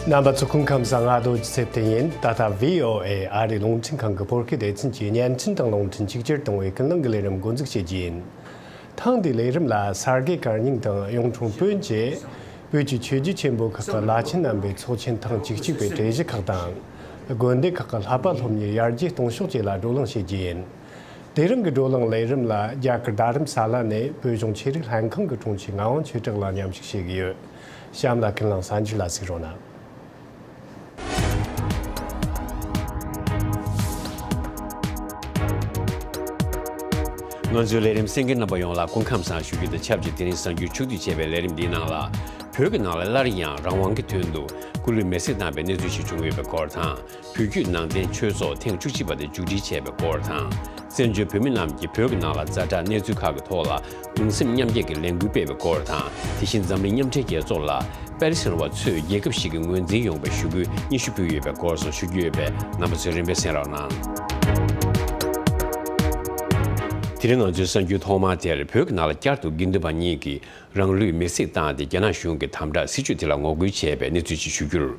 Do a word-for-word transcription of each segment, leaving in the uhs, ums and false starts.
རྣམ་པ་ཚོ་སྐུ་ཁམས་བཟང་། ང་རྡོ་རྗེ་ཚེ་བརྟན་ཡིན། ད་ལྟ་བྷི་ཨོ་ཨེ་ཨ་རིའི་རླུང་འཕྲིན་ཁང་གི་བོད་སྐད་སྡེ་ཚན་གྱི་བརྙན་འཕྲིན་དང་རླུང་འཕྲིན་ཆིག་སྒྱུར་གཏོང་བའི་ཀུན་གླེང་གི་ལས་རིམ་འགོ་འཛུགས་བྱེད་ཀྱི་ཡིན། ཐེངས་འདིའི་ལས་རིམ་ལ་ས་དགེ་བཀའ་རྙིང་དང་གཡུང་དྲུང་བོན་བཅས་བོད་ཀྱི་ཆོས་བརྒྱུད་ཆེན་པོ་ཁག་གི་བླ་ཆེན་རྣམ་པའི་ཚོགས་ཆེན་ཐེངས་བཅུ་གཅིག་པའི་གྲོས་གཞི་ཁག་དང་། དགོན་སྡེ་ཁག་གི་བསླབ་པ་སློབ་གཉེར་ཡར་རྒྱས་གཏོང་ཕྱོགས་བཅས་ལ་བགྲོ་གླེང་བྱེད་ཀྱི་ཡིན། དེ་རིང་གི་བགྲོ་གླེང་ལས་རིམ་ལ་རྒྱ་གར་རྡ་རམ་ས་ལ་ནས་བོད་གཞུང་ཆོས་རིག་ལྷན་ཁང་གི་དྲུང་ཆེ་ངག་དབང་ཆོས་གྲགས་ལགས་མཉམ་ཞུགས་བྱེད་ཀྱི་ཡོད། གཤམ་ལ་ཀུན་གླེང་གསར་འགྱུར་ལ་གཟིགས་རོགས་གནང་། ང་ཚོའི་ལས་རིམ་གསན་མཁན་རྣམ་པ་ཡོངས་ལ་སྐུ་ཁམས་བཟང་ཞུ་རྒྱུ་དང་ཆབས་ཅིག་དེ་རིང་གསར་འགྱུར་ཕྱོགས་བསྡུས་བྱས་པའི་ལས་རིམ་འདིའི་ནང་ལ། བོད་ཀྱི་ནང་ལ་སླར་ཡང་རང་དབང་གི་དོན་དུ་སྐུ་ལུས་མེར་སྲེག་བཏང་བའི་གནས་ཚུལ་ཞིག་བྱུང་ཡོད་པའི་སྐོར་དང་། བོད་བརྒྱུད་ནང་བསྟན་ཆོས་ཚོགས་ཐེངས་བཅུ་གཅིག་པ་དེ་མཇུག་སྒྲིལ་བྱས་པའི་སྐོར་དང་། བཙན་བྱོལ་བོད་མི་རྣམས་ཀྱིས་བོད་ཀྱི་ནང་ལ་ཛ་དྲག་གནས་ཚུལ་ཁག་གི་ཐོག་ལ་གདུང་སེམས་མཉམ་སྐྱེད་ཀྱི་ལས་འགུལ་སྤེལ་བའི་སྐོར་དང་། དེ་བཞིན་འཛམ་གླིང་མཉམ་འབྲེལ་རྒྱལ་ཚོགས་ལ་པེ་རི་སིར་བ་ཚོས་རྒྱལ་ཁབ་ཞིག་གི་ངོས་འཛིན་ཡོང་བའི་ཞུ་སྐུལ་སྙན་ཞུ་ཕུལ་ཡོད་པའི་སྐོར་སོགས་ཞུ་རྒྱུ་ཡོད་པས། རྣམ་པ་ཚོས་རིམ་པས་གསན་རོགས་གནང་། དེ་རིང་ང་ཚོའི་གསར་འགྱུར་ཐོག་མ་དེར། བོད་ཀྱི་ནང་ལ་བསྐྱར་དུ་དགེ་འདུན་པ་གཉིས་ཀྱིས་རང་ལུས་མེར་སྲེག་བཏང་སྟེ་རྒྱ་ནག་གཞུང་གི་དམ་དྲག་སྲིད་བྱུས་དེ་ལ་ངོ་རྒོལ་བྱས་པའི་གནས་ཚུལ་ཞིག་ཞུ་རྒྱུར།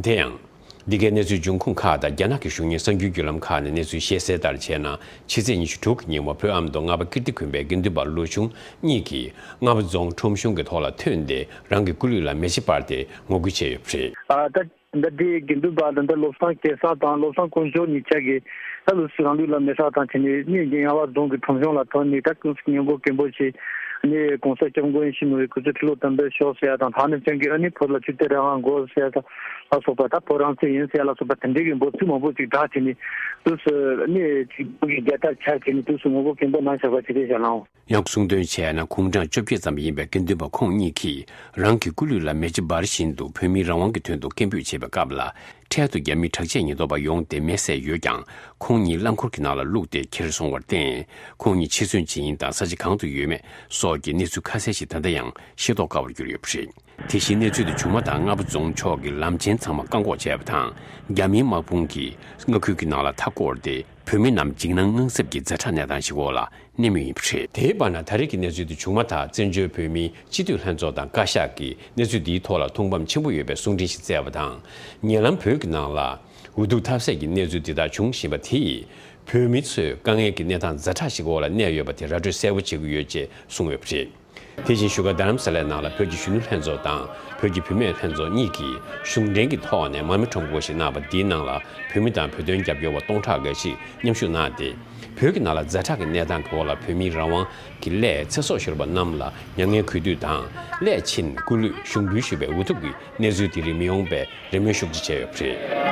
དེ་ཡང་། འདི་གའི་གནས་ཚུལ་འབྱུང་ཁུངས་ཁག་དང་རྒྱ་ནག་གི་གཞུང་གཉེར་གསར་འགྱུར་བརྒྱུད་ལམ་ཁག་ནས་གནས་ཚུལ་བཤད་གསལ་ལྟར་བྱས་ན། ཕྱི་ཚེས་ཉི་ཤུ་དྲུག་གི་ཉིན་མོ་བོད་ཨ་མདོ་རྔ་པ་ཀིརྟི་དགོན་པའི་དགེ་འདུན་པ་ལོ་ཆུང་གཉིས་ཀྱིས་རྔ་པ་རྫོང་ཁྲོམ་གཞུང་གི་ཐོག་ལ་ཐོན་ཏེ། རང་གི་སྐུ་ལུས་ལ་མེ་ལྕེ་སྤར་ཏེ་ངོ་རྒོལ་བྱས་ཡོད་པ་རེད། ཨ་ད་ད་ལྟའི་དགེ་འདུན་པ་ད་ལྟ་བློ་བཟང་སྐལ་བཟང་དང་བློ་བཟང་དཀོན་མཆོག་གཉིས་ཆ་གིས་ད་ལོ་སུ་རང་ལུས་ལ་མེ་སྲེག་དང་བྱས་ནས་གནས་འདི་རྔ་པ་རྫོང་གི་ཁྲོམ་གཞུང་ལ་ཐོན་ནས། ད་སྐུ་སྙུང་གོ་སྐད་འབོད་བྱས་ནས། གོང་ས་སྐྱབས་མགོན་ཡིད་བཞིན་ནོར་བུའི་སྐུ་ཚེ་ཁྲི་ལོ་དམ་པར་ཤོག་ཟེར་ཡ་དང་། ད་ནི་ཅང་གི་ཨ་ནི་བོད་ལ་ཆོས་དད་རང་དབང་དགོས་ཟེར་ཡ་དང་ལ་སོགས་པ། ད་བོད་རང་བཙན་ཡིན་ཟེར་ཡ་ལ་སོགས་པ་དེ་འདྲའི་གི་འབོད་ཚིག་མང་པོ་ཅིག་བསྒྲགས་བྱས་ནས། དུས་སུ་ཨ་ནི་ཅིག་བོད་ཀྱི་རྒྱལ་དར་འཕྱར་བྱས་ནས་དུས་སུ་ངོ་རྒོལ་སྐད་འབོད་གནང་བཞག་པ་ཅིག་རེད་ཟེར་ལགས། ཡང་གསུང་དོན་བྱས་ན། གུང་གྲངས་བཅོ་བརྒྱད་ཙམ་ཡིན་པའི་དགེ་འདུན་པ་ཁོང་གཉིས་ཀྱིས་རང་གི་སྐུ་ལུས་ལ་མེ་ལྕེ་འབར་བཞིན་དུ་བོད་མིའི་རང་དབང་གི་དོན་དུ་སྐད་འབོད་བྱེད་པའི་སྐབས་ལ། འཕྲལ་དུ་རྒྱ་མིའི་དྲག་ཆས་ཉེན་རྟོག་པ་ཡོང་སྟེ་མེ་བསད་ཡོད་ཀྱང་། ཁོང་གཉིས་རླངས་འཁོར་གྱི་ནང་ལ་བླུགས་ཏེ་ཁྱེར་སོང་བར་བརྟེན། ཁོང་གཉིས་འཆི་གསོན་ཇི་ཡིན་དང་ས་ཆ་གང་དུ་ཡོད་མེད་སོགས་ཀྱི་གནས་ཚུལ་ཁ་གསལ་ཞིག་ད་ལྟ་ཡང་ཤེས་རྟོགས་དཀའ་བར་གྱུར་ཡོད་པ་རེད། དེ་བཞིན་གནས་ཚུལ་དེ་བྱུང་མ་ཐག་རྔ་པ་རྫོང་ཕྱོགས་ཀྱི་ལམ་ཆེན་ཚང་མ་བཀག་འགོག་བྱས་པ་དང་། རྒྱ་མིའི་དམག་དཔུང་གིས་མངའ་ཁུལ་གྱི་ནང་ལ་མཐའ་བསྐོར་ཏེ། བོད་མི་རྣམས་འཇིགས་སྣང་དངངས་འཚབ་ཀྱི་ཛ་དྲག་གནས་སྟངས་ཤིག་འོག་ལ་གནས་མུས་ཡིན་པ་རེད། དེའི་བར་ན། ད་རེས་ཀྱི་གནས་ཚུལ་དེ་བྱུང་མ་ཐག་བཙན་བྱོལ་བོད་མིའི་སྤྱི་འཐུས་ལྷན་ཚོགས་དང་བཀའ་ཤག་གིས་གནས་ཚུལ་འདིའི་ཐོག་ལ་ཐུགས་ཕམ་ཆེན་པོ་ཡོད་པའི་གསུང་འཕྲིན་ཞིག་བསྩལ་བ་དང་། ཉེ་ལམ་བོད་ཀྱི་ནང་ལ་འུ་ཐུག་ཐབས་ཟད་ཀྱི་གནས་ཚུལ་འདི་དག་འབྱུང་བཞིན་པ་དེ་ཡིས། བོད་མི་ཚོས་དཀའ་ངལ་གྱི་གནས་སྟངས་ཛ་དྲག་ཞིག་འོག་ལ་གནས་ཡོད་པ་དེ་ར་སྤྲོད་གསལ་པོ་བྱེད་ཀྱི་ཡོད་ཅེས་གསུངས་ཡོད་པ་རེད། དེ་བཞིན་བཞུགས་སྒར་རྡ་རམ་ས་ལའི་ནང་ལ་བོད་ཀྱི་གཞོན་ནུ་ལྷན་ཚོགས་དང་བོད་ཀྱི་བུད་མེད་ལྷན་ཚོགས་གཉིས་ཀྱིས་གཞུང་འབྲེལ་གྱི་ཐོག་ནས་མར་མེ་ཁྲོམ་སྐོར་ཞིག་གནང་བ་འདིའི་ནང་ལ། བོད་མི་དང་བོད་དོན་རྒྱབ་སྐྱོར་བ་སྟོང་ཕྲག་འགའ་ཞིག་མཉམ་ཞུགས་གནང་སྟེ། བོད་ཀྱི་ནང་ལ་ཛ་དྲག་གི་གནས་སྟངས་འོག་ལ་བོད་མིའི་རང་དབང་གི་སླད་ཚེ་སྲོག་ཤོར་བ་རྣམས་ལ་མྱ་ངན་གུས་འདུད་དང་། སླད་ཕྱིན་སྐུ་ལུས་ཞུགས་འབུལ་ཞུས་པའི་འུ་ཐུག་གི་གནས་ཚུལ་དེ་རིགས་མི་ཡོང་བའི་རེ་སྨོན་ཤུགས་ཆེ་བྱས་ཡོད་པ་རེད།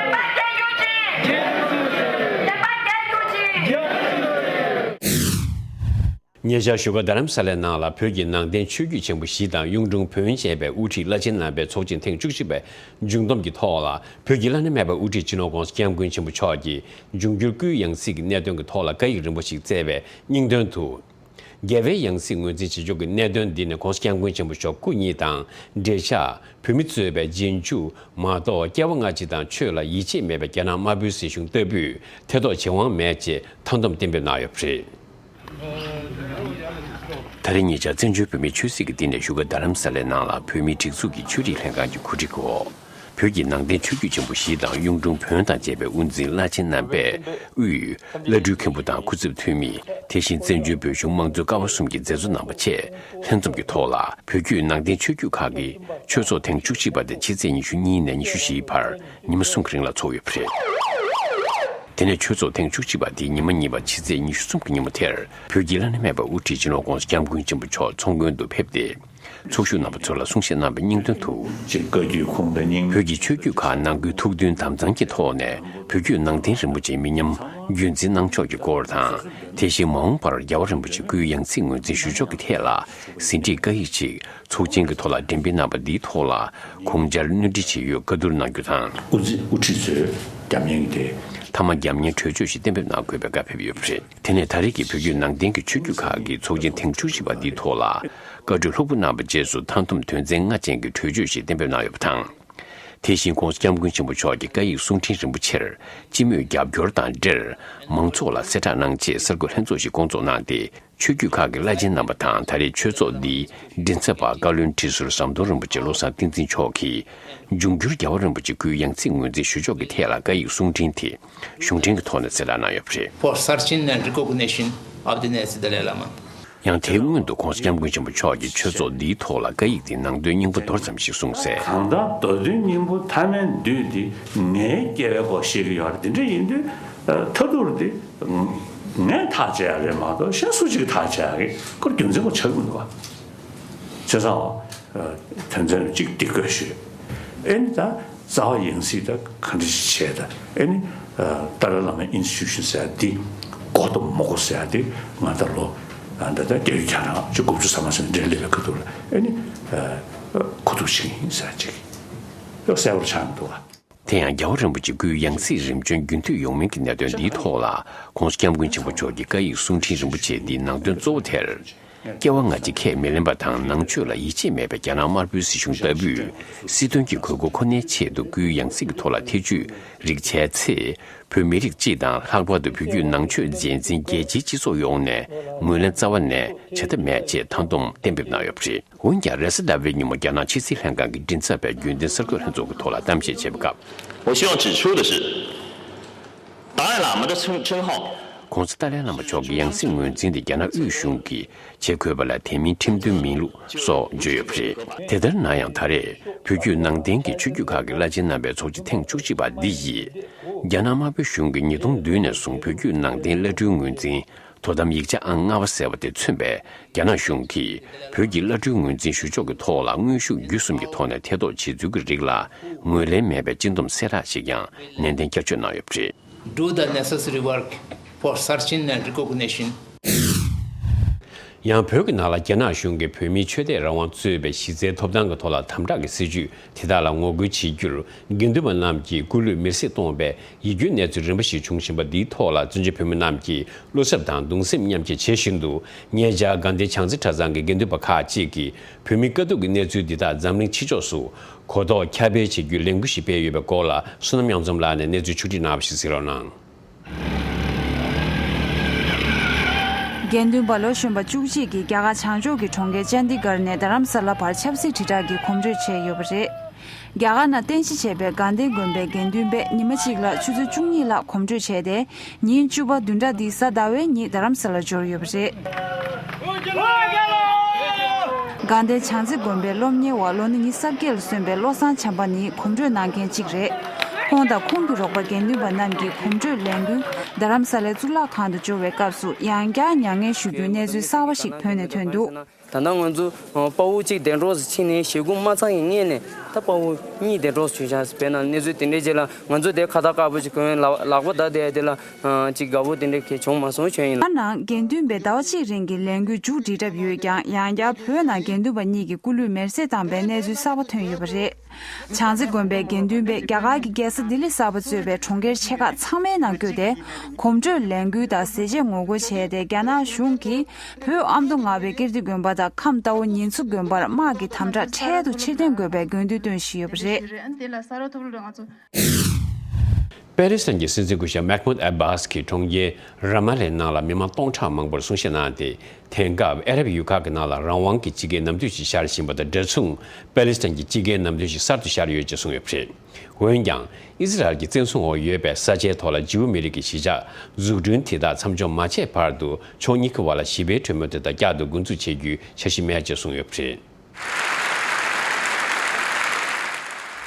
ཉེ་ཆར་བཞུགས་སྒར་རྡ་རམ་ས་ལའི་ནང་ལ་བོད་ཀྱི་ནང་བསྟན་ཆོས་བརྒྱུད་ཆེན་པོ་བཞི་དང་གཡུང་དྲུང་བོན་བཅས་པའི་དབུ་ཁྲིད་བླ་ཆེན་རྣམ་པའི་ཚོགས་ཆེན་ཐེངས་བཅུ་གཅིག་པའི་མཇུག་བསྡོམས་ཀྱི་ཐོག་ལ། བོད་ཀྱི་བླ་ན་མེད་པའི་དབུ་ཁྲིད་སྤྱི་ནོར་༸གོང་ས་༸སྐྱབས་མགོན་ཆེན་པོ་མཆོག་གིས་འབྱུང་འགྱུར་སྐུའི་ཡང་སྲིད་ཀྱི་གནད་དོན་གྱི་ཐོག་ལ་བཀའ་ཡིག་རིམ་པ་ཞིག་བསྩལ་བའི་སྙིང་དོན་དུ། རྒྱལ་བའི་ཡང་སྲིད་ངོས་འཛིན་བྱེད་ཕྱོགས་ཀྱི་གནད་དོན་འདི་ནི་༸གོང་ས་༸སྐྱབས་མགོན་ཆེན་པོ་མཆོག་སྐུ་ཉིད་དང་། འབྲེལ་ཆགས་བོད་མི་གཙོས་པའི་རྗེས་འཇུག་མ་གཏོགས། སྐྱེ་བ་སྔ་ཕྱི་དང་ཆོས་ལ་ཡིད་ཆེས་མེད་པའི་རྒྱ་ནག་དམར་པོའི་སྲིད་གཞུང་ལྟ་བུས་ཐེ་གཏོགས་བྱེད་དབང་མེད་ཅེས་མཐའ་སྡོམ་གཏན་འབེབས་གནང་ཡོད་པ་རེད། ད་རེས་ཉེ་ཆར་བཙན་བྱོལ་བོད་མིའི་ཆོས་སྲིད་ཀྱི་སྡིངས་ཆ་བཞུགས་སྒར་རྡ་རམ་ས་ལའི་ནང་ལ་བོད་མིའི་སྒྲིག་འཛུགས་ཀྱི་ཆོས་རིག་ལྷན་ཁང་གི་གོ་སྒྲིག་འོག་བོད་ཀྱི་ནང་བསྟན་ཆོས་བརྒྱུད་ཆེན་པོ་བཞི་དང་གཡུང་དྲུང་བོན་དང་བཅས་པའི་དབུ་འཛིན་བླ་ཆེན་རྣམ་པས་དབུས་བླ་སྤྲུལ་མཁན་པོ་དང་སྐུ་ཚབ་འཐུས་མི། དེ་བཞིན་བཙན་བྱོལ་བོད་གཞུང་དམངས་གཙོའི་ཀ་བ་གསུམ་གྱི་མཛད་གཙོ་རྣམ་པ་བཅས་ལྷན་འཛོམས་ཀྱི་ཐོག་ལ། བོད་བརྒྱུད་ནང་བསྟན་ཆོས་བརྒྱུད་ཁག་གི་ཆོས་ཚོགས་ཐེངས་བཅུ་གཅིག་པ་དེ་ཕྱི་ཚེས་ཉི་ཤུ་གཉིས་ནས་ཉི་ཤུ་བཞིའི་བར་ཉི་མ་གསུམ་གྱི་རིང་ལ་འཚོགས་ཡོད་པ་རེད། དེ་ནས་ཆོས་ཚོགས་ཐེངས་བཅུ་གཅིག་པ་དེའི་ཉི་མ་གཉིས་པ་ཕྱི་ཚེས་ཉི་ཤུ་གསུམ་གྱི་ཉིན་མོ་དེར་བོད་ཀྱི་བླ་ན་མེད་པའི་དབུ་ཁྲིད་སྤྱི་ནོར་༸གོང་ས་༸སྐྱབས་མགོན་ཆེན་པོ་མཆོག་ཚོགས་མགོན་དུ་ཕེབས་ཏེ། ཚོགས་ཞུགས་རྣམ་པ་ཚོ་ལ་གསུང་བཤད་གནང་བའི་སྙིང་དོན་དུ། ཅིག་བཀའ་བརྒྱུད་ཁུངས་དང་སྙིང་། བོད་ཀྱི་ཆོས་བརྒྱུད་ཁག་ནང་ཁུལ་ཐུགས་མཐུན་དམ་གཙང་གི་ཐོག་ནས་བོད་བརྒྱུད་ནང་བསྟན་རིན་པོ་ཆེའི་མི་ཉམས་རྒྱུན་འཛིན་གནང་ཕྱོགས་ཀྱི་སྐོར་དང་། དེ་བཞིན་མ་འོངས་པར་རྒྱལ་བ་རིན་པོ་ཆེ་སྐུའི་ཡང་སྲིད་ངོས་འཛིན་ཞུ་ཕྱོགས་ཀྱི་ཐད་ལ་ཟིན་བྲིས་བཀའ་ཡིག་ཅིག་ཚོགས་ཆེན་གྱི་ཐོག་ལ་འགྲེམས་སྤེལ་གནང་བ་འདིའི་ཐོག་ལ་དགོངས་འཆར་སྣོན་འཕྲི་བྱེད་ཡུལ་བཀའ་བསྡུར་གནང་རྒྱུ་དང་། དབུ་འཛིན་དབུ་ཁྲིད་ཚོས་རྒྱབ་གཉེར་གྱི་ཐད། མཐའ་མ་རྒྱབ་གཉེར་གྲོས་ཆོད་ཞིག་གཏན་འབེབས་གནང་དགོས་པའི་བཀའ་ཕེབས་ཡོད་པ་རེད། དེ་ནས་ད་རེས་ཀྱི་བོད་བརྒྱུད་ནང་བསྟན་གྱི་ཆོས་བརྒྱུད་ཁག་གི་ཚོགས་ཆེན་ཐེངས་བཅུ་བཞི་པ་འདིའི་ཐོག་ལ། བཀའ་གྲོས་ལྷུག་པོ་གནང་བའི་རྗེས་སུ་མཐའ་སྡོམ་དོན་ཚན་ལྔ་ཅན་གྱི་གྲོས་ཆོད་ཞིག་གཏན་འབེབས་གནང་ཡོད་པ་དང་། དེ་བཞིན་༧གོང་ས་༧སྐྱབས་མགོན་ཆེན་པོ་མཆོག་གི་བཀའ་ཡིག་གསུང་འཕྲིན་རིན་པོ་ཆེར་སྤྱི་མོས་རྒྱབ་སྐྱོར་དང་འབྲེལ་མང་ཚོགས་ལ་གསལ་བསྒྲགས་གནང་ཆེད་གསར་འགོད་ལྷན་ཚོགས་ཤིག་བསྐོང་ཚོགས་གནང་སྟེ། ཆོས་བརྒྱུད་ཁག་གི་བླ་ཆེན་རྣམ་པ་དང་ད་རེས་ཆོས་ཚོགས་འདིའི་མགྲིན་ཚབ་པ་བཀའ་བློན་ཁྲི་ཟུར་ཟམ་གདོང་རིན་པོ་ཆེ་བློ་བཟང་བསྟན་འཛིན་མཆོག་གིས་འབྱུང་འགྱུར་རྒྱལ་བ་རིན་པོ་ཆེ་སྐུའི་ཡང་སྲིད་ངོས་འཛིན་ཞུ་ཕྱོགས་ཀྱི་ཐད་ལ་བཀའ་ཡིག་གསུང་འཕྲིན་དེ་གཞུང་འབྲེལ་གྱི་ཐོག་ནས་གསལ་བསྒྲགས་གནང་ཡོད་པ་རེད། For searching and recognition of the Dalai Lama. ཡང་དེའི་སྔོན་དུ་༧གོང་ས་༧སྐྱབས་མགོན་ཆེན་པོ་མཆོག་གིས་ཆོས་ཚོགས་འདིའི་ཐོག་ལ་བཀའ་ཡིག་དེའི་ནང་དོན་སྙིང་པོ་མདོར་ཙམ་ཞིག་གསུངས་གསལ། གང་ལྟར་མདོ་དོན་སྙིང་པོ་མཐའ་མའི་མདུན་དེ་ངའི་སྐྱེ་བའི་སྐོར་བཤད་ཀྱི་ཡོད་རེད། དེ་འདྲ་ཡིན་དུས་མཐའ་ཐུག་དེ་ངས་ཐག་བཅད་ཡ་རེད་མ་གཏོགས་གཞན་སུ་གཅིག་གིས་ཐག་བཅད་ཡ་གི་སྐོར་རྒྱུ་མཚན་ཁོ་ཆགས་ཀྱི་མི་འདུག་བ། བྱས་ཙང་དོན་ཚན་གཅིག་འདི་བཀོད་ཞུས། ཨེ་ནི་ད་རྩ་བ་ཡང་སྲིད་ད་ག་འདྲ་ཞིག་བྱས་ད་ཨེ་ནི་ཏཱ་ལའི་བླ་མའི་ཨིན་སི་ཊི་ཊུ་ཤན་ཟེར་ཡ་འདི་མགོ་དང་མོ་མགོ་ཟེར་ཡ་འདི་ང་ད་ལོ་ད་ལྟ་བརྒྱད་ཅུ་གྱ་གྲངས་བཅུ་དགུ་བཅུ་ཐམ་པ་ཟེར་ནས་འབྲེལ་སླེབས་པའི་ཁ་ཐུག་ལ་ཨེ་ནི་གོ་ཐུག་ཅིག་ཡིན་ཟེར་ཡ་ཅིག་ཡང་གསལ་པོར་ཆགས་མི་འདུག་བ། དེ་ཡང་རྒྱལ་བ་རིན་པོ་ཆེ་སྐུའི་ཡང་སྲིད་རིམ་བྱོན་རྒྱུན་མཐུད་ཡོང་མིན་གྱི་གནད་དོན་འདིའི་ཐོག་ལ་༧གོང་ས་༧སྐྱབས་མགོན་ཆེན་པོ་མཆོག་གི་བཀའ་ཡིག་གསུང་འཕྲིན་རིན་པོ་ཆེ་འདིའི་ནང་དོན་གཙོ་བོ་དེར། སྐྱེ་བ་སྔ་ཕྱི་ཁས་མི་ལེན་པ་དང་ནང་ཆོས་ལ་ཡིད་ཆེས་མེད་པའི་རྒྱ་ནག་དམར་པོའི་སྲིད་གཞུང་ལྟ་བུས་སྲིད་དོན་གྱི་དགོས་མཁོ་ཁོ་ནའི་ཆེད་དུ་སྐུའི་ཡང་སྲིད་ཀྱི་ཐོག་ལ་ཐེ་བྱུས་རིགས་བྱས་ཚེ། བོད་མི་རིགས་སྤྱི་དང་ལྷག་པར་དུ་བོད་བརྒྱུད་ནང་ཆོས་རྗེས་འཛིན་རྒྱལ་སྤྱིའི་སྤྱི་ཚོགས་ཡོངས་ནས་ངོས་ལེན་རྩ་བ་ནས་བྱེད་ཐབས་མེད་ཅེས་ད་དུང་གཏན་འབེབས་གནང་ཡོད་པ་རེད། འོན་ཀྱང་རེས་གཟའ་ཟླ་བའི་ཉིན་མོ་རྒྱ་ནག་ཕྱི་སྲིད་ལྷན་ཁང་གི་མགྲིན་ཚབ་པས་རྒྱུན་ལྡན་གསར་འགོད་ལྷན་ཚོགས་ཀྱི་ཐོག་ལ་གཏམ་བཤད་བྱས་པའི་སྐབས། 我希望指出的是，达赖喇嘛的称称号 ༸གོང་ས་ཏཱ་ལའི་བླ་མ་མཆོག་གི་ཡང་སྲིད་ངོས་འཛིན་དེ་རྒྱ་ནག་དབུས་གཞུང་གིས་བྱེད་དགོས་པ་ལ་དེ་མིན་ཁྲིམས་མཐུན་མིན་ལུགས་སོགས་བརྗོད་ཡོད་པ་རེད། དེ་ལྟར་ན་ཡང་ད་རེས་བོད་བརྒྱུད་ནང་བསྟན་གྱི་ཆོས་བརྒྱུད་ཁག་གི་བླ་ཆེན་རྣམ་པའི་ཚོགས་ཆེན་ཐེངས་བཅུ་གཅིག་པ་འདི་ཡིས། རྒྱ་ནག་དམར་པོའི་གཞུང་གིས་ཉིས་སྟོང་བདུན་ནས་བཟུང་བོད་བརྒྱུད་ནང་བསྟན་བླ་སྤྲུལ་ངོས་འཛིན། དོ་དམ་ཡིག་ཆ་ཨང་ལྔ་པ་ཟེར་བ་དེ་མཚོན་པའི་རྒྱ་ནག་གཞུང་གིས་བོད་ཀྱི་བླ་སྤྲུལ་ངོས་འཛིན་ཞུ་ཕྱོགས་ཀྱི་ཐོག་ལ་དངོས་ཤུགས་བརྒྱུད་གསུམ་གྱི་ཐོག་ནས་ཐེ་གཏོགས་བྱེད་ཚུལ་གྱི་རིགས་ལ་ངོས་ལེན་མེད་པའི་སྤྱི་འདོམས་གསལ་བསྒྲགས་ཤིག་ཀྱང་ནན་ཏན་བསྐྱར་བཅོས་གནང་ཡོད་པ་རེད། Do the necessary work for searching and recognition. ཡང་བོད་ཀྱི་ནང་ལ་རྒྱ་ནག་གཞུང་གིས་བོད་མིའི་ཆོས་དད་རང་དབང་གཙོས་པའི་གཞི་རྩའི་ཐོབ་ཐང་གི་ཐོག་ལ་དམ་དྲག་གི་སྲིད་བྱུས་དེ་དག་ལ་ངོ་རྒོལ་བྱེད་རྒྱུར་དགེ་འདུན་པ་རྣམས་ཀྱིས་སྐུ་ལུས་མེར་སྲེག་གཏོང་བའི་ཡིད་སྐྱོའི་གནས་ཚུལ་རིམ་པ་ཞིག་བྱུང་བཞིན་པ་འདིའི་ཐོག་ལ་བཙན་བྱོལ་བོད་མི་རྣམས་ཀྱིས་བློ་འཚབ་དང་གདུང་སེམས་མཉམ་སྐྱེད་བྱེད་བཞིན་འདུག་ཉེ་ཆར་དགའ་ལྡན་བྱང་རྩེ་གྲྭ་ཚང་གི་དགེ་འདུན་པ་ཁག་ཅིག་གིས་བོད་མིའི་དཀའ་སྡུག་གི་གནས་ཚུལ་འདི་དག་འཛམ་གླིང་ཕྱི་ཕྱོགས་སུ་གོ་རྟོགས་ཁྱབ་སྤེལ་བྱེད་རྒྱུའི་ལས་འགུལ་ཞིག་སྤེལ་ཡོད་པའི་སྐོར་ལ་བསོད་ནམས་དབྱངས་འཛོམས་ལགས་ནས་གནས་ཚུལ་ཕྱོགས་སྒྲིག་གནང་བ་ཞིག་གཟིགས་རོགས་གནང་། དགེ་འདུན་པ་ལོ་གཞོན་པ་བཅུ་གཅིག་གིས་རྒྱ་གར་བྱང་ཕྱོགས་ཀྱི་གྲོང་ཁྱེར་ཅན་དི་གར་ནས་རྡ་རམ་ས་ལ་བར་ཆབ་སྲིད་དྲིལ་བསྒྲགས་ཀྱི་གོམ་བགྲོད་བྱས་ཡོད་པ་རེད། རྒྱ་གར་ནང་རྟེན་གཞི་བྱས་པའི་དགའ་ལྡན་དགོན་པའི་དགེ་འདུན་པས་ཉི་མ་གཅིག་ལ་ཆུ་ཚོད་བཅུ་གཉིས་ལྷག་གོམ་བགྲོད་བྱས་ཏེ། ཉིན་བཅུ་པ་བདུན་ཕྲག་འདིའི་གཟའ་ཟླ་བའི་ཉིན་རྡ་རམ་ས་ལར་འབྱོར་ཡོད་པ་རེད། དགའ་ལྡན་བྱང་རྩེ་དགོན་པའི་སློབ་གཉེར་བ་ལོ་ན་ཉི་ཤུ་རྩ་བརྒྱད་ལ་སོན་པའི་བློ་བཟང་བྱམས་པ་ནི་གོམ་བགྲོད་གནང་མཁན་གཅིག་རེད། ཁོང་དང་ཁོང་གི་རོགས་པ་དགེ་འདུན་པ་རྣམས་ཀྱིས་གོམ་བགྲོད་ལས་འགུལ་རྡ་རམ་ས་ལའི་གཙུག་ལག་ཁང་དུ་འབྱོར་བའི་སྐབས་སུ་ཡང་བསྐྱར་མྱ་ངན་ཞུ་རྒྱུའི་གནས་ཚུལ་གསར་བ་ཞིག་བོད་ནས་ཐོན་འདུག་ད་ལྟ་ང་ཚོ་དཔའ་བོ་གཅིག་འདས་འགྲོ་ཟེར་ཕྱིན་ནས་ཞེ་སྒོ་མ་ཚང་གི་སྔས་ནས་ད་དཔའ་བོ་གཉིས་འདས་འགྲོ་བྱུང་ཤག་ཟེར་བས་ན་གནས་ཚུལ་དེ་འདྲའི་རྗེས་ལ་ང་ཚོ་དེ་ཁ་བཏགས་དཀར་པོ་ཅིག་གོན་ལག་ལག་པ་བརྡབ་བསྡད་དེ་ལ་ཅིག་དགའ་པོ་དེ་འདྲ་གས་བྱུང་མ་སོང་བྱོན་ཡིན་ལ། ད་ནང་དགེ་འདུན་པས་ཟླ་བ་གཅིག་རིང་གི་ལས་འགུལ་མཇུག་སྒྲིལ་གྲབས་ཡོད་ཀྱང་ཡང་བསྐྱར་བོད་ནང་དགེ་འདུན་པ་གཉིས་ཀྱི་སྐུ་ལུས་མེར་སྲེག་བཏང་པའི་གནས་ཚུལ་གསར་པ་ཐོན་ཡོད་པ་རེད། བྱང་རྩེ་དགོན་པའི་དགེ་འདུན་པས་རྒྱ་གར་གྱི་རྒྱལ་ས་ལྡི་ལི་གསར་པ་གཙོས་པའི་གྲོང་ཁྱེར་ཆེ་ཁག་ཚང་མའི་ནང་བསྐྱོད་དེ་གོམ་བགྲོད་ལས་འགུལ་དང་ཟས་བཅད་ངོ་རྒོལ་བྱས་ཏེ་རྒྱ་ནག་གཞུང་གིས་བོད་ཨ་མདོ་རྔ་བའི་ཀིརྟི་དགོན་པ་དང་ཁམས་རྟའུ་ཉེན་ཚབས་དགོན་པར་དམག་གི་དམ་དྲག་འཕྲལ་དུ་ཕྱིར་འཐེན་དགོས་པའི་དགོས་འདུན་བཏོན་བཞིན་ཡོད་པ་རེད། པེ་ལི་སི་ཐན་གྱི་སྲིད་འཛིན་སྐུ་ཞབས་མེག་མུད་ཨ་བྷཱས་ཀྱིས་གྲོང་ཁྱེར་ར་མ་ལའི་ནང་ལ་མི་མང་སྟོང་ཕྲག་མང་པོར་གསུང་བཤད་གནང་སྟེ། དེང་སྐབས་ཨ་རབ་ཡུལ་ཁག་གི་ནང་ལ་རང་དབང་གི་སྤྱི་སྒེར་ནམ་དུས་ཤིག་ཤར་བཞིན་པ་དང་འདྲ་མཚུངས་པེ་ལི་སི་ཐན་གྱི་སྤྱི་སྒེར་ནམ་དུས་ཤིག་གསར་དུ་ཤར་ཡོད་ཅེས་གསུངས་ཡོད་པ་རེད། འོན་ཀྱང་ཨི་ཟི་རལ་གྱི་བཙན་བཟུང་འོག་ཡོད་པའི་ས་ཆའི་ཐོག་ལ་ཇིའུ་མི་རིགས་ཀྱི་གཞིས་ཆགས་འཛུགས་སྐྲུན་དེ་དག་མཚམས་འཇོག་མ་བྱས་བར་དུ་ཕྱོགས་གཉིས་ཀྱི་བར་ལ་ཞི་བའི་གྲོས་མོལ་དེ་དག་བསྐྱར་དུ་འགོ་འཛུགས་བྱེད་རྒྱུའི་འཆར་གཞི་མེད་ཅེས་གསུངས་ཡོད་པ་རེད།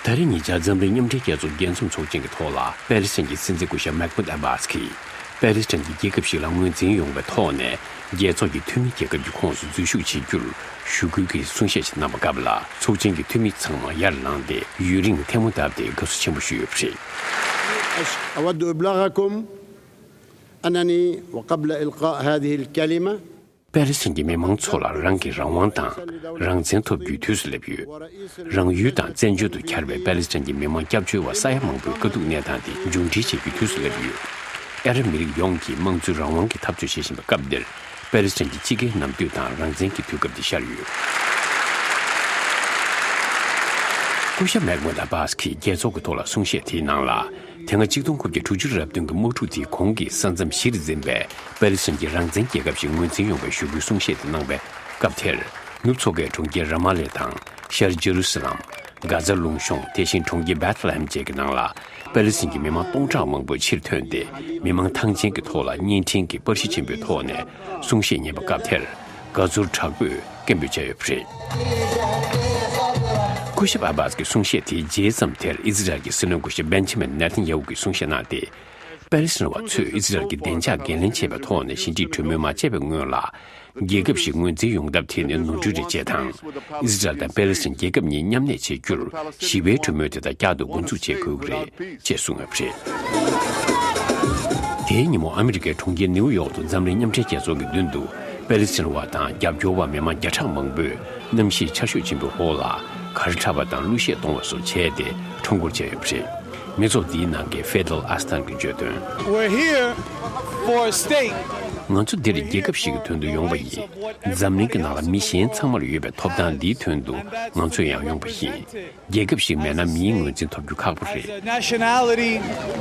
ད་རེས་ཉེ་ཆར་འཛམ་གླིང་མཉམ་འབྲེལ་རྒྱལ་ཚོགས་རྒྱལ་འཛོམས་ཚོགས་ཆེན་གྱི་ཐོག་ལ་པེ་ལི་སི་ཐན་གྱི་སྲིད་འཛིན་སྐུ་ཞབས་མེག་མུད་ཨ་བྷཱས་ཀྱིས་པེ་ལི་སི་ཐན་གྱི་རྒྱལ་ཁབ་ཞིག་ལ་ངོས་འཛིན་ཡོང་བའི་ཐོག་ནས་རྒྱལ་ཚོགས་ཀྱི་འཐུས་མི་རྒྱལ་ཁབ་ཀྱི་ཁོངས་སུ་འཛུལ་ཞུགས་བྱེད་རྒྱུར་ཞུ་སྐུལ་གྱི་གསུང་བཤད་ཞིག་གནང་བའི་སྐབས་ལ་ཚོགས་ཆེན་གྱི་འཐུས་མི་ཚང་མ་ཡར་ལངས་ཏེ་ཡུན་རིང་ཐལ་མོ་བརྡབས་ཏེ་དགའ་བསུ་ཆེན་པོ་ཞུས་ཡོད་པ་རེད། أود أبلغكم أنني وقبل إلقاء هذه الكلمة པེ་ལི་སི་ཐན་གྱི་མི་མང་ཚོ་ལ་རང་གི་རང་དབང་དང་རང་བཙན་ཐོབ་རྒྱུའི་དུས་སུ་སླེབས་ཡོད། རང་ཡུལ་དང་བཙན་བྱོལ་དུ་གྱར་བའི་པེ་ལི་སི་ཐན་གྱི་མི་མང་སྐྱབས་བཅོལ་བ་ས་ཡ་མང་པོའི་དཀའ་སྡུག་གནས་སྟངས་དེ་མཇུག་སྒྲིལ་བྱེད་རྒྱུའི་དུས་སུ་སླེབས་ཡོད། ཨ་རབ་མི་རིགས་ཡོངས་ཀྱིས་དམངས་གཙོའི་རང་དབང་གི་འཐབ་རྩོད་བྱེད་བཞིན་པའི་སྐབས་འདིར་པེ་ལི་སི་ཐན་གྱི་སྤྱི་སྒེར་ནམ་དུས་དང་རང་བཙན་གྱི་དུས་སྐབས་འདི་ཤར་ཡོད། སྐུ་ཞབས་མེག་མུད་ཨ་བྷཱས་ཀྱིས་རྒྱལ་ཚོགས་ཀྱི་ཐོག་ལ་གསུང་བཤད་དེའི་ནང་ལ། དེ་སྔ་ཆིག་སྟོང་དགུ་བརྒྱ་དྲུག་ཅུ་རེ་བདུན་གྱི་དམག་འཁྲུག་དེའི་གོང་གི་ས་མཚམས་གཞིར་འཛིན་པའི་པེ་ལི་སི་ཐན་གྱི་རང་བཙན་རྒྱལ་ཁབ་ཞིག་ངོས་འཛིན་ཡོང་བའི་ཞུ་སྐུལ་གསུང་བཤད་དེ་གནང་བའི་སྐབས་དེར། ནུབ་མཚོ་ཁའི་གྲོང་ཁྱེར་ར་མ་ལེ་དང་། ཤར་ཇེ་རུ་སི་ལམ། གྷ་ཛ་ལུང་གཤོང་། དེ་བཞིན་གྲོང་ཁྱེར་བེད་ལ་ཧེམ་བཅས་ཀྱི་ནང་ལ། པེ་ལི་སི་ཐན་གྱི་མི་མང་སྟོང་ཕྲག་མང་པོ་ཕྱིར་ཐོན་ཏེ། མི་མང་ཐང་ཆེན་གྱི་ཐོག་ལ་བརྙན་འཕྲིན་གྱི་པར་གཞི་ཆེན་པོའི་ཐོག་ནས་གསུང་བཤད་གཉེར་བའི་སྐབས་དེར། དགའ་ཚོར་དྲག་པོས་སྐད་འབོད་བྱས་ཡོད་པ་རེད། སྐུ་ཞབས་ཨ་བྷཱས་ཀྱི་གསུང་བཤད་དེའི་རྗེས་ཙམ་དེར། ཨི་ཛི་རལ་གྱི་སྲིད་བློན་སྐུ་ཞབས་བེན་ཇ་མིན་ནེ་ཐན་ཡ་ཧུ་གིས་གསུང་བཤད་གནང་སྟེ། པེ་ལི་སི་ཐན་བ་ཚོས་ཨི་ཛི་རལ་གྱི་བདེ་འཇགས་འགན་ལེན་བྱས་པའི་ཐོག་ནས་ཞི་འགྲིག་གྲོས་མོལ་མ་བྱས་པའི་སྔོན་ལ། རྒྱལ་ཁབ་ཞིག་ངོས་འཛིན་ཡོང་ཐབས་དེ་ནི་ནོར་འཁྲུལ་རེད་ཅེས་དང་། ཨི་ཛི་རལ་དང་པེ་ལི་སི་ཐན་རྒྱལ་ཁབ་གཉིས་མཉམ་གནས་བྱེད་རྒྱུར་ཞི་བའི་གྲོས་མོལ་དེ་དག་བསྐྱར་དུ་འགོ་འཛུགས་བྱེད་དགོས་ཀྱི་རེད་ཅེས་གསུངས་ཡོད་པ་རེད། དེའི་ཉིན་མོ་ཨ་མི་རི་ཀའི་གྲོང་ཁྱེར་ནེའུ་ཡོག་ཏུ་འཛམ་གླིང་མཉམ་འབྲེལ་རྒྱལ་ཚོགས་ཀྱི་མདུན་དུ་པེ་ལི་སི་ཐན་བ་དང་རྒྱབ་སྐྱོར་བ་མི་མང་བརྒྱ་ཕྲག་མང་པོས་གནམ་གཤིས་ཆར་ཞོད་ཆེན་པོའི་འོག་ལ་གར་འཁྲབ་པ་དང་གླུ་གཞས་གཏོང་བ་སོགས་བྱས་ཏེ་ཁྲོམ་སྐོར་བྱས་ཡོད་པ་རེད། མི་ཚོགས་འདིའི་ནང་གི་ཧྥེ་ཏལ་ཨ་སྟན་གྱིས་བརྗོད་དོན། We're here for a state. ང་ཚོ་འདིར་རྒྱལ་ཁབ་ཞིག་གི་དོན་དུ་ཡོང་བ་ཡིན། འཛམ་གླིང་གི་ནང་ལ་མི་གཞན་ཚང་མར་ཡོད་པའི་ཐོབ་ཐང་འདིའི་དོན་དུ་ང་ཚོ་ཡང་ཡོང་བ་ཡིན། རྒྱལ་ཁབ་ཞིག་མེད་ན་མིའི་ངོས་འཛིན་ཐོབ་རྒྱུ་ཁག་པོ་རེད། As a nationality,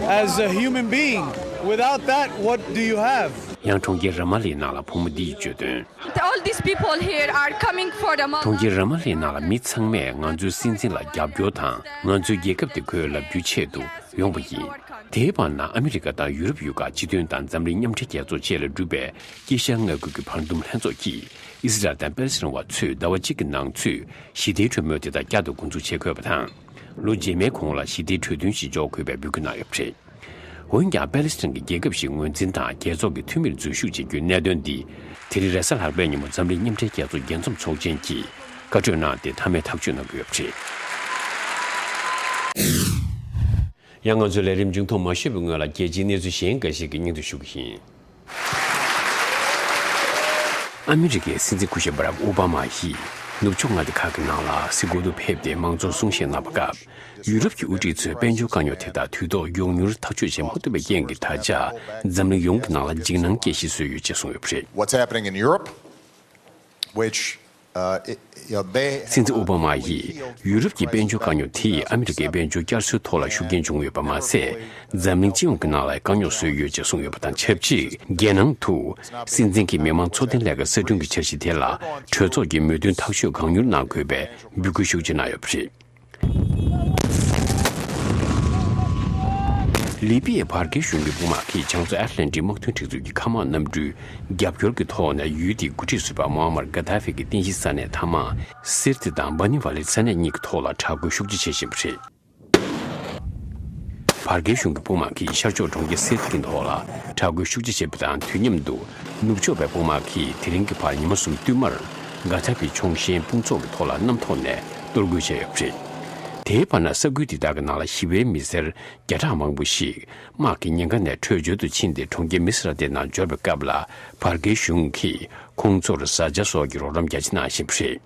as a human being, without that, what do you have? ཡང་གྲོང་ཁྱེར་ར་མ་ལའི་ནང་ལ་བུ་མོ་འདིས་བརྗོད་དོན། All these people here are coming for the mother. གྲོང་ཁྱེར་ར་མ་ལའི་ནང་ལ་མི་ཚང་མས་ང་ཚོའི་སྲིད་འཛིན་ལ་རྒྱབ་སྐྱོར་དང་ང་ཚོའི་རྒྱལ་ཁབ་དེ་ཁོའི་ལབ་རྒྱུའི་ཆེད་དུ་ཡོང་བ་ཡིན། དེའི་བར་ན་ཨ་མི་རི་ཀ་དང་ཡུ་རོབ་ཡུལ་ཁག་སྤྱི་མཐུན་དང་འཛམ་གླིང་མཉམ་འབྲེལ་རྒྱལ་ཚོགས་བཅས་ལ་གྲུབ་པའི་དཀྱིལ་ཤར་མངའ་ཁུལ་གྱི་བར་འདུམ་ལྷན་ཚོགས་ཀྱིས་ཨི་སི་རལ་དང་པེ་ལི་སི་ཐན་བ་ཚོས་ཟླ་བ་གཅིག་གི་ནང་ཚུད་ཞི་བདེའི་གྲོས་མོལ་དེ་དག་བསྐྱར་དུ་འགོ་འཛུགས་བྱེད་དགོས་པ་དང་། ལོ་རྗེས་མའི་གོང་ལ་ཞི་བདེའི་གྲོས་མཐུན་ཞིག་འཇོག་དགོས་པའི་འབོད་སྐུལ་གནང་ཡོད་པ་རེད། འོན་ཀྱང་པེ་ལི་སི་ཐན་གྱི་རྒྱལ་ཁབ་ཞིག་ངོས་འཛིན་དང་རྒྱལ་ཚོགས་ཀྱི་འཐུས་མིར་འཛུལ་ཞུགས་བྱེད་རྒྱུའི་གནད་དོན་འདི་དེ་རིང་རེས་གཟའ་ལྷག་པའི་ཉིན་མོ་འཛམ་གླིང་མཉམ་འབྲེལ་རྒྱལ་ཚོགས་རྒྱལ་འཛོམས་ཚོགས་ཆེན་གྱིས་བཀའ་གྲོས་གནང་སྟེ་མཐའ་མའི་ཐག་གཅོད་གནང་གི་ཡོད་པ་རེད། ཡང་ང་ཚོའི་ལས་རིམ་མཇུག་མཐོང་མ་ཞུས་པའི་སྔོན་ལ་རྒྱལ་སྤྱིའི་གནས་ཚུལ་གཞན་འགའ་ཞིག་གི་སྙིང་དུ་ཞུ་གི་ཡིན། ཨ་མི་རི་ཀའི་སྲིད་འཛིན་སྐུ་ཞབས་བྷ་རག་ཨོ་བྷ་མ་ཡིས་ནུབ་ཕྱོགས་མངའ་སྡེ་ཁག་གི་ནང་ལ་སྲིད་འགོ་དུ་ཕེབས་ཏེ་མང་ཚོགས་གསུང་བཤད་གནང་བ་སྐབས། ཡུ་རོབ་ཀྱི་དབུ་ཁྲིད་ཚོས་དཔལ་འབྱོར་དཀའ་རྙོག་དེ་དག་དུས་ཐོག་མགྱོགས་མྱུར་ཐག་གཅོད་བྱེད་མ་ཐུབ་པའི་རྐྱེན་གྱིས་ད་ཆ་འཛམ་གླིང་ཡོངས་ཀྱི་ནང་ལ་འཇིགས་སྣང་སྐྱེ་གཞི་བཟོས་ཡོད་ཅེས་གསུངས་ཡོད་པ་རེད། What's happening in Europe, which, uh, it, you know, they སྲིད་འཛིན་ཨོ་བྷ་མ་ཡིས་ཡུ་རོབ་ཀྱི་དཔལ་འབྱོར་དཀའ་རྙོག་དེས་ཨ་མི་རི་ཀའི་དཔལ་འབྱོར་བསྐྱར་གསོའི་ཐོག་ལ་ཤུགས་རྐྱེན་བྱུང་ཡོད་པ་མ་ཟད། འཛམ་གླིང་སྤྱི་ཡོངས་ཀྱི་ནང་ལ་དཀའ་རྙོག་བཟོས་ཡོད་ཅེས་གསུངས་ཡོད་པ་དང་ཆབས་ཅིག་རྒྱལ་ནང་དུ་སྲིད་འཛིན་གྱི་མི་དམངས་འཚོ་རྟེན་ལས་ཀ་གསར་སྐྲུན་གྱི་འཆར་གཞི་དེ་ལ་གྲོས་ཚོགས་ཀྱི་མོས་མཐུན་ཐག་གཅོད་གང་མྱུར་གནང་དགོས་པའི་འབོད་སྐུལ་ཤུགས་ཆེ་གནང་ཡོད་པ་རེད། ལི་པི་ཡའི་བར་བརྒལ་གཞུང་གི་དཔུང་དམག་གིས་བྱང་མཚོ་ཨེཊ་ལན་ཏིག་དམག་དོན་སྒྲིག་འཛུགས་ཀྱི་མཁའ་དམག་གནམ་གྲུའི་རྒྱབ་སྐྱོར་གྱི་ཐོག་ནས་ཡུལ་དེའི་འགོ་ཁྲིད་ཟུར་པ་མོ་ཨ་མར་གྷ་དཱ་ཧྥི་གི་རྟེན་གཞི་ས་གནས་མཐའ་དམག་སིར་ཏི་དང་སྦ་ནི་ཝ་ལི་ས་གནས་གཉིས་ཀྱི་ཐོག་ལ་དྲག་རྒོལ་ཤུགས་ཆེ་བྱེད་བཞིན་པ་རེད། བར་བརྒལ་གཞུང་གི་དཔུང་དམག་གིས་ཤར་ཕྱོགས་གྲོང་ཁྱེར་སིར་ཏི་གི་ཐོག་ལ་དྲག་རྒོལ་ཤུགས་ཆེ་བྱེད་པ་དང་དུས་མཉམ་དུ་ནུབ་ཕྱོགས་པའི་དཔུང་དམག་གིས་དེ་རིང་གི་བར་ཉི་མ་གསུམ་བསྟུད་མར་གྷ་དཱ་ཧྥི་ཆོང་གཞན་དཔུང་ཚོགས་ཀྱི་ཐོག་ལ་གནམ་ཐོག་ནས་གཏོར་རྒོལ་བྱས་ཡོད་པ་རེད། དེའི་བར་ན་ས་ཁུལ་འདི་དག་གི་ནང་ལ་ཞི་བའི་མི་སེར་བརྒྱ་ཕྲག་མང་པོ་ཞིག་དམག་གི་ཉེན་ཁ་ནས་བྲོས་བྱོལ་དུ་ཕྱིན་ཏེ་གྲོང་ཁྱེར་མི་སི་ར་ཏེ་ནང་འབྱོར་བའི་སྐབས་ལ་བར་བརྒལ་གཞུང་གིས་ཁོང་ཚོར་བཟའ་བཅའ་སོགས་ཀྱི་རོགས་རམ་རྒྱ་ཆེ་གནང་བཞིན་པ་རེད།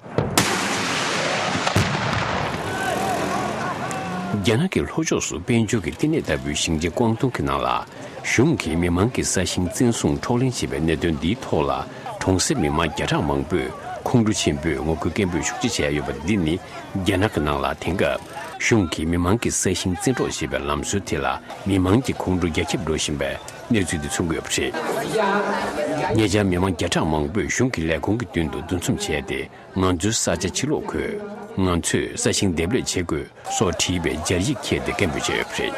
རྒྱ་ནག་གི་ལྷོ་ཕྱོགས་སུ་དཔལ་འབྱོར་གྱི་བསྟི་གནས་ལྟ་བུའི་ཞིང་ཆེན་ཀོང་ཏུང་གི་ནང་ལ། གཞུང་གིས་མི་མང་གི་ས་ཞིང་བཙན་བཟུང་འཕྲོག་ལེན་བྱས་པའི་གནད་དོན་འདིའི་ཐོག་ལ། གྲོང་གསེབ་མི་མང་བརྒྱ་ཕྲག་མང་པོས་ཁོང་ཁྲོ་ཆེན་པོས་ངོ་རྒོལ་སྐད་འབོད་ཤུགས་ཆེ་བྱས་ཡོད་པ་འདི་ནི། རྒྱ་ནག་གི་ནང་ལ་དེང་སྐབས་གཞུང་གིས་མི་མང་གི་ས་ཞིང་བཙན་འཕྲོག་བྱེད་པའི་ལམ་སྲོལ་དེ་ལ་མི་མང་གི་ཁོང་ཁྲོ་རྒྱ་ཁྱབ་འགྲོ་བཞིན་པའི་གནས་ཚུལ་འདི་མཚོན་གྱི་ཡོད་པ་རེད། ཉེ་ཆར་མི་མང་བརྒྱ་ཕྲག་མང་པོས་གཞུང་གི་ལས་ཁུངས་ཀྱི་མདུན་དུ་འདུ་འཛོམས་བྱས་ཏེ། ང་ཚོའི་ས་ཆ་ཕྱིར་སློག་དགོས། ང་ཚོས་ས་ཞིང་འདེབས་ལས་བྱེད་དགོས་སོགས་བྲིས་པའི་སྦྱར་ཡིག་འཁྱེར་ཏེ་སྐད་འབོད་བྱས་ཡོད་པ་རེད།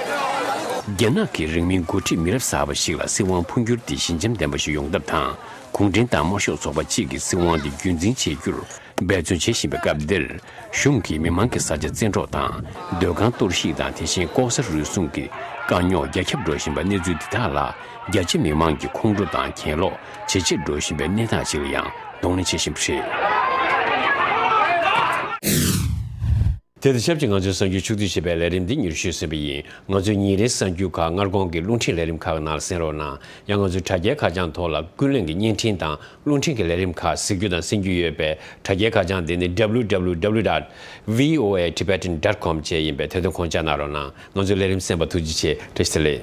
རྒྱ་ནག་གི་རིང་མིན་འགོ་ཁྲིད་མི་རབས་གསར་པ་ཞིག་ལ་སྲིད་དབང་འཕོ་འགྱུར་འདི་ཞི་འཇམ་ལྡན་པ་ཞིག་ཡོང་ཐབས་དང་། གུང་ཁྲན་ཏང་དམར་ཤོག་ཚོགས་པ་གཅིག་གི་སྲིད་དབང་འདི་རྒྱུན་འཛིན་བྱེད་རྒྱུར་འབད་བརྩོན་བྱེད་བཞིན་པའི་སྐབས་འདིར། གཞུང་གིས་མི་མང་གི་ས་ཆ་བཙན་འཕྲོག་དང་། སྡོད་ཁང་གཏོར་བཤིག་དང་། དེ་བཞིན་ལྐོག་ཟ་རུལ་སུངས་ཀྱི་དཀའ་རྙོག་རྒྱ་ཁྱབ་འགྲོ་བཞིན་པ་གནས་ཚུལ་འདི་དག་ལ། རྒྱ་ཆེ་མི་མང་གི་ཁོང་ཁྲོ་དང་གྱེན་ལོག་ཇེ་ཆེར་འགྲོ་བཞིན་པའི་གནས་སྟངས་ཤིག་ལ་ཡང་གདོང་ལེན་བྱེད་བཞིན་པ་རེད། དེ་དང་ཆབས་ཅིག་ང་ཚོའི་གསར་འགྱུར་ཕྱོགས་བསྡུས་བྱས་པའི་ལས་རིམ་འདི་མྱུར་ཞུས་ཟིན་པ་ཡིན། ང་ཚོའི་ཉིན་རེའི་གསར་འགྱུར་ཁག་སྔ་དགོང་གི་རླུང་འཕྲིན་ལས་རིམ་ཁག་གི་ནང་ལ་གསན་རོགས་གནང་། ཡང་ང་ཚོའི་དྲ་རྒྱའི་ཁ་བྱང་ཐོག་ལ་ཀུན་གླེང་གི་བརྙན་འཕྲིན་དང་རླུང་འཕྲིན་གྱི་ལས་རིམ་ཁག་གཟིགས་རྒྱུ་དང་གསན་རྒྱུ་ཡོད་པས། དྲ་རྒྱའི་ཁ་བྱང་དེ་ནི་W W W dot V O A Tibetan dot com བཅས་ཡིན་པས། དེ་དོན་ཁོང་ཅག་གནང་རོགས་གནང་། ང་ཚོའི་ལས་རིམ་གསན་པར་ཐུགས་རྗེ་ཆེ། བཀྲ་ཤིས་བདེ་ལེགས།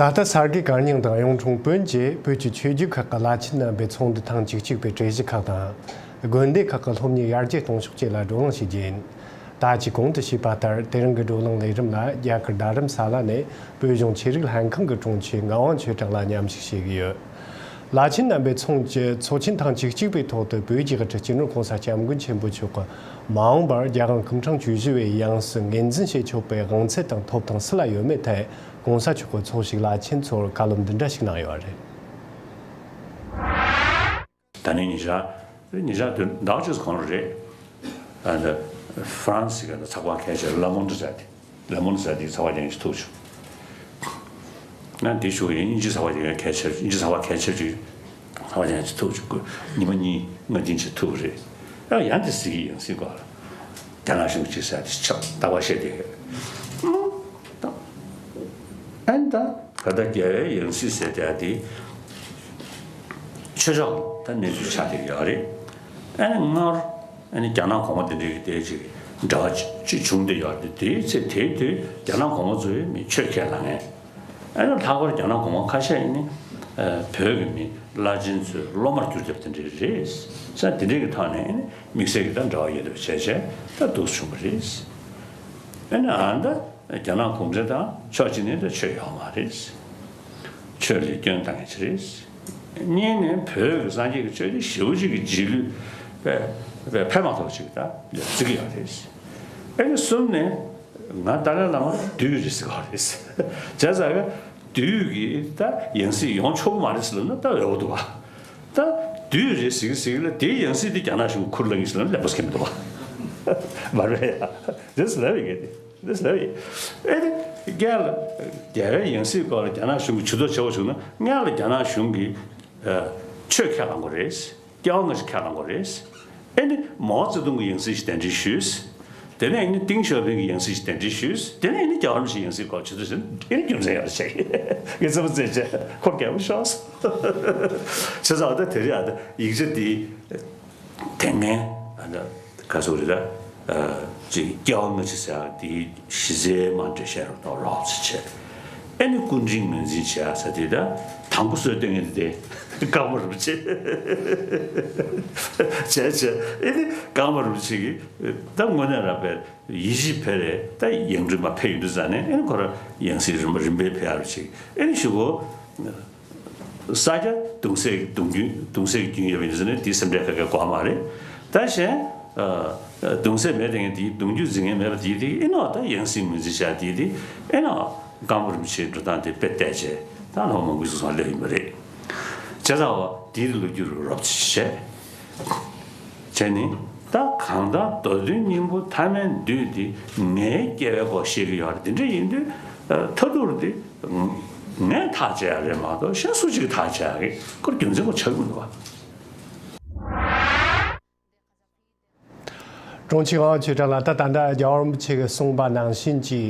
ད་ལྟ་གསར་འགོད་བཀའ་རྙིང་དང་གཡུང་དྲུང་བོན་བཅས་བོད་ཀྱི་ཆོས་བརྒྱུད་ཁག་གི་བླ་ཆེན་རྣམ་པས་ཚོགས་འདུ་ཐེངས་བཅུ་གཅིག་པའི་གྲོས་གཞི་ཁག་དང་། དགོན་སྡེ་ཁག་གི་སློབ་གཉེར་ཡར་རྒྱས་གཏོང་ཕྱོགས་བཅས་ལ་བགྲོ་གླེང་བྱེད་རྒྱུ་ཡིན། ད་ཅི་གོང་དུ་ཞུས་པ་ལྟར། དེ་རིང་གི་བགྲོ་གླེང་ལས་རིམ་ལ་རྒྱ་གར་རྡ་རམ་ས་ལ་ནས་བོད་གཞུང་ཆོས་རིག་ལྷན་ཁང་གི་དྲུང་ཆེ་ངག་དབང་ཆོས་གྲགས་ལགས་མཉམ་ཞུགས་བྱེད་ཀྱི་ཡོད། བླ་ཆེན་རྣམ་པའི་ཚོགས་ཀྱི་ཚོགས་ཆེན་ཐེངས་བཅུ་གཅིག་པའི་ཐོག་ཏུ་བོད་རྒྱལ་ཁབ་ཀྱི་སྤྱི་ནོར་༸གོང་ས་༸སྐྱབས་མགོན་ཆེན་པོ་མཆོག་གིས་མ་འོངས་པར་རྒྱལ་དབང་སྐུ་ཕྲེང་བཅུ་བཞི་པའི་ཡང་སྲིད་ངོས་འཛིན་བྱེད་ཆོག་པའི་དབང་ཚད་དང་ཐོབ་ཐང་སུ་ལ་ཡོད་མེད་ཐད་༸གོང་ས་མཆོག་གིས་ཚོགས་ཞུགས་བླ་ཆེན་ཚོར་བཀའ་སློབ་འདི་འདྲ་ཞིག་གནང་ཡོད་རེད། ད་ནི་ཉེ་ཆར། ཉེ་ཆར་དུས་ཟླ་བ་གཅིག་གོང་རེད། ཨ་ནི་ཧྥ་རན་སི་གི་ཚགས་པར་ཁ་ཤས་ལ་མོན་ཌི་ཟེར་ཏེ། ལ་མོན་ཌི་ཟེར་ཏེ་ཚགས་པར་རྒྱག་མཁན་ཞིག་ཐུག་བྱུང་། ང་འདི་ཞུ་ཡིན། དབྱིན་ཇི་ཚགས་པར་རྒྱག་མཁན་ཁ་ཤས། དབྱིན་ཇི་ཚགས་པར་ཁ་ཤས་ཅིག་ཚགས་པར་རྒྱག་མཁན་ཞིག་ཐུག་བྱུང་། ཉི་མ་གཉིས་ལྔ་རྒྱུན་ཅིག་ཐུག་རེད། ཨ་ཡང་དེ་ཟེར་གྱི་ཡིན་ཟེར་གོ། རྒྱ་ནག་གཞུང་གཅིག་ཟེར་ཏེ་ཆགས་རྟག་པར་བཤད་དེ། ཨ་ནི་ད་ག་ད་རྒྱལ་བའི་ཡང་སྲིད་ཟེར་དེ་དེ་ཆོས་ཕྱོགས་ད་གནས་ཚུལ་ཆགས་བསྡད་ཡོད་རེད། ཨ་ནི་སྔར་ཨ་ནི་རྒྱ་ནག་གོང་མ་དེ་འདྲའི་གི་དེ་ཅིག་འབྲེལ་བ་ཅིག་བྱུང་བསྡད་ཡོད་རེད། དེའི་ཚེ་དེའི་དུས་རྒྱ་ནག་གོང་མ་ཚོས་མི་ཆོས་ཁས་བླངས་མཁན། ཨ་ནི་ལྷག་པར་རྒྱ་ནག་གོང་མ་ཁ་ཤས་ནི་བོད་ཀྱི་མི་བླ་ཆེན་ཚོའི་སློབ་མར་གྱུར་བསྡད་པ་དེ་འདྲ་རེད། ས་དེ་འདྲའི་གི་ཐོག་ནས་ཨ་ནི་དམིགས་བསལ་གྱི་ད་འབྲེལ་བ་ཡོད་པ་བྱས་བྱས་ད་འདུག་བྱུང་བ་རེད། ཨ་ནི་ཨ་ནི་ད། རྒྱ་ནག་གུང་ཁྲན་ཏང་ཕྱོགས་གཅིག་ནས་ད་ཆོས་ཡོད་མ་རེད། ཆོས་ལ་སྐྱོན་བཏང་མཁན་ཅིག་རེད། གཉིས་ནས་བོད་ཀྱི་སངས་རྒྱས་ཀྱི་ཆོས་དེ་ཞེ་པོ་ཅིག་གི་རྗེས་ལུས་པའི་པའི་ཕན་མ་ཐོགས་ཅིག་ད་ལ་བརྩི་གི་ཡོད་རེད། ཨེ་ནི་གསུམ་ནས་ང་ཏཱ་ལའི་བླ་མ་བདུད་རེད་ཟེར་གི་ཡོད་རེད། བྱས་ཙང་གི་བདུད་ཀྱི་ད་ཡང་སྲིད་ཡོང་ཆོག་གི་མ་རེད་ཟེར་ལབ་ན་ད་འོས་པ་འདུག་བ། ད་བདུད་རེད་ཟེར་གི་ཟེར་གི་ལ་དེའི་ཡང་སྲིད་དེ་རྒྱ་ནག་གཞུང་གིས་ཁུར་བླངས་གི་ཟེར་ལབ་ན་ལེགས་པོ་ཟེར་གི་མི་འདུག་བ། མ་རེད་ཡ། རེད་ཟེར་ལབ་ཡོད་གི་དེ། འདི་ཟེར་བའི། ཨེ་ནི། རྒྱལ། རྒྱལ་བའི་ཡང་སྲིད་སྐོར་ལ་རྒྱ་ནག་གཞུང་གིས་ཇུས་གཏོགས་བྱེད་དགོས་བྱུང་ན་སྔོན་ལ་རྒྱ་ནག་གཞུང་གིས། ཨ། ཆོས་ཁས་བླངས་དགོས་རེད། སྐྱེ་བ་སྔ་ཕྱི་ཁས་བླངས་དགོས་རེད། ཨེ་ནི་མའོ་ཙེ་ཏུང་གི་ཡང་སྲིད་ཞིག་གདན་འདྲེན་ཞུས། དེ་ནས་ཨེ་ནི་ཏིང་ཞའོ་ཕིང་གི་ཡང་སྲིད་ཞིག་གདན་འདྲེན་ཞུས། དེ་ནས་ཨེ་ནི་རྒྱལ་བ་རིན་པོ་ཆེའི་ཡང་སྲིད་སྐོར་ཇུས་གཏོགས་བྱས་ན་ཨེ་ནི་རྒྱུ་མཚན་ཡོད་རེད་བྱས། ངས་ཚོད་དཔག་བྱས་བྱས་ཁོ་རྒྱལ་པོ་ཤོག་སོང་། བྱས་ཙང་ད་དེ་རེད་ཨ། ད་ཡིག་ཆ་འདི། དེ་སྔའི་ཨ་ནི་ག་ཚོད་རེད་ད། ཨ། ཅིག་སྐྱེ་བ་སྔ་ཕྱི་ཟེར་ཡག་དེའི་གཞི་རྩའི་མ་འགྲེལ་བཤད་རོགས་དང་རོབ་ཙམ་བྱས། ཨེ་ནི་སྐུ་ཕྲེང་ངོས་འཛིན་བྱེད་ཡག་ཟེར་དེ་ད་དང་པོ་སྲོལ་གཏོད་མཁན་དེ་ཀརྨ་རིན་པོ་ཆེ་བྱས་བྱས། ཨེ་ནི་ཀརྨ་རིན་པོ་ཆེ་གིས་ད་དངོས་གནས་རང་དཔེ་ཡིད་བཞིན་ཕེབས་རེད། ད་ཡང་སྤྲུལ་མ་ཕེབས་ཡོང་དུས་ཙང་ནས་ཨེ་ནི་ཁོ་རང་ཡང་སྲིད་རིམ་པ་རིམ་པས་ཕེབས་ཡག་རེད་བྱས། ཨེ་ནི་གཞུག་གུ། ས་སྐྱ་གདུང་སྲས་གདུང་རྒྱུན་གདུང་སྲས་ཀྱི་རྒྱུན་ཡོད་པ་ཡིན་ཟེར་ནས་དེའི་སེམས་ཁྲལ་ག་གེ་དགོས་མ་རེད། ད་གཞན། ཨ། གདུང་སྲས་མེད་དེ་ངས་དེའི་གདུང་རྒྱུད་འཛིན་མཁན་མེད་པ་དེའི་དེ་ཨེ་ནོ་ད་ཡང་སྲིད་ངོས་འཛིན་བྱ་དེའི་དེ་ཨེ་ནོ་ཀརྨ་རིན་པོ་ཆེའི་འགྲོ་སྟངས་དེ་དཔེ་བལྟས་བྱས་ད་ལོ་མང་པོའི་སོང་ཙང་སླེབས་ཡིན་པ་རེད། བྱས་ཙང་བ་དེའི་ལོ་རྒྱུས་རུ་རོབ་ཙམ་བྱས། བྱས་ནས་ད་གང་ལྟར་མདོ་དོན་སྙིང་པོ་ཐ་མལ་འདུས་དེ་ངའི་སྐྱེ་བའི་སྐོར་བཤད་ཀྱི་ཡོད་རེད། དེ་འདྲ་ཡིན་དུས་མཐའ་ཐུག་དེ། ངས་ཐག་བཅད་ཡག་རེད་མ་གཏོགས་གཞན་སུ་གཅིག་གིས་ཐག་བཅད་ཡག་གི་ཁོར་རྒྱུ་མཚན་ཁོ་ཆགས་ཀྱི་མི་འདུག་བ། དྲུང་ཆེ་ངག་དབང་ཆོས་གྲགས་ལགས། ད་ད་ལྟ་རྒྱལ་བ་རིན་པོ་ཆེ་གིས་གསུངས་པ་ནང་བཞིན་གྱི་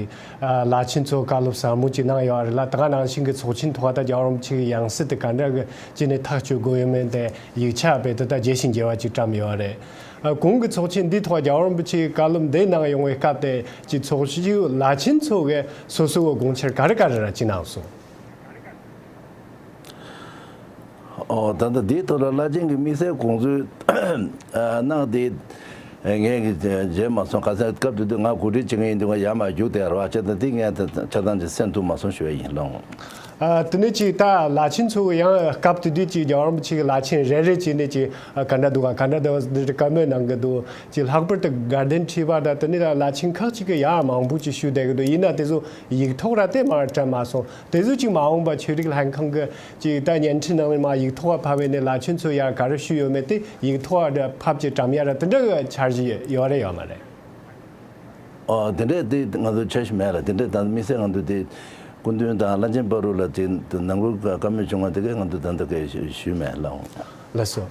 བླ་ཆེན་ཚོ་བཀའ་སློབ་ཟབ་མོ་ཅིག་གནང་ཡོད་རེད་ལ། ད་ག་ནང་བཞིན་གྱི་ཚོགས་ཆེན་ཐོག་ད་རྒྱལ་བ་རིན་པོ་ཆེ་གི་ཡང་སྲིད་དེ་ག་འདྲ་གི་ཅིག་ནས་ཐག་གཅོད་དགོས་ཡོད་མེད་དེ་ཡིག་ཆ་རྦད་དེ་ད་རྒྱས་ཤིང་རྒྱས་པ་ཅིག་བཀྲམ་ཡོད་རེད། ཨ། གོང་གི་ཚོགས་ཆེན་འདིའི་ཐོག་རྒྱལ་བ་རིན་པོ་ཆེའི་བཀའ་སློབ་འདི་གནང་ཡོང་བའི་སྐབས་དེ་ཀྱི་ཚོགས་ཞུགས་བླ་ཆེན་ཚོ་གིས་སོ་སོའི་དགོངས་འཆར་ག་རེ་ག་རེ་ར་ཅིག་གནང་སོང་། ཨོ། ད་ལྟ་འདིའི་ཐོག་ལ་བླ་ཆེན་གྱི་དམིགས་བསལ་དགོངས་ཚུལ་གནང་དེ་ངས་ཀྱི་མཇལ་མ་སོང་། ག་ཚད་སྐབས་དེ་དུས་ང་གོ་སྒྲིག་བྱེད་མཁན་ཡིན་དུས་ང་ཡར་མར་རྒྱུགས་བསྡད་ར་བ། བྱས་ཙང་འདི་ངས་ད་ཆ་ཚང་ཅིག་གསན་ཐུབ་མ་སོང་ཞུ་བ་ཡིན་ལགས། ཨ། དེ་ནས་ཅིག་ད་བླ་ཆེན་ཚོ་ཡང་སྐབས་དེ་དུས་ཀྱི་རྒྱལ་བ་རིན་པོ་ཆེ་གི་བླ་ཆེན་རེ་རེ་བྱས་ནས་ཅིག་ག་འདྲ་འདུག་ག་ག་འདྲ་འདུག་འདི་བཀའ་མོལ་གནང་གི་འདུག་ཅིག་ལྷག་པར་དུ་དགའ་ལྡན་ཁྲི་པ་དང་དེ་ནས་ད་བླ་ཆེན་ཁག་ཅིག་གིས་ཡང་མང་པོ་ཅིག་ཞུས་བསྡད་ཀྱི་འདུག་ཡིན་ན་དེ་ཚོ་ཡིག་ཐོག་ར་དེ་མར་བཀྲམ་མ་སོང་། དེ་ཚོ་ཅིག་མ་འོངས་པ་ཆོས་རིག་ལྷན་ཁང་གི་ཅིག་ད་བརྙན་འཕྲིན་ནང་ནས་མར་ཡིག་ཐོག་ཕབ་པ་ནས་བླ་ཆེན་ཚོ་ཡང་ག་རེ་ཞུས་ཡོད་མེད་དེ་ཡིག་ཐོག་ཕབ་ཅིག་བཀྲམ་ཡ་ར་དེ་འདྲ་གི་འཆར་གཞི་ཡོད་རེད་ཡོད་མ་རེད། ཨོ། དེ་འདྲས་དེ་ང་ཚོ་འཆར་གཞི་མེད་ལ། དེ་འདྲས་ད་དམིགས་བསལ་ང་ཚོ་དེ་སྐུ་མདུན་དང་བླ་ཆེན་བར་དུ་ལ་དེ་ནང་ཁུལ་བཀའ་མོལ་བྱུང་བ་དེ་གས་ང་ཚོ་ད་ལྟ་གས་ཞུས་མེད་ལགས། ལགས་སོ།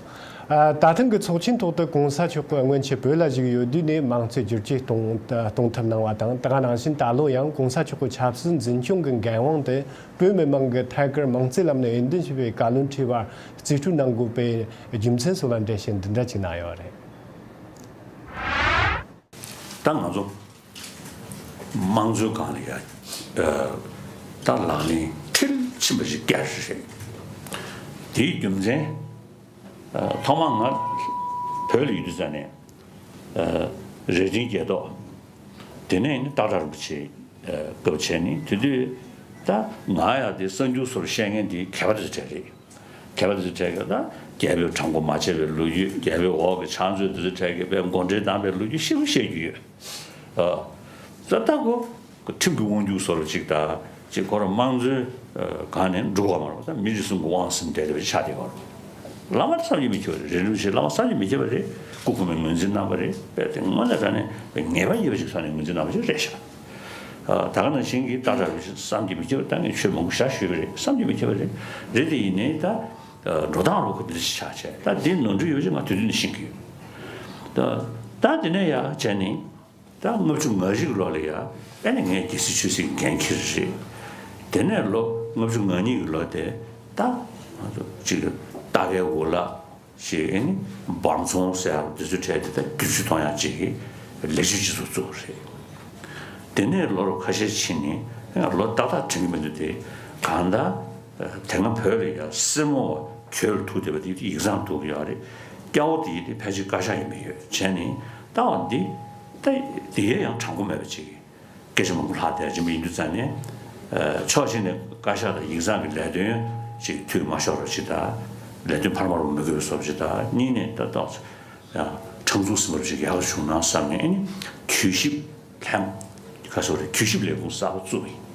ཨ། ད་ཐེངས་ཀྱི་ཚོགས་ཆེན་ཐོག་ཏུ་གོང་ས་མཆོག་གིས་སྔོན་ཆད་བོད་ལ་བཞུགས་ཡོད་དུས་ནས་མང་གཙོའི་བསྒྱུར་བཅོས་གཏོང་གཏོང་ཐབས་གནང་བ་དང་། ད་ག་ནང་བཞིན་ད་ལོ་ཡང་གོང་ས་མཆོག་གི་ཆབ་སྲིད་འཛིན་སྐྱོང་གི་འགན་དབང་དེ་བོད་མི་མང་གིས་ཐད་ཀར་མང་གཙོའི་ལམ་ནས་འོས་འདེམས་བྱས་པའི་བཀའ་བློན་ཁྲི་པར་རྩིས་སྤྲོད་གནང་དགོས་པའི་རྒྱུ་མཚན་སོགས་ལ་འགྲེལ་བཤད་འདི་འདྲ་ཅིག་གནང་ཡོད་རེད། ད་ང་ཚོ་དམངས་གཙོའི་སྒང་ལ་ཡ། ཨ། ད་ལག་ལེན་ཁྲིད་ ཆེན་པོ་ཞིག་བསྐྱར་རེད། དེའི་རྒྱུ་མཚན། ཨ། ཐོག་མར་ང་བོད་ལ་ཡོད་དུས་ཙམ་ནས། ཨ། རྭ་སྒྲེང་རྒྱལ་ཐོག་དེ་ནས་ནི་སྟག་བྲག་རིན་པོ་ཆེ། ཨ། སྐབས་བྱས་ནི་དེ་དུས་ད་ང་ཡང་དེ་གསར་འགྱུར་སོགས་བཤད་མཁན་དེ་གད་པ་དེ་ཚོ་གྲས་རེད། གད་པ་དེ་ཚོ་གྲས་ཀྱི་ད་རྒྱལ་པོས་བྲང་ཁོག་མ་བཅད་པའི་ལོ་རྒྱུས། རྒྱལ་པོའི་འོག་གི་ཕྱག་མཛོད་དེ་ཚོ་གྲས་ཀྱིས་དཔེ་མགོ་འདྲེན་བཏང་པའི་ལོ་རྒྱུས་ཞེ་པོ་བཤད་རྒྱུ་ཡོད། ཨ། ད་ལྟ་ཁོ་ཁྲིམས་ཀྱི་དབང་སྒྱུར་སོགས་ལ་ཅིག་ད་ཅིག་ཁོ་རང་དམངས་གཙོའི་སྒང་ནས་འགྲོ་བ་མ་རེད་པ། ད་མི་རེ་ཟུང་གི་དབང་ཟིན་བསྡད་པའི་ཆ་དེ་བར་བླ་མ་བསམ་གྱིས་མི་ཁྱབ་པ་རེད། རིན་པོ་ཆེ་བླ་མ་བསམ་གྱིས་མི་ཁྱབ་པ་རེད། སྐུ་གོང་མས་ངོས་འཛིན་གནང་བ་རེད། དཔེ་དེ་དངོས་གནས་དྲང་གནས་དཔེ་ངེས་པ་ཡོད་པ་ཞིག་ཐོག་ནས་ངོས་འཛིན་གནང་བ་ཞིག་རེད་ཤག་ཨ། ད་ག་ནང་བཞིན་གྱི་སྟག་བྲག་རིན་པོ་ཆེ་བསམ་གྱིས་མི་ཁྱབ་པ། ད་ངས་ཆོས་མང་པོ་ཞེ་དྲག་ཞུས་པ་རེད། བསམ་གྱིས་མི་ཁྱབ་པ་རེད། རེད་དེ་ཡིན་ནའི་ད་འགྲོ་སྟངས་ལོག་ཁོ་འདི་འདྲ་ཞིག་ཆགས་བྱས། ད་འདི་ནོར་འཁྲུལ་ཡོད་པ་ཞིག་ང་དེ་དུས་ནས་ཤེས་ཀྱི་ཡོད། ད་ད་དེ་ནས་ཡར་བྱས་ནས། ད་ལྔ་བཅུ་ང་བཞི་གི་ལོ་ལ་ཡ། ཨེ་ནི་ངས་རྒྱལ་སྲིད་ཆོས་སྲིད་འགན་འཁྱེར་རེད། དེ་ནས་ལོ་ལྔ་བཅུ་ང་གཉིས་ཀྱི་ལོ་དེ་ད་ང་ཚོ་གཅིག་ལ་རྟ་སྒའི་འུ་ལག་ཞིག་ཨེ་ནི་འབངས་ཚོང་ཟེར་ཡག་འདི་ཚོའི་གྲས་དེ་ད་བསྒྱུར་བཅོས་གཏོང་ཡག་ཅིག་གི་ལས་བྱེད་སྤྱི་ཚོགས་བཙུགས་རེད། དེ་ནས་ལོ་ཁ་ཤས་ཕྱིན་ནས་ལོ་ཏག་ཏག་དྲན་གྱི་མི་འདུག་སྟེ། གང་ལྟར་དེ་སྔ་བོད་ལ་ཡ་སེར་མོ་བ་གྱོད་ལ་ཐུག་བསྡད་པ་དེ་ཡིག་ཚང་ཐུག་གི་ཡོད་རེད། སྐྱ་བོ་དེ་ཡི་དེ་ཕལ་ཆེར་བཀའ་ཤག་ཡིན་པའི་ཡོད་བྱས་ནས་ལྟ་བ་འདི། ད་དེ་ཡས་ཡང་དྲང་པོ་མེད་པ་ཅིག་སྐད་ཆ་མང་པོ་ལྷག་བསྡད་ཀྱིན་པ་ཡིན་དུས་ཙང་ནས། ཨ། ཕྱོགས་གཅིག་ནས་བཀའ་ཤག་དང་ཡིག་ཚང་གི་ལས་དོན་ཅིག་འཐུས་མ་ཤོར་བ་ཅིག་དང་། ལས་དོན་འཕར་མ་རུ་མི་དགོས་པའི་བཟོ་བ་ཅིག་དང་། གཉིས་ནས་ད་ཏོག་ཙམ་ཡང་ཁྲང་ཚུགས་ཟིན་པ་ཅིག་ཡག་བྱུང་ན་བསམ་ནས། ཨ་ནི་གྱོད་ཞིབ་ལྷན། ག་སོ་རེད། གྱོད་ཞིབ་ལས་ཁུངས་གསར་པ་བཙུགས་ཡིན།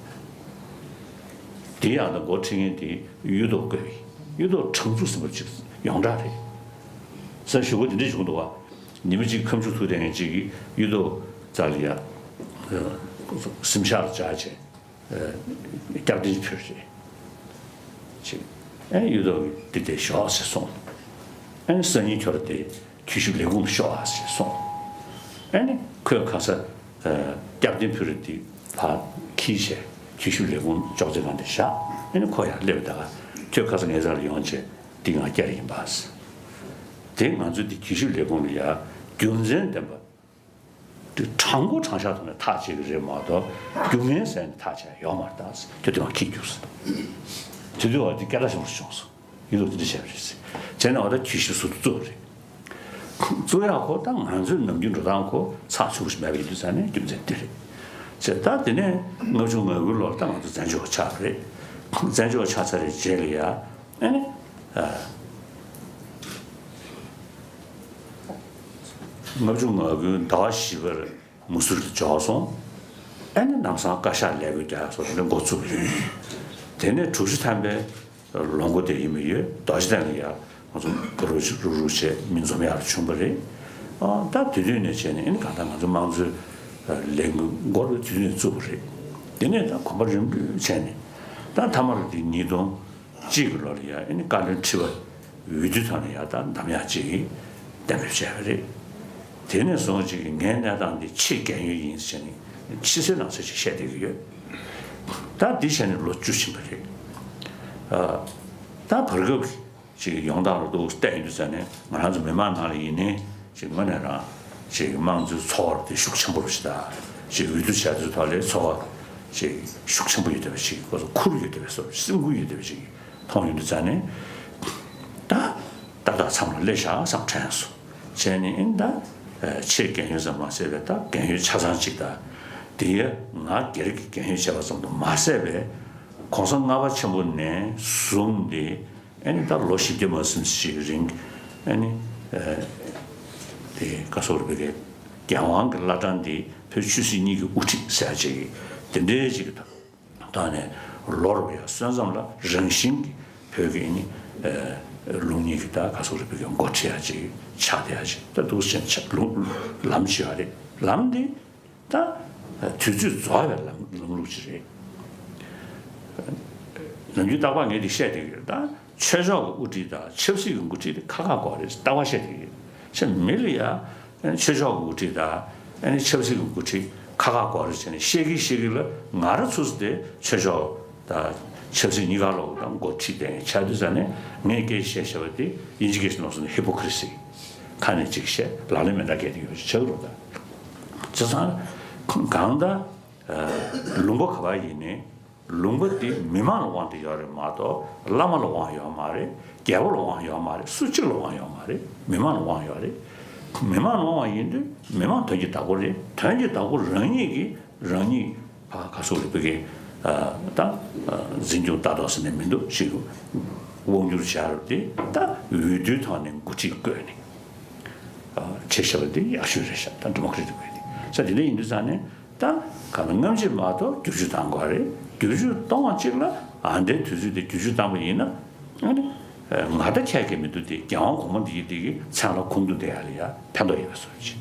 དེ་ཡང་ད་འགོ་ཁྲིད་མཁན་དེ་གཡུ་ཐོག་བསྐོས་ཡིན། གཡུ་ཐོག་ཁྲང་ཚུགས་ཟིན་པ་ཅིག་ཡོངས་གྲགས་རེད། ས་ཞུ་སྒོ་དེ་འདྲ་བྱུང་འདུག་བ། ཉི་མ་གཅིག་ཁ་མཆུ་ཐུག་བསྡད་མཁན་གཅིག་གིས་གཡུ་ཐོག་རྩ་ལ་ཡ། ཨ། སེམས་ཤག་ལ་བཅར་བྱས། ཨ། སྐྱབས་རྟེན་ཕུལ་རེད། ཅིག་ཨེ། གཡུ་ཐོག་གིས་འདི་དེ་ཞོག་ཟེར་སོང་། ཨེ་ནི་སང་ཉིན་ཁྱོད་ར་དེ་གྱོད་ཞིབ་ལས་ཁུངས་ལ་ཤོག་ཨ་ཟེར་སོང་། ཨེ་ནི་ཁོས་ཁ་ས། ཨ། སྐྱབས་རྟེན་ཕུལ་རེད། དེ་ཕར་འཁྱེར་བྱས་གྱོད་ཞིབ་ལས་ཁུངས་ཅོག་ཙེ་སྒང་དེ་བཞག་ཨེ་ནི་ཁོ་ཡར་སླེབས། ད་ག་ཁྱོད་ཁ་ས་ངའི་རྩ་ལ་ཡོང་བྱས། འདི་ང་བསྐྱར་ཡིན་པ་ཟེར། དེ་ང་ཚོས་དེ་གྱོད་ཞིབ་ལས་ཁུངས་ལ་ཡ་རྒྱུ་མཚན་ལྡན་པ། དེ་དྲང་པོ་དྲང་བཞག་ཐོག་ནས་ཐག་བཅད་ཀྱི་རེད་མ་གཏོགས། རྒྱུ་ངན་ཟེར་ནས་ཐག་བཅད་ཡོད་མ་རེད་ད། ཁྱོད་དེ་མ་ཁྱི་རྒྱུགས་ཟེར། དེ་དུས་བ་དེ་སྐད་གྲགས་ཆེན་པོ་བྱུང་སོང་། ཡིན་ལུགས་དེ་འདྲ་བྱས་པ་རེད་ཟེར། བྱས་ན་འོ་ད་གྱོད་ཞིབ་ཟུར་དུ་བཙུགས་པ་རེད། བཙུགས་ཡག་ཁོ་ད་ང་ཚོའི་ནམ་རྒྱུན་འགྲོ་སྟངས་ཁོ་ཚགས་ཚུད་པོ་ཞིག་མེད་པ་ཡིན་དུས་ཙང་ནས་རྒྱུ་མཚན་དེ་རེད། བྱས་ད་དེ་ནས་ལྔ་བཅུ་ང་དགུའི་ལོར་ད་ང་ཚོ་བཙན་བྱོལ་བ་ཆགས་པ་རེད། བཙན་བྱོལ་བ་ཆགས་ཚར་བའི་རྗེས་ལ་ཡ། ཨ་ནི། ཨ། ལྔ་བཅུ་ང་དགུའི་ཟླ་བ་བཞི་པར་མུ་སུར་དུ་འབྱོར་སོང་། ཨ་ནི་ལམ་སང་བཀའ་ཤག་ལས་ཁུངས་རྒྱག་ཡག་སོགས་དེ་འདྲ་འགོ་བཙུགས་པ་རེད། དེ་ནས་དྲུག་ཅུ་ཐམ་པའི་ལོ་འགོ་དེ་ཡིན་པ་ཡོད། རྡོ་རྗེ་གདན་ལ་ཡ་ང་ཚོ་རུག་རུག་རུག་རུག་བྱས་མི་འཛོམས་ཡག་བྱུང་བ་རེད། ཨ། ད་དེ་དུས་ནས་བྱས་ནས་ཨ་ནི་གང་ལྟར་ང་ཚོ་དམངས་གཙོའི་ལས་འགུལ་འགོ་དེ་དུས་ནས་བཙུགས་པ་རེད། དེ་ནས་ད་གོམ་པ་རིམ་པས་བྱས་ནས་ད་མཐའ་མར་དེ་ཉིས་སྟོང་གཅིག་གི་ལོ་ལ་ཡ་ཨ་ནི་བཀའ་བློན་ཁྲི་པ་འོས་བསྡུ་ཐོག་ནས་ཡ་ད་འདེམས་ཡག་ཅིག་གཏན་འབེབས་བྱས་པ་རེད། དེ་ནས་བཟུང་ཅིག་ངའི་གནས་སྟངས་འདི་ཕྱིའི་རྒན་ཡོལ་ཡིན་ཟེར་ནས་ཕྱི་གསལ་ནང་གསལ་ཅིག་བཤད་བསྡད་ཀྱི་ཡོད། ད་འདི་བྱས་ནས་ལོ་བཅུ་ཕྱིན་པ་རེད། ཨ། ད་བར་སྐབས་ཅིག་ཡོང་སྟངས་ལ་འདུག་བལྟས་ཡོང་དུས་ཙང་ནས་ང་རང་ཚོ་མི་མང་ནང་ལ་ཡིན་ནའི་ཅིག་དངོས་གནས་རང་ཅིག་དམངས་གཙོའི་ཚོར་བ་དེ་ཤུགས་ཆེན་པོ་རུ་ཞིག་དང་། ཅིག་འོས་བསྡུ་བྱས་དུས་ཐོག་ལ་ཚོར་བ་ཅིག་ཤུགས་ཆེན་པོ་ཡོད་བསྡད་པ་ཞིག་ཁོ་ཚོ་ཁུར་ཡོད་བསྡད་པའི་བཟོ། སེམས་ཁུར་ཡོད་བསྡད་པ་ཞིག་མཐོང་ཡོང་དུས་ཙང་ནས། ད་ཏག་ཏག་མཚམས་ལ་སླེབས་ཤག་བསམ་དྲན་སོང་། བྱས་ནས་ཨིན་ད། ཨ། ཕྱིའི་རྒན་ཡོལ་ཙམ་མ་ཟད་པའི་ད་རྒན་ཡོལ་ཆ་ཚང་གཅིག་དང་། དེ་ཡང་ང་སྒེར་གྱི་རྒན་ཡོལ་བྱས་པ་ཙམ་དུ་མ་ཟད་པའི་གོང་ས་ལྔ་པ་ཆེན་པོ་ནས་བཟུང་སྟེ། ཨ་ནི་ད་ལོ་བཞི་བརྒྱ་མ་ཟིན་ཞིག་རིང་། ཨ་ནི། ཨ། དེ་ག་སོགས་རེད་པའི་རྒྱལ་དབང་གི་བླ་བྲང་འདི་བོད་ཆོས་སྲིད་གཉིས་ཀྱི་དབུ་ཁྲིད་ཟེར་ཡག་ཅིག་དེ་འདྲའི་ཅིག་གི་ཐོག་ནས་ལོ་རུ་ཡ་སོན་ཙམ་ལ་རང་བཞིན་གྱི་བོད་ཀྱི་ཨ་ནི། ཨ། ལུགས་གཉིས་ཀྱི་ད་ག་སོགས་རེད་པའི་འགོ་ཁྲིད་ཡག་ཅིག་ཆགས་བསྡད་ཡག་ཅིག་ད་འདུག་སེ་ཆགས། ལམ་ཅིག་ཡོད་རེད། ལམ་འདི། ད་དུས་ཚོད་རྫོགས་པའི་ལམ་ལམ་ལུགས་ཅིག་རེད། ནམ་རྒྱུན་རྟག་པར་ངས་འདི་བཤད་བསྡད་ཀྱི་ཡོད། ད་ཆོས་ཕྱོགས་ཀྱི་དབུ་ཁྲིད་དང་ཆབ་སྲིད་ཀྱི་འགོ་ཁྲིད་དེ་ཁ་ཁ་དགོས་རེད། རྟག་པར་བཤད་བསྡད་ཀྱི་ཡོད། ཆ་མི་ལ་ཡ་ཨ་ནི་ཆོས་ཕྱོགས་ཀྱི་དབུ་ཁྲིད་དང་ཨ་ནི་ཆབ་སྲིད་ཀྱི་འགོ་ཁྲིད་ཁ་ཁ་དགོས་རེད་ཟེར་ནས་བཤད་ཀྱི་བཤད་ཀྱི་ལ། ང་རང་ཚོ་དེ་ཆོས་ཕྱོགས་དང་ཆབ་སྲིད་གཉིས་ཀ་ལོག་དང་འགོ་ཁྲིད་དེ་ཆགས་དུས་ཙང་ནས། ངས་སྐད་ཆ་བཤད་བཤད་པ་དེ་དབྱིན་ཇི་སྐད་ཆ་ནང་སོང་ན་ཧི་པོ་ཀི་རི་སི། ཁ་ནས་གཅིག་བཤད། ལག་ལེན་མི་འདྲ་བྱེད་ཀྱི་ཡོད་པ་ཞིག་ཆགས་ཀྱི་རེད། ད་བྱས་ཙང་གང་ལྟར། ཨ། ལུང་པ་ག་པར་ཡིན་ནའི། ལུང་པ་དེ་མི་མང་ལ་དབང་དུ་ཡོད་རེད་མ་གཏོགས་བླ་མ་ལ་དབང་ཡོད་མ་རེད། རྒྱལ་པོ་ལ་དབང་ཡོད་མ་རེད། སུ་གཅིག་ལ་དབང་ཡོད་མ་རེད། མི་མང་ལ་དབང་ཡོད་རེད། མི་མང་ལ་དབང་བ་ཡིན་དུས་མི་མང་དོན་གྱི་བདག་པོ་རེད། དོན་གྱི་བདག་པོ་རང་ཉིད་ཀྱིས་རང་ཉིད་ཕ་ག་སོགས་ལ་བོད་ཀྱི་ད་འཛིན་སྐྱོང་ལྟ་རྟོག་ཟེར་ནས་མི་འདུག་ཞིག་དབང་སྒྱུར་བྱ་རབས་དེ་ད་འོས་བསྡུའི་ཐོག་ནས་འགོ་ཁྲིད་བསྐོས་ནས་བྱས་བཞག་པ་དེ་ཡག་ཤོས་རེད་ཤག་ད་ཌི་མོ་ཀྲེ་ཊིག་བོད་དེ་ས་དེ་འདྲ་ཡིན་དུས་ཙང་ནས། ད་གང་ལ་སྔ་ཕྱི་མ་གཏོགས་བསྒྱུར་བཅོས་བཏང་དགོས་རེད། བསྒྱུར་བཅོས་གཏོང་བ་གཅིག་ལ་ཨ་འདྲའི་དུས་ཚོད་དེ་བསྒྱུར་བཅོས་བཏང་པ་ཡིན་ན་ཨ་ནི་ང་ད་ཁྱད་ཀྱི་མི་འདུག་དེ་རྒྱལ་དབང་གོང་མ་འདི་ཡི་དེ་གི་མཚན་ལ་ཁུངས་གཏུགས་བསྡད་ཡ་ལ་ཡ་ཕན་ཐོགས་ཡོད་པ་བཟོ་ཅིག་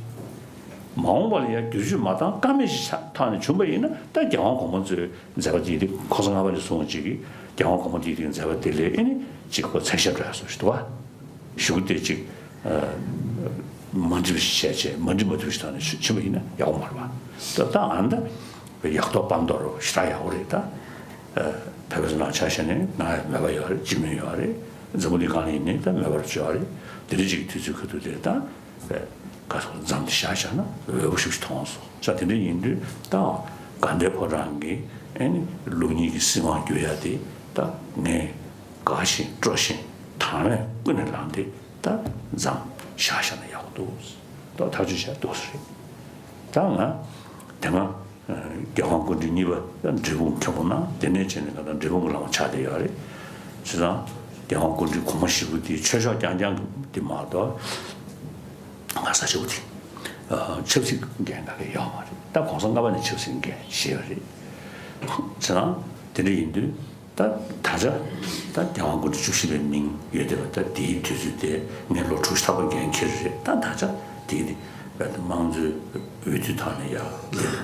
མ་འོངས་པ་ལ་ཡ་བསྒྱུར་བཅོས་མ་བཏང་ཀ་མེད་ཞིག་ཐོག་ནས་བྱུང་པ་ཡིན་ན་ད་རྒྱལ་དབང་གོང་མ་ཚོའི་མཛད་པ་འདི་ཡི་དེ་ཁོ་ཚོ་ལྔ་པ་ནས་བཟུང་བ་ཅིག་གི་རྒྱལ་དབང་གོང་མ་འདི་ཡི་དེ་མཛད་པ་དེ་ལས་ཨ་ནི་གཅིག་པོ་མཚན་ཞབས་འགྲོ་ཡ་བཟོ་ཞིག་འདུག་བ། གཞུག་དེ་གཅིག་མ་འགྲིག་པ་ཞིག་བྱས་བྱས་མ་འགྲིག་མ་ཐུབ་ཞིག་ཐོག་ནས་ཕྱིན་པ་ཡིན་ན་ཡག་པོ་མ་རེད་པ། ད་ད་ཨ་ནི་ད་ཡག་ཐོག་སྤང་ཐོག་རོ་ཞེ་དྲག་ཡག་པོ་རེད་ད། བོད་པ་ཚོ་ནང་ཆ་བཞག་ནས་ང་མོས་པ་ཡོད་རེད། སྤྱི་མོས་ཡོད་རེད། འཛམ་བུ་གླིང་སྒང་ལ་ཡིན་ནའི་ད་མོས་པ་རུ་བྱེད་ཡོད་རེད། དེ་འདྲ་ཅིག་དུས་ཚོད་ཁ་ཐུག་དེ་ད་ག་སོགས་མཚམས་དེ་བཞག་བཞག་ན་འོས་པ་ཤུགས་ཤིག་མཐོང་སོང་། ཙང་དེ་འདྲ་ཡིན་དུས་ད་དགའ་ལྡན་ཕོ་བྲང་གི་ཨ་ནི་ལུགས་གཉིས་ཀྱི་སྲིད་དབང་བསྒྱུར་ཡ་དེ་ད་ངས་དགའ་བཞིན་སྤྲོ་བཞིན་དང་བས་ཀུན་ནས་བསླངས་ཏེ་ད་མཚམས་བཞག་བཞག་ན་ཡག་པོ་འདུག་ད་ཐག་གཅོད་བྱས་འདུག་ས་རེད། ད་ང་དེ་སྔ་རྒྱལ་དབང་སྐུ་ཕྲེང་གཉིས་པ་ད་འབྲས་སྤུངས་མཁན་པོ་ན་དེ་ནས་བྱས་ནས་ང་ད་འབྲས་སྤུངས་ཀྱི་བླ་མ་ཆགས་བསྡད་ཡོད་རེད། བྱས་ཙང་རྒྱལ་དབང་སྐུ་ཕྲེང་གོང་མ་བཞི་པོ་དེ་ཆོས་ཕྱོགས་རྐྱང་རྐྱང་གི་དེ་མ་གཏོགས་ང་ས་ཆེ་བོ་དེ་ཆབ་སྲིད་འགན་ག་གེ་ཡོད་མ་རེད། ད་གོང་ས་ལྔ་པ་ནས་ཆབ་སྲིད་འགན་བཞེས་པ་རེད། བྱས་ཙང་དེ་འདྲ་ཡིན་དུས་ད་ད་ཆ་ད་རྒྱལ་དབང་སྐུ་ཕྲེང་བཅུ་བཞི་པའི་མིང་ཡོད་བསྡད་པ་ད་དེའི་དུས་ཚོད་དེ་ངས་ལོ་དྲུག་ཅུ་ཐམ་པ་འགན་འཁྱེར་རེད། ད་ད་ཆ་དེ་གི་དེ་དམངས་གཙོའི་འོས་བསྡུ་ཐོག་ནས་ཡར་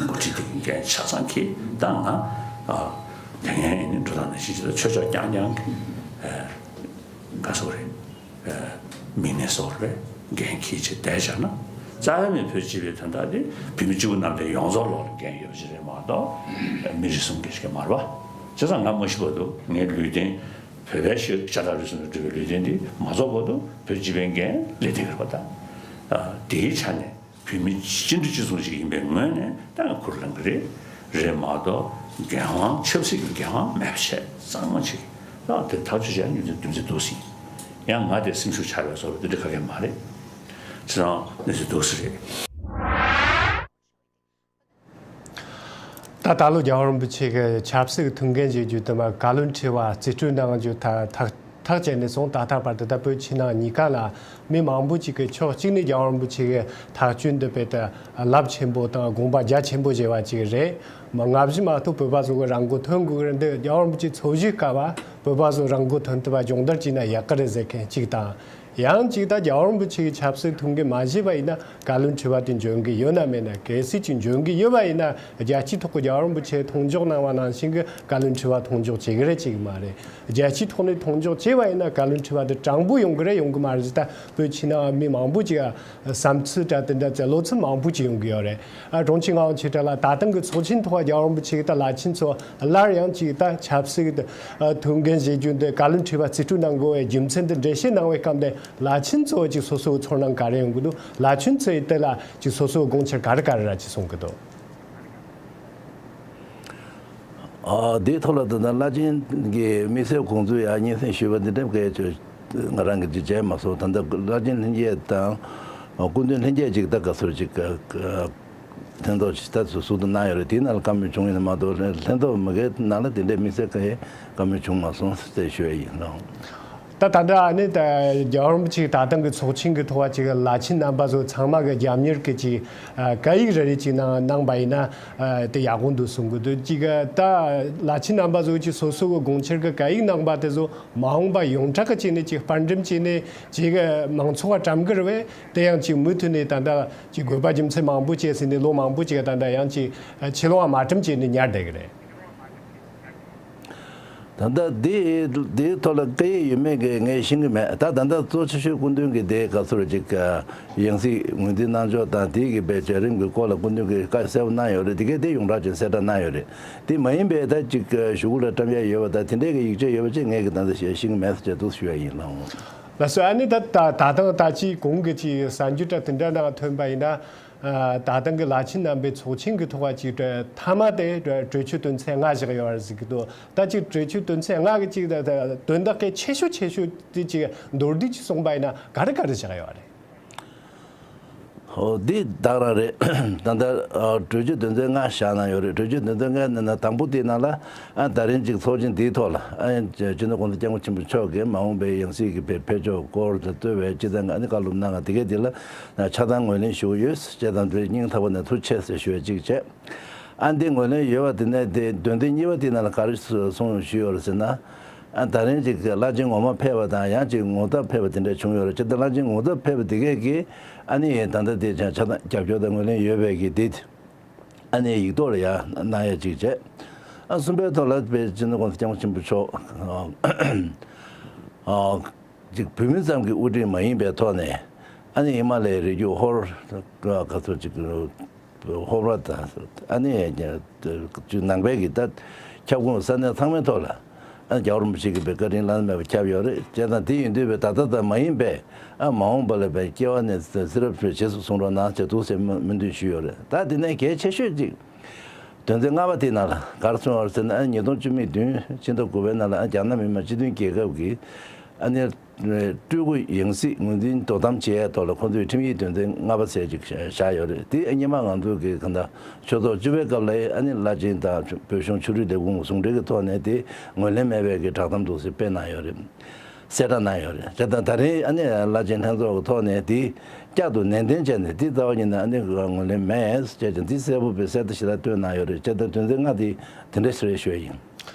འགོ་ཁྲིད་དེ་གི་འགན་ཆ་ཚང་འཁྱེར། ད་ང་ཨ་དེ་སྔའི་ནི་འགྲོ་སྟངས་ནང་བཞིན་ཅིག་ད་ཆོས་ཕྱོགས་རྐྱང་རྐྱང་གི་ཨ་ག་ཟེར་དགོས་རེད། མི་སྣ་སོགས་རེད། འགན་འཁྱེར་བྱས་བསྡད་བཞག་ན། རྩ་བའི་མི་བོད་སྤྱི་པའི་དོན་དག་དེ་བོད་མི་སྤྱི་བོ་གནམ་བསྟན་ཡོངས་རྫོགས་ལོག་ལ་འགན་ཡོད་པ་ཞིག་རེད་མ་གཏོགས་མི་རེ་ཟུང་གི་ཞིག་མ་རེད་པ། བྱས་ཙང་ང་མ་ཤི་བར་དུ་ངའི་ལུས་རྟེན་བོད་པའི་ཤ་ཁྲག་རུས་གསུམ་ལས་གྲུབ་པའི་ལུས་རྟེན་འདི་མ་རྫོགས་བར་དུ་བོད་སྤྱི་པའི་འགན་ལེན་བསྡད་ཀྱི་རེད་པ། ད་དེའི་ཆ་ནས་བོད་མི་སྤྱི་འཐུས་སྤྱི་ཚོགས་ཤིག་ཡིན་པའི་ངོས་ནས་ད་ང་ཁུར་ལེན་གྱི་རེད། རེད་མ་གཏོགས་འགན་དབང་ཆབ་སྲིད་ཀྱི་འགན་དབང་མེད་པ་བྱས་གཙང་མ་བྱེད། ད་དེ་ཐག་གཅོད་བྱས་ན་རྒྱུ་མཚན་རྒྱུ་མཚན་འདུག་ཟིན། ཡང་ང་དེ་སེམས་ཤུགས་ཆག་པའི་བཟོ་འདྲ་དེ་འདྲ་ག་གེ་མ་རེད། ཚེ་རང་གནས་ཚུལ་འདུག་ཟེར་རེད། ད་ད་ལོ་རྒྱལ་བ་རིན་པོ་ཆེ་གི་ཆབ་སྲིད་ཀྱི་ཐུགས་འགན་བཞེས་རྒྱུ་དེ་མ་བཀའ་བློན་ཁྲི་པ་རྩིས་སྤྲོད་གནང་རྒྱུ་ཐག་ཐག་ཐག་བཅད་ནས་བཟུང་ད་ལྟ་བར་དུ་ད་བོད་ཕྱི་ནང་གཉིས་ཀ་ལ་མི་མང་པོ་ཅིག་གིས་ཕྱོགས་གཅིག་ནས་རྒྱལ་བ་རིན་པོ་ཆེ་གི་ཐག་གཅོད་འདི་དཔེ་ད་རླབས་ཆེན་པོ་དང་དགོངས་པ་རྒྱ་ཆེན་པོ་བཞེས་པ་ཅིག་རེད། མ་སྔ་ཕྱི་མ་གཏོགས་བོད་པ་ཚོ་གི་རང་མགོ་ཐོན་དགོས་ཀྱི་རེད། འདི་རྒྱལ་བ་རིན་པོ་ཆེ་འཚོ་བཞུགས་སྐབས་བོད་པ་ཚོ་རང་མགོ་ཐོན་ཐུབ་པ་སྦྱོང་བརྡར་བྱས་ན་ཡག་གི་རེད་ཟེར་མཁན་གཅིག་དང་། ཡང་གཅིག་ད་རྒྱལ་བ་རིན་པོ་ཆེ་གི་ཆབ་སྲིད་ཐུགས་འགན་མ་བཞེས་པ་ཡིན་ན་བཀའ་བློན་ཁྲི་པ་དེ་འཇོན་གི་ཡོད་ན་མེད་ན། གལ་སྲིད་ཅིག་འཇོན་གི་ཡོད་པ་ཡིན་ན་རྒྱལ་སྤྱིའི་ཐོག་གི་རྒྱལ་བ་རིན་པོ་ཆེ་མཐོང་འཇོག་གནང་བ་ནང་བཞིན་གི་བཀའ་བློན་ཁྲི་པ་མཐོང་འཇོག་བྱེད་གི་རེད་ཅིག་མ་རེད། རྒྱལ་སྤྱིའི་ཐོག་ནས་མཐོང་འཇོག་བྱས་པ་ཡིན་ན་བཀའ་བློན་ཁྲི་པ་དེ་དྲང་པོ་ཡོང་གི་རེད་ཡོང་གི་མ་རེད་ཟེར། ད་བོད་ཕྱི་ནང་མི་མང་པོ་ཅིག་བསམ་ཚུལ་འདྲ་དེ་འདྲ་ཚོ་བློ་ཚིག་མང་པོ་ཅིག་ཡོང་གི་ཡོད་རེད། ཨ་དྲུང་ཆེ་ངག་དབང་ཆོས་གྲགས་ལགས། ད་ཐེངས་ཀྱི་ཚོགས་ཆེན་ཐོག་རྒྱལ་བ་རིན་པོ་ཆེ་གིས་ད་བླ་ཆེན་ཚོ་སླར་ཡང་ཅིག་ད་ཆབ་སྲིད་ཀྱི་ཐུགས་འགན་བཞེས་རྒྱུ་འདི་བཀའ་བློན་ཁྲི་པ་རྩིས་སྤྲོད་གནང་དགོས་པའི་རྒྱུ་མཚན་འདི་འགྲེལ་བཤད་གནང་བའི་སྐབས་འདི་བླ་ཆེན་ཚོ་ཅིག་སོ་སོའི་ཚོར་སྣང་ག་རེ་ཡོང་གི་འདུག་བླ་ཆེན་ཚོས་དེ་ལ་ཅིག་སོ་སོའི་དགོངས་འཆར་ག་རེ་ག་རེ་ར་ཅིག་གསུང་གི་འདུག་ཨ་དེའི་ཐོག་ལ་ད་ལྟ་བླ་ཆེན་གྱི་དམིགས་བསལ་དགོངས་ཚུལ་ཡང་སྙན་སེང་ཞུས་པ་འདི་འདྲ་གས་ང་རང་གིས་ཅིག་མཇལ་མ་སོང་། ད་ལྟ་བླ་ཆེན་ལྷན་རྒྱས་དང་སྐུ་མདུན་ལྷན་རྒྱས་ཅིག་ད་ག་ཚོད་ཅིག་ལྷན་ཚོགས་ད་ཚོ་ཟུར་དུ་གནང་ཡོད་རེད། དེའི་ནང་ལ་བཀའ་མོལ་བྱུང་ཡོད་ན་མ་གཏོགས་ལྷན་ལྷན་ཚོགས་མི་སྒེར་ནང་ལ་དེ་འདྲའི་དམིགས་བསལ་གང་ཡང་བཀའ་མོལ་བྱུང་མ་སོང་ཟེར་ཞུ་ཡ་ཡིན་ལགས། ད་ད་ལྟ་ཨ་ནི་ད་རྒྱལ་བ་རིན་པོ་ཆེ་ད་ཐེངས་ཀྱི་ཚོགས་ཆེན་གྱི་ཐོག་ཅིག་བླ་ཆེན་རྣམ་པ་ཚོ་ཚང་མ་གི་རྒྱབ་གཉེར་གྱི་ཅིག་སྐད་ཡིག་རེ་རེ་ཅིག་གནང་གནང་པ་ཡིན་ན་དེ་ཡག་པོ་འདུག་གསུང་གི་འདུག་ཅིག་ད་བླ་ཆེན་རྣམ་པ་ཚོ་ཅིག་སོ་སོ་གི་དགོངས་འཆར་གྱི་སྐད་ཡིག་གནང་པ་དེ་ཚོ་མ་འོངས་པ་ཡོངས་གྲགས་ཀྱི་ཅིག་ནས་ཅིག་དཔར་འགྲེམས་བྱས་ནས་ཅིག་མང་ཚོགས་ལ་བཀྲམ་གི་རེད་པས། དེ་ཡང་ཅིག་མུ་མཐུད་ནས་ད་ལྟ་ཅིག་དགོས་པ་རྒྱུ་མཚན་མང་པོ་བྱས་ཟིན་ནས་ལོ་མང་པོ་ཅིག་ད་ལྟ་ཡང་ཅིག་ཕྱི་ལོགས་མ་བཀྲམ་བྱས་ནས་ཉར་བསྡད་ཀྱི་རེད། ད་ལྟ་དེ་དེའི་ཐོག་ལ་སྐད་ཡིག་ཡོད་མེད་ཀྱི་ངས་ཤེས་ཀྱི་མེད། ད་ད་ལྟ་གཙོ་ཆེ་ཤོས་སྐུ་མདུན་གྱི་དེ་ག་ཚོད་ཅིག་ཡང་སྲིད་ངོས་འཛིན་གནང་ཕྱོགས་དང་དེའི་གི་བེད་སྤྱོད་རིམ་གྱི་སྐོར་ལ་སྐུ་མདུན་གྱིས་བཀའ་གསལ་པོ་གནང་ཡོད་རེད། དེ་གས་དེ་ཡོངས་གྲགས་ཅན་གསལ་བསྒྲགས་གནང་ཡོད་རེད། དེ་མ་ཡིན་པའི་ད་ཅིག་གཞུག་གུ་ལ་བཀྲམ་ཡ་ཡོད་པ་ད་དེ་འདྲའི་གི་ཡིག་ཆ་ཡོད་པ་ཅིག་ངས་གི་ད་ལྟ་ཤེས་ཤེས་ཀྱི་མེད་ཟེར་བྱས་འདུག་ཞུ་ཡ་ཡིན་ལགས། ལགས་སོ། ཨ་ནི་ད་ད་ད་ཐེངས་ད་ཅིག་གོང་གི་ཅིག་གསར་འགྱུར་འདྲ་དེ་འདྲ་ནང་ཐོན་པ་ཡིན་ན། ད་ཐེངས་ཀྱི་བླ་ཆེན་རྣམ་པའི་ཚོགས་ཆེན་གྱི་ཐོག་ཅིག་མཐའ་མ་དེ་གྲོས་ཆོད་དོན་ཚན་ལྔ་བཞག་ཡོད་རེད་ཟེར་གི་འདུག་ད་ཅིག་གྲོས་ཆོད་དོན་ཚན་ལྔ་གི་ཅིག་དོན་དག་གལ་ཆེ་ཤོས་ཆེ་ཤོས་དེ་ཅིག་མདོར་བསྡུས་ཅིག་གསུངས་པ་ཡིན་ན་ག་རེ་ག་རེ་བཞག་ཡོད་རེད། ཨོ་འདི་ད་ག་རང་རེད། ད་ལྟ་གྲོས་ཆོད་དོན་ཚན་ལྔ་བཞག་གནང་ཡོད་རེད། གྲོས་ཆོད་དོན་ཚན་ལྔ་ནང་ན་དང་པོ་དེ་ནང་ལ་ད་རིང་ཅིག་ཚོགས་ཆེན་འདིའི་ཐོག་ལ་སྤྱི་ནོར་༸གོང་ས་༸སྐྱབས་མགོན་ཆེན་པོ་མཆོག་གིས་མ་འོངས་པའི་ཡང་སྲིད་ཀྱི་འཕེལ་ཕྱོགས་སྐོར་དང་བསྟོད་པའི་སྤྱི་བཏང་གི་ཨ་ནི་བཀའ་སློབ་གནང་བ་དེ་གའི་དེ་ལ་ཆ་ཚང་ངོས་ལེན་ཞུ་གི་ཡོད་ཅེས་དང་དེ་སྙིང་ཐག་པ་ནས་ཐུགས་རྗེ་ཆེ་ཟེར་ཞུ་བ་གཅིག་བྱས། ཨ་འདི་ངོས་ལེན་ཡོད་པ་དེ་ནས་དེ་དོན་ཚན་གཉིས་པ་དེ་ནང་ལ་ག་རེ་གསུངས་ཞུས་ཡོད་རེད་ཟེར་ན། ཨ་ད་རིང་ཅིག་བླ་ཆེན་ངོ་མ་ཕེབས་པ་དང་ཡང་ཅིག་ངོ་ཐབས་ཕེབས་པ་དེ་འདྲ་བྱུང་ཡོད་རེད། ཅེས་དང་བླ་ཆེན་ངོ་ཐབས་ཕེབས་པ་དེ་གས་ཀྱིས་ཨ་ནི་ད་ལྟ་དེ་ཆ་ཚང་རྒྱབ་སྐྱོར་དང་ངོས་ལེན་ཡོད་པའི་གི་དེ་ཨ་ནི་ཡིག་ཐོག་ལ་ཡང་གནང་ཡ་ཅིག་བྱས། ཨ་གསུམ་པའི་ཐོག་ལ་དཔེ་སྤྱི་ནོར་༸གོང་ས་༸སྐྱབས་མགོན་ཆེན་པོ་མཆོག་ཨ་ཅིག་བོད་མི་ཙམ་གྱི་དབུ་ཁྲིད་མ་ཡིན་པའི་ཐོག་ནས་ཨ་ནི་ཧི་མ་ལ་ཡའི་རི་རྒྱུད་ཧོར་ག་ཚོད་ཅིག་ཧོར་བ་དང་ཨ་ནི་ནང་པའི་གི་ད་ཁྱབ་ཁོངས་ས་གནས་ཚང་མའི་ཐོག་ལ་ཨ་རྒྱལ་བ་རིན་པོ་ཆེ་གི་བཀའ་དྲིན་བླ་ན་མེད་པ་ཁྱབ་ཡོད་རེད། བྱས་ཙང་དེ་ཡིན་དུས་བས་ད་ལྟ་ད་མ་ཡིན་པས་ཨ་མ་འོངས་པ་ལ་བས་སྐྱེ་བ་ནས་ཚེ་རབས་རྗེས་སུ་བཟུང་རོགས་གནང་ཞེས་འདུག་ཟེར་སྨོན་འདུན་ཞུས་ཡོད་རེད། ད་དེ་ནས་གལ་ཆེ་ཤོས་ཅིག་དོན་ཚན་ལྔ་པ་དེ་ནང་ལ་ག་རེ་གསུངས་ཡོད་རེད་ཟེར་ན་ཨ་ཉིས་སྟོང་བཅུ་མེད་བདུན་ཕྱི་ཟླ་དགུ་པའི་ནང་ལ་ཨ་རྒྱ་ནག་མི་དམངས་སྤྱི་མཐུན་རྒྱལ་ཁབ་ཀྱི་ཨ་ནི། སྤྲུལ་སྐུ་ཡང་སྲིད་ངོས་འཛིན་དོ་དམ་བྱེད་ཡས་ཐོག་ལ་ཁོང་ཚོས་ཁྲིམས་ཡིག་དོན་ཚན་ལྔ་པ་ཟེར་ཅིག་བཞག་ཡོད་རེད། དེ་སྔོན་མ་ང་ཚོ་གི་གང་ལྟར་ཆོས་ཚོགས་བཅུ་པའི་སྐབས་ལ་ཨ་ནི་བླ་ཆེན་དང་བོད་གཞུང་ཆོས་རིག་ལས་ཁུངས་ཟུང་འབྲེལ་གྱི་ཐོག་ནས་དེ་ངོས་ལེན་མེད་པའི་གི་བསྒྲགས་གཏམ་འདུག་སེ་སྤེལ་གནང་ཡོད་རེད། གསལ་བསྒྲགས་གནང་ཡོད་རེད། བྱས་ཙང་ད་རིང་ཨ་ནི་བླ་ཆེན་ལྷན་ཚོགས་ཀྱི་ཐོག་ནས་དེ་བསྐྱར་དུ་ནན་ཏན་བྱས་ནས་དེ་རྩ་བ་ཉིད་ནས་ཨ་ནི་ངོས་ལེན་མེད་ཅེས་ཀྱང་དེ་གསལ་པོ་དཔེ་གསལ་བསྒྲགས་ཞིག་ལ་བཏོན་གནང་ཡོད་རེད། བྱས་ཙང་དོན་ཚན་ལྔ་དེ་དེ་འདྲ་ཞིག་རེད་ཞུ་ཡ་ཡིན།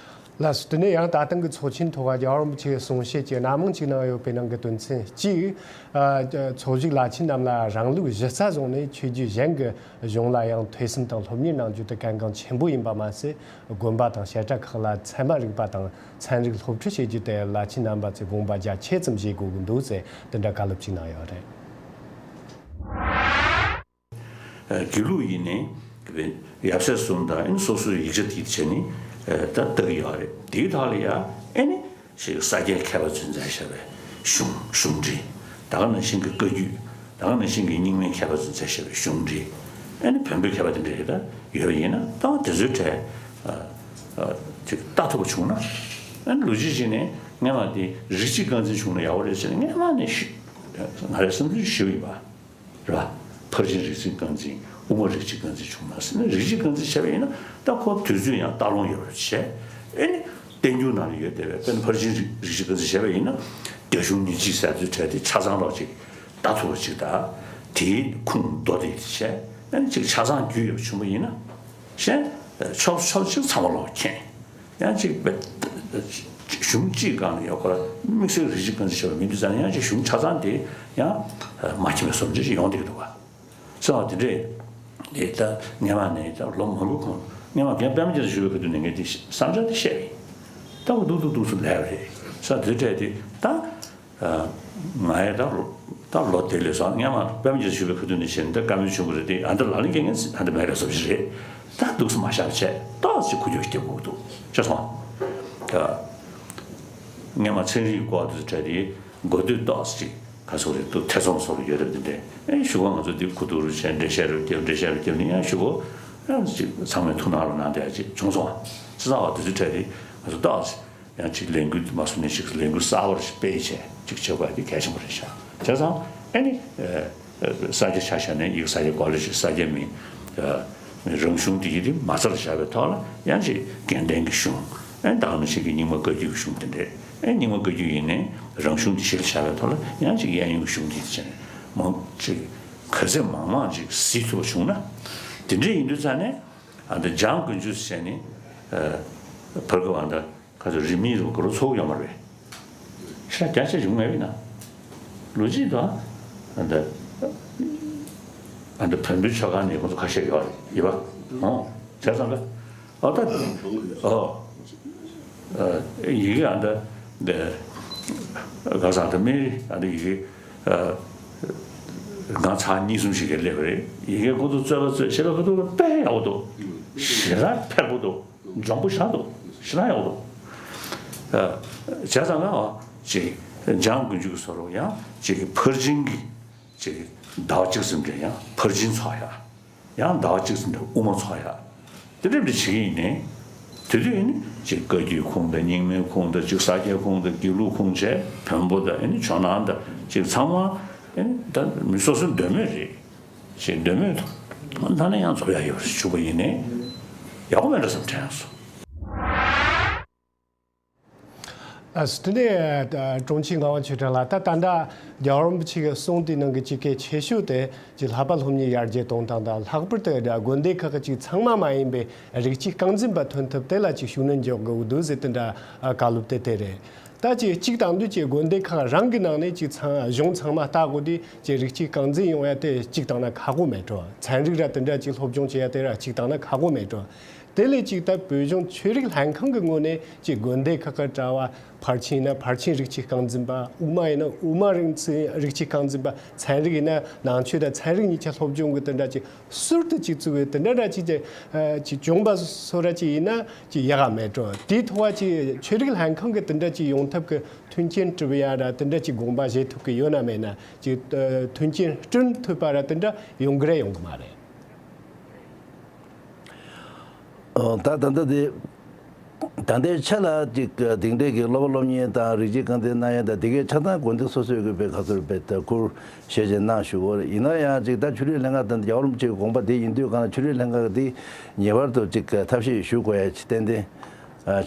ལགས་སོ། དེ་ནས་ཡང་ད་ཐེངས་ཀྱི་ཚོགས་ཆེན་ཐོག་རྒྱལ་བ་རིན་པོ་ཆེའི་གསུང་བཤད་ཀྱི་སྣེ་མང་གཅིག་གནང་ཡོད་པའི་ནང་གི་དོན་ཚན་གཅིག་ཨ་ཚོགས་ཞུགས་བླ་ཆེན་རྣམས་ལ་རང་ལུགས་གཞི་རྩ་བཟུང་ནས་ཆོས་བརྒྱུད་གཞན་གྱི་གཞུང་ལ་ཡང་ཐོས་བསམ་དང་སློབ་གཉེར་གནང་རྒྱུ་དེ་གལ་འགངས་ཆེན་པོ་ཡིན་པ་མ་ཟད། དགོན་པ་དང་བཤད་གྲྭ་ཁག་ལ་ཚད་མ་རིག་པ་དང་ཚན་རིག་སློབ་ཁྲིད་བྱེད་རྒྱུ་དེ་བླ་ཆེན་རྣམ་པ་ཚོས་དགོངས་པ་རྒྱ་ཆེ་ཙམ་བཞེས་དགོས་ཀྱི་འདུག་ཟེར་དེ་འདྲ་བཀའ་སློབ་ཅིག་གནང་ཡོད་རེད། དགེ་ལུགས་ཡིན་ནའི་ཡབ་སྲས་གསུམ་དང་ཨ་ནི་སོ་སོའི་ཡིག་ཆ་དེ་བྱས་ནས་ད་ལྟ་གི་ཡོད་རེད། དེའི་ཐོག་ལ་ཡང་ཨ་ནི་ཞིག་ས་སྐྱའི་མཁས་པ་ཚོས་མཛད་བཞག་པའི་གཞུང་གཞུང་འབྲེལ། ད་ག་ནང་བཞིན་གྱི་བཀའ་བརྒྱུད། ད་ག་ནང་བཞིན་གྱི་རྙིང་མའི་མཁས་པ་ཚོས་མཛད་བཞག་པའི་གཞུང་འབྲེལ། ཨ་ནི་བོན་པོའི་མཁས་པ་དེ་འདྲ་ཡོད་ད་ཡོད་པ་ཡིན་ན་ད་དེ་ཚོའི་གྲས་ཅིག་ལྟ་ཐུབ་པ་བྱུང་ན་ཨ་ནི་ལོ་རྒྱུས་ཀྱི་ནས་སྔ་མ་དེ་རིགས་གཅིག་རྐང་འཛིན་བྱུང་ན་ཡག་པོ་རེད་ཟེར་ནས་སྔ་མ་ནས་ཞུ་ང་རའི་བསམ་ཚུལ་ཞུས་ཡིན་པ། རེད་བ། ཕར་ཕྱིན་རིགས་གཅིག་རྐང་འཛིན་དབུ་མ་རིགས་གཅིག་རྐང་འཛིན་བྱུང་མ་ཟེར་ན་རིགས་གཅིག་རྐང་འཛིན་བྱས་པ་ཡིན་ན་ད་ཁོ་དུས་ཚོད་ཡང་སྟག་ལུང་ཡོད་རེད་བྱས། ཨེ་ནི་བསྟན་འགྱུར་ནང་ལ་ཡོད་བསྡད་པའི་དཔེར་ན་ཕར་ཕྱིན་རིགས་གཅིག་རྐང་འཛིན་བྱས་པ་ཡིན་ན་རྒྱ་གཞུང་ཉིན་གཅིག་ཟེར་ཚུལ་བྲལ་ཏེ་ཆ་ཚང་ལོག་ཅིག་ལྟ་ཐུབ་པ་ཅིག་དང་དེའི་ཁུངས་མདོ་དེ་བྱས་ཨེ་ནི་ཅིག་ཆ་ཚང་རྒྱུས་ཡོད་བྱུང་བ་ཡིན་ན་གཞན་ཕྱོགས་ཕྱོགས་གཅིག་ཚང་མ་ལོག་མཁྱེན། ཡང་གཅིག་པའི་གཞུང་གཅིག་སྒང་ལ་ཡང་ཁོ་རང་དམིགས་བསལ་རིགས་གཅིག་རྐང་འཛིན་བྱས་པ་མི་འདུག་ཙང་ཡང་གཅིག་གཞུང་ཆ་ཚང་དེ་ཡང་མ་མཁྱེན་པའི་བཟོ་འདྲ་ཞིག་ཡོང་བསྡད་ཀྱི་འདུག་བ། གསུངས་པ་དེ་འདྲས་དེ་ད་སྔོན་མ་ནས་ད་ལོ་མང་པོའི་གོང་སྔོན་མ་རྒན་པད་མ་རྒྱ་མཚོ་བཞུགས་པའི་སྐབས་དུས་ནས་ངས་དེ་བསམ་འཆར་དེ་བཤད་པ་ཡིན། ད་འུ་ཐུག་ཐུག་ཐུག་སུ་ལས་པ་རེད་ས་དེ་འདྲས་དེ་ད། ང་ཡང་ད་ལོ་ད་ལོ་དེ་ལས་སོང་སྔོན་མ་པད་མ་རྒྱ་མཚོ་བཞུགས་པའི་སྐབས་དུས་ནས་བྱས་ནས་ད་བཀའ་མོལ་བྱུང་གི་རེད་དེ་ཨ་ད་ལག་ལེན་འཁེལ་མཁན་ཨ་ད་མེད་པའི་བཟོ་ཞིག་རེད། ད་འདུག་སེ་མ་བཞག་བྱས་ཏོག་ཙམ་ཁུ་འཁྱོག་རྒྱབ་དགོས་འདུག་ཅེས་སོང་། སྔོན་མ་ཚན་རིག་སྐོར་དུ་བྲལ་ཏེ་འགོ་སྟོད་ཏོག་ཙམ་ཅིག་ག་སོགས་རེད་འདུག་ཐེ་ཚོམ་སོགས་ཡོད་རབས་དེ་འདྲས་ཨེ་ཞུ་ག་ང་ཚོ་འདི་ཁུ་ཐུག་རུ་བྱས་འགྲེལ་བཤད་རུ་རྒྱབ་འགྲེལ་བཤད་རུ་རྒྱབ་ནས་ཡང་ཞུ་གོ་ཨ་ཅིག་ཚང་མས་ཐུགས་སྣང་རུ་གནང་བསྡད་ཅིག་བྱུང་སོང་བ། ཅི་ཙང་བ་དེ་ཚོ་བྲལ་ཏེ་ང་ཚོ་ཏོག་ཙམ། ཡང་ཅིག་ལས་འགུལ་མ་སོང་ནས་ཅིག་ལས་འགུལ་གསར་པ་ཞིག་སྤེལ་བྱས་ཅིག་བྱེད་དགོས་དེ་གལ་ཆེན་པོ་རེད་ཤག་བྱས་ཙང་ཨ་ནི་ས་སྐྱ་ཆ་བཞག་ནས་ཡིག་ས་སྐྱ་ཀོ་ལེ་ཇི་ས་སྐྱ་མིན་རང་གཞུང་དེ་ཡི་དེ་མ་རྩ་ལ་བཞག་པའི་ཐོག་ལ་ཡང་ཅིག་དགེ་ལྡན་གྱི་གཞུང་ཨ་ནི་ད་ག་ནང་བཞིན་གྱི་རྙིང་མ་བཀའ་བརྒྱུད་ཀྱི་གཞུང་དེ་འདྲས་ཨ་ནི་རྙིང་མ་བཀའ་བརྒྱུད་ཡིན་ནའི་རང་གཞུང་དེ་གཞི་ལ་བཞག་པའི་ཐོག་ལ་ཡང་ཅིག་གཡས་གཡོན་གྱི་གཞུང་དེ་བྱས་ནས་མང་ཅིག་ག་ཚད་མང་མང་ཅིག་གཟིགས་ཐུབ་པ་བྱུང་ན་དེ་འདྲས་ཡིན་དུས་ཙང་ནས་ཨ་ད་འཇང་དགུན་ཆོས་ཟེར་ནས་ཕར་གི་བ་ད། ཁ་ཚོ་རིས་མེད་རུ་ག་རུ་ཚོགས་ཡོད་མ་རེད། ཤ་རྒྱ་ཆེ་བྱུང་མེད་པས་ན། ལོ་གཅིག་དང་། ཨ་འདི། ཨ་འདི་བོན་པོའི་ཆོས་ཁང་ནས་ཁོ་ཚོ་ཁ་ཤས་ཡོད་རེད་ཡིན་པ། ཨོ། བྱས་ཙང་ག་ཨོ་ད། ཨོ། ཡི་གེ་ཨ་འདི། འདི། ག་ས་འདི་མི་ཨ་འདི་ཡི་གེ་ང་ཚར་གཉིས་གསུམ་ཞིག་གིས་སླེབས་པ་རེད། ཡི་གེ་ཁོ་ཚོ་རྩོད་པ་རྩོད་བྱེད་པ་ཁོ་ཚོ་དཔེ་ཡག་པོ་འདུག་ཞེ་དྲག་འཕེར་པོ་འདུག་འཇོན་པོ་ཞེ་དྲག་འདུག་ཞེ་དྲག་ཡག་པོ་འདུག་བྱས་ཙང་ང་ཅིག་འཇང་དགུན་ཆོས་ཀྱི་བཟོ་འདྲ་ཡང་ཅིག་ཕར་ཕྱིན་གྱི་ ཅིག་ཟླ་བ་གཅིག་ཙམ་རིང་ཡང་ཕར་ཕྱིན་ཚོགས་ཡ། ཡང་ཟླ་བ་གཅིག་ཙམ་རིང་དབུ་མ་ཚོགས་ཡ། དེ་འདྲ་འདྲ་བྱེད་ཀྱི་ཡིན་ནའི། དེ་དུས་ཡིན་ནི་ཅིག་བཀའ་བརྒྱུད་ཁུངས་དང་རྙིང་མའི་ཁུངས་དང་ཅིག་ས་སྐྱའི་ཁུངས་དང་དགེ་ལུགས་ཁུངས་བྱས། བོན་པོ་དང་ཡིན་ནི་ཇོ་ནང་དང་ཅིག་ཚང་མ་ཡིན་ནི་ད་མི་སོ་སོའི་འདོད་མོས་རེད། ཅིག་འདོད་མོས་ད་ནས་ཡང་རྫོགས་ཡ་ཡོད་རེད་ཞུ་བ་ཡིན་ནའི། ཡག་པོ་མེད་འགྲོ་བསམ་དྲན་སོང་། ཨ་སི་དེ་ནས་ཀྲུང་ཆེ་ངག་དབང་ཆོས་གྲགས་ལགས། ད་ད་ལྟ་རྒྱལ་བ་རིན་པོ་ཆེ་གི་གསུང་དེའི་ནང་གི་ཅིག་གལ་ཆེ་ཤོས་དེ་ཅིག་ལྷག་པ་སློབ་གཉེར་ཡར་རྒྱས་གཏོང་སྟངས་དང་། ལྷག་པར་དུ་དགོན་སྡེ་ཁག་གི་ཅིག་ཚང་མ་མ་ཡིན་པའི་རིགས་གཅིག་རྐང་འཛིན་པ་ཐོན་ཐབས་དེ་ལ་ཅིག་ཤུགས་སྣོན་རྒྱག་དགོས་འདུག་ཟེར་དེ་འདྲ་བཀའ་སློབ་དེ་དེ་རེད། ད་ཅིག་གཅིག་བཏང་དུས་ཅིག་དགོན་སྡེ་ཁག་རང་གི་ནང་ནས་ཅིག་ཚང་གཞུང་ཚང་མ་ལྟ་དགོས་དུས་ཅིག་རིགས་གཅིག་རྐང་འཛིན་ཡོང་ཡ་དེ་གཅིག་བཏང་ན་ཁག་པོ་མེད་འགྲོ། ཚན་རིག་ར་དེ་འདྲ་ཅིག་སློབ་སྦྱོང་བྱེད་ཡ་དེ་ར་གཅིག་བཏང་ན་ཁག་པོ་མེད་འགྲོ། དེ་ལས་ཅིག་ད་བོད་གཞུང་ཆོས་རིག་ལྷན་ཁང་གི་ངོས་ནས་ཅིག་དགོན་སྡེ་ཁག་གི་གྲྭ་བ། ཕར་ཕྱིན་ན་ཕར་ཕྱིན་རིགས་གཅིག་རྐང་འཛིན་པ། དབུ་མ་ཡིན་ན་དབུ་མ་རིགས་གཅིག་རྐང་འཛིན་པ། ཚན་རིག་ཡིན་ན་ནང་ཆོས་དང་ཚན་རིག་གཉིས་ཆ་སློབ་སྦྱོང་གི་དེ་འདྲ་ཅིག་ཟུར་དུ་ཅིག་བཙུགས་པའི་དེ་འདྲ་འདྲ་ཅིག་ཅིག་ཅིག་བྱུང་པ་སོ་ར་ཅིག་ཡིན་ན་ཅིག་ཡག་ག་མེད་འགྲོ། དེའི་ཐོག་བ་ཅིག་ཆོས་རིག་ལྷན་ཁང་གི་དེ་འདྲ་ཅིག་ཡོང་ཐབས་ཀྱི་མཐུན་རྐྱེན་སྒྲུབ་ཡ་ར་དེ་འདྲ་ཅིག་དགོངས་པ་བཞེས་ཐུབ་ཀྱི་ཡོད་ན་མེད་ན། ཅིག་མཐུན་རྐྱེན་བསྐྲུན་ཐུབ་པ་ར་དེ་འདྲ་ཡོང་གི་རེད་ཡོང་གི་མ་རེད། ཨོ། ད་ད་ལྟ་དེ། ད་ལྟའི་ཆ་ལ་ཅིག་དེང་འདྲའི་གི་སློབ་པ་སློབ་གཉེར་དང་རིགས་གཅིག་རྐང་འཛིན་གནང་ཡ་དང་དེ་གའི་ཆ་ཚང་དགོན་སྡེ་སོ་སོའི་གི་བའི་ཁ་ཚུར་བའི་ད་ཁུར་ཤེས་བྱས་གནང་ཞུ་གོ་རེད། ཡིན་ན་ཡང་ཅིག་ད་ཆོས་རིག་ལྷན་ཁང་དང་རྒྱལ་བ་རིན་པོ་ཆེའི་དགོངས་པ་དེ་ཡིན་དུས་གང་ལ་ཆོས་རིག་ལྷན་ཁང་གི་དེ་ངེས་པར་དུ་ཅིག་ཐབས་ཤེས་ཞུ་དགོས་ཡ་ཅིག་ཏན་ཏན་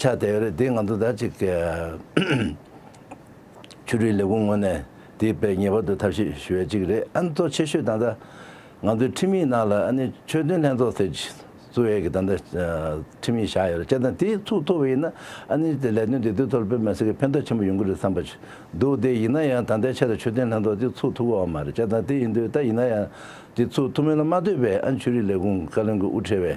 ཆགས་བསྡད་ཡོད་རེད། དེ་ང་ཚོ་ད་ཅིག་ཆོས་རིག་ལས་ཁུངས་ངོས་ནས་དེ་དཔེ་ངེས་པར་དུ་ཐབས་ཤེས་ཞུ་ཡ་གཅིག་རེད། ཨ་ནི་གཙོ་ཆེ་ཤོས་ད་ལྟ་ང་ཚོའི་ཁྲིམས་ཡིག་ནང་ལ་ཨ་ནི་ཆོས་དོན་ལྷན་ཚོགས་ཟེར་བཙུགས་ཡས་ཀྱི་ད་ལྟ་ཁྲིམས་ཡིག་བཞག་ཡོད་རེད། བྱས་ཙང་དེ་ཚུགས་ཐུབ་པ་ཡིན་ན་ཨ་ནི་དེ་ལས་དོན་དེ་དུས་ཐོག་ལ་དཔེ་མི་སྲིད་ཀྱི་ཕན་ཐོགས་ཆེན་པོ་ཡོང་གི་རེད་བསམ་པ་ཞིག་འདུག་དེ་ཡིན་ན་ཡང་ད་ལྟའི་ཆ་ལ་ཆོས་དོན་ལྷན་ཚོགས་དེ་ཚུགས་ཐུབ་ཀྱི་ཡོད་མ་རེད། བྱས་ཙང་དེ་ཡིན་དུས་ད་ཡིན་ན་ཡང་དེ་ཚུགས་ཐུབ་མིན་ལ་མ་ལྟོས་པའི་ཨ་ནི་ཆོས་རིག་ལས་ཁུངས་བཀའ་བློན་གྱི་དབུ་ཁྲིད་པའི་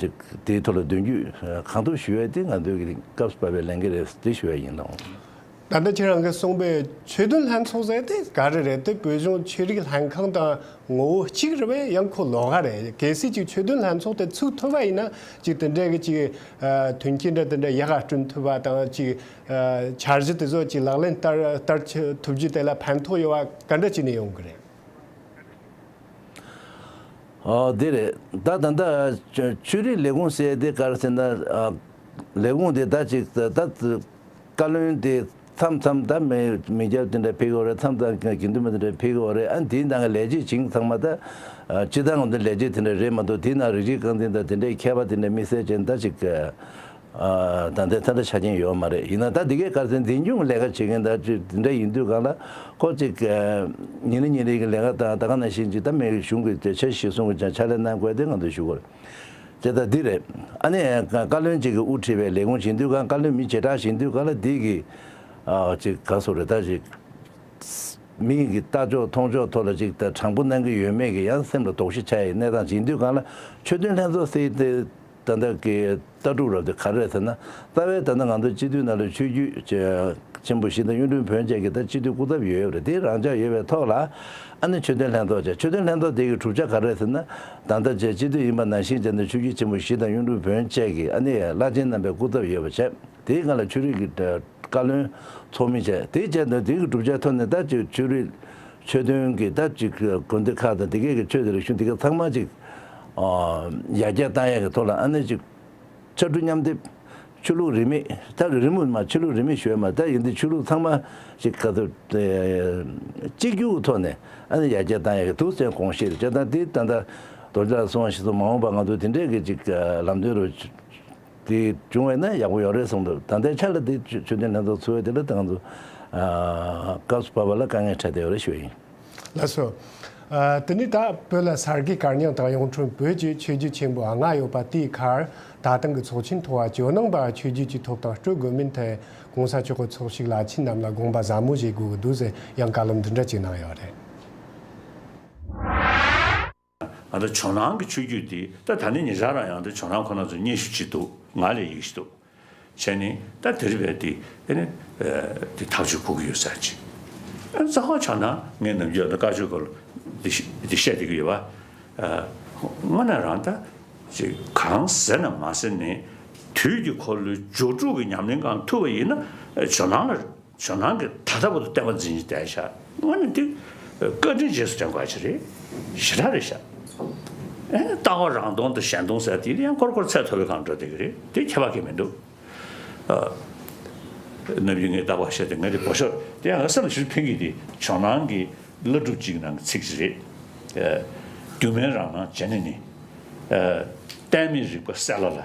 ཅིག་དེའི་ཐོག་ལ་མདུན་སྐྱོད་གང་ཐུབ་ཞུ་ཡས་དེ་ང་ཚོའི་གི་སྐབས་སུ་བབས་པའི་ལས་འགན་རེད་དེ་ཞུ་ཡས་ཡིན་ལགས། ད་ལྟ་ཁྱེད་རང་གིས་གསུངས་པའི་ཆོས་དོན་ལྷན་ཚོགས་ཟེར་དེ་ག་རེ་རེད་དེ། བོད་གཞུང་ཆོས་རིག་ལྷན་ཁང་དང་ངོ་བོ་གཅིག་རེད་པས། ཡང་ཁོ་ལོགས་ཀ་རེད། གལ་སྲིད་ཅིག་ཆོས་དོན་ལྷན་ཚོགས་དེ་ཚུགས་ཐུབ་པ་ཡིན་ན་ཅིག་དེ་འདྲའི་གི་ཅིག་ཨ་མཐུན་རྐྱེན་འདྲ་དེ་འདྲ་ཡག་ག་བསྐྲུན་ཐུབ་པ་དང་། ཅིག་ཨ་འཆར་གཞི་དེ་ཚོ་ཅིག་ལག་ལེན་བསྟར་བསྟར་ཐུབ་རྒྱུ་དེ་ལ་ཕན་ཐོགས་ཡོད་པ་ག་འདྲ་བྱས་ནས་ཡོང་གི་རེད། ཨོ་དེ་རེད། ད་ད་ལྟ་ཆོས་རིག་ལས་ཁུངས་ཟེར་དེ་ག་རེ་ཟེར་ན། ཨ་ལས་ཁུངས་དེ་ད་ཅིག་ད་བཀའ་བློན་དེ་མཚམས་མཚམས་ད་མི་མི་སྐྱ་དེ་འདྲ་ཕེབས་ཀྱི་ཡོད་རེད། མཚམས་མཚམས་དགེ་འདུན་པ་དེ་འདྲ་ཕེབས་ཀྱི་ཡོད་རེད། ཨ་དེའི་ནང་གི་ལས་བྱེད་བྱིངས་ཚང་མ་ད་སྤྱི་བཏང་གི་ལས་བྱེད་དེ་འདྲ་རེད་མ་གཏོགས་དེའི་ནང་རིགས་གཅིག་རྐང་འཛིན་དང་དེ་འདྲའི་མཁས་པ་དེ་འདྲ་དམིགས་བསལ་ཅན་ད་ཅིག་ཨ་ད་ལྟའི་ད་ལྟ་ཆ་རྐྱེན་ཡོད་མ་རེད། ཡིན་ན་ད་འདི་གའི་ག་རེ་ཟེར་འཛིན་སྐྱོང་ལས་ཀ་བྱེད་མཁན་ད་ཅིག་འདི་འདྲ་ཡིན་དུས་གང་ལ་ཁོ་ཅིག་ཉིན་རེ་ཉིན་རེ་གི་ལས་ཀ་དང་ད་ག་ནང་བཞིན་ཅིག་ད་མི་གཞུང་གི་ཆ་གཞི་གཞིར་བཟུང་གི་ཕྱག་ལས་གནང་དགོས་དེ་ང་ཚོས་ཞུ་དགོས་རེད། དེ་ད་འདི་རེད། ཨ་ནི་བཀའ་བློན་གཅིག་གིས་དབུ་ཁྲིད་པའི་ལས་ཁུངས་བྱེད་དུས་གང་། བཀའ་བློན་མི་བྱེ་བྲག་བྱེད་དུས་གང་ལ་འདི་གི་ཨ་ཅིག་ག་སོ་རེད་ད་ཅིག་མི་གི་ལྟ་ཕྱོགས་མཐོང་ཕྱོགས་ཐོག་ལ་ཅིག་ད་དྲང་པོ་གནང་གི་ཡོད་མེད་ཀྱི་ཡང་སེམས་ལ་དོགས་གཞི་ཆགས་ཡའི་གནས་སྟངས་ཅིག་ཡིན་དུས་གང་ལ་ཆོས་དོན་ལྷན་ཚོགས་ཟེར་དེ། ད་ལྟ་གི་ལྟ་གྲུབ་རབ་དེ་ག་རེ་རེད་ཟེར་ན། རྩ་བའི་ད་ལྟ་ང་ཚོ་སྤྱི་འཐུས་ནང་ལ་ཆོས་བརྒྱུད་ཆེན་པོ་བཞི་དང་གཡུང་དྲུང་བོན་བཅས་ཀྱི་ད་སྤྱི་འཐུས་སྐུ་ཚབ་ཡོད་ཡོད་རེད། དེ་རང་འཇགས་ཡོད་པའི་ཐོག་ལ་ཨ་ནི་ཆོས་དོན་ལྷན་ཚོགས་བྱས། ཆོས་དོན་ལྷན་ཚོགས་དེ་གི་གྲུབ་ཆ་ག་རེ་རེད་ཟེར་ན། ད་ལྟ་བཅས་སྤྱི་འཐུས་ཡིན་པ་ནང་བཞིན་བྱས་ནས་ཆོས་བརྒྱུད་ཆེན་པོ་བཞི་དང་གཡུང་དྲུང་བོན་བཅས་ཀྱི་ཨ་ནི་བླ་ཆེན་རྣམ་པའི་སྐུ་ཚབ་ཡོད་པ་བྱས། དེའི་སྒང་ལ་ཆོས་རིག་གི་བཀའ་བློན་ཚོགས་མི་བྱས། དེ་བྱས་ནས་དེ་གི་གྲུབ་ཆ་ཐོག་ནས་ད་ཅིག་ཆོས་རིག་ཆོས་དོན་གྱི་ད་ཅིག་དགོན་སྡེ་ཁག་དང་དེ་གའི་གི་ཆོས་དང་རིག་གཞུང་དེ་ག་ཚང་མ་ཅིག་ཡར་རྒྱས་བཏང་ཡག་གི་ཐོག་ལ་ཨ་ནི་ཅིག་ཕྱར་གྲུ་མཉམ་འདེགས། ཆོས་ལུགས་རིས་མེད། ད་རི་མོ་མ་ཆོས་ལུགས་རིས་མེད་ཞུ་ཡ་མ་ད་ཡིན་དུས་ཆོས་ལུགས་ཚང་མ་ཅིག་ག་ཚོད་གཅིག་གྱུར་གྱི་ཐོག་ནས་ཨ་ནི་ཡར་རྒྱས་བཏང་ཡག་གི་འདུག་ཟེར་དགོངས་བཞེས་རེད། བྱས་ཙང་དེ་ད་ལྟ་རྡོ་རྗེ་ལགས་གསུངས་པ་ཞིག་སོང་མ་འོངས་པ་ང་ཚོ་དེ་འདྲས་ཀྱི་ཅིག་ལམ་སྟོན་རུ། དེ་བྱུང་བས་ན་ཡག་པོ་ཡོད་རེད་གསུངས་འདུག་ད་ལྟའི་ཆ་ལ་དེ་ཆོས་ཆོས་དོན་ལྷན་ཚོགས་ཚུགས་པའི་དེ་ལ་ད་ང་ཚོ་ཨ་སྐབས་སུ་བབས་པ་ལ་དཀའ་ངལ་འཕྲད་བསྡད་ཡོད་རེད་ཞུ་ཡིན། ལགས་སོ། ཨ་དེ་ནི་ད་བོད་ལ་གསར་བརྗེའི་སྐར་རྙིང་དང་གཡུང་དྲུང་བོད་ཀྱི་ཆོས་བརྒྱུད་ཆེན་པོ་ལྔ་ཡོད་པ་དེའི་ཁར་ད་ཐེངས་ཀྱི་ཚོགས་ཆེན་ཐོག་ཇོ་ནང་པ་ཆོས་བརྒྱུད་ཀྱི་ཐོབ་ཐང་སྤྲོད་དགོས་མིན་ཐད་གོང་ས་མཆོག་གི་ཚོགས་ཞུགས་བླ་ཆེན་རྣམས་ལ་དགོངས་པ་ཟབ་མོ་བཞེས་དགོས་ཀྱི་འདུག་ཟེར་ཡང་བཀའ་སློབ་འདི་འདྲ་ཅིག་གནང་ཡོད་རེད། ང་ཚོ་ཇོ་ནང་གི་ཆོས་བརྒྱུད་དེ་ད་ད་ནི་ཉེ་ཆར་རང་ཡང་དེ་ཇོ་ནང་ཁོ་ན་ཚོ་སྙན་ཞུ་བྱེད་འདུག་ང་ལ་ཡིག་ཞིག་འདུག་བྱས་ནས་ད་དེ་རིང་བས་དེ་ཨེ་ནི་དེ་ཐག་གཅོད་དགོས་ཀྱི་ཡོད་ས་ཅིག་རྩ་བ་ཆགས་ན་ངས་ནམ་རྒྱུན་ད་བཀའ་ཆོས་སྐོར་ལ་དེ་བཤད་བསྡད་ཀྱི་ཡོད་པ། དངོས་གནས་རང་ད་ཅིག་གང་ཟེར་ན་མ་ཟེར་ནས་དུས་ཀྱི་འཁོར་ལོའི་སྦྱོར་དྲུག་གི་ཉམས་ལེན་གང་ཐུབ་པ་ཡིན་ན་ཇོ་ནང་ལ། ཇོ་ནང་གི་ད་ལྟ་བར་དུ་བསྟན་པ་འཛིན་གྱི་བསྡད་ཤག་དངོས་གནས་འདི་ བཀའ་དྲིན་རྗེས་སུ་དྲན་དགོས་ཀྱི་རེད། ཞེ་དྲག་རེད་ཤག་ཨེ། ལྟ་བ་རང་སྟོང་དང་གཞན་སྟོང་ཟེར་དེ་ཡང་སྐོར་སྐོར་ཚད་མཐོ་བའི་སྒང་འགྲོ་བསྡད་ཀྱི་རེད། དེ་ཁྱད་པར་གང་མི་འདུག་ཨ། ནམ་རྒྱུན་ངས་རྟག་པར་བཤད་དེ། ང་དེ་བོད་ཤོག་དེ་ཡང་ང་སེམས་ལ་ཞེ་པོ་ཕན་གྱི། དེ་ཇོ་ནང་གི་བླ་སྒྲུབ་ཅིག་ནང་གི་ཚིག་ཅིག་རེད། ཨ། སྒྱུ་མའི་རང་སྣང་བྱས་ནས་ནི། ཨ། གཏན་མེད་རིག་པ་གསལ་ལ་ལ།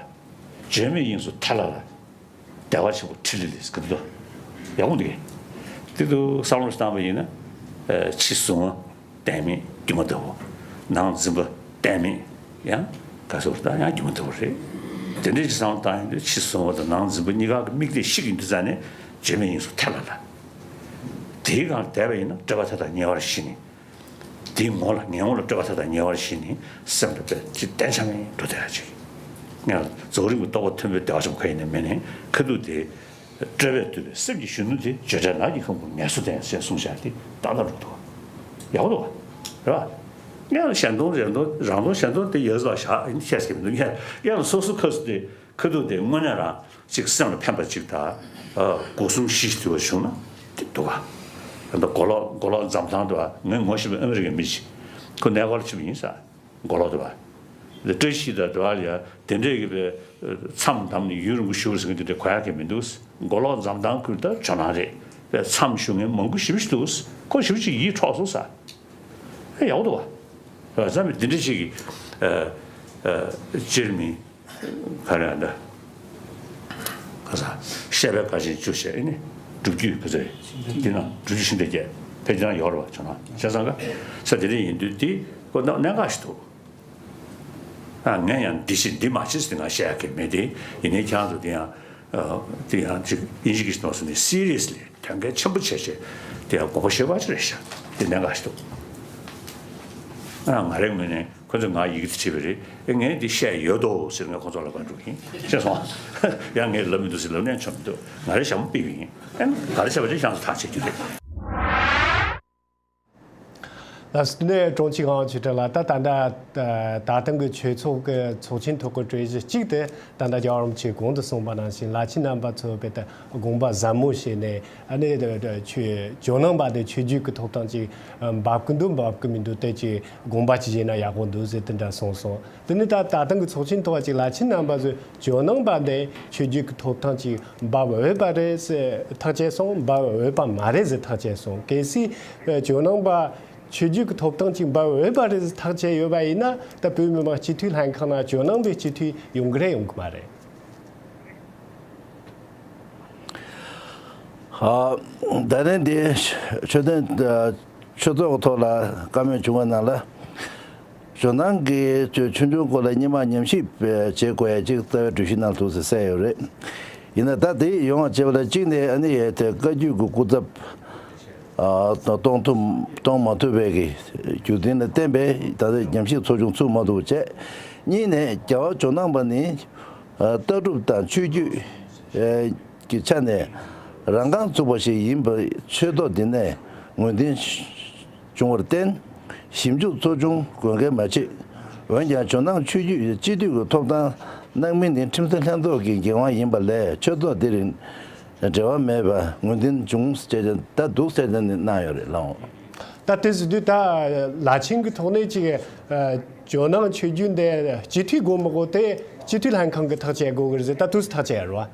བརྗོད་མེད་དབྱིངས་སུ་ཐལ་ལ་ལ། བདེ་བ་ཆེན་པོ་ཕྲིན་ལས་ལས་ཀྱི་འདུག་ཡག་པོ་འདུག་དེ་དུ་བསམ་བློ་བཏང་བ་ཡིན་ན། ཨ། ཕྱི་གཟུང་བ་གཏན་མེད་སྒྱུ་མ་ལྟ་བུ། ནང་འཛིན་པ་གཏན་མེད་ཡང་ག་ཟེར་བ་ད་ཡང་སྒྱུ་མ་ལྟ་བུ་རེད། དེ་འདྲའི་ཅིག་བསམ་བློ་བཏང་ཡོང་དུས་ཕྱི་གཟུང་བ་དང་ནང་འཛིན་པ་གཉིས་ཀ་གི་དམིགས་གཏད་ཤིག་ཡིན་དུས་ཙང་ནས་བརྗོད་མེད་དབྱིངས་སུ་ཐལ་ལ་ལ། དེའི་སྒང་བསྡད་པ་ཡིན་ན་སྤྲོས་པ་མཐའ་དག་ཉེ་བར་ཞི་ནས། དེའི་ངོ་ལ། ངའི་ངོ་ལ་སྤྲོས་པ་མཐའ་དག་ཉེ་བར་ཞི་ནས་སེམས་ལ་དཔེ་ཅིག་གཏན་ཆགས་མེད་འགྲོ་བསྡད་ཡ་ཅིག་ངས་རྫོགས་རིམ་གྱི་རྟོགས་པ་མཐོན་པོའི་བདེ་བ་ཆེན་པོ་ག་ཡིན་ནའི་མིན་ནའི་ཁ་ཐུག་དེ། སྤྲོས་པས་བཏུལ་བའི་སེམས་ཀྱི་གཞོན་ནུ་དེ། བརྗོད་བྲལ་ནགས་ཀྱི་ཁང་བུར་ངལ་གསོ་ལྡན་ཞེས་གསུངས་བཞག་དེ་ཏག་ཏག་རེད་འདུག་ཡག་པོ་འདུག་རེད་པ། ངས་ལ་གཞན་སྟོང་། གཞན་སྟོང་། རང་སྟོང་གཞན་སྟོང་དེ་ཡོད་ས་ལ་བཞག་ཡིན་ཤེས་ཀྱི་མི་འདུག་ངས་ཡང་སོ་སོ་ཁ་སུ་དེ་ཁ་ཐུག་དེ་དངོས་གནས་རང་ཅིག་སེམས་ལ་ཕན་པ་ཅིག་དང་། ཨ། སྒོ་གསུམ་ཞི་ཞིང་དུལ་བ་བྱུང་ན་དེ་འདུག་ག་ད་མགོ་ལོག་མགོ་ལོག་འཛམ་ཐང་དུ་ང་ངོ་ཤེས་པའི་ཨ་མི་རི་ཀའི་མི་ཅིག་ཁོ་གནས་སྐོར་ལ་ཕྱིན་པ་ཡིན་ས། མགོ་ལོག་དུ་བ། འདི་བཀྲ་ཤིས་དང་དུ་བ་ལ་ཡ་དེ་འདྲས་ཀྱི་བའི་མཚམས་བསྡམས་ནས་ཡུན་རིང་པོ་བཞུགས་ཟེར་མཁན་དེ་འདྲས་གོ་ཡག་གི་མི་འདུག་མགོ་ལོག་འཛམ་ཐང་ཁུལ་ད་ཇོ་ནང་རེད། བའི་མཚམས་བཞུགས་མཁན་མང་པོ་ཞེ་པོ་ཞིག་འདུག་ཁོ་ཞེ་པོ་ཅིག་ཡིད་འཕྲོག་སོང་ས། ཨེ། ཡག་པོ་འདུག་བ། ཨ། ཙམ་མི་འདི་འདྲས་ཞིག་གི། ཨ། ཨ། སྤྱིར་མི། ག་རེ་ཨ་འདྲ། ག་ས། བཤད་པའི་བཀའ་ཆེན་བཅུ་བཤད་ཨེ་ནི། སྒྲུབ་བརྒྱུད་ག་ཚོད། འདི་ན་སྒྲུབ་བརྒྱུད་ཤིང་རྟ་བརྒྱད་ཕལ་ཆེར་ཡོད་རེད་བ། ཇོ་ནང་བཤད་ཚང་ག་ས་དེ་འདྲ་ཡིན་དུས་དེ་ཁོ་ན་གནད་འགག་ཞིག་འདུག་ཨ། ངས་ཡང་འདི་བྱེད་འདི་མ་བྱེད་ཟེར་ང་བཤད་ཡག་གི་མེད་དེ། ཡིན་ནའི་ཁྱེད་རང་ཚོ་དེ་ཡང་། ཨ། དེ་ཡང་ཅིག་དབྱིན་ཇི་གི་ནང་སོ་ནས་seriously དོན་གལ་ཆེན་པོ་བྱས་བྱས་དེ་ཡང་དགོངས་པ་བཞེས་པ་ཅིག་རེད་ཤག་དེ་གནད་འགག་ཞིག་འདུག་ཨ། ང་རའི་ངོས་ནས་ཁོ་ཚོས་ང་ཡི་གེ་དེ་བྲིས་པ་རེད། ཨེ། ངས་འདི་བཤད་ཡོད་དོ་ཟེར་ངས་ཁོ་ཚོ་ལ་བཀའ་འགྲོ་གིན་བཤད་སོང་། ཡང་ངས་ལབ་མི་འདུག་ཟེར་ལབ་ནས་ཆོག་མི་འདུག་ང་རའི་ཞྭ་མོ་པི་པི་ཡིན། ཨེ། ག་རེ་བྱས་པ་དེ་ཤང་ཚོ་ཐག་བཅད་རྒྱུ་རེད། ལགས་སོ། དེ་ནས་ཀྲུང་ཆི་ཁང་ཆོས་གྲགས་ལགས། ད་ད་ལྟ་ད་ཐེངས་ཀྱི་ཆོས་ཚོགས་ཀྱི་ཚོགས་ཆེན་ཐོག་གི་གྲོས་གཞི་གཅིག་དེ་ད་ལྟ་རྒྱལ་བ་རིན་པོ་ཆེས་གོང་དུ་གསུངས་པ་ནང་བཞིན་བླ་ཆེན་རྣམ་པ་ཚོ་དཔེ་ད་དགོངས་པ་ཟབ་མོ་བཞེས་ནས། ཨ་ནི་ཆོས་ཇོ་ནང་པ་དེ་ཆོས་བརྒྱུད་ཀྱི་ཐོབ་ཐང་ཅིག་འབབ་ཀྱི་འདུག་འབབ་ཀྱི་མི་འདུག་དེ་ཅིག་དགོངས་པ་ཅིག་བཞེས་ན་ཡག་པོ་འདུག་ཟེར་དེ་འདྲ་གསུངས་སོང་། དེ་ནི་ད་ད་ཐེངས་ཀྱི་ཚོགས་ཆེན་ཐོག་ཅིག་བླ་ཆེན་རྣམ་པ་ཚོས་ཇོ་ནང་པ་དེ་ཆོས་བརྒྱུད་ཀྱི་ཐོབ་ཐང་ཅིག་འབབ་འོས་པ་རེད་ཟེར་ཐག་བཅད་སོང་། འབབ་འོས་པ་མ་རེད་ཟེར་ཐག་བཅད་སོང་། གལ་སྲིད་ཇོ་ནང་པ་ཆོས་བརྒྱུད་ཀྱི་ཐོབ་ཐང་ཅིག་འབབ་འོས་པ་རེད་ཟེར་ཐག་བཅད་ཡོད་པ་ཡིན་ན། ད་བོད་མི་མང་སྤྱི་འཐུས་ལྷན་ཁང་ནང་ཇོ་ནང་པའི་སྤྱི་འཐུས་ཡོང་གི་རེད་ཡོང་གི་མ་རེད། ཨ། ད་ལན་འདི་ཆོས་དོན་ཆོས་ཚོགས་ཐོག་ལ་བཀའ་མོལ་བྱུང་བ་ནང་ལ། ཇོ་ནང་གི་ཆོས་ཆུང་ཆུང་སྐོར་ལ་སྔོན་མ་ཉམས་ཞིབ་བྱེད་དགོས་ཡ་ཅིག་རྩ་བའི་གྲོས་གཞི་ནང་འདུག་ཟེར་གསལ་ཡོད་རེད། ཡིན་ན་ད་དེ་ཡོང་བ་བྱེད་པ་ལ་གཅིག་ནས་ཨ་ནི་ཡ་དེ་བཀའ་བརྒྱུད་ཀྱི་སྐུ་ཚབ། ཨ། གཏོང་ཐུབ་གཏོང་མ་ཐུབ་པའི་གི་རྒྱུ་མཚན་ལ་བརྟེན་པའི་ད་ལྟ་ཉམས་ཞིབ་ཚོགས་ཆུང་ཚུགས་མ་ཐུབ་པ་བྱས། གཉིས་ནས་རྒྱལ་བ་ཇོ་ནང་པ་ནི། ཨ། ལྟ་གྲུབ་དང་ཆོས་བརྒྱུད། ཨ། ཀྱི་ཆ་ནས་རང་རྐང་ཚུགས་པ་ཞིག་ཡིན་པ་ཆོས་ཐོག་འདི་ནས་ངོས་འཛིན་བྱུང་བར་བརྟེན། ཞིབ་འཇུག་ཚོགས་ཆུང་དགོས་གལ་མ་མཆིས། འོན་ཀྱང་ཇོ་ནང་ཆོས་བརྒྱུད་སྤྱི་འཐུས་ཀྱི་ཐོབ་ཐང་གནང་མིན་ནི་ཁྲིམས་བཟོ་ལྷན་ཚོགས་ཀྱི་འགན་དབང་ཡིན་པ་ལས་ཆོས་ཚོགས་འདི་རིང་འབྲེལ་བ་མེད་པ་ངོས་འཛིན་བྱུང་ཟེར་ད་འདུག་ཟེར་ནས་གནང་ཡོད་རེད་ལགས། ད་དེ་ཟེར་དུས་ད་བླ་ཆེན་གྱི་ཐོག་ནས་ཅིག་ཨ། ཇོ་ནང་ཆོས་བརྒྱུད་འདི་སྤྱི་འཐུས་དགོས་མི་དགོས་དེ་སྤྱི་འཐུས་ལྷན་ཁང་གིས་ཐག་བཅད་དགོས་ཀྱི་རེད་ཟེར། ད་དུས་སུ་ཐག་བཅད་ཡོད་རེད་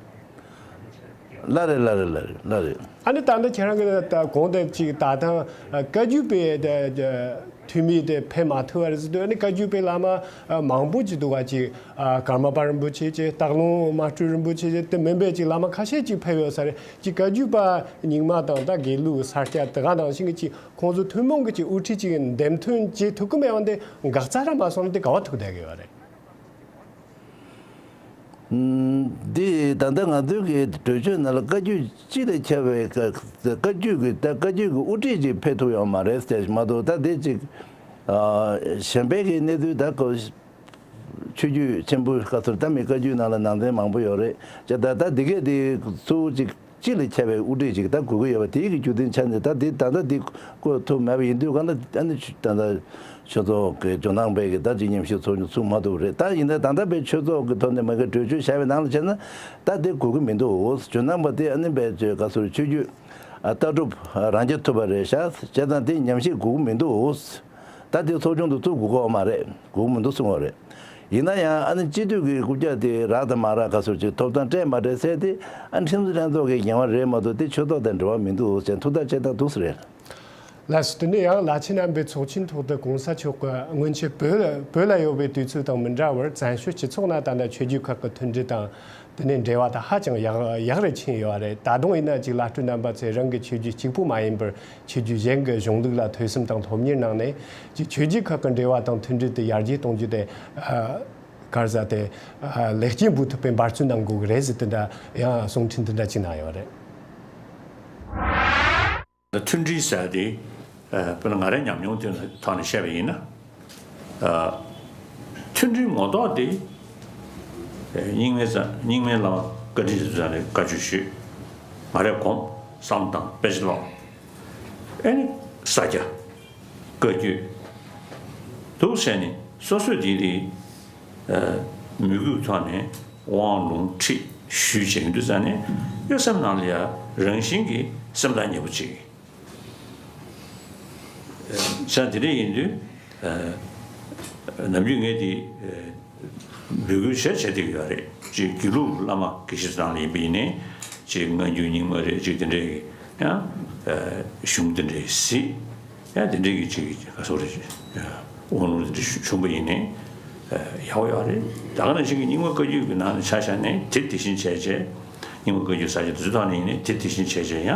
བ། ལགས་རེད། ལགས་རེད། ལགས་རེད། ལགས་རེད། ཨ་ནི་ད་ལྟ་ཁྱེད་རང་གིས་ད་གོང་དུ་ཅིག་ད་ཐེངས་བཀའ་བརྒྱུད་པའི་འཐུས་མི་དེ་ཕེབས་མ་ཐུབ་པ་རེད་ཟེར་དུས། ཨ་ནི་བཀའ་བརྒྱུད་པའི་བླ་མ་མང་པོ་ཅིག་འདུག་ག་ཅིག་ཀརྨ་པ་རིན་པོ་ཆེ་ཅིག་སྟག་ལུང་མ་སྤྲུལ་རིན་པོ་ཆེ་ཅིག་དེ་མིན་པའི་ཅིག་བླ་མ་ཁ་ཤས་ཅིག་ཕེབས་ཡོད་ས་རེད། ཅིག་བཀའ་བརྒྱུད་པ་རྙིང་མ་དང་ད་དགེ་ལུགས་ས་སྐྱ་དེ་ག་ནང་བཞིན་གྱི་ཅིག་ཁོང་ཚོ་ཐུན་མོང་གི་ཅིག་དབུ་ཁྲིད་ཅིག་འདེམས་ཐོན་བྱེད་ཐུབ་ཀྱི་མེད་པ་འདི་འགག་རྩ་ར་མ་སོང་ན་དེ་ག་བ་ཐུག་བསྡད་ཀྱི་ཡོད་རེད། འདི་ད་ལྟ་ང་ཚོའི་གི་གྲོས་ཆོད་ནང་ལ་བཀའ་བརྒྱུད་སྤྱི་ལ་ཁྱབ་པའི་བཀའ་བཀའ་བརྒྱུད་ཀྱི་ད་བཀའ་བརྒྱུད་ཀྱི་དབུ་ཁྲིད་ཅིག་ཕེབས་ཐུབ་ཡོད་མ་རེད་ཟེར་མ་གཏོགས། ད་འདི་ཅིག་གཞན་པའི་གི་གནས་ཚུལ་ད་ཁོ་ཆོས་བརྒྱུད་ཆེན་པོའི་བཀའ་ཟུར་ད་མི་བཀའ་བརྒྱུད་ནང་ལ་ནང་ཚན་མང་པོ་ཡོད་རེད། ཅེས་ད་ད་འདི་གས་དེ་གཙོ་བོ་ཅིག་སྤྱི་ལ་ཁྱབ་པའི་དབུ་ཁྲིད་ཅིག་ད་དགོས་ཀྱི་ཡོད་པ་དེའི་གི་རྒྱུ་མཚན་ཆ་ནས་ད་འདི་ད་ལྟ་འདི་བསྐོ་ཐུབ་མེད་པ་ཡིན་དུས་གང་ལ་ཨ་ནི་ད་ལྟ་ཆོས་ཚོགས་ཀྱི་ཇོ་ནང་པའི་གི་ད་ཅིག་ཉམས་ཞིབ་ཚོགས་ཆུང་ཚུགས་མ་ཐུབ་རེད། ད་ཡིན་ན་ད་ལྟ་པའི་ཆོས་ཚོགས་ཀྱི་ཐོག་ནས་མ་གི་གྲོས་ཆོད་བཞག་པའི་ནང་ལ་བྱས་ན་ད་དེ་དགོས་ཀྱི་མི་འདུག་ཇོ་ནང་པ་དེ་ཨ་ནི་པའི་ཆོས་བཀའ་ཟུར་ཆོས་བརྒྱུད་ ལྟ་གྲུབ་རང་རྐྱ་ཐུབ་པ་རེད་ཤག་བྱས་ཙང་དེ་ཉམས་ཞིབ་དགོས་ཀྱི་མི་འདུག་ད་དེ་ཚོགས་ཆུང་དུ་བཙུགས་དགོས་ཀྱི་ཡོད་མ་རེད། དགོས་ཀྱི་མི་འདུག་གསུང་བ་རེད། ཡིན་ན་ཡང་ཨ་ནི་སྤྱི་འཐུས་ཀྱི་རྐུབ་བཀྱག་དེ་རག་དང་མ་རག་ག་ཚོད་ཅིག་ཐོབ་ཐང་སྤྲད་མ་སྤྲད་ཟེར་དེ་ཨ་ཁྲིམས་བཟོ་ལྷན་ཚོགས་ཀྱི་འགན་པ་རེད་མ་གཏོགས་དེ་ཆོས་ཐོག་དང་འབྲེལ་བ་མི་འདུག་ཟེར་ཐུགས་ཐག་བཅད་སྟངས་འདུག་ཟེར་རེད། ལགས་སོ། དེ་ནས་ཡང་ལ་ཆེན་རྣམ་པའི་ཚོགས་ཆེན་ཐོག་ཏུ་གོང་ས་མཆོག་གིས་སྔོན་ཆད་བོད་ལ་བོད་ལ་ཡོད་པའི་དུས་ཚོད་དང་མི་འདྲ་བར་བཙན་བྱོལ་སྤྱི་ཚོགས་ནང་ད་ལྟ་ཆོས་བརྒྱུད་ཁག་གི་མཐུན་སྒྲིལ་དང་དེ་ནས་འབྲེལ་བ་དང་ཧ་ཅང་ཡག་ཡག་རུ་ཕྱིན་ཡོད་རེད། ད་དུང་ཡིན་ན་ཅིག་བླ་སྤྲུལ་རྣམ་པ་ཚོས་རང་གི་ཆོས་བརྒྱུད་གཅིག་པུ་མ་ཡིན་པར་ཆོས་བརྒྱུད་གཞན་གྱི་གཞུང་ལུགས་ལ་ཐོས་བསམ་དང་སློབ་གཉེར་གནང་ནས་ཅིག་ཆོས་བརྒྱུད་ཁག་གི་འབྲེལ་བ་དང་མཐུན་སྒྲིལ་དེ་ཡར་རྒྱས་གཏོང་རྒྱུ་དེ་ག་རེ་ཟེར་དེ་ལེགས་སྐྱེས་འབུལ་ཐུབ་པའི་འབད་བརྩོན་གནང་དགོས་ཀྱི་རེད་ཟེར་དེ་འདྲ་ཡང་གསུང་འཕྲིན་དེ་འདྲ་ཅིག་གནང་ཡོད་རེད། མཐུན་སྒྲིལ་ཟེར་དེ། ཨ། དཔེར་ན་ང་རའི་ཉམས་མྱོང་དེ་ཐོག་ནས་བཤད་པ་ཡིན་ན། ཨ། མཐུན་སྒྲིལ་ངོ་ཐོག་དེ། ཨ། རྙིང་མའི་རྙིང་མའི་བླ་མ་བཀའ་དྲིན་རྗེ་བཙུན་ལ་བཀའ་ཆོས་ཞུས། ང་རས་སྒོམ་བསམ་བཏང་དཔེ་ཆ་ཀློག་ཨེ་ནི་ས་སྐྱ། བཀའ་བརྒྱུད། འདུག་བྱས་ནས་སོ་སོས་དེ་དེ། ཨ། མོས་གུས་ཐོག་ནས་དབང་ལུང་ཁྲིད་ཞུས་བྱས་ཡོང་དུས་ཙང་ནས་གཡོ་སེམས་ནང་ལ་ཡང་རང་བཞིན་གྱིས་སེམས་ཐག་ཉེ་པོ་བྱེད་ཀྱི། བྱས་དེ་འདྲ་ཡིན་དུས། ཨ། ནམ་རྒྱུན་ངས་དེ། ཨ། འབོད་སྐུལ་བྱས་བྱས་བསྡད་ཀྱི་ཡོད་རེད། ཅིག་དགེ་ལུགས་བླ་མ་དགེ་བཤེས་ཚང་ལ་ཡིན་པ་ཡིན་ནའི། ཅིག་སྔ་འགྱུར་རྙིང་མ་རེད། ཅིག་དེ་འདྲའི་ཡང་། ཨ། གཞུང་དེ་འདྲའི་གཟིགས། ཡང་དེ་འདྲའི་གི་ཅིག་ག་ཚོད་རེད། དབང་ལུང་དེ་འདྲ་ཞུ་བྱུང་པ་ཡིན་ནའི། ཨ། ཡག་པོ་ཡོད་རེད། ད་ག་ནང་བཞིན་གྱི་རྙིང་མ་བཀའ་བརྒྱུད་ཀྱི་ནང་ནས་ཆ་བཞག་ནས་དེ་དེ་བཞིན་བྱས་བྱས། རྙིང་མ་བཀའ་བརྒྱུད་ས་ཆ་དེ་ཚོའི་ཐོག་ནས་ཡིན་ནའི་དེ་དེ་བཞིན་བྱས་བྱས་ཡང་།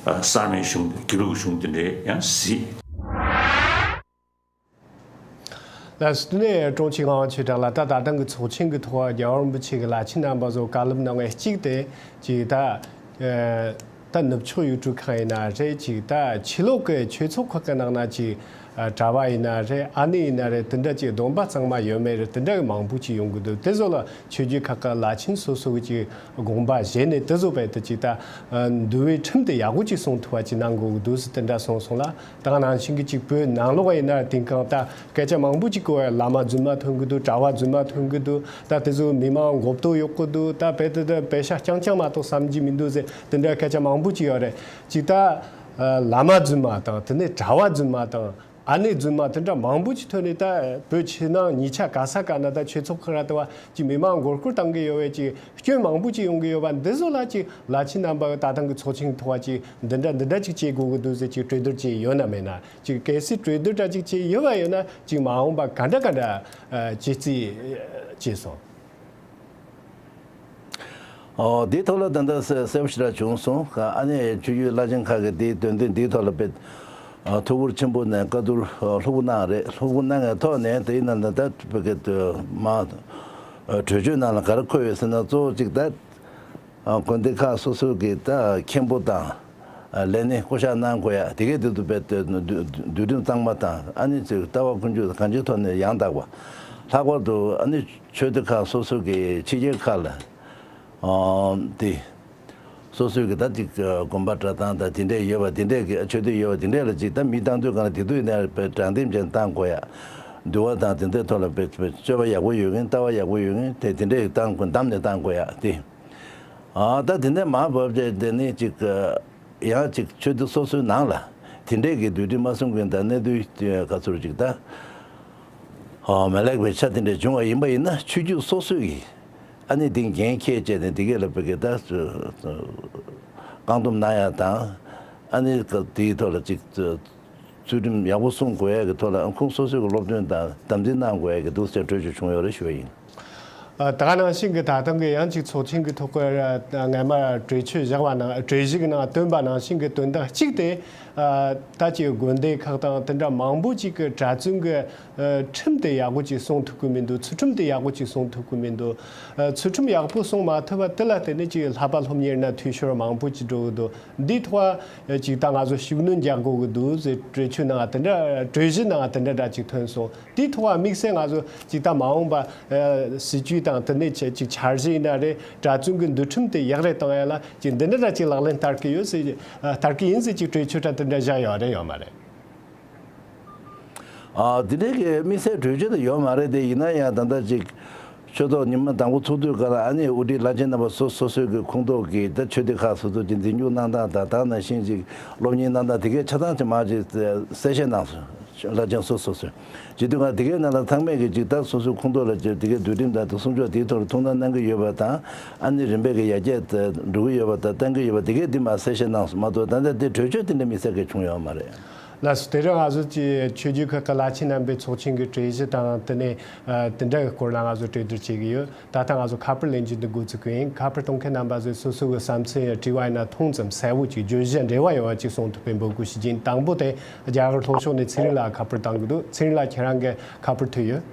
ཨ། གསར་མའི་གཞུང་དགེ་ལུགས་གཞུང་དེ་འདྲའི་ཡང་གཟིགས། ལགས་སོ། དེ་ནས་དྲུང་ཆེ་ངག་དབང་ཆོས་གྲགས་ལགས། ད་ད་ཐེངས་ཀྱི་ཚོགས་ཆེན་གྱི་ཐོག་རྒྱལ་བ་རིན་པོ་ཆེ་གིས་བླ་ཆེན་རྣམ་པ་ཚོར་བཀའ་སློབ་གནང་བའི་གཅིག་དེ་ཅིག་ད། ཨ། ད་ནུབ་ཕྱོགས་ཡུལ་གྲུ་ཁག་ཡིན་ན་རེད། ཅིག་ད་ཕྱི་ལོགས་ཀྱི་ཆོས་ཚོགས་ཁག་གི་ནང་ན་ཅིག་ཨ། གྲྭ་པ་ཡིན་ན་རེད། ཨ་ནེ་ཡིན་ན་རེད། དེ་འདྲ་ཅིག་སྡོམ་པ་གཙང་མ་ཡོད་མེད་རེད། དེ་འདྲ་གི་མང་པོ་ཅིག་ཡོང་གི་འདུག་དེ་ཚོ་ལ་ཆོས་བརྒྱུད་ཁག་གི་བླ་ཆེན་སོ་སོ་གི་ཅིག་དགོངས་པ་བཞེས་ནས་དེ་ཚོ་བས་དེ་ཅིག་ད། ཨ། འདུལ་བའི་ཁྲིམས་དེ་ཡག་པོ་ཅིག་སྲུང་ཐུབ་པ་ཅིག་གནང་དགོས་ཀྱི་འདུག་ཟེར་དེ་འདྲ་གསུངས་སོང་ལ། ད་ག་ནང་བཞིན་གྱི་ཅིག་བོད་ནང་ལོགས་ཡིན་ན་དེང་སང་ད་སྐད་ཆ་མང་པོ་ཅིག་གོ་བས། བླ་མ་རྫུན་མ་ཐོན་གྱི་འདུག་གྲྭ་པ་རྫུན་མ་ཐོན་གྱི་འདུག་ད་དེ་ཚོ་མི་མང་མགོ་བཏོག་གཡོག་གི་འདུག་ད་བོད་དེ་ད་པེ་ཤ་རྐྱང་རྐྱང་མ་གཏོགས་བསམ་གྱི་མི་འདུག་ཟེར་དེ་འདྲ་སྐད་ཆ་མང་པོ་ཅིག་ཡོད་རེད། ཅིག་ད། ཨ། བླ་མ་རྫུན་མ་དང་དེ་ནས་གྲྭ་པ་རྫུན་མ་དང་། ཨ་ནེ་རྫུན་མ་དེ་འདྲ་མང་པོ་ཅིག་ཐོན་ནས་ད་བོད་ཕྱི་ནང་གཉིས་ཆ་ག་ས་ག་ན་ད་ཆོས་ཚོགས་ཁག་ར་དེ་བ་ཅིག་མི་མང་མགོ་སྐོར་བཏང་གི་ཡོད་པས། ཅིག་སྐྱོན་མང་པོ་ཅིག་ཡོང་གི་ཡོད་པ་འདི་ཚོ་ལ་ཅིག་བླ་ཆེན་རྣམ་པ་གི་ད་ཐེངས་ཀྱི་ཚོགས་ཆེན་ཐོག་བ་ཅིག་འདི་འདྲ་འདི་འདྲ་ཅིག་བྱེད་དགོས་ཀྱི་འདུག་ཟེར་ཅིག་གྲོས་བསྡུར་བྱས་ཡོད་ན་མེད་ན། ཅིག་གལ་སྲིད་གྲོས་བསྡུར་འདྲ་ཅིག་བྱས་ཡོད་པ་ཡོད་ན་ཅིག་མ་འོངས་པ་ག་འདྲ་ག་འདྲ་བྱེད་རྩིས་བྱས་སོང་། ཨོ། འདིའི་ཐོག་ལ་ད་ལྟ་གསལ་པོ་ཞེ་དྲག་བྱུང་སོང་། ཨ་ནི་ཆོས་བརྒྱུད་བླ་ཆེན་ཁག་གིས་འདིའི་དོན་ཚན་འདིའི་ཐོག་ལ་དཔེ་ཐུགས་ཁུར་ཆེན་པོ་ནས་བཀའ་བསྡུར་ལྷུག་པོ་གནང་རེད། ལྷུག་པོ་གནང་བའི་ཐོག་ནས་དེའི་ནང་ལ་ད་དཔེ་གི་མ་གྲོས་ཆོད་ནང་ལ་ག་རེ་འཁོད་ཡོད་ཟེར་ན། གཙོ་བོ་གཅིག་ད་དགོན་སྡེ་ཁག་སོ་སོ་གི་ད་མཁན་པོ་དང་ལས་སྣེ་བསྐོ་གཞག་གནང་དགོས་ཡ་དེ་གས་དེ་ཚོ་དཔེ་འདུལ་ཁྲིམས་གཙང་མ་དང་། ཨ་ནི་ཅིག་ལྟ་བ་ཀུན་སྤྱོད་གང་ཅིའི་ཐོག་ནས་ཡང་དག་པ། ལྷག་པར་དུ་ཨ་ནི་ཆོས་སྡེ་ཁག་སོ་སོ་གི་ཕྱི་རྒྱལ་ཁག་ལ། ཨ། དེ། སོ་སོའི་གི་ད་ཅིག་དགོན་པ་གྲྭ་ཚང་དང་དེ་འདྲས་ཡོད་པ་དེ་འདྲས་གི་ཆོས་སྡེ་ཡོད་པ་དེ་འདྲས་ལ་ཅིག་ད་མི་བཏང་དུས་གང་ལ་དེ་དུས་ནས་དཔེ་དྲང་བདེན་ཅན་བཏང་དགོས་ཡ། འདུལ་བ་དང་དེ་འདྲས་ཐོག་ལ་དཔེ་དཔེ་སྤྱོད་པ་ཡག་པོ་ཡོད་མཁན། ལྟ་བ་ཡག་པོ་ཡོད་མཁན་དེ་དེ་འདྲས་བཏང་དགོས། བདམས་ནས་བཏང་དགོས་ཡ་དེ། ཨ། ད་དེ་འདྲས་མ་བབས་བྱས་དེ་ནི་ཅིག་ཡང་ཅིག་ཆོས་སྡེ་སོ་སོའི་ནང་ལ་དེ་འདྲས་ཀྱི་འདུལ་ཁྲིམས་མ་སྲུང་མཁན་དང་གནས་ཚུལ་ག་ཚོད་ཅིག་ད་ཨོ་མ་ལེགས་པའི་ཆ་དེ་འདྲ་བྱུང་བ་ཡིན་པ་ཡིན་ན། ཆོས་བརྒྱུད་སོ་སོ་ཡིས་ཨ་ནི་དེ་འགན་འཁྱེར་བྱས་ནས་དེ་གས་ལ་བོད་སྐད་ད་བཀག་སྡོམ་གནང་ཡ་དང་། ཨ་ནི་དེའི་ཐོག་ལ་ཅིག་ཚུལ་ཁྲིམས་ཡག་པོ་སྲུང་དགོས་ཡ་གི་ཐོག་ལ་ཁོང་སོ་སོའི་གི་སློབ་སྟོན་དང་དམ་འཛིན་གནང་དགོས་ཡ་གི་འདུག་ཟེར་གྲོས་ཆོད་བྱུང་ཡོད་རེད་ཞུ་བ་ཡིན། ཨ། ད་ག་ནང་བཞིན་གྱི་ད་ཐེངས་ཀྱི་ཡང་ཅིག་ཚོགས་ཆེན་གྱི་ཐོག་གི་སྔ་མ་གྲོས་ཆོད་བཞག་པ་ནང་གྲོས་གཞི་གི་ནང་བཏོན་པ་ནང་བཞིན་གྱི་དོན་དག་གཅིག་དེ། ཨ། ད་ཅིག་དགོན་སྡེ་ཁག་དང་དེ་འདྲ་མང་པོ་ཅིག་གི་གྲྭ་བཙུན་གྱི་ཨ། ཁྲིམས་དེ་ཡག་པོ་ཅིག་སྲུང་ཐུབ་ཀྱི་མི་འདུག་ཚུལ་ཁྲིམས་དེ་ཡག་པོ་ཅིག་སྲུང་ཐུབ་ཀྱི་མི་འདུག་ཨ། ཚུལ་ཁྲིམས་ཡག་པོ་སྲུང་མ་ཐུབ་པ་དེ་ལ་བརྟེན་ནས་ཅིག་བསླབ་པ་སློབ་གཉེར་ན་འཐུས་ཤོར་མང་པོ་ཅིག་འགྲོ་གི་འདུག་འདིའི་ཐོག་ཅིག་ད་ང་ཚོ་ཤུགས་སྣོན་རྒྱག་དགོས་ཀྱི་འདུག་ཟེར་གྲོས་ཆོད་ནང་དེ་འདྲ་གྲོས་གཞི་ནང་དེ་འདྲ་འདྲ་ཅིག་ཐོན་སོང་། དེའི་ཐོག་དམིགས་བསལ་ང་ཚོ་ཅིག་ད་མ་འོངས་པ་ཨ། སྲིད་ཇུས་དང་དེ་ནས་ཅིག་འཆར་གཞི་ཡིན་ན་རེད། གྲྭ་བཙུན་གྱི་འདུལ་ཁྲིམས་དེ་ཡག་རེ་གཏོང་ཡ་ལ་ཅིག་འདི་འདྲ་འདྲ་ཅིག་ལག་ལེན་བསྟར་གྱི་ཡོད་ཟེར། ཨ། བསྟར་གྱི་ཡིན་ཟེར་ཅིག་གྲོས་ཆོད་འདྲ་དེ་འདྲ་བཞག་ཡོད་རེད་ཡོད་མ་རེད། ཨ། དེ་འདྲའི་གི་དམིགས་བསལ་གྲོས་ཆོད་དེ་ཡོད་མ་རེད་དེ། ཡིན་ན་ཡང་ད་ལྟ་ཅིག་ ཆོས་ཐོག་ཉི་མ་དང་པོ་ཚོགས་དུས་སྐབས་ལ་ཨ་ནི་དབུ་ཁྲིད་བླ་ཆེན་རྣམ་པ་སོ་སོ་སོའི་གི་ཁོངས་གཏོགས་ཀྱི་ད་ཆོས་སྡེ་ཁག་སོ་སོ་ཀྱི་འཛིན་སྐྱོང་གནང་སྟངས་དང་། ད་ནང་བཞིན་ཅིག་སློབ་གཉེར་གནང་སྟངས་དེ་གའི་ཆ་ཚང་ཅིག་མར་ཅིག་གསལ་བཤད་གནང་སོང་། བླ་ཆེན་སོ་སོ་སོས། བྱེད་དུས་ང་དེ་གའི་ནང་ལ་ཚང་མས་ཀྱི་ཅིག་ད་སོ་སོའི་ཁོངས་གཏོགས་ལ་ཅིག་དེ་གའི་འདུལ་ཁྲིམས་དང་དེ་སྲུང་སྐྱོབ་དེའི་ཐོག་ལ་ཐུགས་སྣང་གནང་གི་ཡོད་པ་དང་། ཨ་ནི་རིམ་པས་ཀྱི་ཡར་རྒྱས་འགྲོ་གི་ཡོད་པ་དང་བཏང་གི་ཡོད་པ་དེ་གའི་འདི་མར་གསལ་བཤད་གནང་སོང་མ་གཏོགས། ད་ལྟ་དེ་གྲོས་ཆོད་དེ་འདྲ་དམིགས་བསལ་གྱི་བྱུང་ཡོད་མ་རེད། ལགས་སོ། དེ་རིང་ང་ཚོ་ཀྱི་ཆོས་བརྒྱུད་ཁག་གི་བླ་ཆེན་རྣམ་པའི་ཚོགས་ཆེན་གྱི་གྲོས་གཞི་དང་དེ་ནས་ཨ་དེ་འདྲ་གི་སྐོར་ལ་ང་ཚོ་གྲོས་བསྡུར་བྱེད་ཀྱི་ཡོད། ད་ལྟ་ང་ཚོ་ཁ་པར་ལེན་རྒྱུ་འདི་འགོ་ཚུགས་ཀྱི་ཡིན། ཁ་པར་གཏོང་མཁན་རྣམ་པ་ཚོས་སོ་སོ་གི་བསམ་ཚུལ་ཡང་དྲི་བ་ཡིན་ན་ཐུང་ཙམ་གསལ་བོ་ཅིག་བརྗོད་གཞི་འབྲེལ་བ་ཡོད་པ་ཅིག་གསུང་ཐུབ་པའི་འབོད་སྐུལ་ཞུ་རྒྱུ་ཡིན། དང་པོ་དེ་རྒྱ་གར་ལྷོ་ཕྱོགས་ནས་ཚེ་རིང་ལགས་ཁ་པར་བཏང་གི་འདུག་ཚེ་རིང་ལགས་ཁྱེད་རང་གི་ཁ་པར་ཐོས་ཡོད།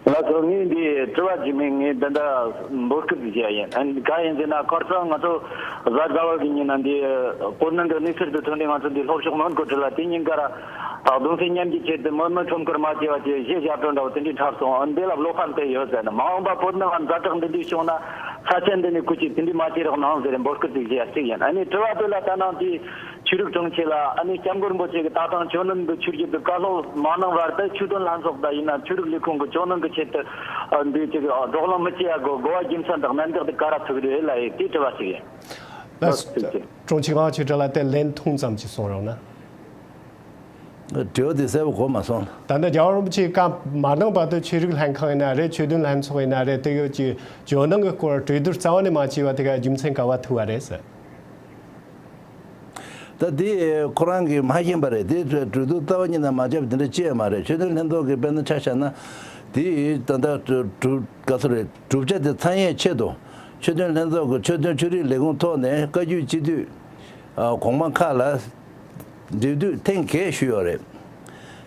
ལགས་སོ། ངས་འདི་དྲི་བ་རྒྱུ་མེད་ངས་འདི་འདྲ་འབོད་སྐུལ་ཞུ་ཡ་ཡིན། ཨ་ནི་གང་ཡིན་ཟེར་ན་ཁོ་ཚོ་ང་ཚོ་གཟའ་ཟླ་བ་གི་ཉིན་ན་འདི་བོད་ནང་གི་གནས་ཚུལ་དེ་ཐོན་ནས་ང་ཚོ་འདི་ལྷོ་ཕྱོགས་མོན་གྷོ་ཁྲིད་ལ་དེ་ཉིན་ཀ་ར་གདུང་སེམས་མཉམ་སྐྱེད་ཆེད་དུ་མི་མི་ཁྲོམ་སྐོར་མ་བྱས་པ་བྱས་གཞས་ཞབས་བྲོ་འདྲ་བོ་དེ་འདྲའི་འཁྲབ་སོང་། ཨ་འདི་ལ་བློ་ཕམ་ཐེབས་ཡོད་ཟེར་ན། མ་འོངས་པ་བོད་ནང་ཛ་དྲག་འདི་འདྲའི་བྱུང་ན་ས་ཆ་འདི་ནས་སྐུ་མཁྱེན་དེ་འདྲའི་མ་བྱེད་རོགས་གནང་ཟེར་འབོད་སྐུལ་ཅིག་བྱས་ཡ་གཅིག་ཡིན། ཨ་ནི་དྲི་བ་དེ་ལ་ད་ནང་དེ་ཆོས་རིག་དྲུང་ཆེ་ལ་ཨ་ནི་སྐྱབས་མགོན་རིན་པོ་ཆེ་གི་ད་ཐེངས་ཆོས་ནང་གི་ཆོས་བརྒྱུད་དུ་བཀའ་སློབ་མ་གནང་བར་དུ་ཆོས་དོན་ལྷན་ཚོགས་དང་ཡིན་ན་ཆོས་རིག་ལས་ཁུངས་ཀྱི་ཆོས་ནང་གི་ཆེད་དུ་ཨ་འདི་ཅིག་ཨ་བགྲོ་གླེང་མི་བྱེད་ཡ་གི་གོ་བ་རྒྱུ་མཚན་དང་གནད་འགག་དེ་ག་རེ་ཐུག་རེད་ལ་ཡིན་དེ་དྲི་བ་ཞིག་ཡིན། ལགས་སོ། ཐུགས་རྗེ་ཆེ། དྲུང་ཆེ་དབང་ཕྱུག་བཀྲ་ལ་དེ་ལན་ཐུང་ཙམ་ཅིག་གསུང་རོགས་གནང་། དྲི་བ་དེ་གསལ་པོ་གོ་མ་སོང་། ད་ལྟ་རྒྱལ་བ་རིན་པོ་ཆེས་བཀའ་མ་གནང་བར་དུ་ཆོས་རིག་ལྷན་ཁང་ཡིན་ན་རེད། ཆོས་དོན་ལྷན་ཚོགས་ཡིན་ན་རེད། དེ་གའི་ཅིག་ཇོ་ནང་གི་སྐོར་གྲོས་བསྡུར་རྩ་བ་ནས་མ་བྱས་པ་དེ་ག་རྒྱུ་མཚན་ག་བ་ཐུག་པ་རེད་ཟེར། ད་དེ་ཁོ་རང་གིས་མ་ཤེས་པ་རེད། དེ་གྲོས་གྲོས་བསྡུར་རྩ་བ་ཉིད་ནས་མ་བྱས་པ་དེ་འདྲ་ཅི་ཡང་མ་རེད། ཆོས་དོན་ལྷན་ཚོགས་ཀྱི་དཔེར་ན་ཆ་བཞག་ན་དེ་ད་ལྟ་གྲུབ་ག་ཚོད་རེད། གྲུབ་ཆ་དེ་ཚང་ཡས་ཆེད་དུ་ཆོས་དོན་ལྷན་ཚོགས་ཀྱི་ཆོས་དོན་ཆོས་རིག་ལས་ཁུངས་ཐོག་ནས་བཀའ་བརྒྱུད་སྤྱི་འཐུས་ཨ་གོང་མ་ཁག་ལ་འབྲེལ་མཐུད་ཐེངས་བརྒྱད་ཞུས་ཡོད་རེད།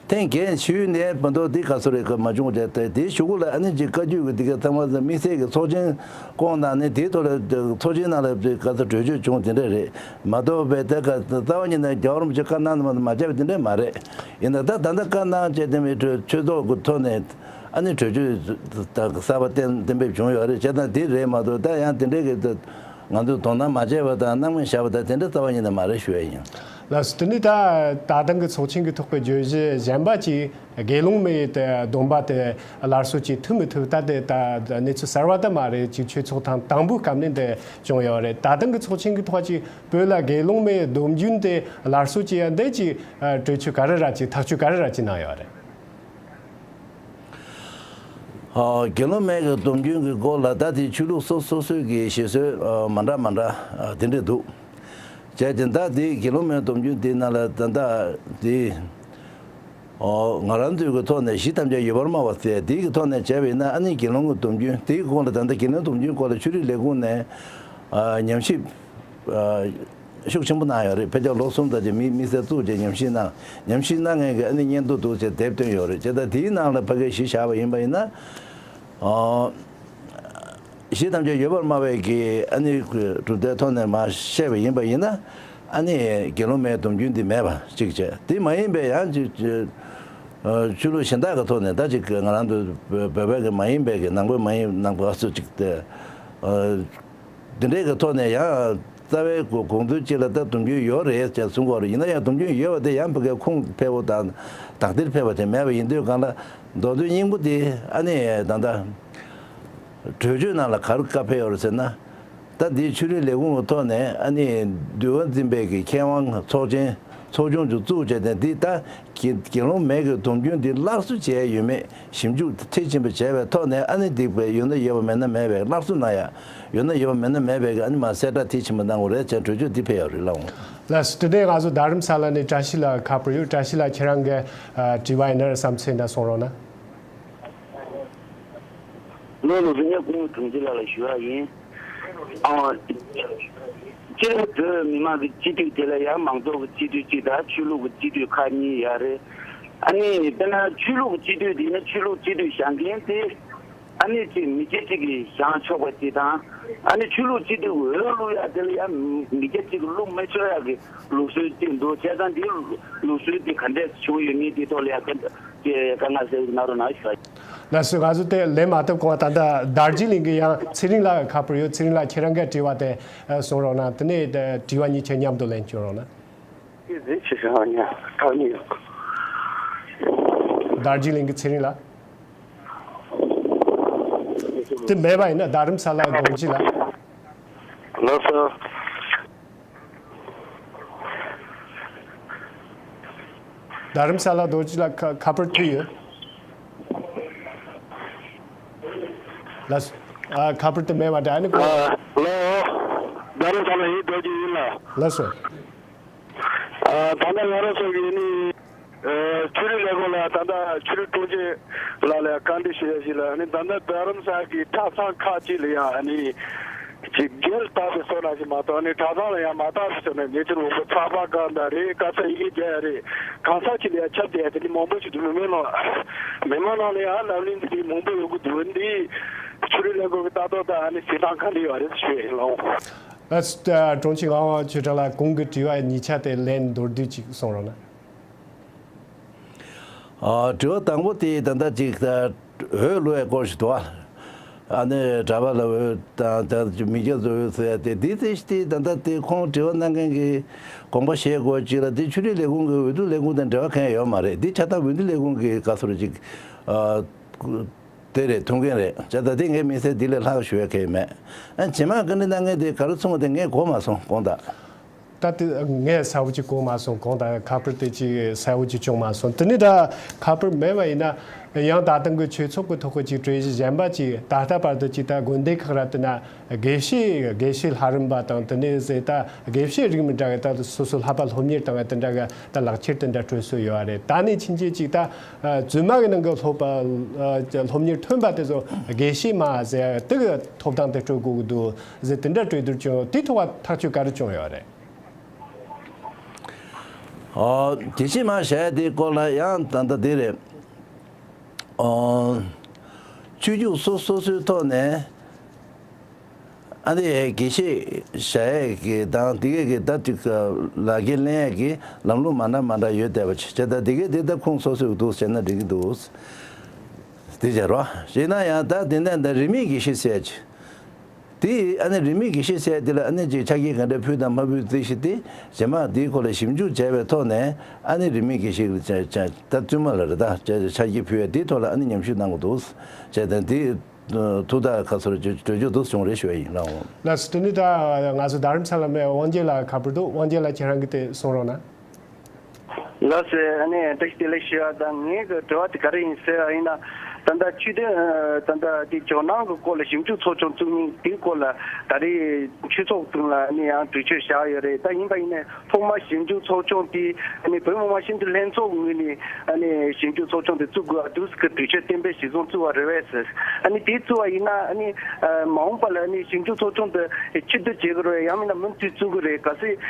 ཐེངས་བརྒྱད་ཞུས་ནས་མ་གཏོགས་དེ་ག་ཚོད་རེད་ག་མ་བྱུང་བ་དེ་དེའི་གཞུག་གུ་ལ་ཨ་ནི་ཅིག་བཀའ་བརྒྱུད་ཀྱི་དེ་ག་ཚང་མ་དམིགས་བསལ་གྱི་ཚོགས་ཆེན་བསྐོངས་གནང་ནས་དེའི་ཐོག་ལ་ཚོགས་ཆེན་ནང་ལ་དེ་ག་ཚོད་གྲོས་ཆོད་བྱུང་དེ་འདྲ་རེད་མ་གཏོགས་པའི་དེ་ག་རྩ་བ་ཉིད་ནས་རྒྱལ་བ་རིན་པོ་ཆེ་བཀའ་གནང་མ་མ་བྱས་པ་དེ་འདྲ་མ་རེད། ཡིན་ན་ད་ད་ལྟ་བཀའ་གནང་བྱས་དེ་མི་གྲོས་ཆོས་ཚོགས་ཀྱི་ཐོག་ནས་ཨ་ནི་གྲོས་ཆོད་གསར་པ་གཏན་གཏན་འབེབས་བྱུང་ཡོད་རེད། བྱས་ཙང་དེ་རེད་མ་གཏོགས་ད་ཡང་དེ་འདྲའི་གི་ང་ཚོས་དོ་སྣང་མ་བྱས་པ་དང་སྣང་མེད་བཞག་པ་དང་དེ་འདྲ་རྩ་བ་ཉིད་ནས་མ་རེད་ཞུ་ཡ་ཡིན། ལགས་སོ། དེ་ནས་ད་ད་ཐེངས་ཀྱི་ཚོགས་ཆེན་གྱི་ཐོག་གི་བརྗོད་གཞི་གཞན་པ་ཅིག་དགེ་སློང་མའི་དེ་སྡོམ་པ་དེ་སླར་གསོ་བྱེད་ཐུབ་མི་ཐུབ་ད་དེ་ད་གནས་ཚུལ་གསར་བ་ད་མ་རེད། ཅིག་ཆོས་ཚོགས་ཐེངས་དང་པོའི་སྐབས་ནས་འདི་བྱུང་ཡོད་རེད། ད་ཐེངས་ཀྱི་ཚོགས་ཆེན་གྱི་ཐོག་ཅིག་བོད་ལ་དགེ་སློང་མའི་སྡོམ་རྒྱུན་དེ་སླར་གསོ་བྱེད་ཡ་འདི་ཅིག་གྲོས་ཆོད་ག་རེ་ར་ཅིག་ཐག་གཅོད་ག་རེ་ར་ཅིག་གནང་ཡོད་རེད། ཨ་དགེ་སློང་མའི་གི་སྡོམ་རྒྱུན་གྱི་སྐོར་ལ་ད་དེ་ཆོས་ལུགས་སོ་སོ་སོའི་གི་བཞེད་སྲོལ་ཨ་མ་འདྲ་མ་འདྲ་ཨ་དེ་འདྲ་འདུག་བྱས་ཙང་ད་དེ་དགེ་སློང་མའི་སྡོམ་རྒྱུན་དེ་ནང་ལ་ད་ལྟ་དེ་ཨོ་ང་རང་ཚོའི་གི་ཐོག་ནས་གཞི་ཐམས་ཅད་ཡོད་པར་སྨྲ་བ་ཟེར་དེའི་གི་ཐོག་ནས་བྱས་པ་ཡིན་ན་ཨ་ནི་དགེ་སློང་གི་སྡོམ་རྒྱུན་དེའི་སྐོར་ལ་ད་ལྟ་དགེ་སློང་སྡོམ་རྒྱུན་སྐོར་ལ་ཆོས་རིག་ལས་ཁུངས་ནས་ཨ་ཉམས་ཞིབ་ཨ་ཤུགས་ཆེན་པོ་གནང་ཡོད་རེད། ཕལ་ཆེར་ལོ་གསུམ་ཙམ་ཅིག་དམིགས་དམིགས་བསལ་བཙུགས་བྱས་ཉམས་ཞིབ་གནང་ཉམས་ཞིབ་གནང་མཁན་གྱི་ཨ་ནི་སྙན་ཐོ་འདུག་ཅེས་དེབ་བཏོན་ཡོད་རེད། བྱས་ཙང་དེའི་ནང་ལ་ཕ་གིར་གཞི་བཞག་པ་ཡིན་པ་ཡིན་ན། ཨོ། གཞི་ཐམས་ཅད་ཡོད་པར་སྨྲ་བའི་གི་ཨ་ནི་གྲུབ་མཐའི་ཐོག་ནས་མར་བཤད་པ་ཡིན་པ་ཡིན་ན། ཨ་ནི་དགེ་སློང་མའི་སྡོམ་རྒྱུན་འདི་མེད་པ་གཅིག་བྱས། དེ་མ་ཡིན་པའི་ཡང་ཅིག་ཨ་ཆོས་ལུགས་གཞན་དག་གི་ཐོག་ནས་ད་ཅིག་ང་རང་ཚོ་བོད་པའི་གི་མ་ཡིན་པའི་གི་ནང་པའི་མ་ཡིན་ནང་པ་སུ་ཅིག་དེ། ཨ། འདི་འདྲའི་གི་ཐོག་ནས་ཡང་རྩ་བའི་གོ་གོང་ཚུལ་གཅིག་ལ་ད་སྡོམ་རྒྱུན་ཡོད་རེད་ཅེས་གསུང་གི་ཡོད་རེད། ཡིན་ན་ཡང་སྡོམ་རྒྱུན་ཡོད་པ་དེ་ཡང་ཕ་གིའི་ཁུངས་ཕེབས་པོ་དང་དག་ཐེར་ཕེབས་པ་དེ་མེད་པ་ཡིན་དུས་གང་ལ་མདོ་དོན་སྙིང་པོ་དེ་ཨ་ནི་ད་ལྟ་གྲོས་ཆོད་ནང་ལ་ག་རེ་བཀའ་ཕེབས་ཡོད་རེད་ཟེར་ན། ད་འདི་ཆོས་རིག་ལས་ཁུངས་ཀྱི་ཐོག་ནས་ཨ་ནི་འདུལ་བ་འཛིན་པའི་གི་མཁས་དབང་ཚོགས་ཆེན་ཚོགས་ཆུང་ཅིག་བཙུགས་བྱས་ཏེ་འདི་ལྟ། དགེ་དགེ་སློང་མའི་གི་སྡོམ་རྒྱུན་འདི་སླར་གསོ་བྱས་ཡོད་མེད་ཞིབ་འཇུག་མཐིལ་ཕྱིན་པ་བྱས་པའི་ཐོག་ནས་ཨ་ནི་འདི་ཡོད་ན་ཡོད་པ་མེད་ན་མེད་པའི་སླར་གསོ་གནང་ཡ། ཡོད་ན་ཡོད་པ་མེད་ན་མེད་པའི་གི་ཨ་ནི་མ་གསལ་བསྒྲགས་མཐིལ་ཕྱིན་པ་གནང་དགོས་རེད་ཅེས་གྲོས་ཆོད་འདི་ཕེབས་ཡོད་རེད་ལགས་འོང་། ལགས་སོ། དེ་ནས་ང་ཚོ་རྡ་རམ་ས་ལ་ནས་བཀྲ་ཤིས་ལགས་ཁ་པར་ཡོད། བཀྲ་ཤིས་ལགས་ཁྱེད་རང་གི་ཨ་དྲི་བ་ཡིན་ན་བསམ་ཚུལ་ཡིན་ན་གསུང་རོགས་གནང་། ལོ་ལོ་སུ་ཉག་སྐུ་ངོ་དྲུང་ཆེ་ལགས་ལ་ཞུ་བ་ཡིན། ཨ། སྤྱིར་བོད་མི་མང་གི་སྤྱི་འཐུས་དེ་ལ་ཡང་མང་ཚོགས་ཀྱི་སྤྱི་འཐུས་གཅིག་དང་ཆོས་ལུགས་ཀྱི་སྤྱི་འཐུས་ཁག་གཉིས་ཡོད་རེད། ཨ་ནི་དཔེར་ན་ཆོས་ལུགས་ཀྱི་སྤྱི་འཐུས་དེ་ནི་ཆོས་ལུགས་སྤྱི་འཐུས་བཞེངས་མཁན་དེ་ཨ་ནི་ཅིག་མི་སྐྱ་གཅིག་གིས་བཞེངས་ཆོག་པ་ཅིག་དང་། ཨ་ནི་ཆོས་ལུགས་སྤྱི་འཐུས་འོས་བླུག་ཡག་དེ་ལ་ཡང་མི་སྐྱ་གཅིག་གིས་བླུག་མི་ཆོག་ཡག་གི་ལུགས་སྲོལ་ཅིག་འདུག་བྱས་ཙང་དེའི་ལུགས་སྲོལ་དེ་ག་འདྲས་བྱུང་ཡོད་མེད་དེའི་ཐོག་ལ་ཡང་དཀའ་ངལ་སེལ་གནང་རོགས་གནང་ཞུ་བ་ཡིན། ལགས་སོ། ང་ཚོ་དེ་ལན་མ་ཐོབ་གོང་ད་ལྟ་དར་ཇི་ལིང་གི་ཡང་ཚེ་རིང་ལགས་ཁ་པར་ཡོད། ཚེ་རིང་ལགས་ཁྱེད་རང་གི་དྲི་བ་དེ་གསུང་རོགས་གནང་། དེ་ནས་དྲི་བ་གཉིས་ཆ་མཉམ་དུ་ལན་སྐྱོན་རོགས་གནང་། དེ་ཟིན་ཆེ་ཞིང་ཡང་ཐག་ཉེ་ཡོད། དར་ཇི་ལིང་གི་ཚེ་རིང་ལགས། དེ་མེད་པ་ཡིན་ན་རྡ་རམ་ས་ལ་རྡོ་རྗེ་ལགས། ལགས་སོ། རྡ་རམ་ས་ལ་རྡོ་རྗེ་ལགས། ཁ་ཁ་པར་ཐུག་ཡོད། ལགས་སོ། ཨ། ཁ་པར་དེ་མེད་པ་འདྲ། ཨ་ནི་ཁོ། ཨ། ལགས་འོ། རྡ་རམ་ས་ལ་ཡིན། རྡོ་རྗེ་ཡིན་ལགས། ལགས་སོ། ཨ། ད་ལྟ་ང་རང་ཚོ་གི་ནི། ཨ། ཆོས་རིག་ལས་ཁུངས་ལ་ད་ལྟ་ཆོས་རིག་དྲུང་ཆེ་ལགས་ལ་བཀའ་འདྲི་ཞུ་ཡ་ཞིག་ལ། ཨ་ནི་ད་ལྟ་རྡ་རམ་ས་གི་གྲྭ་ཚང་ཁག་ཅིག་ལ་ཡང་ཨ་ནི་ཅིག་སྒེར་བཏགས་པའི་བཟོ་ནང་བཞིན་མ་གཏོགས། ཨ་ནི་གྲྭ་ཚང་ལ་ཡང་མ་བཏགས་པའི་བཟོ་ནས། ཉེ་ཆར་འོ་མ་ཚགས་པར་བཀང་ད་རེད། ཁ་ས་ཡི་གེ་རྒྱག་ཡ་རེད། གང་ས་ཅིག་ལ་ཡང་ཁྱབ་བསྡད་ཡ་དེ་ནི་མང་པོ་ཞིག་འདུག་མི་མང་ནང་། མི་མང་ནང་ལ་ཡང་ལབ་གླེང་དེ་འདྲའི་མང་པོ་ཡོང་གི་འདུག་འདི་ཆོས་རིག་ལས་ཁུངས་ཀྱི་ལྟ་རྟོག་དང་ཨ་ནི་བྱེད་སྟངས་ག་འདྲ་ཡོད་རེད་ཞུ་ཡ་ཡིན་ལགས། ཨ། དྲུང་ཆེ་ངག་དབང་ཆོས་གྲགས་ལགས། གོང་གི་དྲི་བ་གཉིས་ཆ་དེ་ལན་མདོར་བསྡུས་ཅིག་གསུང་རོགས་གནང་། ཨ། དྲི་བ་དང་པོ་དེ་ད་ལྟ་ཅིག་ད་འོས་བླུག་ཡའི་སྐོར་ཞིག་འདུག་ཨ། ཨ་ནི་གྲྭ་པ་ལ་འོས་དང་ད་མི་སྐྱ་ཚོ་འོས་ཟེར་ཡ་དེ། འདི་དེ་དེ་ད་ལྟ་དེ་ཁོང་དྲི་བ་གནང་མཁན་གྱིས་དགོངས་པ་བཞེས་དགོས་ཅིག་ལ། དེ་ཆོས་རིག་ལས་ཁུངས་ཀྱི་འོས་བསྡུ་ལས་ཁུངས་དང་འབྲེལ་བ་གང་ཡང་ཡོད་མ་རེད། འདི་ཆ་ཚང་འོས་བསྡུ་ལས་ཁུངས་ཀྱི་བཀའ་ཟུར་ཅིག་ཨ། དེ་རེད། ཐུགས་འགན་རེད། བྱས་ཙང་དེ་ངས་དམིགས་བསལ་འདི་ལས་ལྷག་ཞུ་ཡ་གང་ཡང་མེད། ཨ། རྗེས་མ་བཀའ་འདྲི་གནང་མཁན་དེ་ག་རེ་གསུངས་པ་དེ་ངས་གོ་མ་སོང་། དགོངས་དག་ད་དེ་ངས་གསལ་པོ་ཅིག་གོ་མ་སོང་། དགོངས་དག་ཁ་པར་དེ་ཅིག་གསལ་པོ་ཅིག་བྱུང་མ་སོང་། དེ་ནས་ད་ཁ་པར་མེད་པ་ཡིན་ན་ཡང་ད་ཐེངས་ཀྱི་ཆོས་ཚོགས་ཀྱི་ཐོག་གི་ཅིག་གྲོས་གཞི་གཞན་པ་ཅིག་ད་ལྟ་བར་དུ་ཅིག་ད་དགོན་སྡེ་ཁག་ར་དེ་ན་དགེ་བཤེས་དགེ་བཤེས་ལྷ་རམས་པ་དང་། དེ་ནས་ཟེར་ད་དགེ་བཤེས་རིགས་མི་འདྲ་བའི་ད་སོ་སོ་བསླབ་པ་སློབ་གཉེར་བཏང་བའི་དེ་འདྲ་གི་ད་ལག་ཁྱེར་དེ་འདྲ་སྤྲོད་སྲོལ་ཡོད་རེད། ད་ནས་ཕྱིན་ཆད་ཅིག་ད་ཨ། བཙུན་མ་གི་ནང་གི་སློབ་པ། ཨ། སློབ་གཉེར་ཐོན་པ་དེ་ཚོ་དགེ་བཤེས་མ་ཟེར་དེ་གི་ཐོབ་ཐང་དེ་སྤྲོད་དགོས་ཀྱི་འདུག་ཟེར་དེ་འདྲ་གྲོས་བསྡུར་བྱུང་། དེའི་ཐོག་ཐག་གཅོད་ག་རེ་བྱུང་ཡོད་རེད། ཨ། དགེ་བཤེས་མ་བྱ་ཡ་དེའི་སྐོར་ལ་ཡང་ད་ལྟ་དེ་རེད། ཨ། ཆོས་བརྒྱུད་སོ་སོ་སོའི་ཐོག་ནས། ཨ་ནི་དགེ་བཤེས་བྱ་ཡས་ཀྱི་དང་དེ་གས་ཀྱི་ད་ཅིག་ལག་ཁྱེར་ལེན་ཡས་ཀྱི་ལམ་ལུགས་མ་འདྲ་མ་འདྲ་ཡོད་བསྡད་པ་ཅིག་བྱས། ད་དེ་གས་དེ་ད་ཁུངས་སོ་སོའི་འདུག་བྱས་ན་འགྲིག་གི་འདུག་དེ་བྱས་རོགས་བྱས་ན་ཡང་ད་དེ་ནས་ད་རིས་མེད་དགེ་བཤེས་ཟེར་ཡས་ཅིག་དེ་ཨ་ནི་རིས་མེད་དགེ་བཤེས་ཟེར་ཡས་དེ་ལ་ཨ་ནི་ཅིག་ཆ་རྐྱེན་ག་འདྲ་ཕུལ་དང་མ་ཕུལ་རྩིས་གཞི་དེ་རྗེས་མ་དེའི་སྐོར་ལ་ཞིབ་འཇུག་བྱས་པའི་ཐོག་ནས། ཨ་ནི་རིས་མེད་དགེ་བཤེས་ཀྱི་ཆ་ཆ་ད་བཙུན་མ་ལ་རེད། ད་ཆ་ཆ་རྐྱེན་ཕུལ་ཡས་དེའི་ཐོག་ལ་ཨ་ནི་ཉམས་ཞིབ་གནང་དགོས་འདུག་བྱས། ད་དེ། ཐུགས་ཐག་ཁ་སོར་གྲོས་གྲོས་ཆོད་འདུག་བྱུང་རེད་ཞུ་ཡ་ཡིན་ལགས། འོང་། ལགས་སོ། དེ་ནས་ད་ང་ཚོ་རྡ་རམ་ས་ལ་མེད་དབང་རྒྱལ་ལགས་ཁ་པར་འདུག་དབང་རྒྱལ་ལགས་ཁྱེད་རང་གིས་དེ་གསུང་རོགས་གནང་། ལགས་སོ། ཨ་ནི་བཀྲ་ཤིས་བདེ་ལེགས་ཞུ་ཡ་དང་། ངའི་གི་དྲི་བ་དེ་ག་རེ་ཡིན་ཟེར་བ་ཡིན་ན། ད་ལྟ་ཆོས་དོན་ད་ལྟ་དེ་ཇོ་ནང་གི་སྐོར་ལ་ཞིབ་འཇུག་ཚོགས་ཆུང་བཙུགས་མིན་དེའི་སྐོར་ལ་ད་རེས་ཆོས་ཚོགས་སྟེང་ལ་ཨ་ནི་ཡང་གྲོས་ཆོད་བཞག་ཡོད་རེད། ད་ཡིན་པ་ཡིན་ནའི། ཐོག་མར་ཞིབ་འཇུག་ཚོགས་ཆུང་དེ་ཨ་ནི་བོད་མི་མང་སྤྱི་འཐུས་ལྷན་ཚོགས་ངོས་ནས་ཨ་ནི་ཞིབ་འཇུག་ཚོགས་ཆུང་དེ་བཙུགས་དགོས་པ་འདུག་ཟེར་གྱི་གྲོས་ཆོད་གཏན་འབེབས་གཞིར་བཟུང་བཙུགས་པ་རེད་པས་ཟེར། ཨ་ནི་དེ་བཙུགས་པ་ཡིན་ན་ཨ་ནི་མ་འོངས་པ་ལ་ཨ་ནི་ཞིབ་འཇུག་ཚོགས་ཆུང་དེ་ཕྱིར་བསྡུ་བྱེད་དགོས་རེད། ཡང་མིན་ན་མུ་མཐུད་བཙུགས་དགོས་རེད། གལ་སྲིད་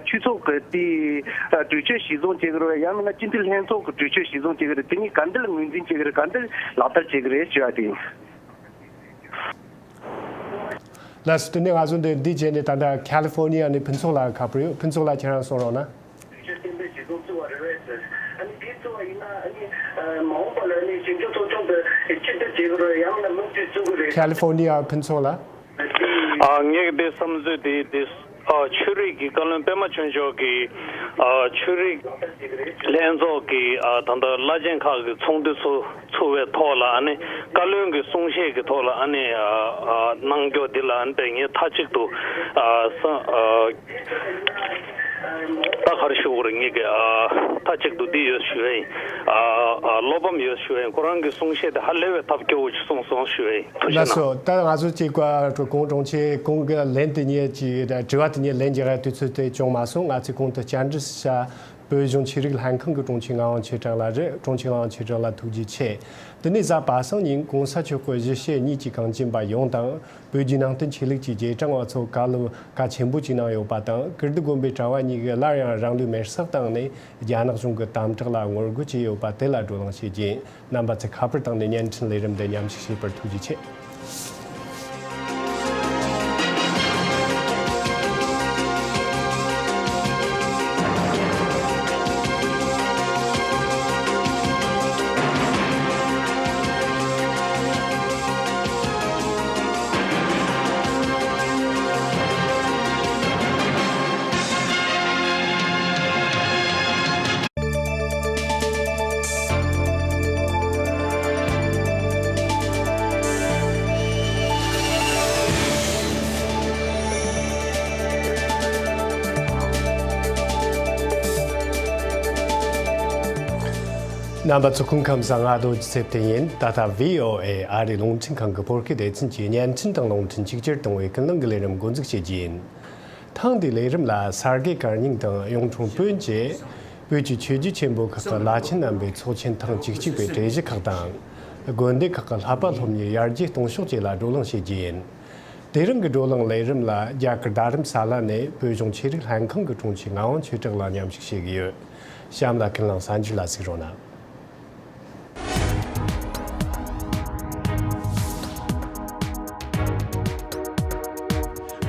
ཆོས་ཚོགས་ཀྱི་དེ་གྲོས་ཆོད་གཞིར་བཟུང་བྱེད་དགོས་རེད། ཡང་མིན་ན་སྤྱི་འཐུས་ལྷན་ཚོགས་ཀྱི་གྲོས་ཆོད་གཞིར་བཟུང་བྱེད་དགོས་རེད། དེ་གཉིས་ག་འདྲ་ངོས་འཛིན་བྱེད་དགོས་རེད། ག་འདྲ་ལག་བསྟར་བྱེད་དགོས་རེད་ཞུ་བ་དེ་ཡིན། ལགས་སོ། དེ་ནས་ང་ཚོ་འདི་འདི་བྱས་ནས་ད་ལྟ་ཁ་ལི་ཧྥོར་ནི་ཡ་ནས་ཕུན་ཚོགས་ལགས་ཁ་པར་ཡོད། ཕུན་ཚོགས་ལགས་ཁྱེད་རང་གསུང་རོགས་གནང་། ཁ་ལི་ཧྥོར་ནི་ཡ་ཕུན་ཚོགས་ལགས། ཨ། ངས་འདི་བསམ་ཚུལ་འདི་འདི། ཨ། ཆོས་རིག་གི་བཀའ་བློན་པད་མ་ཆོས་འབྱོར་གྱིས། ཨ། ཆོས་རིག་ལྷན་ཚོགས་ཀྱི། ཨ། ད་ལྟ་བླ་ཆེན་ཁག་གི་ཚོགས་འདུ་ཚོགས་ཚུགས་པའི་ཐོག་ལ་ཨ་ནི་བཀའ་བློན་གྱི་གསུང་བཤད་ཀྱི་ཐོག་ལ་ཨ་ནི། ཨ། ཨ། གནང་རྒྱུ་འདི་ལ་ཨ་ནི་དཔེ་ངས་མཐའ་གཅིག་ཏུ། ཨ། ས། ཨ། ད་ག་རེ་ཞུ་དགོས་རེད། ངས་ཀྱི། ཨ། མཐའ་གཅིག་ཏུ་འདི་ཡོད་ཞུ་ཡ་ཡིན། ཨ། ཨ། བློ་ཕམ་ཡོད་ཞུ་ཡ་ཡིན། ཁོ་རང་གི་གསུང་བཤད་དེ་ཧ་ལས་པའི་ཐབས་སྐྱོ་བོ་ཞིག་གསུངས་སོང་ཞུ་ཡ་ཡིན། ཐུགས་རྗེ་གནང་། ལགས་སོ། ད་ང་ཚོ་གཅིག་པ་གོང་དྲུང་ཆེ་གོང་གི་ལན་དེ་ཉིད་ཀྱི་དྲི་བ་དེ་ཉིད་ལན་རྒྱག་ཡ་དུས་ཚོད་དེ་བྱུང་མ་སོང་། ང་ཚོས་གོང་དུ་བཅར་འདྲི་བྱ། བོད་གཞུང་ཆོས་རིག་ལྷན་ཁང་གི་དྲུང་ཆེ་ངག་དབང་ཆོས་གྲགས་ལགས་རེད། དྲུང་ཆེ་ངག་དབང་ཆོས་གྲགས་ལགས་ཐུགས་རྗེ་ཆེ། དེ་ནས་གཟའ་པ་སངས་ཉིན་གོང་ས་མཆོག་གི་གཞིས་བྱེས་གཉིས་ཀྱི་གངས་ཅན་པ་ཡོངས་དང་། བོད་བརྒྱུད་ནང་བསྟན་ཆོས་ལུགས་ཀྱི་རྗེས་འབྲང་བ་ཚོ་བཀའ་སློབ་གལ་ཆེན་པོ་ཅིག་གནང་ཡོད་པ་དང་། ཀིརྟི་དགོན་པའི་གྲྭ་བ་གཉིས་ཀྱིས་སླར་ཡང་རང་ལུས་མེར་སྲེག་བཏང་ནས་རྒྱ་ནག་གཞུང་གི་དམ་དྲག་ལ་ངོ་རྒོལ་བྱས་ཡོད་པ་དེ་ལ་བགྲོ་གླེང་བྱས་རྗེས། རྣམ་པ་ཚོས་ཁ་པར་བཏང་ནས་བརྙན་འཕྲིན་ལས་རིམ་འདི་མཉམ་ཞུགས་བྱས་པར་ཐུགས་རྗེ་ཆེ། རྣམ་པ་ཚོ་སྐུ་ཁམས་བཟང་། ང་རྡོ་རྗེ་ཚེ་བརྟན་ཡིན། ད་ལྟ་བྷི་ཨོ་ཨེ་ཨ་རིའི་རླུང་འཕྲིན་ཁང་གི་བོད་སྐད་སྡེ་ཚན་གྱི་བརྙན་འཕྲིན་དང་རླུང་འཕྲིན་ཆིག་སྒྱུར་གཏོང་བའི་ཀུན་གླེང་གི་ལས་རིམ་འགོ་འཛུགས་བྱེད་རྒྱུ་ཡིན། ཐེངས་འདིའི་ལས་རིམ་ལ་ས་དགེ་བཀའ་རྙིང་དང་གཡུང་དྲུང་བོན་བཅས་བོད་ཀྱི་ཆོས་བརྒྱུད་ཆེན་པོ་ཁག་གི་བླ་ཆེན་རྣམ་པའི་ཚོགས་ཆེན་ཐེངས་བཅུ་གཅིག་པའི་གྲོས་གཞི་ཁག་དང་། དགོན་སྡེ་ཁག་གི་བསླབ་པ་སློབ་གཉེར་ཡར་རྒྱས་གཏོང་ཕྱོགས་བཅས་ལ་བགྲོ་གླེང་བྱེད་རྒྱུ་ཡིན། དེ་རིང་གི་བགྲོ་གླེང་ལས་རིམ་ལ་རྒྱ་གར་རྡ་རམ་ས་ལ་ནས་བོད་གཞུང་ཆོས་རིག་ལྷན་ཁང་གི་དྲུང་ཆེ་ངག་དབང་ཆོས་གྲགས་ལགས་མཉམ་ཞུགས་བྱེད་ཀྱི་ཡོད། གཤམ་ལ་ཀུན་གླེང་གསར་འགྱུར་ལ་གཟིགས་རོགས་གནང་།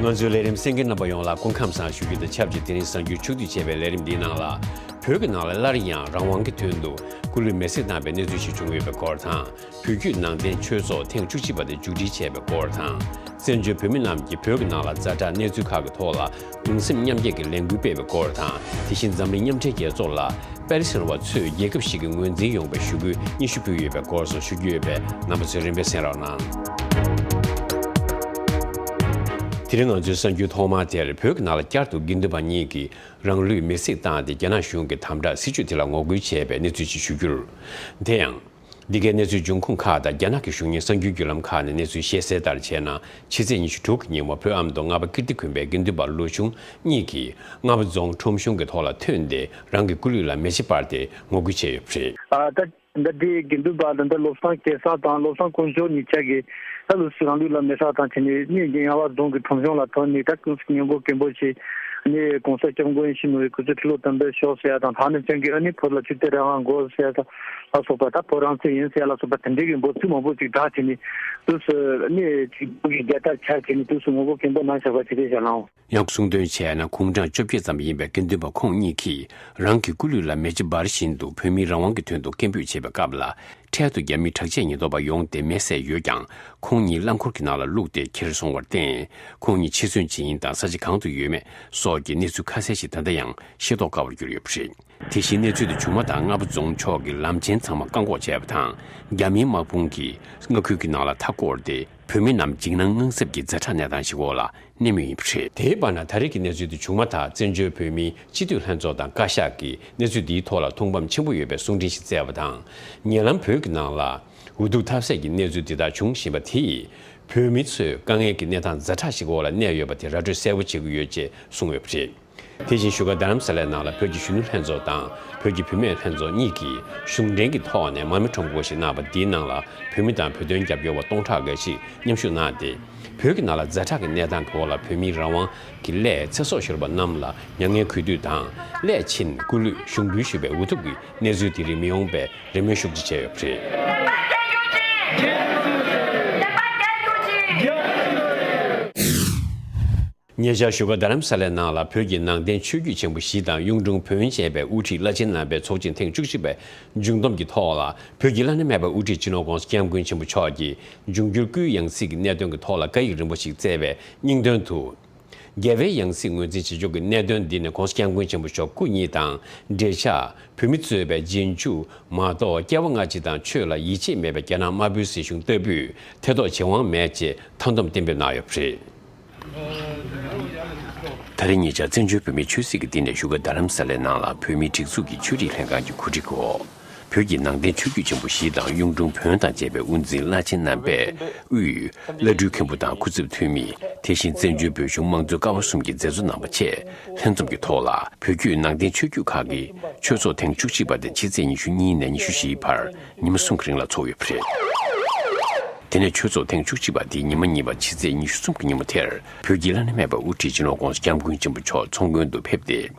ང་ཚོའི་ལས་རིམ་གསན་མཁན་རྣམ་པ་ཡོངས་ལ་སྐུ་ཁམས་བཟང་ཞུ་རྒྱུ་དང་ཆབས་ཅིག་དེ་རིང་གསར་འགྱུར་ཕྱོགས་བསྡུས་བྱས་པའི་ལས་རིམ་འདིའི་ནང་ལ། བོད་ཀྱི་ནང་ལ་སླར་ཡང་རང་དབང་གི་དོན་དུ་སྐུ་ལུས་མེར་སྲེག་བཏང་བའི་གནས་ཚུལ་ཞིག་བྱུང་ཡོད་པའི་སྐོར་དང་། བོད་བརྒྱུད་ནང་བསྟན་ཆོས་ཚོགས་ཐེངས་བཅུ་གཅིག་པ་དེ་མཇུག་སྒྲིལ་བྱས་པའི་སྐོར་དང་། བཙན་བྱོལ་བོད་མི་རྣམས་ཀྱིས་བོད་ཀྱི་ནང་ལ་ཛ་དྲག་གནས་ཚུལ་ཁག་གི་ཐོག་ལ་གདུང་སེམས་མཉམ་སྐྱེད་ཀྱི་ལས་འགུལ་སྤེལ་བའི་སྐོར་དང་། དེ་བཞིན་འཛམ་གླིང་མཉམ་འབྲེལ་རྒྱལ་ཚོགས་ལ་པེ་རི་སིར་བ་ཚོས་རྒྱལ་ཁབ་ཞིག་གི་ངོས་འཛིན་ཡོང་བའི་ཞུ་སྐུལ་སྙན་ཞུ་ཕུལ་ཡོད་པའི་སྐོར་སོགས་ཞུ་རྒྱུ་ཡོད་པས། རྣམ་པ་ཚོས་རིམ་པས་གསན་རོགས་གནང་། དེ་རིང་ང་ཚོའི་གསར་འགྱུར་ཐོག་མ་དེར། བོད་ཀྱི་ནང་ལ་བསྐྱར་དུ་དགེ་འདུན་པ་གཉིས་ཀྱིས་རང་ལུས་མེར་སྲེག་བཏང་སྟེ་རྒྱ་ནག་གཞུང་གི་དམ་དྲག་སྲིད་བྱུས་དེ་ལ་ངོ་རྒོལ་བྱས་པའི་གནས་ཚུལ་ཞིག་ཞུ་རྒྱུར། དེ་ཡང་། འདི་གའི་གནས་ཚུལ་འབྱུང་ཁུངས་ཁག་དང་རྒྱ་ནག་གི་གཞུང་གཉེར་གསར་འགྱུར་བརྒྱུད་ལམ་ཁག་ནས་གནས་ཚུལ་བཤད་གསལ་ལྟར་བྱས་ན། ཕྱི་ཚེས་ཉི་ཤུ་དྲུག་གི་ཉིན་མོ་བོད་ཨ་མདོ་རྔ་པ་ཀིརྟི་དགོན་པའི་དགེ་འདུན་པ་ལོ་ཆུང་གཉིས་ཀྱིས་རྔ་པ་རྫོང་ཁྲོམ་གཞུང་གི་ཐོག་ལ་ཐོན་ཏེ། རང་གི་སྐུ་ལུས་ལ་མེ་ལྕེ་སྤར་ཏེ་ངོ་རྒོལ་བྱས་ཡོད་པ་རེད། ཨ། ད་ད་ལྟའི་དགེ་འདུན་པ་དང་། ད་བློ་བཟང་སྐལ་བཟང་དང་བློ་བཟང་དཀོན་མཆོག་གཉིས་ཆ་གིས་ད་ལོ་སུ་རང་ལུས་ལ་མེ་སྲེག་བཏང་བྱས་ནས། ནི་རྔ་པ་རྫོང་གི་ཁྲོམ་གཞུང་ལ་ཐོན་ནས། ད་སྐུ་སྙུང་གོ་སྐད་འབོད་བྱས་ནས། གོང་ས་སྐྱབས་མགོན་ཡིད་བཞིན་ནོར་བུའི་སྐུ་ཚེ་ཁྲི་ལོ་བརྟན་པར་ཤོག་ཟེར་ཡ་དང་། ད་ནི་ཅང་གི་ཨ་ནི་བོད་ལ་ཆོས་དད་རང་དབང་དགོས་ཟེར་ཡ་དང་ལ་སོགས་པ། ད་བོད་རང་བཙན་ཡིན་ཟེར་ཡ་ལ་སོགས་པ་དེ་འདྲའི་གི་འབོད་ཚིག་མང་པོ་ཅིག་བསྒྲགས་བྱས་ནས། དུས་སུ་ནི་ཅིག་བོད་ཀྱི་རྒྱལ་དར་འཕྱར་བྱས་ནས་དུས་སུ་ངོ་རྒོལ་སྐད་འབོད་གནང་བཞག་པ་ཞིག་རེད་ཤག་ལགས། ཡང་གསུང་དོན་བྱས་ན། དགུང་གྲངས་བཅོ་བརྒྱད་ཙམ་ཡིན་པའི་དགེ་འདུན་པ་ཁོང་གཉིས་ཀྱིས་རང་གི་སྐུ་ལུས་ལ་མེ་ལྕེ་འབར་བཞིན་དུ་བོད་མིའི་རང་དབང་གི་དོན་དུ་སྐད་འབོད་བྱེད་པའི་སྐབས་ལ། འཕྲལ་དུ་རྒྱ་མིའི་དྲག་ཆས་ཉེན་རྟོག་པ་ཡོང་སྟེ་མེ་བསད་ཡོད་ཀྱང་། ཁོང་གཉིས་རླངས་འཁོར་གྱི་ནང་ལ་བླུགས་ཏེ་ཁྱེར་སོང་བར་བརྟེན། ཁོང་གཉིས་འཆི་གསོན་ཇི་ཡིན་དང་ས་ཆ་གང་དུ་ཡོད་མེད་སོགས་ཀྱི་གནས་ཚུལ་ཁ་གསལ་ཞིག་ད་ལྟ་ཡང་ཤེས་རྟོགས་དཀའ་བར་གྱུར་ཡོད་པ་རེད། དེ་བཞིན་གནས་ཚུལ་དེ་བྱུང་མ་ཐག་རྔ་པ་རྫོང་ཕྱོགས་ཀྱི་ལམ་ཆེན་ཚང་མ་བཀག་འགོག་བྱས་པ་དང་། རྒྱ་མིའི་དམག་དཔུང་གིས་མངའ་ཁུལ་གྱི་ནང་ལ་མཐའ་བསྐོར་ཏེ། བོད་མི་རྣམས་འཇིགས་སྣང་དངངས་འཚབ་ཀྱི་ཛ་དྲག་གནས་སྟངས་ཤིག་འོག་ལ་གནས་མུས་ཡིན་པ་རེད། དེའི་བར་ན། ད་རེས་ཀྱི་གནས་ཚུལ་དེ་བྱུང་མ་ཐག་བཙན་བྱོལ་བོད་མིའི་སྤྱི་འཐུས་ལྷན་ཚོགས་དང་བཀའ་ཤག་གིས་གནས་ཚུལ་འདིའི་ཐོག་ལ་ཐུགས་ཕམ་ཆེན་པོ་ཡོད་པའི་གསུང་འཕྲིན་ཞིག་བསྩལ་བ་དང་། ཉེ་ལམ་བོད་ཀྱི་ནང་ལ་འུ་ཐུག་ཐབས་ཟད་ཀྱི་གནས་ཚུལ་འདི་དག་འབྱུང་བཞིན་པ་དེ་ཡིས། བོད་མི་ཚོས་དཀའ་ངལ་གྱི་གནས་སྟངས་ཛ་དྲག་ཞིག་འོག་ལ་གནས་ཡོད་པ་དེ་ར་སྤྲོད་གསལ་པོ་བྱེད་ཀྱི་ཡོད་ཅེས་གསུངས་ཡོད་པ་རེད། དེ་བཞིན་བཞུགས་སྒར་རྡ་རམ་ས་ལའི་ནང་ལ་བོད་ཀྱི་གཞོན་ནུ་ལྷན་ཚོགས་དང་བོད་ཀྱི་བུད་མེད་ལྷན་ཚོགས་གཉིས་ཀྱིས་གཞུང་འབྲེལ་གྱི་ཐོག་ནས་མར་མེ་ཁྲོམ་སྐོར་ཞིག་གནང་བ་འདིའི་ནང་ལ། བོད་མི་དང་བོད་དོན་རྒྱབ་སྐྱོར་བ་སྟོང་ཕྲག་འགའ་ཞིག་མཉམ་ཞུགས་གནང་སྟེ། བོད་ཀྱི་ནང་ལ་ཛ་དྲག་གི་གནས་སྟངས་འོག་ལ་བོད་མིའི་རང་དབང་གི་སླད་ཚེ་སྲོག་ཤོར་བ་རྣམས་ལ་མྱ་ངན་གུས་འདུད་དང་། སླད་ཕྱིན་སྐུ་ལུས་ཞུགས་འབུལ་ཞུས་པའི་འུ་ཐུག་གི་གནས་ཚུལ་དེ་རིགས་མི་ཡོང་བའི་རེ་སྨོན་ཤུགས་ཆེ་བྱས་ཡོད་པ་རེད། ཉེ་ཆར་བཞུགས་སྒར་རྡ་རམ་ས་ལའི་ནང་ལ་བོད་ཀྱི་ནང་བསྟན་ཆོས་བརྒྱུད་ཆེན་པོ་བཞི་དང་གཡུང་དྲུང་བོན་བཅས་པའི་དབུ་ཁྲིད་བླ་ཆེན་རྣམ་པའི་ཚོགས་ཆེན་ཐེངས་བཅུ་གཅིག་པའི་མཇུག་བསྡོམས་ཀྱི་ཐོག་ལ། བོད་ཀྱི་བླ་ན་མེད་པའི་དབུ་ཁྲིད་སྤྱི་ནོར་༸གོང་ས་༸སྐྱབས་མགོན་ཆེན་པོ་མཆོག་གིས་འབྱུང་འགྱུར་སྐུའི་ཡང་སྲིད་ཀྱི་གནད་དོན་གྱི་ཐོག་ལ་བཀའ་ཡིག་རིམ་པ་ཞིག་བསྩལ་བའི་སྙིང་དོན་དུ། རྒྱལ་བའི་ཡང་སྲིད་ངོས་འཛིན་བྱེད་ཕྱོགས་ཀྱི་གནད་དོན་འདི་ནི་༸གོང་ས་༸སྐྱབས་མགོན་ཆེན་པོ་མཆོག་སྐུ་ཉིད་དང་། འབྲེལ་ཆགས་བོད་མི་གཙོས་པའི་རྗེས་འཇུག་མ་གཏོགས། སྐྱེ་བ་སྔ་ཕྱི་དང་ཆོས་ལ་ཡིད་ཆེས་མེད་པའི་རྒྱ་ནག་དམར་པོའི་སྲིད་གཞུང་ལྟ་བུས་ཐེ་གཏོགས་བྱེད་དབང་མེད་ཅེས་མཐའ་སྡོམ་གཏན་འབེབས་གནང་ཡོད་པ་རེད། ད་རེས་ཉེ་ཆར་བཙན་བྱོལ་བོད་མིའི་ཆོས་སྲིད་ཀྱི་སྡིངས་ཆ་བཞུགས་སྒར་རྡ་རམ་ས་ལའི་ནང་ལ་བོད་མིའི་སྒྲིག་འཛུགས་ཀྱི་ཆོས་རིག་ལྷན་ཁང་གི་གོ་སྒྲིག་འོག་བོད་ཀྱི་ནང་བསྟན་ཆོས་བརྒྱུད་ཆེན་པོ་བཞི་དང་གཡུང་དྲུང་བོན་དང་བཅས་པའི་དབུ་འཛིན་བླ་ཆེན་རྣམ་པས་དབུས་བླ་སྤྲུལ་མཁན་པོ་དང་སྐུ་ཚབ་འཐུས་མི། དེ་བཞིན་བཙན་བྱོལ་བོད་གཞུང་དམངས་གཙོའི་ཀ་བ་གསུམ་གྱི་མཛད་གཙོ་རྣམ་པ་བཅས་ལྷན་འཛོམས་ཀྱི་ཐོག་ལ། བོད་བརྒྱུད་ནང་བསྟན་ཆོས་བརྒྱུད་ཁག་གི་ཆོས་ཚོགས་ཐེངས་བཅུ་གཅིག་པ་དེ་ཕྱི་ཚེས་ཉི་ཤུ་གཉིས་ནས་ཉི་ཤུ་བཞིའི་བར་ཉི་མ་གསུམ་གྱི་རིང་ལ་འཚོགས་ཡོད་པ་རེད། དེ་ནས་ཆོས་ཚོགས་ཐེངས་བཅུ་གཅིག་པ་དེའི་ཉི་མ་གཉིས་པ་ཕྱི་ཚེས་ཉི་ཤུ་གསུམ་གྱི་ཉིན་མོ་དེར་བོད་ཀྱི་བླ་ན་མེད་པའི་དབུ་ཁྲིད་སྤྱི་ནོར་༸གོང་ས་༸སྐྱབས་མགོན་ཆེན་པོ་མཆོག་ཚོགས་མགོན་དུ་ཕེབས་ཏེ།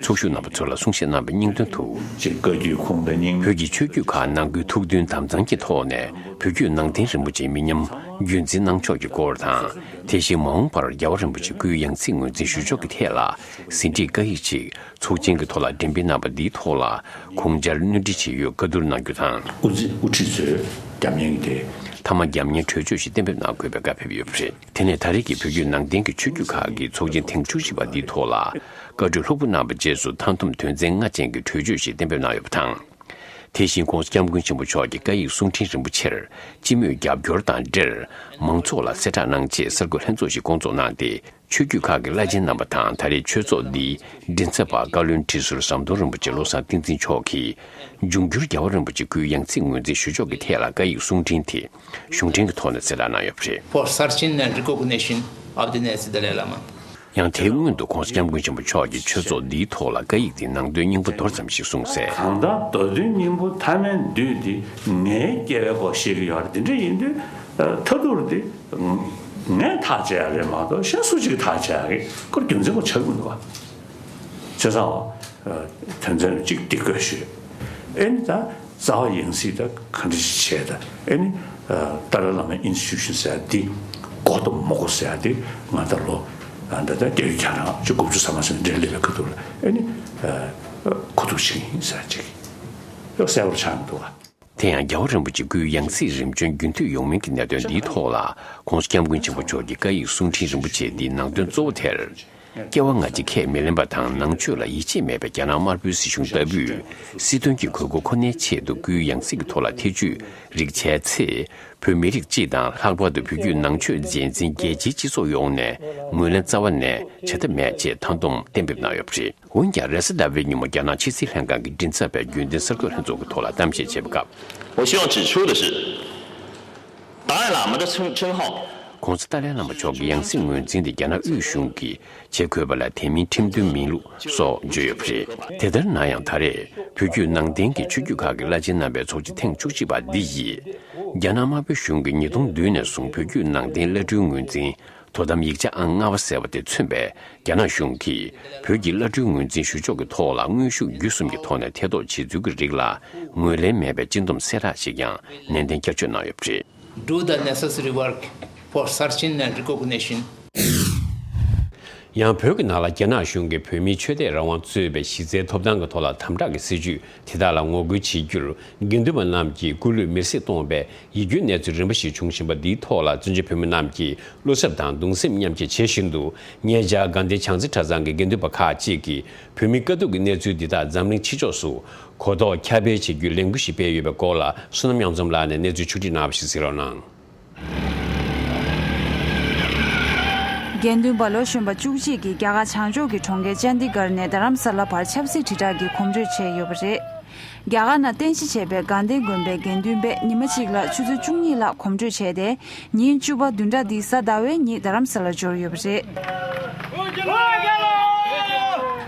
ཚོགས་ཞུགས་རྣམ་པ་ཚོ་ལ་གསུང་བཤད་གནང་བའི་སྙིང་དོན་དུ། ཅིག་བཀའ་བརྒྱུད་ཁུངས་དང་སྙིང། བོད་ཀྱི་ཆོས་བརྒྱུད་ཁག་ནང་ཁུལ་ཐུགས་མཐུན་དམ་གཙང་གི་ཐོག་ནས་བོད་བརྒྱུད་ནང་བསྟན་རིན་པོ་ཆེའི་མི་ཉམས་རྒྱུན་འཛིན་གནང་ཕྱོགས་ཀྱི་སྐོར་དང་། དེ་བཞིན་མ་འོངས་པར་རྒྱལ་བ་རིན་པོ་ཆེ་སྐུའི་ཡང་སྲིད་ངོས་འཛིན་ཞུ་ཕྱོགས་ཀྱི་ཐད་ལ་ཟིན་བྲིས་བཀའ་ཡིག་ཅིག་ཚོགས་ཆེན་གྱི་ཐོག་ལ་འགྲེམས་སྤེལ་གནང་བ་འདིའི་ཐོག་ལ་དགོངས་འཆར་སྣོན་འཕྲི་བྱེད་ཡོད་བཀའ་བསྡུར་གནང་རྒྱུ་དང་། དབུ་འཛིན་དབུ་ཁྲིད་ཚོས་རྒྱབ་གཉེར་གྱི་དེ། མཐའ་མ་རྒྱབ་གཉེར་གྲོས་ཆོད་ཞིག་གཏན་འབེབས་གནང་དགོས་པའི་བཀའ་ཕེབས་ཡོད་པ་རེད། དེ་ནས་ད་རེས་ཀྱི་བོད་བརྒྱུད་ནང་བསྟན་གྱི་ཆོས་བརྒྱུད་ཁག་གི་ཚོགས་ཆེན་ཐེངས་བཅུ་བཞི་པ་འདིའི་ཐོག་ལ། བཀའ་གྲོས་ལྷུག་པོ་གནང་བའི་རྗེས་སུ་མཐའ་སྡོམ་དོན་ཚན་ལྔ་ཅན་གྱི་གྲོས་ཆོད་ཞིག་གཏན་འབེབས་གནང་ཡོད་པ་དང་། དེ་བཞིན་༧གོང་ས་༧སྐྱབས་མགོན་ཆེན་པོ་མཆོག་གི་བཀའ་ཡིག་གསུང་འཕྲིན་རིན་པོ་ཆེར་སྤྱི་མོས་རྒྱབ་སྐྱོར་དང་འབྲེལ་མང་ཚོགས་ལ་གསལ་བསྒྲགས་གནང་ཆེད་གསར་འགོད་ལྷན་ཚོགས་ཤིག་བསྐོང་ཚོགས་གནང་སྟེ། ཆོས་བརྒྱུད་ཁག་གི་བླ་ཆེན་རྣམ་པ་དང་ད་རེས་ཆོས་ཚོགས་འདིའི་མགྲིན་ཚབ་པ་བཀའ་བློན་ཁྲི་ཟུར་ཟམ་གདོང་རིན་པོ་ཆེ་བློ་བཟང་བསྟན་འཛིན་མཆོག་གིས་འབྱུང་འགྱུར་རྒྱལ་བ་རིན་པོ་ཆེ་སྐུའི་ཡང་སྲིད་ངོས་འཛིན་ཞུ་ཕྱོགས་ཀྱི་ཐད་ལ་བཀའ་ཡིག་གསུང་འཕྲིན་དེ་གཞུང་འབྲེལ་གྱི་ཐོག་ནས་གསལ་བསྒྲགས་གནང་ཡོད་པ་རེད། For searching and recognition of the Dalai Lama. ཡང་དེའི་སྔོན་དུ་༧གོང་ས་༧སྐྱབས་མགོན་ཆེན་པོ་མཆོག་གིས་ཆོས་ཚོགས་འདིའི་ཐོག་ལ་བཀའ་ཡིག་དེའི་ནང་དོན་སྙིང་པོ་མདོར་ཙམ་ཞིག་གསུངས་གསལ། གང་ལྟར་མདོ་དོན་སྙིང་པོ་མཐའ་མའི་འདུས་དེ་ངའི་སྐྱེ་བའི་སྐོར་བཤད་ཀྱི་ཡོད་རེད། དེ་འདྲ་ཡིན་དུས་མཐའ་ཐུག་དེ་ངས་ཐག་བཅད་ཡ་རེད་མ་གཏོགས་གཞན་སུ་གཅིག་གིས་ཐག་བཅད་ཡ་གི་སྐོར་རྒྱུ་མཚན་ཁོ་ཆགས་ཀྱི་མི་འདུག་བ། བྱས་ཙང་དོན་ཚན་གཅིག་འདི་བཀོད་ཞུས། ཨེ་ནི་ད་རྩ་བ་ཡང་སྲིད་ད་ག་འདྲ་ཞིག་བྱས་ད་ཨེ་ནི་ཏཱ་ལའི་བླ་མའི་ཨིན་སི་ཊི་ཊུ་ཤན་ཟེར་ཡ་འདི་མགོ་དང་མོ་མགོ་ཟེར་ཡ་འདི་ང་ད་ལོ་ད་ལྟ་བརྒྱད་ཅུ་གྱ་གྲངས་བཅུ་དགུ་བཅུ་ཐམ་པ་ཟེར་ནས་འབྲེལ་སླེབས་པའི་ཁ་ཐུག་ལ་ཨེ་ནི་གོ་བསྡུར་བྱེད་ཀྱི་ཡིན་ཟེར་ཡ་ཅིག་ཡང་གསལ་པོར་ཆགས་མི་འདུག་ག། དེ་ཡང་རྒྱལ་བ་རིན་པོ་ཆེ་སྐུའི་ཡང་སྲིད་རིམ་བྱོན་རྒྱུན་མཐུད་ཡོང་མིན་གྱི་གནད་དོན་འདིའི་ཐོག་ལ་༧གོང་ས་༧སྐྱབས་མགོན་ཆེན་པོ་མཆོག་གི་བཀའ་ཡིག་གསུང་འཕྲིན་རིན་པོ་ཆེ་འདིའི་ནང་དོན་གཙོ་བོ་དེར། སྐྱེ་བ་སྔ་ཕྱི་ཁས་མི་ལེན་པ་དང་ནང་ཆོས་ལ་ཡིད་ཆེས་མེད་པའི་རྒྱ་ནག་དམར་པོའི་སྲིད་གཞུང་ལྟ་བུས་སྲིད་དོན་གྱི་དགོས་མཁོ་ཁོ་ནའི་ཆེད་དུ་སྐུའི་ཡང་སྲིད་ཀྱི་ཐོག་ལ་ཐེ་བྱུས་རིགས་བྱས་ཚེ། བོད་མི་རིགས་སྤྱི་དང་ལྷག་པར་དུ་བོད་བརྒྱུད་ནང་ཆོས་རྗེས་འཛིན་རྒྱལ་སྤྱིའི་སྤྱི་ཚོགས་ཡོངས་ནས་ངོས་ལེན་རྩ་བ་ནས་བྱེད་ཐབས་མེད་ཅེས་ད་དུང་གཏན་འབེབས་གནང་ཡོད་པ་རེད། འོན་ཀྱང་རེས་གཟའ་ཟླ་བའི་ཉིན་མོ་རྒྱ་ནག་ཕྱི་སྲིད་ལྷན་ཁང་གི་མགྲིན་ཚབ་པས་རྒྱུན་ལྡན་གསར་འགོད་ལྷན་ཚོགས་ཀྱི་ཐོག་ལ་གཏམ་བཤད་བྱས་པའི་སྐབས། 我希望指出的是，达赖喇嘛的称称号 ༸གོང་ས་ཏཱ་ལའི་བླ་མ་མཆོག་གི་ཡང་སྲིད་ངོས་འཛིན་དེ་རྒྱ་ནག་དབུས་གཞུང་གིས་བྱེད་དགོས་པ་ལ་དེ་མིན་ཁྲིམས་མཐུན་མིན་ལུགས་སོགས་བརྗོད་ཡོད་པ་རེད། དེ་ལྟར་ན་ཡང་ད་རེས་བོད་བརྒྱུད་ནང་བསྟན་གྱི་ཆོས་བརྒྱུད་ཁག་གི་བླ་ཆེན་རྣམ་པའི་ཚོགས་ཆེན་ཐེངས་བཅུ་གཅིག་པ་འདི་ཡིས། རྒྱ་ནག་དམར་པོའི་གཞུང་གིས་ཉིས་སྟོང་བདུན་ནས་བཟུང་བོད་བརྒྱུད་ནང་བསྟན་བླ་སྤྲུལ་ངོས་འཛིན། དོ་དམ་ཡིག་ཆ་ཨང་ལྔ་པ་ཟེར་བ་དེ་མཚོན་པའི་རྒྱ་ནག་གཞུང་གིས་བོད་ཀྱི་བླ་སྤྲུལ་ངོས་འཛིན་ཞུ་ཕྱོགས་ཀྱི་ཐོག་ལ་དངོས་ཤུགས་བརྒྱུད་གསུམ་གྱི་ཐོག་ནས་ཐེ་གཏོགས་བྱེད་ཚུལ་གྱི་རིགས་ལ་ངོས་ལེན་མེད་པའི་སྤྱི་སྡོམ་གསལ་བསྒྲགས་ཤིག་ཀྱང་ནན་ཏན་བསྐྱར་བཅོས་གནང་ཡོད་པ་རེད། Do the necessary work for searching and recognition. ཡང་བོད་ཀྱི་ནང་ལ་རྒྱ་ནག་གཞུང་གིས་བོད་མིའི་ཆོས་དད་རང་དབང་གཙོས་པའི་གཞི་རྩའི་ཐོབ་ཐང་གི་ཐོག་ལ་དམ་དྲག་གི་སྲིད་བྱུས་དེ་དག་ལ་ངོ་རྒོལ་བྱེད་རྒྱུར་དགེ་འདུན་པ་རྣམས་ཀྱིས་སྐུ་ལུས་མེར་སྲེག་གཏོང་བའི་ཡིད་སྐྱོའི་གནས་ཚུལ་རིམ་པ་ཞིག་བྱུང་བཞིན་པ་འདིའི་ཐོག་ལ་བཙན་བྱོལ་བོད་མི་རྣམས་ཀྱིས་བློ་འཚབ་དང་གདུང་སེམས་མཉམ་སྐྱེད་བྱེད་བཞིན་འདུག་ཉེ་ཆར་དགའ་ལྡན་བྱང་རྩེ་གྲྭ་ཚང་གི་དགེ་འདུན་པ་ཁག་ཅིག་གིས་བོད་མིའི་དཀའ་སྡུག་གི་གནས་ཚུལ་འདི་དག་འཛམ་གླིང་ཕྱི་ཕྱོགས་སུ་གོ་རྟོགས་ཁྱབ་སྤེལ་བྱེད་རྒྱུའི་ལས་འགུལ་ཞིག་སྤེལ་ཡོད་པའི་སྐོར་ལ་བསོད་ནམས་དབྱངས་འཛོམས་ལགས་ནས་གནས་ཚུལ་ཕྱོགས་སྒྲིག་གནང་བ་ཞིག་གཟིགས་རོགས་གནང་། དགེ་འདུན་པ་ལོ་གཞོན་པ་བཅུ་གཅིག་གིས་རྒྱ་གར་བྱང་ཕྱོགས་ཀྱི་གྲོང་ཁྱེར་ཅན་དི་གར་ནས་རྡ་རམ་ས་ལ་བར་ཆབ་སྲིད་དྲིལ་བསྒྲགས་ཀྱི་གོམ་བགྲོད་བྱས་ཡོད་པ་རེད། རྒྱ་གར་ནང་རྟེན་གཞི་བྱས་པའི་དགའ་ལྡན་དགོན་པའི་དགེ་འདུན་པས་ཉི་མ་གཅིག་ལ་ཆུ་ཚོད་བཅུ་གཉིས་ལྷག་གོམ་བགྲོད་བྱས་ཏེ། ཉིན་བཅུ་པ་བདུན་ཕྲག་འདིའི་གཟའ་ཟླ་བའི་ཉིན་རྡ་རམ་ས་ལར་འབྱོར་ཡོད་པ་རེད།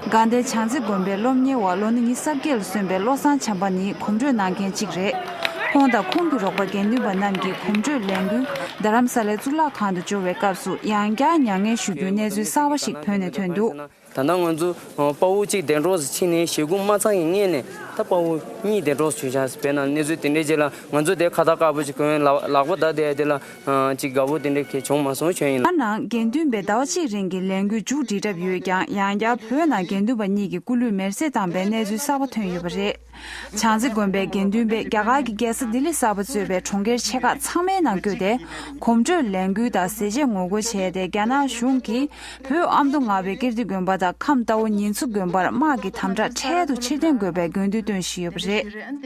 དགའ་ལྡན་བྱང་རྩེ་དགོན་པའི་སློབ་གཉེར་བ་ལོ་ན་ཉི་ཤུ་རྩ་བརྒྱད་ལ་སོན་པའི་བློ་བཟང་བྱམས་པ་ནི་གོམ་བགྲོད་གནང་མཁན་གཅིག་རེད། ཁོང་དང་ཁོང་གི་རོགས་པ་དགེ་འདུན་པ་རྣམས་ཀྱིས་གོམ་བགྲོད་ལས་འགུལ་རྡ་རམ་ས་ལའི་གཙུག་ལག་ཁང་དུ་འབྱོར་བའི་སྐབས་སུ་ཡང་བསྐྱར་མྱ་ངན་ཞུ་རྒྱུའི་གནས་ཚུལ་གསར་བ་ཞིག་བོད་ནས་ཐོན་འདུག་ད་ལྟ་ང་ཚོ་དཔའ་བོ་གཅིག་འདས་གྲོངས་སུ་ཕྱིན་ནས་ཞེ་དགུ་མ་ཚང་གི་སྔོན་ནས་ད་དཔའ་བོ་གཉིས་འདས་གྲོངས་སུ་ཕྱིན་ཤག་དཔེར་ན་གནས་ཚུལ་དེ་འདྲའི་རྗེས་ལ་ང་ཚོ་དེ་ཁ་བཏགས་དཀར་པོ་ཅིག་གོན་ལག་ལག་པ་བརྡབ་བསྡད་དེ་ལ་ཅིག་དགའ་པོ་དེ་འདྲ་གང་བྱུང་མ་སོང་བྱས་ཡིན་ལ། ད་ནང་དགེ་འདུན་པས་ཟླ་བ་གཅིག་རིང་གི་ལས་འགུལ་མཇུག་སྒྲིལ་གྲབས་ཡོད་ཀྱང་ཡང་བསྐྱར་བོད་ནང་དགེ་འདུན་པ་གཉིས་ཀྱི་སྐུ་ལུས་མེར་སྲེག་བཏང་པའི་གནས་ཚུལ་གསར་པ་ཐོན་ཡོད་པ་རེད། བྱང་རྩེ་དགོན་པའི་དགེ་འདུན་པས་རྒྱ་གར་གྱི་རྒྱལ་ས་ལྡི་ལི་གསར་པ་གཙོས་པའི་གྲོང་ཁྱེར་ཆེ་ཁག་ཚང་མའི་ནང་བསྐྱོད་དེ་གོམ་བགྲོད་ལས་འགུལ་དང་ཟས་བཅད་ངོ་རྒོལ་བྱས་ཏེ་རྒྱ་ནག་གཞུང་གིས་བོད་ཨ་མདོ་རྔ་བའི་ཀིརྟི་དགོན་པ་དང་ཁམས་རྟའུ་ཉེན་ཚོ་དགོན་པར་དམག་གི་དམ་དྲག་འཕྲལ་དུ་ཕྱིར་འཐེན་དགོས་པའི་དགོས་འདུན་བཏོན་བཞིན་ཡོད་པ་རེད།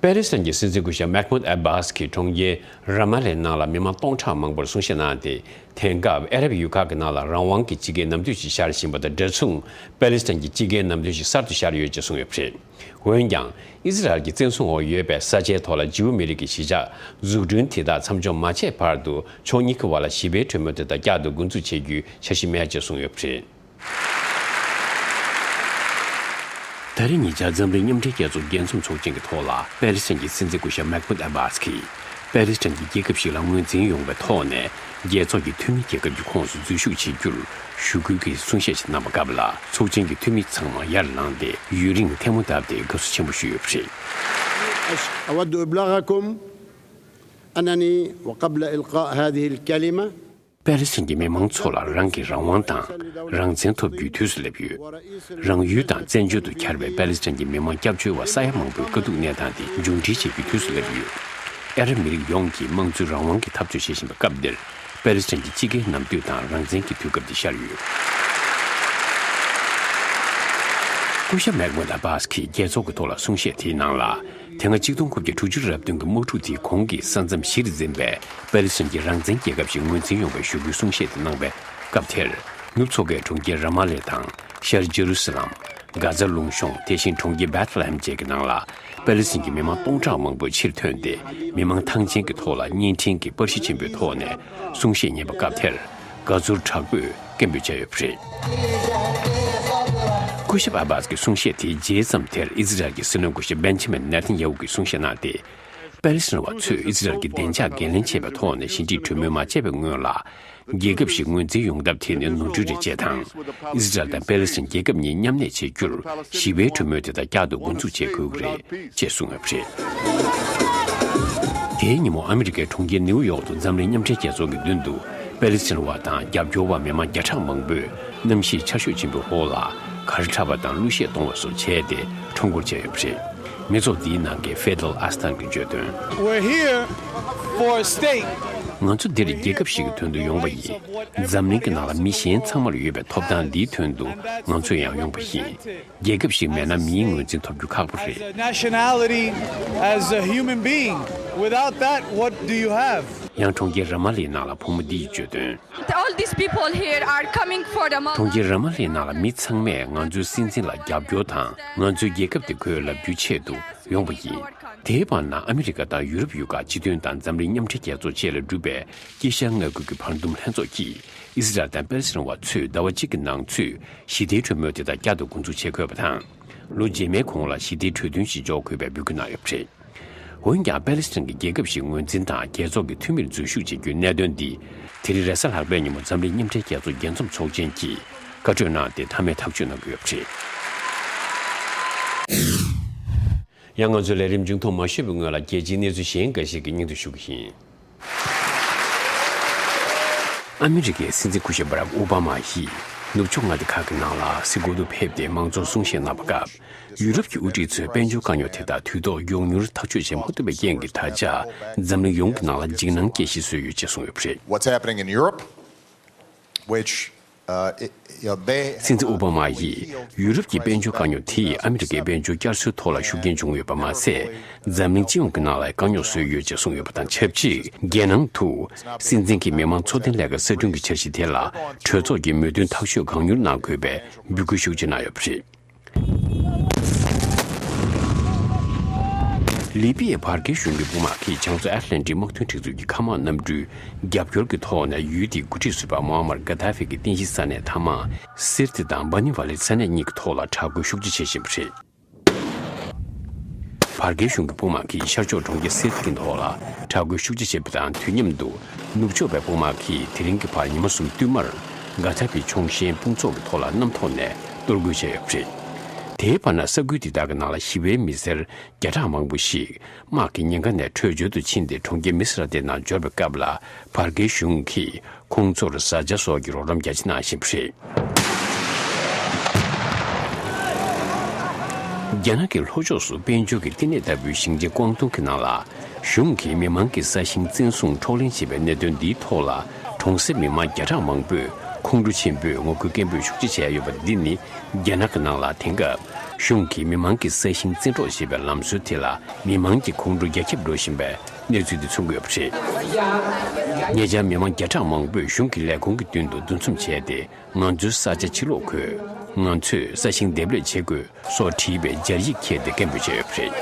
པེ་ལི་སི་ཐན་གྱི་སྲིད་འཛིན་སྐུ་ཞབས་མེག་མུད་ཨ་བྷཱས་ཀྱིས་གྲོང་ཁྱེར་ར་མ་ལའི་ནང་ལ་མི་མང་སྟོང་ཕྲག་མང་པོར་གསུང་བཤད་གནང་སྟེ། དེང་སྐབས་ཨ་རབ་ཡུལ་ཁག་གི་ནང་ལ་རང་དབང་གི་སྤྱི་སྒེར་ནམ་དུས་ཤིག་ཤར་བཞིན་པ་དང་འདྲ་མཚུངས་པེ་ལི་སི་ཐན་གྱི་སྤྱི་སྒེར་ནམ་དུས་ཤིག་གསར་དུ་ཤར་ཡོད་ཅེས་གསུངས་ཡོད་པ་རེད། འོན་ཀྱང་ཨི་ཟི་རལ་གྱི་བཙན་བཟུང་འོག་ཡོད་པའི་ས་ཆའི་ཐོག་ལ་ཇིའུ་མི་རིགས་ཀྱི་གཞིས་ཆགས་འཛུགས་སྐྲུན་དེ་དག་མཚམས་འཇོག་མ་བྱས་བར་དུ་ཕྱོགས་གཉིས་ཀྱི་བར་ལ་ཞི་བའི་གྲོས་མོལ་དེ་དག་བསྐྱར་དུ་འགོ་འཛུགས་བྱེད་རྒྱུའི་འཆར་གཞི་མེད་ཅེས་གསུངས་ཡོད་པ་རེད། ད་རེས་ཉེ་ཆར་འཛམ་གླིང་མཉམ་འབྲེལ་རྒྱལ་ཚོགས་རྒྱས་འཛོམས་ཚོགས་ཆེན་གྱི་ཐོག་ལ་པེ་ལི་སི་ཐན་གྱི་སྲིད་འཛིན་སྐུ་ཞབས་མེག་མུད་ཨ་བྷཱས་ཀྱིས་པེ་ལི་སི་ཐན་གྱི་རྒྱལ་ཁབ་ཞིག་ལ་ངོས་འཛིན་ཡོང་བའི་ཐོག་ནས་རྒྱལ་ཚོགས་ཀྱི་འཐུས་མི་རྒྱལ་ཁབ་ཀྱི་ཁོངས་སུ་འཛུལ་ཞུགས་བྱེད་རྒྱུར་ཞུ་སྐུལ་གྱི་གསུང་བཤད་ཞིག་གནང་བའི་སྐབས་ལ་ཚོགས་ཆེན་གྱི་འཐུས་མི་ཚང་མ་ཡར་ལངས་ཏེ་ཡུན་རིང་ཐལ་མོ་བརྡབས་ཏེ་དགའ་བསུ་ཆེན་པོ་ཞུས་ཡོད་པ་རེད། أود أبلغكم أنني وقبل إلقاء هذه الكلمة པེ་ལི་སི་ཐན་གྱི་མི་མང་ཚོ་ལ་རང་གི་རང་དབང་དང་རང་བཙན་ཐོབ་རྒྱུའི་དུས་སུ་སླེབས་ཡོད། རང་ཡུལ་དང་བཙན་བྱོལ་དུ་གྱར་བའི་པེ་ལི་སི་ཐན་གྱི་མི་མང་སྐྱབས་བཅོལ་བ་ས་ཡ་མང་པོའི་དཀའ་སྡུག་གནས་སྟངས་དེ་མཇུག་སྒྲིལ་བྱེད་རྒྱུའི་དུས་སུ་སླེབས་ཡོད། ཨ་རབ་མི་རིགས་ཡོངས་ཀྱིས་དམངས་གཙོའི་རང་དབང་གི་འཐབ་རྩོད་བྱེད་བཞིན་པའི་སྐབས་འདིར་པེ་ལི་སི་ཐན་གྱི་སྤྱི་སྒེར་ནམ་དུས་དང་རང་བཙན་གྱི་དུས་སྐབས་འདི་ཤར་ཡོད། སྐུ་ཞབས་མེག་མུད་ཨ་བྷཱས་ཀྱིས་རྒྱལ་ཚོགས་ཀྱི་ཐོག་ལ་གསུང་བཤད་དེའི་ནང་ལ། དེ་སྔ་གཅིག་སྟོང་དགུ་བརྒྱ་དྲུག་ཅུ་རེ་བདུན་གྱི་དམག་འཁྲུག་དེའི་གོང་གི་ས་མཚམས་གཞིར་འཛིན་པའི་པེ་ལི་སི་ཐན་གྱི་རང་བཙན་རྒྱལ་ཁབ་ཞིག་ངོས་འཛིན་ཡོང་བའི་ཞུ་སྐུལ་གསུང་བཤད་དེ་གནང་བའི་སྐབས་དེར། ནུབ་མཚོ་ཁའི་གྲོང་ཁྱེར་ར་མ་ལེ་དང་། ཤར་ཇེ་རུ་སི་ལམ། གྷ་ཛ་ལུང་གཤོང་། དེ་བཞིན་གྲོང་ཁྱེར་བེད་ལ་ཧེམ་བཅས་ཀྱི་ནང་ལ། པེ་ལི་སི་ཐན་གྱི་མི་མང་སྟོང་ཕྲག་མང་པོ་ཕྱིར་ཐོན་ཏེ། མི་མང་ཐང་ཆེན་གྱི་ཐོག་ལ་བརྙན་འཕྲིན་གྱི་པར་གཞི་ཆེན་པོའི་ཐོག་ནས་གསུང་བཤད་གཉེར་བའི་སྐབས་དེར། དགའ་ཚོར་དྲག་པོས་སྐད་འབོད་བྱས་ཡོད་པ་རེད། སྐུ་ཞབས་ཨ་བྷཱས་ཀྱི་གསུང་བཤད་དེའི་རྗེས་ཙམ་དེར། ཨི་ཛི་རལ་གྱི་སྲིད་བློན་སྐུ་ཞབས་བེན་ཇ་མིན་ནེ་ཐན་ཡ་ཧུ་གིས་གསུང་བཤད་གནང་སྟེ། པེ་ལི་སི་ཐན་བ་ཚོས་ཨི་ཛི་རལ་གྱི་བདེ་འཇགས་འགན་ལེན་བྱས་པའི་ཐོག་ནས་ཞི་འགྲིག་གྲོས་མོལ་མ་བྱས་པའི་སྔོན་ལ། རྒྱལ་ཁབ་ཞིག་ངོས་འཛིན་ཡོང་ཐབས་དེ་ནི་ནོར་འཁྲུལ་རེད་ཅེས་དང་། ཨི་ཛི་རལ་དང་པེ་ལི་སི་ཐན་རྒྱལ་ཁབ་གཉིས་མཉམ་གནས་བྱེད་རྒྱུར་ཞི་བའི་གྲོས་མོལ་དེ་དག་བསྐྱར་དུ་འགོ་འཛུགས་བྱེད་དགོས་ཀྱི་རེད་ཅེས་གསུངས་ཡོད་པ་རེད། དེའི་ཉིན་མོ་ཨ་མི་རི་ཀའི་གྲོང་ཁྱེར་ནེའུ་ཡོག་ཏུ་འཛམ་གླིང་མཉམ་འབྲེལ་རྒྱལ་ཚོགས་ཀྱི་མདུན་དུ་པེ་ལི་སི་ཐན་བ་དང་རྒྱབ་སྐྱོར་བ་མི་མང་བརྒྱ་ཕྲག་མང་པོས་གནམ་གཤིས་ཆར་ཞོད་ཆེན་པོའི་འོག་ལ་གར་འཁྲབ་པ་དང་གླུ་གཞས་གཏོང་བ་སོགས་བྱས་ཏེ་ཁྲོམ་སྐོར་བྱས་ཡོད་པ་རེད། མི་ཚོགས་འདིའི་ནང་གི་ཧྥེ་ཏལ་ཨ་སྟན་གྱིས་བརྗོད་དོན། We're here for a state. ང་ཚོ་འདིར་རྒྱལ་ཁབ་ཞིག་གི་དོན་དུ་ཡོང་བ་ཡིན། འཛམ་གླིང་གི་ནང་ལ་མི་གཞན་ཚང་མར་ཡོད་པའི་ཐོབ་ཐང་འདིའི་དོན་དུ་ང་ཚོ་ཡང་ཡོང་བ་ཡིན། རྒྱལ་ཁབ་ཞིག་མེད་ན་མིའི་ངོས་འཛིན་ཐོབ་རྒྱུ་ཁག་པོ་རེད། As a nationality, as a human being, without that, what do you have? ཡང་གྲོང་ཁྱེར་ར་མ་ལའི་ནང་ལ་བུ་མོ་འདིས་བརྗོད་དོན། All these people here are coming for the mother. གྲོང་ཁྱེར་ར་མ་ལའི་ནང་ལ་མི་ཚང་མས་ང་ཚོའི་སྲིད་འཛིན་ལ་རྒྱབ་སྐྱོར་དང་ང་ཚོའི་རྒྱལ་ཁབ་དེ་ཁོའི་ལབ་རྒྱུའི་ཆེད་དུ་ཡོང་བ་ཡིན། དེའི་བར་ན་ཨ་མི་རི་ཀ་དང་ཡུ་རོབ་ཡུལ་ཁག་སྤྱི་མཐུན་དང་འཛམ་གླིང་མཉམ་འབྲེལ་རྒྱལ་ཚོགས་བཅས་ལ་གྲུབ་པའི་དཀྱིལ་ཤར་མངའ་ཁུལ་གྱི་བར་འདུམ་ལྷན་ཚོགས་ཀྱིས་ཨི་སི་རལ་དང་པེ་ལི་སི་ཐན་བ་ཚོས་ཟླ་བ་གཅིག་གི་ནང་ཚུད་ཞི་བདེའི་གྲོས་མོལ་དེ་དག་བསྐྱར་དུ་འགོ་འཛུགས་བྱེད་དགོས་པ་དང་། ལོ་རྗེས་མའི་གོང་ལ་ཞི་བདེའི་གྲོས་མཐུན་ཞིག་འཇོག་དགོས་པའི་འབོད་སྐུལ་གནང་ཡོད་པ་རེད། འོན་ཀྱང་པེ་ལི་སི་ཐན་གྱི་རྒྱལ་ཁབ་ཞིག་ངོས་འཛིན་དང་རྒྱལ་ཚོགས་ཀྱི་འཐུས་མིར་འཛུལ་ཞུགས་བྱེད་རྒྱུའི་གནད་དོན་འདི་དེ་རིང་རེས་གཟའ་ལྷག་པའི་ཉིན་མོ་འཛམ་གླིང་མཉམ་འབྲེལ་རྒྱལ་ཚོགས་རྒྱལ་འཛོམས་ཚོགས་ཆེན་གྱིས་བཀའ་གྲོས་གནང་སྟེ་མཐའ་མའི་ཐག་གཅོད་གནང་གི་ཡོད་པ་རེད། ཡང་ང་ཚོའི་ལས་རིམ་མཇུག་མཐོང་མ་ཞུས་པའི་སྔོན་ལ་རྒྱལ་སྤྱིའི་གནས་ཚུལ་གཞན་འགའ་ཞིག་གི་སྙིང་བསྡུས་ཞུ་གི་ཡིན། ཨ་མི་རི་ཀའི་སྲིད་འཛིན་སྐུ་ཞབས་བྷ་རག་ཨོ་བྷ་མ་ཡིས་ནུབ་ཕྱོགས་མངའ་སྡེ་ཁག་གི་ནང་ལ་སྲིད་སྐོར་དུ་ཕེབས་ཏེ་མང་ཚོགས་གསུང་བཤད་གནང་བའི་སྐབས། ཡུ་རོབ་ཀྱི་དབུ་ཁྲིད་ཚོས་དཔལ་འབྱོར་དཀའ་རྙོག་དེ་དག་དུས་ཐོག་མགྱོགས་མྱུར་ཐག་གཅོད་བྱེད་མ་ཐུབ་པའི་རྐྱེན་གྱིས་ད་ཆ་འཛམ་གླིང་ཡོངས་ཀྱི་ནང་ལ་འཇིགས་སྣང་སྐྱེ་གཞི་བཟོས་ཡོད་ཅེས་གསུངས་ཡོད་པ་རེད། What's happening in Europe, which, uh, it, you know, they སྲིད་འཛིན་ཨོ་བྷ་མ་ཡིས་ཡུ་རོབ་ཀྱི་དཔལ་འབྱོར་དཀའ་རྙོག་དེས་ཨ་མི་རི་ཀའི་དཔལ་འབྱོར་བསྐྱར་གསོའི་ཐོག་ལ་ཤུགས་རྐྱེན་བྱུང་ཡོད་པ་མ་ཟད། འཛམ་གླིང་སྤྱི་ཡོངས་ཀྱི་ནང་ལ་དཀའ་རྙོག་བཟོས་ཡོད་ཅེས་གསུངས་ཡོད་པ་དང་ཆབས་ཅིག་རྒྱལ་ནང་དུ་སྲིད་འཛིན་གྱི་མི་དམངས་འཚོ་རྟེན་ལས་ཀ་གསར་སྐྲུན་གྱི་འཆར་གཞི་དེ་ལ་གྲོས་ཚོགས་ཀྱི་མོས་མཐུན་ཐག་གཅོད་གང་མྱུར་གནང་དགོས་པའི་འབོད་སྐུལ་ཤུགས་ཆེ་གནང་ཡོད་པ་རེད། ལི་པི་ཡའི་བར་བརྒལ་གཞུང་གི་དཔུང་དམག་གིས་བྱང་མཚོ་ཨེཊ་ལན་ཏིག་དམག་དོན་སྒྲིག་འཛུགས་ཀྱི་མཁའ་དམག་གནམ་གྲུའི་རྒྱབ་སྐྱོར་གྱི་ཐོག་ནས་ཡུལ་དེའི་འགོ་ཁྲིད་ཟུར་པ་མོ་ཨ་མར་གྷ་དཱ་ཧྥི་གི་རྟེན་གཞི་ས་གནས་མཐའ་དམག་སིར་ཏི་དང་སྦ་ནི་ཝ་ལི་ས་གནས་གཉིས་ཀྱི་ཐོག་ལ་དྲག་རྒོལ་ཤུགས་ཆེ་བྱེད་བཞིན་པ་རེད། བར་བརྒལ་གཞུང་གི་དཔུང་དམག་གིས་ཤར་ཕྱོགས་གྲོང་ཁྱེར་སིར་ཏི་གི་ཐོག་ལ་དྲག་རྒོལ་ཤུགས་ཆེ་བྱེད་པ་དང་དུས་མཉམ་དུ་ནུབ་ཕྱོགས་པའི་དཔུང་དམག་གིས་དེ་རིང་གི་བར་ཉི་མ་གསུམ་བསྟུད་མར་གྷ་དཱ་ཧྥི་ཆོག་ཤེས་དཔུང་ཚོགས་ཀྱི་ཐོག་ལ་གནམ་ཐོག་ནས་གཏོར་རྒོལ་བྱས་ཡོད་པ་རེད། དེའི་བར་ན་ས་ཁུལ་འདི་དག་གི་ནང་ལ་ཞི་བའི་མི་སེར་བརྒྱ་ཕྲག་མང་པོ་ཞིག་དམག་གི་ཉེན་ཁ་ནས་བྲོས་བྱོལ་དུ་ཕྱིན་ཏེ་གྲོང་ཁྱེར་མི་སི་ར་ཏེ་ནང་འབྱོར་བའི་སྐབས་ལ་བར་བརྒལ་གཞུང་གིས་ཁོང་ཚོར་བཟའ་བཅའ་སོགས་ཀྱི་རོགས་རམ་རྒྱ་ཆེ་གནང་བཞིན་པ་རེད། རྒྱ་ནག་གི་ལྷོ་ཕྱོགས་སུ་དཔལ་འབྱོར་གྱི་བསྟི་གནས་ལྟ་བུའི་ཞིང་ཆེན་ཀོང་ཏུང་གི་ནང་ལ། གཞུང་གིས་མི་མང་གི་ས་ཞིང་བཙན་བཟུང་འཕྲོག་ལེན་བྱས་པའི་གནད་དོན་འདིའི་ཐོག་ལ། གྲོང་གསེབ་མི་མང་བརྒྱ་ཕྲག་མང་པོས་ཁོང་ཁྲོ་ཆེན་པོས་ངོ་རྒོལ་སྐད་འབོད་ཤུགས་ཆེ་བྱས་ཡོད་པ་འདི་ནི། རྒྱ་ནག་གི་ནང་ལ་དེང་སྐབས་གཞུང་གིས་མི་མང་གི་ས་ཞིང་བཙན་འཕྲོག་བྱེད་པའི་ལམ་སྲོལ་དེ་ལ་མི་མང་གི་ཁོང་ཁྲོ་རྒྱ་ཁྱབ་འགྲོ་བཞིན་པའི་གནས་ཚུལ་འདི་མཚོན་གྱི་ཡོད་པ་རེད། ཉེ་ཆར་མི་མང་བརྒྱ་ཕྲག་མང་པོས་གཞུང་གི་ལས་ཁུངས་ཀྱི་མདུན་དུ་འདུ་འཛོམས་བྱས་ཏེ། ང་ཚོའི་ས་ཆ་ཕྱིར་སློག་དགོས། ང་ཚོས་ས་ཞིང་འདེབས་ལས་བྱེད་དགོས་སོགས་བྲིས་པའི་སྦྱར་ཡིག་འཁྱེར་ཏེ་སྐད་འབོད་བྱས་ཡོད་པ་རེད།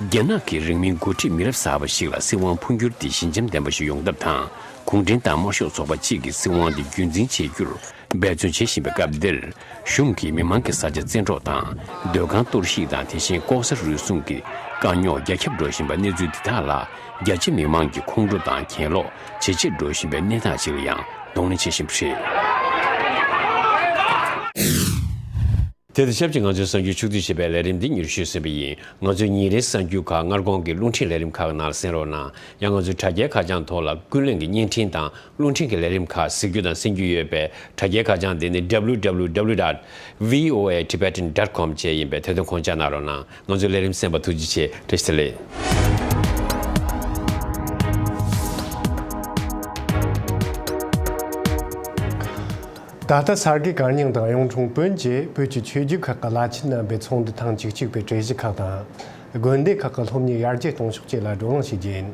རྒྱ་ནག་གི་རིང་མིན་འགོ་ཁྲིད་མི་རབས་གསར་པ་ཞིག་ལ་སྲིད་དབང་འཕོ་འགྱུར་འདི་ཞི་འཇམ་ལྡན་པ་ཞིག་ཡོང་ཐབས་དང་། གུང་ཁྲན་ཏང་དམར་ཤོག་ཚོགས་པ་གཅིག་གི་སྲིད་དབང་འདི་རྒྱུན་འཛིན་བྱེད་རྒྱུར་འབད་བརྩོན་བྱེད་བཞིན་པའི་སྐབས་འདིར། གཞུང་གིས་མི་མང་གི་ས་ཆ་བཙན་འཕྲོག་དང་། སྡོད་ཁང་གཏོར་བཤིག་དང་། དེ་བཞིན་ལྐོག་ཟ་རུལ་སུངས་ཀྱི་དཀའ་རྙོག་རྒྱ་ཁྱབ་འགྲོ་བཞིན་པ་གནས་ཚུལ་འདི་དག་ལ། རྒྱ་ཆེ་མི་མང་གི་ཁོང་ཁྲོ་དང་གྱེན་ལོག་ཇེ་ཆེར་འགྲོ་བཞིན་པའི་གནས་སྟངས་ཤིག་ལ་ཡང་གདོང་ལེན་བྱེད་བཞིན་པ་རེད། དེ་དང་ཆབས་ཅིག་ང་ཚོའི་གསར་འགྱུར་ཕྱོགས་བསྡུས་བྱས་པའི་ལས་རིམ་འདི་མྱུར་ཞུས་ཟིན་པ་ཡིན། ང་ཚོའི་ཉིན་རེའི་གསར་འགྱུར་ཁག་སྔ་དགོང་གི་རླུང་འཕྲིན་ལས་རིམ་ཁག་གི་ནང་ལ་གསན་རོགས་གནང་། ཡང་ང་ཚོའི་དྲ་རྒྱའི་ཁ་བྱང་ཐོག་ལ་ཀུན་གླེང་གི་བརྙན་འཕྲིན་དང་རླུང་འཕྲིན་གྱི་ལས་རིམ་ཁག་གཟིགས་རྒྱུ་དང་གསན་རྒྱུ་ཡོད་པས། དྲ་རྒྱའི་ཁ་བྱང་དེ་ནི་W W W dot V O A Tibetan dot com བཅས་ཡིན་པས། དེ་དོན་ཁོང་ཅག་གནང་རོགས་གནང་། ང་ཚོའི་ལས་རིམ་གསན་པར་ཐུགས་རྗེ་ཆེ། བཀྲ་ཤིས་བདེ་ལེགས། ད་ལྟ་གསར་འགོད་བཀའ་རྙིང་དང་གཡུང་དྲུང་བོན་བཅས་བོད་ཀྱི་ཆོས་བརྒྱུད་ཁག་གི་བླ་ཆེན་རྣམ་པས་ཚོགས་འདུ་ཐེངས་བཅུ་གཅིག་པའི་གྲོས་གཞི་ཁག་དང་། དགོན་སྡེ་ཁག་གི་སློབ་གཉེར་ཡར་རྒྱས་གཏོང་ཕྱོགས་བཅས་ལ་བགྲོ་གླེང་བྱེད་རྒྱུ་ཡིན།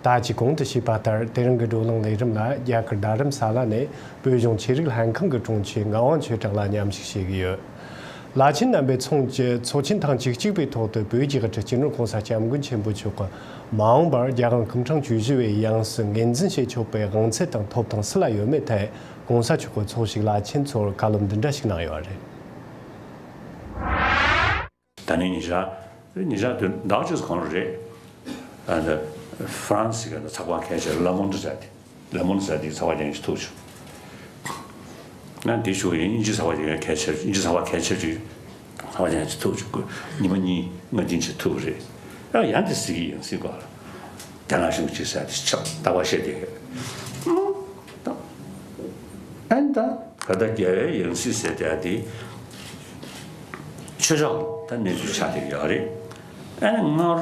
ད་ཅི་གོང་དུ་ཞུས་པ་ལྟར། དེ་རིང་གི་བགྲོ་གླེང་ལས་རིམ་ལ་རྒྱ་གར་རྡ་རམ་ས་ལ་ནས་བོད་གཞུང་ཆོས་རིག་ལྷན་ཁང་གི་དྲུང་ཆེ་ངག་དབང་ཆོས་གྲགས་ལགས་མཉམ་ཞུགས་བྱེད་ཀྱི་ཡོད། བླ་ཆེན་རྣམ་པའི་ཚོགས་ཀྱི་ཚོགས་ཆེན་ཐེངས་བཅུ་གཅིག་པའི་ཐོག་ཏུ་བོད་རྒྱལ་ཁབ་ཀྱི་སྤྱི་ནོར་༸གོང་ས་༸སྐྱབས་མགོན་ཆེན་པོ་མཆོག་གིས་མ་འོངས་པར་རྒྱལ་དབང་སྐུ་ཕྲེང་བཅུ་བཞི་པའི་ཡང་སྲིད་ངོས་འཛིན་བྱེད་ཆོག་པའི་དབང་ཚད་དང་ཐོབ་ཐང་སུ་ལ་ཡོད་མེད་ཐད་༸གོང་ས་མཆོག་གིས་ཚོགས་ཞུགས་བླ་ཆེན་ཚོར་བཀའ་སློབ་འདི་འདྲ་ཞིག་གནང་ཡོད་རེད། ད་ནི་ཉེ་ཆར། ཉེ་ཆར་དུས་ཟླ་བ་གཅིག་གོང་རེད། ཨ་ནི་ཧྥ་རན་སི་གི་ཚགས་པར་ཁ་ཤས་ལ་མོན་ཌི་ཟེར་ཏེ། ལ་མོན་ཌི་ཟེར་ཏེ་ཚགས་པར་རྒྱག་མཁན་ཞིག་ཐུག་བྱུང་། ང་འདི་ཞུ་ཡིན། དབྱིན་ཇི་ཚགས་པར་རྒྱག་མཁན་ཁ་ཤས། དབྱིན་ཇི་ཚགས་པར་ཁ་ཤས་ཅིག་ཚགས་པར་རྒྱག་མཁན་ཞིག་ཐུག་བྱུང་། ཉི་མ་གཉིས་ལྔ་རྒྱུན་ཅིག་ཐུག་རེད། ཡང་ཡང་དེ་གཟིགས་ཀྱི་ཡང་སྲིད་སྐོར་རྒྱ་ནག་གཞུང་གཅིག་ཟེར་ཏེ་ཆགས་རྟག་པར་བཤད་དེ། ཨ་ནི་ད་ག་ད་རྒྱལ་བའི་ཡང་སྲིད་ཟེར་དེ་དེ་ཆོས་ཕྱོགས་ད་གནས་ཚུལ་ཆགས་བསྡད་ཡོད་རེད། ཨ་ནི་སྔར་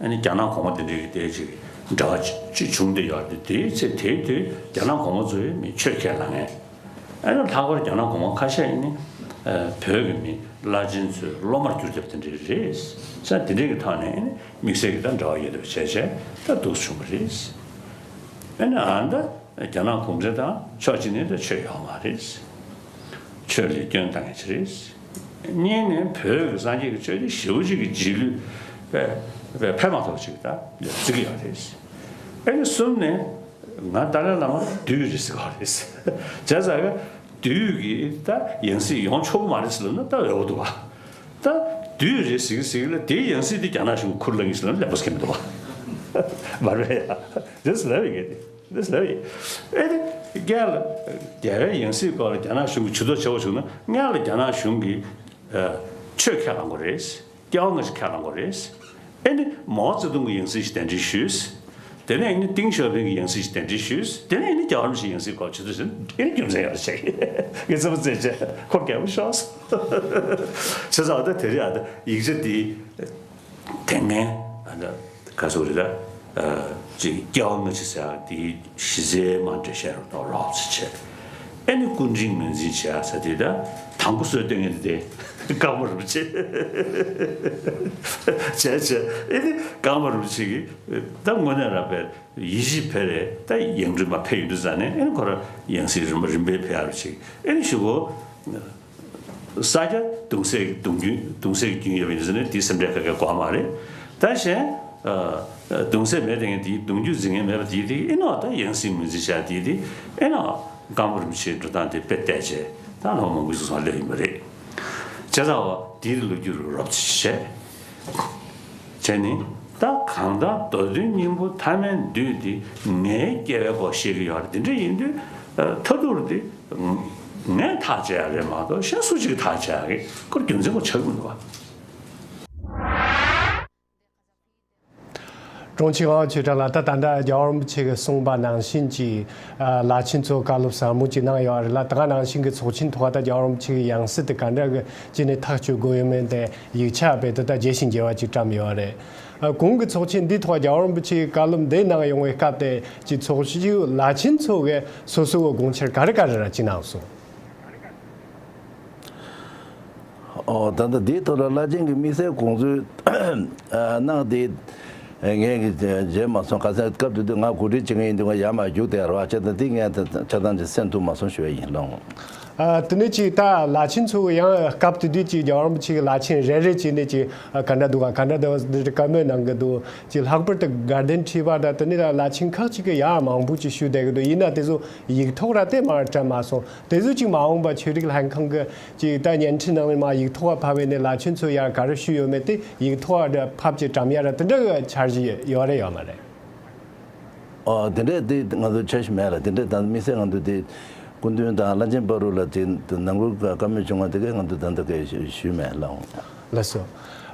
ཨ་ནི་རྒྱ་ནག་གོང་མ་དེ་འདྲའི་གི་དེ་ཅིག་འབྲེལ་བ་ཅིག་བྱུང་བསྡད་ཡོད་རེད། དེའི་ཚེ་དེའི་དུས་རྒྱ་ནག་གོང་མ་ཚོས་མི་ཆོས་ཁས་བླངས་མཁན། ཨ་ནི་ལྷག་པར་རྒྱ་ནག་གོང་མ་ཁ་ཤས་ནི་བོད་ཀྱི་མི་བླ་ཆེན་ཚོའི་སློབ་མར་གྱུར་བསྡད་པ་དེ་འདྲ་རེད། ས་དེ་འདྲའི་གི་ཐོག་ནས་ཨ་ནི་དམིགས་བསལ་གྱི་ད་འབྲེལ་བ་ཡོད་པ་བྱས་བྱས་ད་འདུག་བྱུང་བ་རེད། ཨ་ནི་ཨ་ནི་ད། རྒྱ་ནག་གུང་ཁྲན་ཏང་ཕྱོགས་གཅིག་ནས་ད་ཆོས་ཡོད་མ་རེད། ཆོས་ལ་སྐྱོན་བཏང་མཁན་ཅིག་རེད། གཉིས་ནས་བོད་ཀྱི་སངས་རྒྱས་ཀྱི་ཆོས་དེ་ཞེ་པོ་ཅིག་གི་རྗེས་ལུས་པའི་པའི་ཕན་མ་ཐོགས་ཅིག་ད་བརྩི་གི་ཡོད་རེད། ཨེ་ནས་གསུམ་ནས་ང་ཏཱ་ལའི་བླ་མ་བདུད་རེད་ཟེར་གི་ཡོད་རེད། བྱས་ཙང་གི་བདུད་ཀྱི་ད་ཡང་སྲིད་ཡོང་ཆོག་གི་མ་རེད་ཟེར་ལབ་ན་ད་འོས་པ་འདུག་བ། ད་བདུད་རེད་ཟེར་གི་ཟེར་གི་ལ་དེའི་ཡང་སྲིད་དེ་རྒྱ་ནག་གཞུང་གིས་ཁུར་བླངས་གི་ཟེར་ལབ་ན་ལེགས་པོ་ཟེར་གི་མི་འདུག་བ། མ་རེད་ཡ། རེད་ཟེར་ལབ་ཡོད་གི་དེ། འདི་ཟེར་བའི། ཨེ་ནི། རྒྱལ། རྒྱལ་བའི་ཡང་སྲིད་སྐོར་ལ་རྒྱ་ནག་གཞུང་གིས་ཇུས་གཏོགས་བྱེད་དགོས་བྱུང་ན་སྔོན་ལ་རྒྱ་ནག་གཞུང་གིས། ཨ། ཆོས་ཁས་བླངས་དགོས་རེད། སྐྱེ་བ་སྔ་ཕྱི་ཁས་བླངས་དགོས་རེད། ཨེ་ནི་མའོ་ཙེ་ཏུང་གི་ཡང་སྲིད་ཞིག་གདན་འདྲེན་ཞུས། དེ་ནས་ཨེ་ནི་ཏིང་ཞའོ་ཕིང་གི་ཡང་སྲིད་ཞིག་གདན་འདྲེན་ཞུས། དེ་ནས་ཨེ་ནི་རྒྱལ་བ་རིན་པོ་ཆེའི་ཡང་སྲིད་སྐོར་ཇུས་གཏོགས་བྱས་ན་ཨེ་ནི་རྒྱུ་མཚན་ཡོད་རེད་བྱས། ངས་ཚོད་དཔག་བྱས་བྱས་ཁོ་རྒྱལ་པོ་ཤོག་སོང་། བྱས་ཙང་ད་དེ་རེད་ཨ། ད་ཡིག་ཆ་འདི། དེ་སྔའི་ཨ་ནི་ག་ཚོད་རེད་ད། ཨ། ཅིག་སྐྱེ་བ་སྔ་ཕྱི་ཟེར་ཡག་དེའི་གཞི་རྩའི་མ་འགྲེལ་བཤད་རུ་ཐོག་རོབ་ཙམ་བྱས། ཨེ་ནི་སྐུ་ཕྲེང་ངོས་འཛིན་བྱེད་ཡག་ཟེར་དེ་ད་དང་པོ་སྲོལ་གཏོད་མཁན་དེ་ཀརྨ་རིན་པོ་ཆེ་བྱས་བྱས། ཨེ་ནི་ཀརྨ་རིན་པོ་ཆེ་གིས་ད་དངོས་གནས་རང་དཔེ་ཡིད་བཞིན་ཕེབས་རེད། ད་ཡང་སྤྲུལ་མ་ཕེབས་ཡོང་དུས་ཙང་ནས་ཨེ་ནི་ཁོ་རང་ཡང་སྲིད་རིམ་པ་རིམ་པས་ཕེབས་ཡག་རུ་བྱས། ཨེ་ནི་གཞུག་གུ། ས་སྐྱ་གདུང་སྲས་གདུང་རྒྱུན་གདུང་སྲས་ཀྱི་རྒྱུན་ཡོད་པ་ཡིན་ཟེར་ནས་དེའི་སེམས་ཁྲལ་ག་གེ་དགོས་མ་རེད། ད་གཞན། ཨ། གདུང་སྲས་མེད་དེ་ངས་དེའི་གདུང་རྒྱུད་འཛིན་མཁན་མེད་པ་དེའི་དེ་ཨེ་ནོ་ད་ཡང་སྲིད་ངོས་འཛིན་བྱ་དེའི་དེ་ཨེ་ནོ་ཀརྨ་རིན་པོ་ཆེའི་འགྲོ་སྟངས་དེ་དཔེ་བལྟས་བྱས་ད་ལོ་མང་པོ་ཞིག་སོང་སླེབས་ཡིན་པ་རེད། བྱས་ཙང་བ་དེའི་ལོ་རྒྱུས་རུ་རོབ་ཙམ་བྱས། བྱས་ནས་ད་གང་ལྟར་མདོ་དོན་སྙིང་པོ་ཐ་མལ་འདུས་དེ་ངའི་སྐྱེ་བའི་སྐོར་བཤད་ཀྱི་ཡོད་རེད། དེ་འདྲ་ཡིན་དུས་མཐའ་ཐུག་དེ། ངས་ཐག་བཅད་ཡག་རེད་མ་གཏོགས་གཞན་སུ་གཅིག་གིས་ཐག་བཅད་ཡག་གི་ཁོར་རྒྱུ་མཚན་ཁོ་ཆགས་ཀྱི་མི་འདུག་བ། དྲུང་ཆེ་ངག་དབང་ཆོས་གྲགས་ལགས། ད་ད་ལྟ་རྒྱལ་བ་རིན་པོ་ཆེ་གིས་གསུངས་པ་ནང་བཞིན་གྱི་བླ་ཆེན་ཚོ་བཀའ་སློབ་ཟབ་མོ་ཅིག་གནང་ཡོད་རེད་ལ། ད་ག་ནང་བཞིན་གྱི་ཚོགས་ཆེན་ཐོག་ད་རྒྱལ་བ་རིན་པོ་ཆེ་གི་ཡང་སྲིད་དེ་ག་འདྲ་གི་ཅིག་ནས་ཐག་གཅོད་དགོས་ཡོད་མེད་དེ་ཡིག་ཆ་རྦད་དེ་ད་རྒྱས་ཤིང་རྒྱས་པ་ཅིག་བཀྲམ་ཡོད་རེད། ཨ། གོང་གི་ཚོགས་ཆེན་འདིའི་ཐོག་རྒྱལ་བ་རིན་པོ་ཆེའི་བཀའ་སློབ་འདི་གནང་ཡོང་བའི་སྐབས་དེ་ཀྱི་ཚོགས་ཞུགས་བླ་ཆེན་ཚོ་གིས་སོ་སོའི་དགོངས་འཆར་ག་རེ་ག་རེ་ར་ཅིག་གནང་སོང་། ཨོ། ད་ལྟ་འདིའི་ཐོག་ལ་བླ་ཆེན་གྱི་དམིགས་བསལ་དགོངས་ཚུལ་གནང་དེ་ངས་ཀྱི་མཇལ་མ་སོང་། ག་ཚད་སྐབས་དེ་དུས་ང་གོ་སྒྲིག་བྱེད་མཁན་ཡིན་དུས་ང་ཡར་མར་རྒྱུགས་བསྡད་ར་བ། བྱས་ཙང་འདི་ངས་ཆ་ཚང་ཅིག་གསན་ཐུབ་མ་སོང་ཞུ་བ་ཡིན་ལགས། ཨ། དེ་ནས་ཅིག་ད་བླ་ཆེན་ཚོ་ཡང་སྐབས་དེ་དུས་ཀྱི་རྒྱལ་བ་རིན་པོ་ཆེ་གི་བླ་ཆེན་རེ་རེ་བྱས་ནས་ཅིག་ག་འདྲ་འདུག་ག་ག་འདྲ་འདུག་འདི་བཀའ་མོལ་གནང་གི་འདུག་ཅིག་ལྷག་པར་དུ་དགའ་ལྡན་ཁྲི་པ་དང་དེ་ནས་ད་བླ་ཆེན་ཁག་ཅིག་གིས་ཡང་མང་པོ་ཅིག་ཞུས་བསྡད་ཀྱི་འདུག་ཡིན་ན་དེ་ཚོ་ཡིག་ཐོག་ར་དེ་མར་བཀྲམ་མ་སོང་། དེ་ཚོ་ཅིག་མ་འོངས་པ་ཆོས་རིག་ལྷན་ཁང་གི་ཅིག་ད་བརྙན་འཕྲིན་ནང་ནས་མར་ཡིག་ཐོག་ཕབ་པ་ཡིན་ནའི་བླ་ཆེན་ཚོ་ཡར་ག་རེ་ཞུས་ཡོད་མེད་དེ་ཡིག་ཐོག་ཕབ་ཅིག་བཀྲམ་ཡ་ར་དེ་འདྲ་གི་འཆར་གཞི་ཡོད་རེད་ཡོད་མ་རེད། ཨོ། དེ་འདྲས་དེ་ང་ཚོ་འཆར་གཞི་མེད་ལ། དེ་འདྲས་ད་དམིགས་བསལ་ང་ཚོ་དེ་སྐུ་མདུན་དང་བླ་ཆེན་བར་དུ་ལ་དེ་ནང་ཁུལ་བཀའ་མོལ་བྱུང་བ་དེ་གས་ང་ཚོ་ད་ལྟ་གས་ཞུས་མེད་ལགས། ལགས་སོ།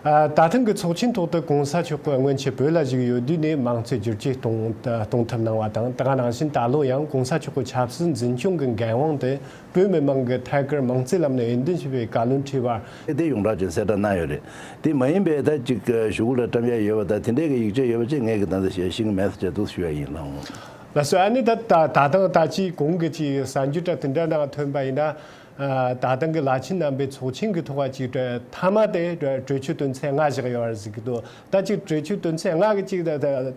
ཨ། ད་ཐེངས་ཀྱི་ཚོགས་ཆེན་ཐོག་ཏུ་གོང་ས་མཆོག་གིས་སྔོན་ཆད་བོད་ལ་བཞུགས་ཡོད་དུས་ནས་མང་གཙོའི་བསྒྱུར་བཅོས་གཏོང་གཏོང་ཐབས་གནང་བ་དང་། ད་ག་ནང་བཞིན་ད་ལོ་ཡང་གོང་ས་མཆོག་གི་ཆབ་སྲིད་འཛིན་སྐྱོང་གི་འགན་དབང་དེ་བོད་མི་མང་གིས་ཐད་ཀར་མང་གཙོའི་ལམ་ནས་འོས་འདེམས་བྱས་པའི་བཀའ་བློན་ཁྲི་པར། དེ་ཡོངས་གྲགས་ཅན་གསལ་བསྒྲགས་གནང་ཡོད་རེད། དེ་མ་ཡིན་པའི་ད་ཅིག་གཞུག་གུ་ལ་བཀྲམ་ཡ་ཡོད་པ་ད་དེ་འདྲའི་གི་ཡིག་ཆ་ཡོད་པ་ཅིག་ངས་གི་ད་ལྟ་ཤེས་ཤེས་ཀྱི་མེད་ཟེར་འདུག་ཞུ་ཡ་ཡིན་ལགས། ལགས་སོ། ཨ་ནི་ད་ད་ད་དང་ད་ཅི་གོང་གི་ཅི་གསར་འགྱུར་དྲ་དེ་འདྲ་ནང་ཐོན་པ་ཡིན་ན། ཨ། ད་ཐེངས་ཀྱི་བླ་ཆེན་རྣམ་པའི་ཚོགས་ཆེན་གྱི་ཐོག་ཅིག་མཐའ་མ་དེ་གྲོས་ཆོད་དོན་ཚན་ལྔ་བཞག་ཡོད་རེད་ཟེར་གྱི་འདུག་ད་ཅིག་གྲོས་ཆོད་དོན་ཚན་ལྔ་གི་ཅིག་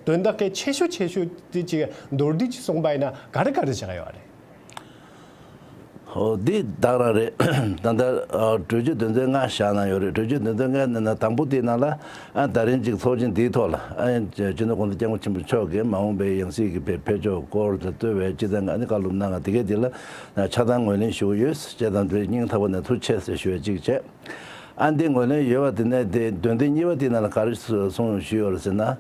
དོན་དག་གི་ཆེ་ཤོས་ཆེ་ཤོས་དེ་ཅིག་མདོར་བསྡུས་ཅིག་གསུངས་པ་ཡིན་ན་ག་རེ་ག་རེ་བཞག་ཡོད་རེད། ཧོ། འདི་དག་རང་རེད། ད་ལྟ་ཨ། གྲོས་ཆོད་དོན་ཚན་ལྔ་བཞག་གནང་ཡོད་རེད། གྲོས་ཆོད་དོན་ཚན་ལྔ་ནང་ན་དང་པོ་དེ་ནང་ལ། ཨ། ད་རིང་ཅིག་ཚོགས་ཆེན་འདིའི་ཐོག་ལ། ཨ། སྤྱི་ནོར་༸གོང་ས་༸སྐྱབས་མགོན་ཆེན་པོ་མཆོག་གིས་མ་འོངས་པའི་ཡང་སྲིད་ཀྱི་བེད་སྤྱོད་སྐོར་དང་བསྟོད་པའི་སྤྱི་བཏང་གི་ཨ་ནི་བཀའ་སློབ་གནང་བ་དེ་གའི་དེ་ལ་ཆ་ཚང་ངོས་ལེན་ཞུ་གི་ཡོད་ཅེས་དང་དེ་སྙིང་ཐག་པ་ནས་ཐུགས་རྗེ་ཆེ་ཟེར་ཞུ་བ་གཅིག་བྱས། ཨ། འདི་ངོས་ལེན་ཡོད་པ་དེ་ནས་དེ་དོན་ཚན་གཉིས་པ་དེ་ནང་ལ་ག་རེ་གསུངས་ཞུས་ཡོད་རེད་ཟེར་ན།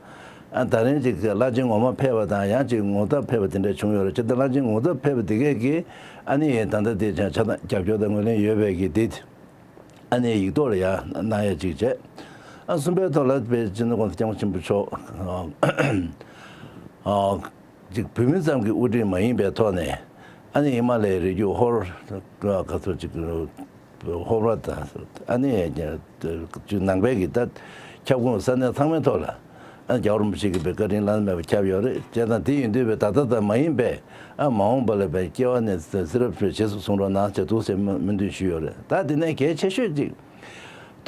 ཨ། ད་རིང་ཅིག་བླ་ཆེན་ངོ་མ་ཕེབས་པ་དང་ཡང་ཅིག་ངོ་ཐབས་ཕེབས་པ་དེ་འདྲ་བྱུང་ཡོད་རེད། ཅེས་དང་བླ་ཆེན་ངོ་ཐབས་ཕེབས་པ་དེ་གས་ཀྱིས་ཨ་ནི་ད་ལྟ་དེ་ཆ་ཚང་རྒྱབ་སྐྱོར་དང་ངོས་ལེན་ཡོད་པའི་གི་དེ་ཨ་ནི་ཡིག་ཐོག་ལ་ཡང་གནང་ཡ་ཅིག་བྱས། ཨ། གསུམ་པའི་ཐོག་ལ་དཔེ་སྤྱི་ནོར་༸གོང་ས་༸སྐྱབས་མགོན་ཆེན་པོ་མཆོག་ཨ། ཅིག་བོད་མི་ཙམ་གྱི་དབུ་ཁྲིད་མ་ཡིན་པའི་ཐོག་ནས། ཨ་ནི་ཧི་མ་ལ་ཡའི་རི་རྒྱུད་ཧོར་ག་ཚོད་ཅིག་ཧོར་པ་དང་། ཨ་ནི་ཅིག་ནང་པའི་གི་ད་ཁྱབ་ཁོངས་ས་གནས་ཚང་མའི་ཐོག་ལ། ཨ། རྒྱལ་བ་རིན་པོ་ཆེ་གི་བཀའ་དྲིན་བླ་ན་མེད་པ་ཁྱབ་ཡོད་རེད། བྱས་ཙང་དེ་ཡིན་དུས་བས་ད་ལྟ་ཙམ་མ་ཡིན་པའི། ཨ། མ་འོངས་པ་ལ་བས་སྐྱེ་བ་ནས་ཚེ་རབས་རྗེས་སུ་བཟུང་རོགས་གནང་ཞེས་འདུག་ཟེར་སྨོན་འདུན་ཞུས་ཡོད་རེད། ད་དེ་ནས་གལ་ཆེ་ཤོས་ཅིག་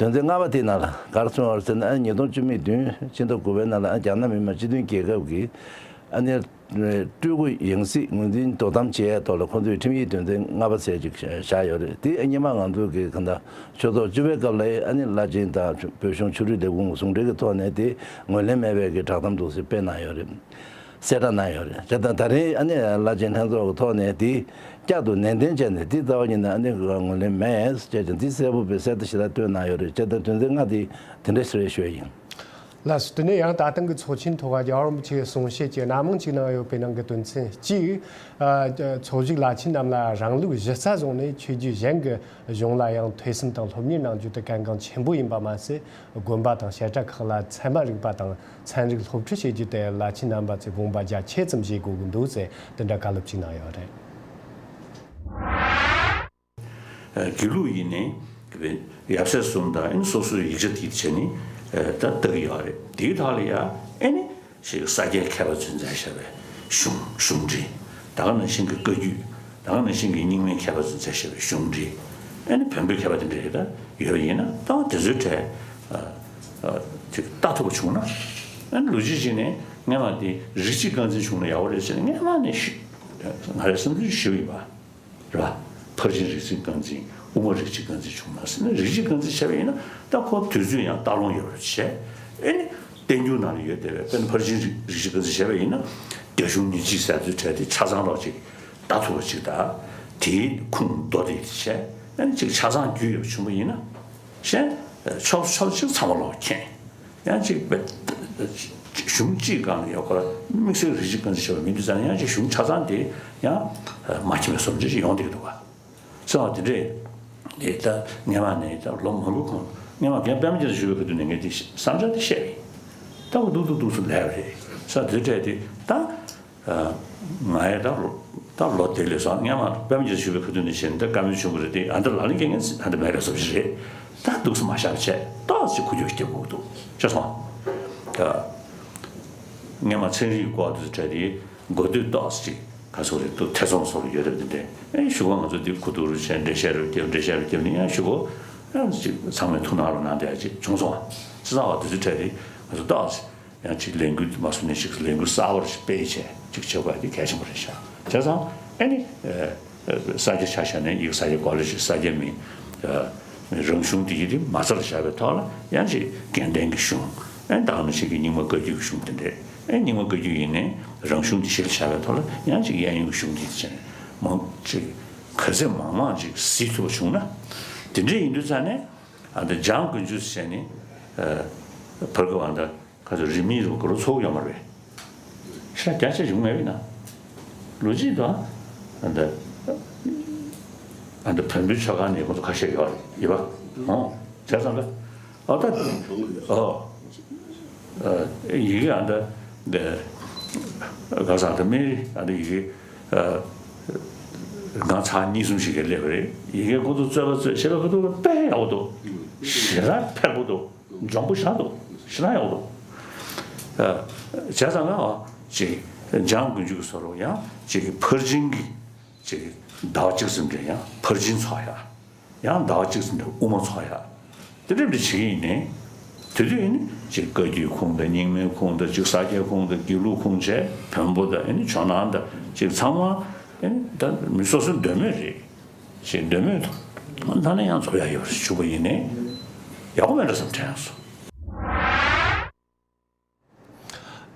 དོན་ཚན་ལྔ་པ་དེའི་ནང་ལ་ག་རེ་གསུངས་ཡོད་རེད་ཟེར་ན། ཨ། ཉིས་སྟོང་བཅུ་མེད་བདུན་ཕྱི་ཟླ་དགུ་པའི་ནང་ལ། ཨ། རྒྱ་ནག་མི་དམངས་སྤྱི་མཐུན་རྒྱལ་ཁབ་ཀྱི་ཨ་ནི་སྤྲུལ་སྐུ་ཡང་སྲིད་ངོས་འཛིན་དོ་དམ་བྱེད་ཡས་ཐོག་ལ་ཁོང་ཚོས་ཁྲིམས་ཡིག་དོན་ཚན་ལྔ་པ་ཟེར་ཅིག་བཞག་ཡོད་རེད། དེ་སྔོན་མ་ང་ཚོ་གི་གང་ལྟར་ཆོས་ཚོགས་བཅུ་པའི་སྐབས་ལ་ཨ་ནི་བླ་ཆེན་དང་བོད་གཞུང་ཆོས་རིག་ལས་ཁུངས་ཟུང་འབྲེལ་གྱི་ཐོག་ནས་དེ་ངོས་ལེན་མེད་པའི་གི་བསྒྲགས་གཏམ་འདུག་ཟེར་སྤེལ་གནང་ཡོད་རེད། གསལ་བསྒྲགས་གནང་ཡོད་རེད། བྱས་ཙང་ད་རིང་ཨ་ནི་བླ་ཆེན་ལྷན་ཚོགས་ཀྱི་ཐོག་ནས་དེ་བསྐྱར་དུ་ནན་ཏན་བྱས་ནས། དེ་རྩ་བ་ཉིད་ནས་ཨ་ནི་ངོས་ལེན་མེད་ཅེས་ཀྱང་འདི་གསལ་པོ་དཔེ་གསལ་དུ་ཞེ་དྲག་བཏོན་གནང་ཡོད་རེད། བྱས་ཙང་དོན་ཚན་ལྔ་དེ་དེ་འདྲ་ཞིག་རེད་ཞུ་ཡ་ཡིན། ལགས་སོ། དེ་ནས་ཡང་ད་ཐེངས་ཀྱི་ཚོགས་ཆེན་ཐོག་རྒྱལ་བ་རིན་པོ་ཆེའི་གསུང་བཤད་ཀྱི་སྣེ་མང་ཅིག་གནང་ཡོད་པའི་ནང་གི་དོན་ཚན་གཅིག་ཨ། ཚོགས་ཞུགས་བླ་ཆེན་རྣམས་ལ་རང་ལུགས་གཞི་རྩ་བཟུང་ནས་ཆོས་བརྒྱུད་གཞན་གྱི་གཞུང་ལ་ཡང་ཐོས་བསམ་དང་སློབ་གཉེར་གནང་རྒྱུ་དེ་གལ་འགངས་ཆེན་པོ་ཡིན་པ་མ་ཟད། དགོན་པ་དང་བཤད་གྲྭ་ཁག་ལ་ཚད་མ་རིག་པ་དང་ཚན་རིག་སློབ་ཁྲིད་བྱེད་རྒྱུ་དེ་བླ་ཆེན་རྣམ་པ་ཚོས་དགོངས་པ་རྒྱ་ཆེ་ཙམ་བཞེས་དགོས་ཀྱི་འདུག་ཟེར་དེ་འདྲ་བཀའ་སློབ་ཅིག་གནང་ཡོད་རེད། ཨ། དགེ་ལུགས་ཡིན་ནའི་ཡབ་སྲས་གསུམ་དང་ཨ་ནི་སོ་སོའི་ཡིག་ཆ་དེ་བྱས་ནས་ད་ལྟ་གི་ཡོད་རེད། དེའི་ཐོག་ལ་ཡ་ཨ་ནི་ཞིག་ས་སྐྱའི་མཁས་པ་ཚོས་མཛད་བཞག་པའི་གཞུང་གཞུང་འབྲེལ། ད་ག་ནང་བཞིན་གྱི་བཀའ་བརྒྱུད། ད་ག་ནང་བཞིན་གྱི་རྙིང་མའི་མཁས་པ་ཚོས་མཛད་བཞག་པའི་གཞུང་འབྲེལ། ཨ་ནི་བོན་པོའི་མཁས་པ་དེ་འདྲ་ཡོད་ད་ཡོད་པ་ཡིན་ན། ད་དེ་ཚོའི་གྲས་ཨ། ཨ། ཅིག་ལྟ་ཐུབ་པ་བྱུང་ན། ཨ་ནི་ལོ་རྒྱུས་ཀྱི་ནས་སྔོན་མ་དེ་རིགས་གཅིག་རྐང་འཛིན་བྱུང་ན་ཡག་པོ་རེད་ཟེར་ནས་སྔོན་མ་ནས་ཞུ། ང་རའི་བསམ་ཚུལ་ཞུས་ཡིན་པ། རེད་བ། ཕར་ཕྱིན་རིགས་གཅིག་རྐང་འཛིན། དབུ་མ་རིགས་གཅིག་རྐང་འཛིན་བྱུང་ན་ཟེར་ན། རིགས་གཅིག་རྐང་འཛིན་བྱས་པ་ཡིན་ན་ད་ཁོ་དུས་ཚོད་ཡང་སྟག་ལུང་ཡོད་པ་བྱས། ཨེ་ནི་བསྟན་འགྱུར་ནང་ལ་ཡོད་བསྡད་པའི། དཔེར་ན་ཕར་ཕྱིན་རིགས་གཅིག་རྐང་འཛིན་བྱས་པ་ཡིན་ན། རྒྱ་གཞུང་ཉིན་གཅིག་ཟེར་དུས་གྲས་དེ་ཆ་ཚང་ལོག་ཅིག་ལྟ་ཐུབ་པ་ཅིག་དང་། དེའི་ཁུངས་མདོ་དེ་བྱས། ཨེ་ནི་ཅིག་ཆ་ཚང་རྒྱུས་ཡོད་བྱུང་བ་ཡིན་ན། གཞན་ཕྱོགས་ཕྱོགས་གཅིག་ཚང་མ་ལོག་མཁྱེན། ཡང་ཅིག་བས་གཞུང་གཅིག་སྒང་ལ་ཡང་ཁོ་ར་དམིགས་བསལ་རིགས་གཅིག་རྐང་འཛིན་བྱས་པ་མིན་དུས་ཙང་ནས། ཡང་ཅིག་གཞུང་ཆ་ཚང་དེ་ཡང་མ་མཁྱེན་པའི་བཟོ་འདྲ་ཅིག་ཡོང་བསྡད་ཀྱི་འདུག་ག། སེམས་པ་དེ་འདྲས་དེ་ད་སྔོན་མ་ནས་ད་ལོ་མང་པོའི་གོང་། སྔོན་མ་རྒན་པད་མ་རྒྱལ་མཚན་བཞུགས་པའི་ཁ་ཐུག་ནས་ངས་དེ་བསམ་འཆར་དེ་བཤད་པ་ཡིན། ད་འོ་འདུག་འདུག་འདུག་སེ་ལབ་པ་རེད། ས་དེ་འདྲས་དེ་ད། ཨ། ང་ཡང་ད་ལོ་ད་ལོ་དེ་ལས་སོང་། སྔོན་མ་པད་མ་རྒྱལ་མཚན་བཞུགས་པའི་ཁ་ཐུག་ནས་བྱས་ནས་ད་བཀའ་མོལ་བྱུང་གི་རེད་དེ། ཨ། འདི་ལག་ལེན་འཁེལ་མཁན་ཨ་འདི་མེད་པའི་བཟོ་ཞིག་རེད། ད་འདུག་སེ་མ་བཞག་བྱས་ཏོག་ཙམ་ཁུ་འཁྱོག་བརྒྱབ་དགོས་འདུག། ཤེས་སོང་ཨ། ད་སྔོན་མ་ཚན་རིག་སྐོར་དུ་གྲས་དེ་འགོ་སྟོད་ཏོག་ཙམ་ཅིག་ག་ཚོད་རེད་འདུག། ཐེ་ཚོམ་བཟོ་འདྲ་ཡོད་རེད། དེ་འདྲས། ཨེ། གཞུག་གུ་ང་ཚོ་འདི་ཁུ་ཐུག་རུ་བྱས། འགྲེལ་བཤད་རུ་བརྒྱབ། འགྲེལ་བཤད་རུ་བརྒྱབ་ནས་ཡང་གཞུག་གུ་ཡང་ཅིག་ཚང་མས་ཐུགས་སྣང་རུ་གནང་བསྡད་ཅིག་བྱུང་སོང་བ། བྱས་ཙང་བ་དེ་ཚོའི་གྲས་དེ་ང་ཚོ་ཏོག་ཙམ་ཡང་ཅིག་ལས་འགུལ་མ་བཟོ་ནས་ཅིག་ལས་འགུལ་གསར་པ་ཞིག་སྤེལ་བྱས་ཅིག་བྱེད་དགོས་ཡ་དེ་གལ་ཆེན་པོ་རེད་ཤག། བྱས་ཙང་ཨེ་ནི། ཨ། ས་སྐྱ་ཆ་བཞག་ནས་ཡིག་ས་སྐྱ་གོ་ལ་ཞིག་ས་སྐྱ་མི། ཨ། རང་གཞུང་དེ་ཡིག་དེ་མ་རྩར་བཞག་པའི་ཐོག་ལ་ཡང་ཅིག་དགོན་སྡེ་གི་གཞུང་། ཨེ། ད་ག་ནང་བཞིན་གྱི་རྙིང་མ་བཀའ་བརྒྱུད་ཀྱི་གཞུང་དེ་འདྲས། ཨེ། རྙིང་མ་བཀའ་བརྒྱུད་ཡིན་ནའི་རང་གཞུང་དེ་གཞིར་བཞག་པའི་ཐོག་ལ་ཡང་ཅིག་གཡས་གཡོན་གྱི་གཞུང་དེ་བྱས་ནས་མང་ཅིག་ག་ཚད་མང་མང་ཅིག་གཟིགས་ཐུབ་པ་བྱུང་ན། དེ་འདྲས་ཡིན་དུས་ཙང་ནས་ཨ་ད་འཇང་དགུན་ཆོས་ཟེར་ནས། ཨ། བར་སྐབས་ཨ་ད་ག་ཚོད་རིས་མེད་རུ་ག་རུ་ཚོགས་ཡོད་མ་རེད། ཤ་རྒྱ་ཆེ་བྱུང་མེད་པས་ན། ལོ་གཅིག་དང་ཨ་ད་ཨ་ད་བོན་པོའི་ཆོས་ཁང་ནས་ཁོ་ཚོ་ཁ་ཤས་ཡོད་རེད། ཡོད་པ། ཨོ། བྱས་ཙང་ཀ། ཨོ་ད། ཨོ། ཨ། ཡི་གེ་ཨ་ད་ག་ས་ད་མེད་ཨ་ད་ཡི་གེ། ཨ། སྒང་ཚར་གཉིས་གསུམ་ཞིག་གི་སླེབས་པ་རེད། ཡི་གེ་ཁོ་ཚོ་རྩོད་པ་རྩོད་བྱེད་པའི་ཁ་ཐུག་དཔེ་ཡག་པོ་འདུག། ཞེ་དྲག་ཕེབས་པོ་འདུག། འཇོན་པོ་ཞེ་དྲག་འདུག། ཞེ་དྲག་ཡག་པོ་འདུག། ཨ། བྱས་ཙང་ང་ཨ་ཅིག་ འཇང་དགུན་ཆོས་ཀྱི་བཟོ་རུ་ཡང་ཅིག་གི་ཕར་ཕྱིན་གྱི་ཅིག་གི་ཟླ་བ་གཅིག་ཙམ་རེ་ཡང་ཕར་ཕྱིན་ཚོགས་ཡ། ཡང་ཟླ་བ་གཅིག་ཙམ་རེ་དབུ་མ་ཚོགས་ཡ། དེ་འདྲ་འདྲ་བྱེད་ཀྱི་ཡིན་ནའི། དེ་དུས་ཡིན་ནི་ཅིག་བཀའ་བརྒྱུད་ཁུངས་དང་རྙིང་མའི་ཁུངས་དང་ཅིག་ས་སྐྱའི་ཁུངས་དང་དགེ་ལུགས་ཁུངས་བྱས་བོན་པོ་དང་ཡིན་ནི་ཇོ་ནང་དང་ཅིག་ཚང་མ་ཡིན་ནི་ད་མི་སོ་སོའི་འདོད་མོས་རེད། ཅིག་འདོད་མོས་དང་ད་ནི་ཡང་རྫོགས་ཡ་ཡོད་རེད་ཞུ་བ་ཡིན་ནའི་ཡག་པོ་མེད་འགྲོ་བསམ་དྲན་སོང་།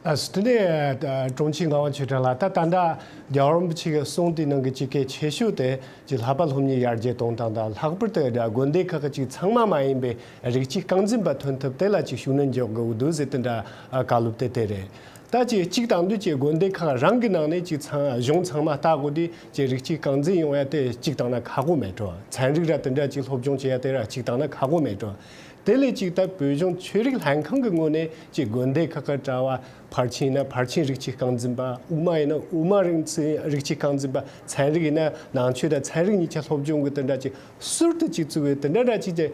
ཨ་སི་དེ་ནས་དྲུང་ཆེ་ངག་དབང་ཆོས་གྲགས་ལགས། ད་ད་ལྟ་རྒྱལ་བ་རིན་པོ་ཆེ་གི་གསུང་དེའི་ནང་གི་ཅིག་གལ་ཆེ་ཤོས་དེ་ཅིག་ལྷག་པ་སློབ་གཉེར་ཡར་རྒྱས་གཏོང་སྟངས་དང་། ལྷག་པར་དུ་དགོན་སྡེ་ཁག་གི་ཅིག་ཚང་མ་མ་ཡིན་པའི་རིགས་གཅིག་རྐང་འཛིན་པ་ཐོན་ཐབས་དེ་ལ་ཅིག་ཤུགས་སྣོན་རྒྱག་དགོས་འདུག་ཟེར་དེ་འདྲ་བཀའ་སློབ་དེ་དེ་རེད། ད་ཅིག་གཅིག་དང་དུས་ཀྱི་དགོན་སྡེ་ཁག་རང་གི་ནང་ནས་ཅིག་ཚང་གཞུང་ཚང་མ་ལྟ་དགོས་དུས་ཅིག་རིགས་གཅིག་རྐང་འཛིན་ཡོང་ཡ་དེ་གཅིག་བཏང་ན་ཁག་པོ་མེད་འགྲོ། ཚན་རིག་ར་དེ་འདྲ་ཅིག་སློབ་སྦྱོང་བྱེད་ཡ་དེ་ར་གཅིག་བཏང་ན་ཁག་པོ་མེད་འགྲོ། དེ་ལས་ཅིག་ད་བོད་གཞུང་ཆོས་རིག་ལྷན་ཁང་གི་ངོས་ནས་ཅིག་དགོན་སྡེ་ཁག་གི་གྲྭ་བ་ཕར་ཕྱིན་ན་ཕར་ཕྱིན་རིགས་གཅིག་རྐང་འཛིན་པ། དབུ་མ་ཡིན་ན་དབུ་མ་རིགས་གཅིག་རྐང་འཛིན་པ། ཚན་རིག་ཡིན་ན་ནང་ཆོས་དང་ཚན་རིག་གཉིས་ཆ་སློབ་སྦྱོང་གི་དེ་འདྲ་ཅིག་ཟུར་དུ་ཅིག་བཙུགས་པའི་དེ་འདྲ་འདྲ་ཅིག་ཅིག་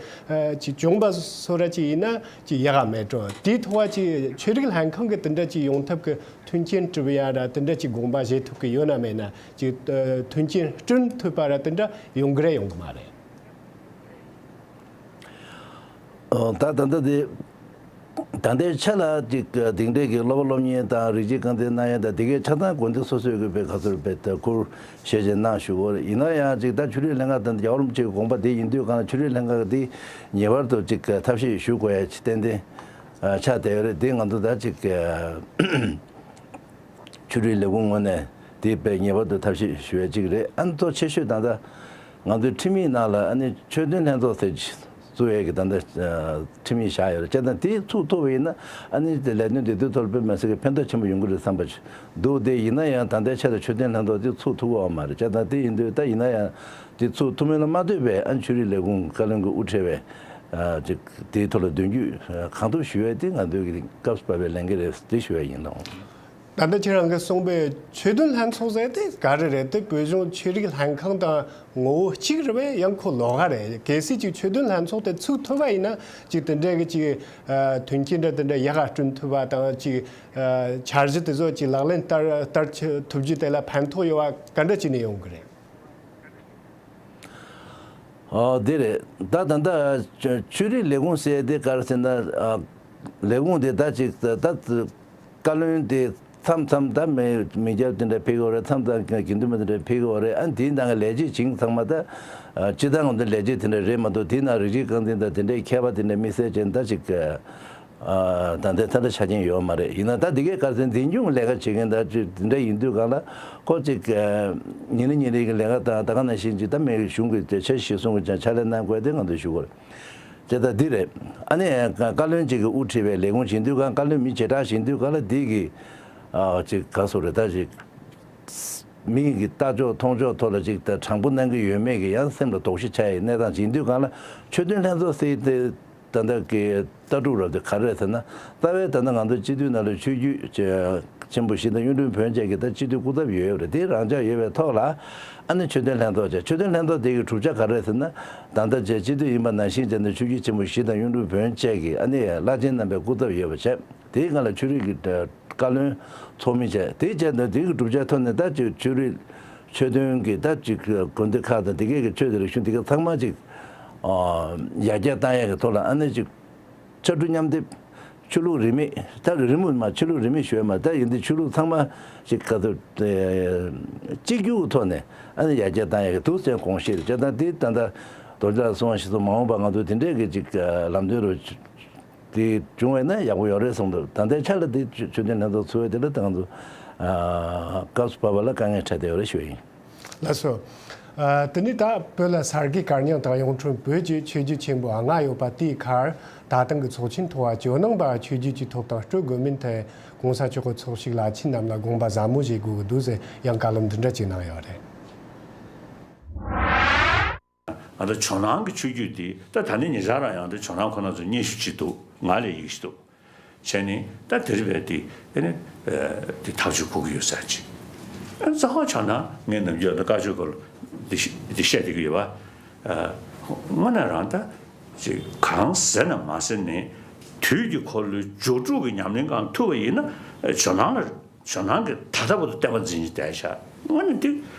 ཅིག་བྱུང་པ་སོ་ར་ཅིག་ཡིན་ན་ཅིག་ཡག་ག་མེད་འགྲོ། དེའི་ཐོག་བ་ཅིག་ཆོས་རིག་ལྷན་ཁང་གི་དེ་འདྲ་ཅིག་ཡོང་ཐབས་ཀྱི་མཐུན་རྐྱེན་སྒྲུབ་ཡ་ར་དེ་འདྲ་ཅིག་དགོངས་པ་བཞེས་ཐུབ་ཀྱི་ཡོད་ན་མེད་ན། ཅིག་མཐུན་རྐྱེན་བསྐྲུན་ཐུབ་པ་ར་དེ་འདྲ་ཡོང་གི་རེད་ཡོང་གི་མ་རེད། ཨོ། ད་ད་ལྟ་དེ་ད་ལྟའི་ཆ་ལ་ཅིག་དེང་འདྲའི་གི་སློབ་པ་སློབ་གཉེར་དང་རིགས་གཅིག་རྐང་འཛིན་གནང་ཡ་ད་དེ་གའི་ཆ་ཚང་དགོན་སྡེ་སོ་སོའི་གི་བའི་ག་ཚོད་བའི་ད་ཁུར་བཞེས་བྱས་གནང་ཞུ་དགོས་རེད། ཡིན་ན་ཡང་ཅིག་ད་ཆོས་རིག་ལྷན་ཁང་དང་རྒྱལ་བ་རིན་པོ་ཆེའི་དགོངས་པ་དེ་ཡིན་དུས་གང་ལ་ཆོས་རིག་ལྷན་ཁང་གི་དེ་ངེས་པར་དུ་ཅིག་ཐབས་ཤེས་ཞུ་དགོས་ཡ་ཅིག་ཏན་ཏན་ཆགས་བསྡད་ཡོད་རེད། དེ་ང་ཚོ་ད་ཅིག་ཆོས་རིག་ལས་ཁུངས་ངོས་ནས་དེ་དཔེ་ངེས་པར་དུ་ཐབས་ཤེས་ཞུ་ཡ་གཅིག་རེད། ཨ་ནི་གཙོ་ཆེ་ཤོས་ད་ལྟ་ང་ཚོའི་ཁྲིམས་ཡིག་ནང་ལ་ཨ་ནི་ཆོས་དོན་ལྷན་ཚོགས་ཟེར་བཙུགས་ཡས་ཀྱི་ད་ལྟ་ཁྲིམས་ཡིག་བཞག་ཡོད་རེད། བྱས་ཙང་དེ་ཚུགས་ཐུབ་པ་ཡིན་ན་ཨ་ནི་དེ་ལས་དོན་དེ་དུས་ཐོག་ལ་དཔེ་མི་སྲིད་ཀྱི་ཕན་ཐོགས་ཆེན་པོ་ཡོང་གི་རེད་བསམ་པ་ཞིག་འདུག་དེ་ཡིན་ན་ཡང་ད་ལྟའི་ཆ་ལ་ཆོས་དོན་ལྷན་ཚོགས་དེ་ཚུགས་ཐུབ་ཀྱི་ཡོད་མ་རེད། བྱས་ཙང་དེ་ཡིན་དུས་ད་ཡིན་ན་ཡང་དེ་ཚུགས་ཐུབ་མིན་ལ་མ་ལྟོས་པའི་ཨ་ནི་ཆོས་རིག་ལས་ཁུངས་བཀའ་བློན་གྱིས་དབུ་ཁྲིད་པའི་ཅིག་དེའི་ཐོག་ལ་མདུན་སྐྱོད་གང་ཐུབ་ཞུ་ཡས་དེ་ང་ཚོའི་གི་སྐབས་སུ་བབས་པའི་ལས་འགན་རེད། དེ་ཞུ་ཡས་ཡིན་ལགས། ད་ལྟ་ཁྱེད་རང་གིས་གསུངས་པའི་ཆོས་དོན་ལྷན་ཚོགས་ཟེར་དེ་ག་རེ་རེད་དེ། བོད་གཞུང་ཆོས་རིག་ལྷན་ཁང་དང་ངོ་བོ་གཅིག་རེད་པས། ཡང་ཁོ་ལོགས་ཀ་རེད། གལ་སྲིད་ཅིག་ཆོས་དོན་ལྷན་ཚོགས་དེ་ཚུགས་ཐུབ་པ་ཡིན་ན་ཅིག་དེ་འདྲའི་གི་ཅིག་མཐུན་རྐྱེན་འདྲ་དེ་འདྲ་ཡག་ག་བསྐྲུན་ཐུབ་པ་དང་། ཅིག་འཆར་གཞི་དེ་ཚོ་ཅིག་ལག་ལེན་བསྟར་བསྟར་ཐུབ་རྒྱུ་དེ་ལ་ཕན་ཐོགས་ཡོད་པ་ག་འདྲ་བྱས་ནས་ཡོང་གི་རེད། ཨོ་དེ་རེད། ད་ད་ལྟ་ཆོས་ཆོས་རིག་ལས་ཁུངས་ཟེར་དེ་ག་རེ་ཟེར་ན། ཨ་ལས་ཁུངས་དེ་ད་ཅིག་ད་ད་བཀའ་བློན་དེ་མཚམས་མཚམས་ད་མི་མི་སྐྱ་དེ་འདྲ་ཕེབས་ཀྱི་ཡོད་རེད། མཚམས་མཚམས་དགེ་འདུན་པ་དེ་འདྲ་ཕེབས་ཀྱི་ཡོད་རེད། ཨ་དེའི་ནང་གི་ལས་བྱེད་བྱིངས་ཚང་མ་ད་ཨ་སྤྱིར་བཏང་ང་ཚོ་ལས་བྱེད་དེ་འདྲ་རེད་མ་གཏོགས་དེའི་ནང་རིགས་གཅིག་རྐང་འཛིན་དང་དེ་འདྲའི་མཁས་པ་དེ་འདྲ་དམིགས་བསལ་ཅན་ད་ཅིག་ཨ་ད་ལྟའི་ད་ལྟ་ཆ་རྐྱེན་ཡོད་མ་རེད། ཡིན་ན་ད་འདི་གའི་ག་རེ་ཟེར་འཛིན་སྐྱོང་ལས་ཀ་བྱེད་མཁན་ད་ཅིག་འདི་འདྲ་ཡིན་དུས་གང་ལ་ཁོ་ཅིག་ཉིན་རེ་ཉིན་རེ་གི་ལས་ཀ་དང་ད་ག་ནང་བཞིན་ཅིག་ད་མི་གཞུང་གི་འཆར་གཞི་གཞིར་བཟུང་གི་ཕྱག་ལས་གནང་དགོས་དེ་ང་ཚོས་ཞུ་དགོས་རེད། དེ་ད་འདི་རེད། ཨ་ནི་བཀའ་བློན་ཅིག་གིས་དབུ་ཁྲིད་པའི་ལས་ཁུངས་བྱེད་དུས་གང་བཀའ་བློན་མི་བྱེ་བྲག་བྱེད་དུས་གང་ལ་འདི་གི་ཨ་ཅིག་ག་སོ་རེད། ད་ཅིག་མི་གི་ལྟ་ཕྱོགས་མཐོང་ཕྱོགས་ཐོག་ལ་ཅིག་ད་དྲང་པོ་གནང་གི་ཡོད་མེད་ཀྱི་ཡང་སེམས་ལ་དོགས་གཞི་ཆགས་ཡའི་གནས་སྟངས་བྱེད་དུས་གང་ལ་ཆོས་དོན་ལྷན་ཚོགས་ཟེར་དེ། ད་ལྟ་གི་ལྟ་གྲུབ་རབ་དེ་ག་རེ་རེད་ཟེར་ན། རྩ་བའི་ད་ལྟ་ང་ཚོ་སྤྱི་འཐུས་ནང་ལ་ཆོས་བརྒྱུད་ཆེན་པོ་བཞི་དང་གཡུང་དྲུང་བོན་བཅས་ཀྱི་ད་སྤྱི་འཐུས་སྐུ་ཚབ་ཡོད་ཡོད་རེད། དེ་རང་འཇགས་ཡོད་པའི་ཐོག་ལ་ཨ་ནི་ཆོས་དོན་ལྷན་ཚོགས་བྱས། ཆོས་དོན་ལྷན་ཚོགས་དེ་གི་གྲུབ་ཆ་ག་རེ་རེད་ཟེར་ན། ད་ལྟ་བྱས་སྤྱི་འཐུས་ཡིན་པ་ནང་བཞིན་བྱས་ནས་ཆོས་བརྒྱུད་ཆེན་པོ་བཞི་དང་གཡུང་དྲུང་བོན་བཅས་ཀྱི་ཨ་ནི་བླ་ཆེན་རྣམ་པའི་སྐུ་ཚབ་ཡོད་པ་བྱས། དེའི་སྒང་ལ་ཆོས་རིག་གི་བཀའ་བློན་ཚོགས་མི་བྱས། དེའི་རྗེས་ནས་དེའི་གི་གྲུབ་ཆའི་ཐོག་ནས་ད་ཅིག་ཆོས་རིག་ཆོས་དོན་གྱི་ད་ཅིག་དགོན་སྡེ་ཁག་དང་དེ་གའི་གི་ཆོས་དང་རིག་གཞུང་དེ་ག་ཚང་མ་ཅིག་ཨ་ཡར་རྒྱས་བཏང་ཡག་གི་ཐོག་ལ་ཨ་ནི་ཅིག་ཕྱར་གྲུ་མཉམ་འདེགས། ཆོས་ལུགས་རིས་མེད། ད་རིས་མེད་མ་ཆོས་ལུགས་རིས་མེད་ཞུ་ཡ་མ་ད་ཡིན་དུས་ཆོས་ལུགས་ཚང་མ་ཅིག་ག་ཚོད་གཅིག་གྱུར་གྱི་ཐོག་ནས་ཨ་ནི་ཡར་རྒྱས་བཏང་ཡག་གི་འདུག་ཟེར་དགོངས་བཞེས་རེད། བྱས་ཙང་དེ་ད་ལྟ་རྡོ་རྗེ་ལགས་གསུངས་པ་བཞིན་དུ་མ་འོངས་པ་ང་ཚོ་དེ་འདྲས་ཀྱི་ཅིག་ལམ་སྟོན་རུ། དེ་བྱུང་བས་ན་ཡག་པོ་ཡོད་རེད་གསུངས་འདུག་ད་ལྟའི་ཆ་ལ་དེ་ཆོས་ཆོས་དོན་ལྷན་ཚོགས་ཚུགས་པའི་དེ་ལ་ད་ང་ཚོ་ཨ་སྐབས་སུ་བབས་པ་ལ་དཀའ་ངལ་འཕྲད་བསྡད་ཡོད་རེད་ཞུ་ཡིན། ལགས་སོ། ཨ་དེ་ནས་ད་བོད་ལ་གསར་བརྗེ་སྐར་རྙིང་དང་གཡུང་དྲུང་བོད་ཀྱི་ཆོས་བརྒྱུད་ཆེན་པོ་ལྔ་ཡོད་པ་དེའི་ཁར་ད་ཐེངས་ཀྱི་ཚོགས་ཆེན་ཐོག་ཇོ་ནང་པ་ཆོས་བརྒྱུད་ཀྱི་ཐོབ་ཐང་སྤྲོད་དགོས་མིན་ཐད་གོང་ས་མཆོག་གི་ཚོགས་ཞུགས་བླ་ཆེན་རྣམས་ལ་དགོངས་པ་ཟབ་མོ་བཞེས་དགོས་ཀྱི་འདུག་ཟེར་ཡང་བཀའ་སློབ་འདི་འདྲ་ཅིག་གནང་ཡོད་རེད། ང་ཚོ་ཇོ་ནང་གི་ཆོས་བརྒྱུད་དེ་ད་ད་ནི་ཉེ་ཆར་རང་ཡང་དེ་ཇོ་ནང་ཁོ་ན་ཚོ་སྙན་ཞུ་བྱེད་འདུག་ང་ལ་ཡིག་ཞིག་འདུག་བྱས་ནས་ད་དེ་རིང་བས་དེ་ཨེ་ནི་དེ་ཐག་གཅོད་དགོས་ཀྱི་ཡོད་ས་ཅིག་རྩ་བ་ཇོ་ནང་ངས་ནམ་རྒྱུན་ད་བཀའ་ཆོས་སྐོར་ལ་དེ་དེ་བཤད་བསྡད་ཀྱི་ཡོད་པ། དངོས་གནས་རང་ད་ཅིག་གང་ཟེར་ན་མ་ཟེར་ནས་དུས་ཀྱི་འཁོར་ལོའི་སྦྱོར་དྲུག་གི་ཉམས་ལེན་གང་ཐུབ་པ་ཡིན་ན་ཇོ་ནང་ལ། ཇོ་ནང་གི་ད་ལྟ་བར་དུ་བསྟན་པ་འཛིན་བཞིན་བསྡད་ཤག་དངོས་གནས་འདི་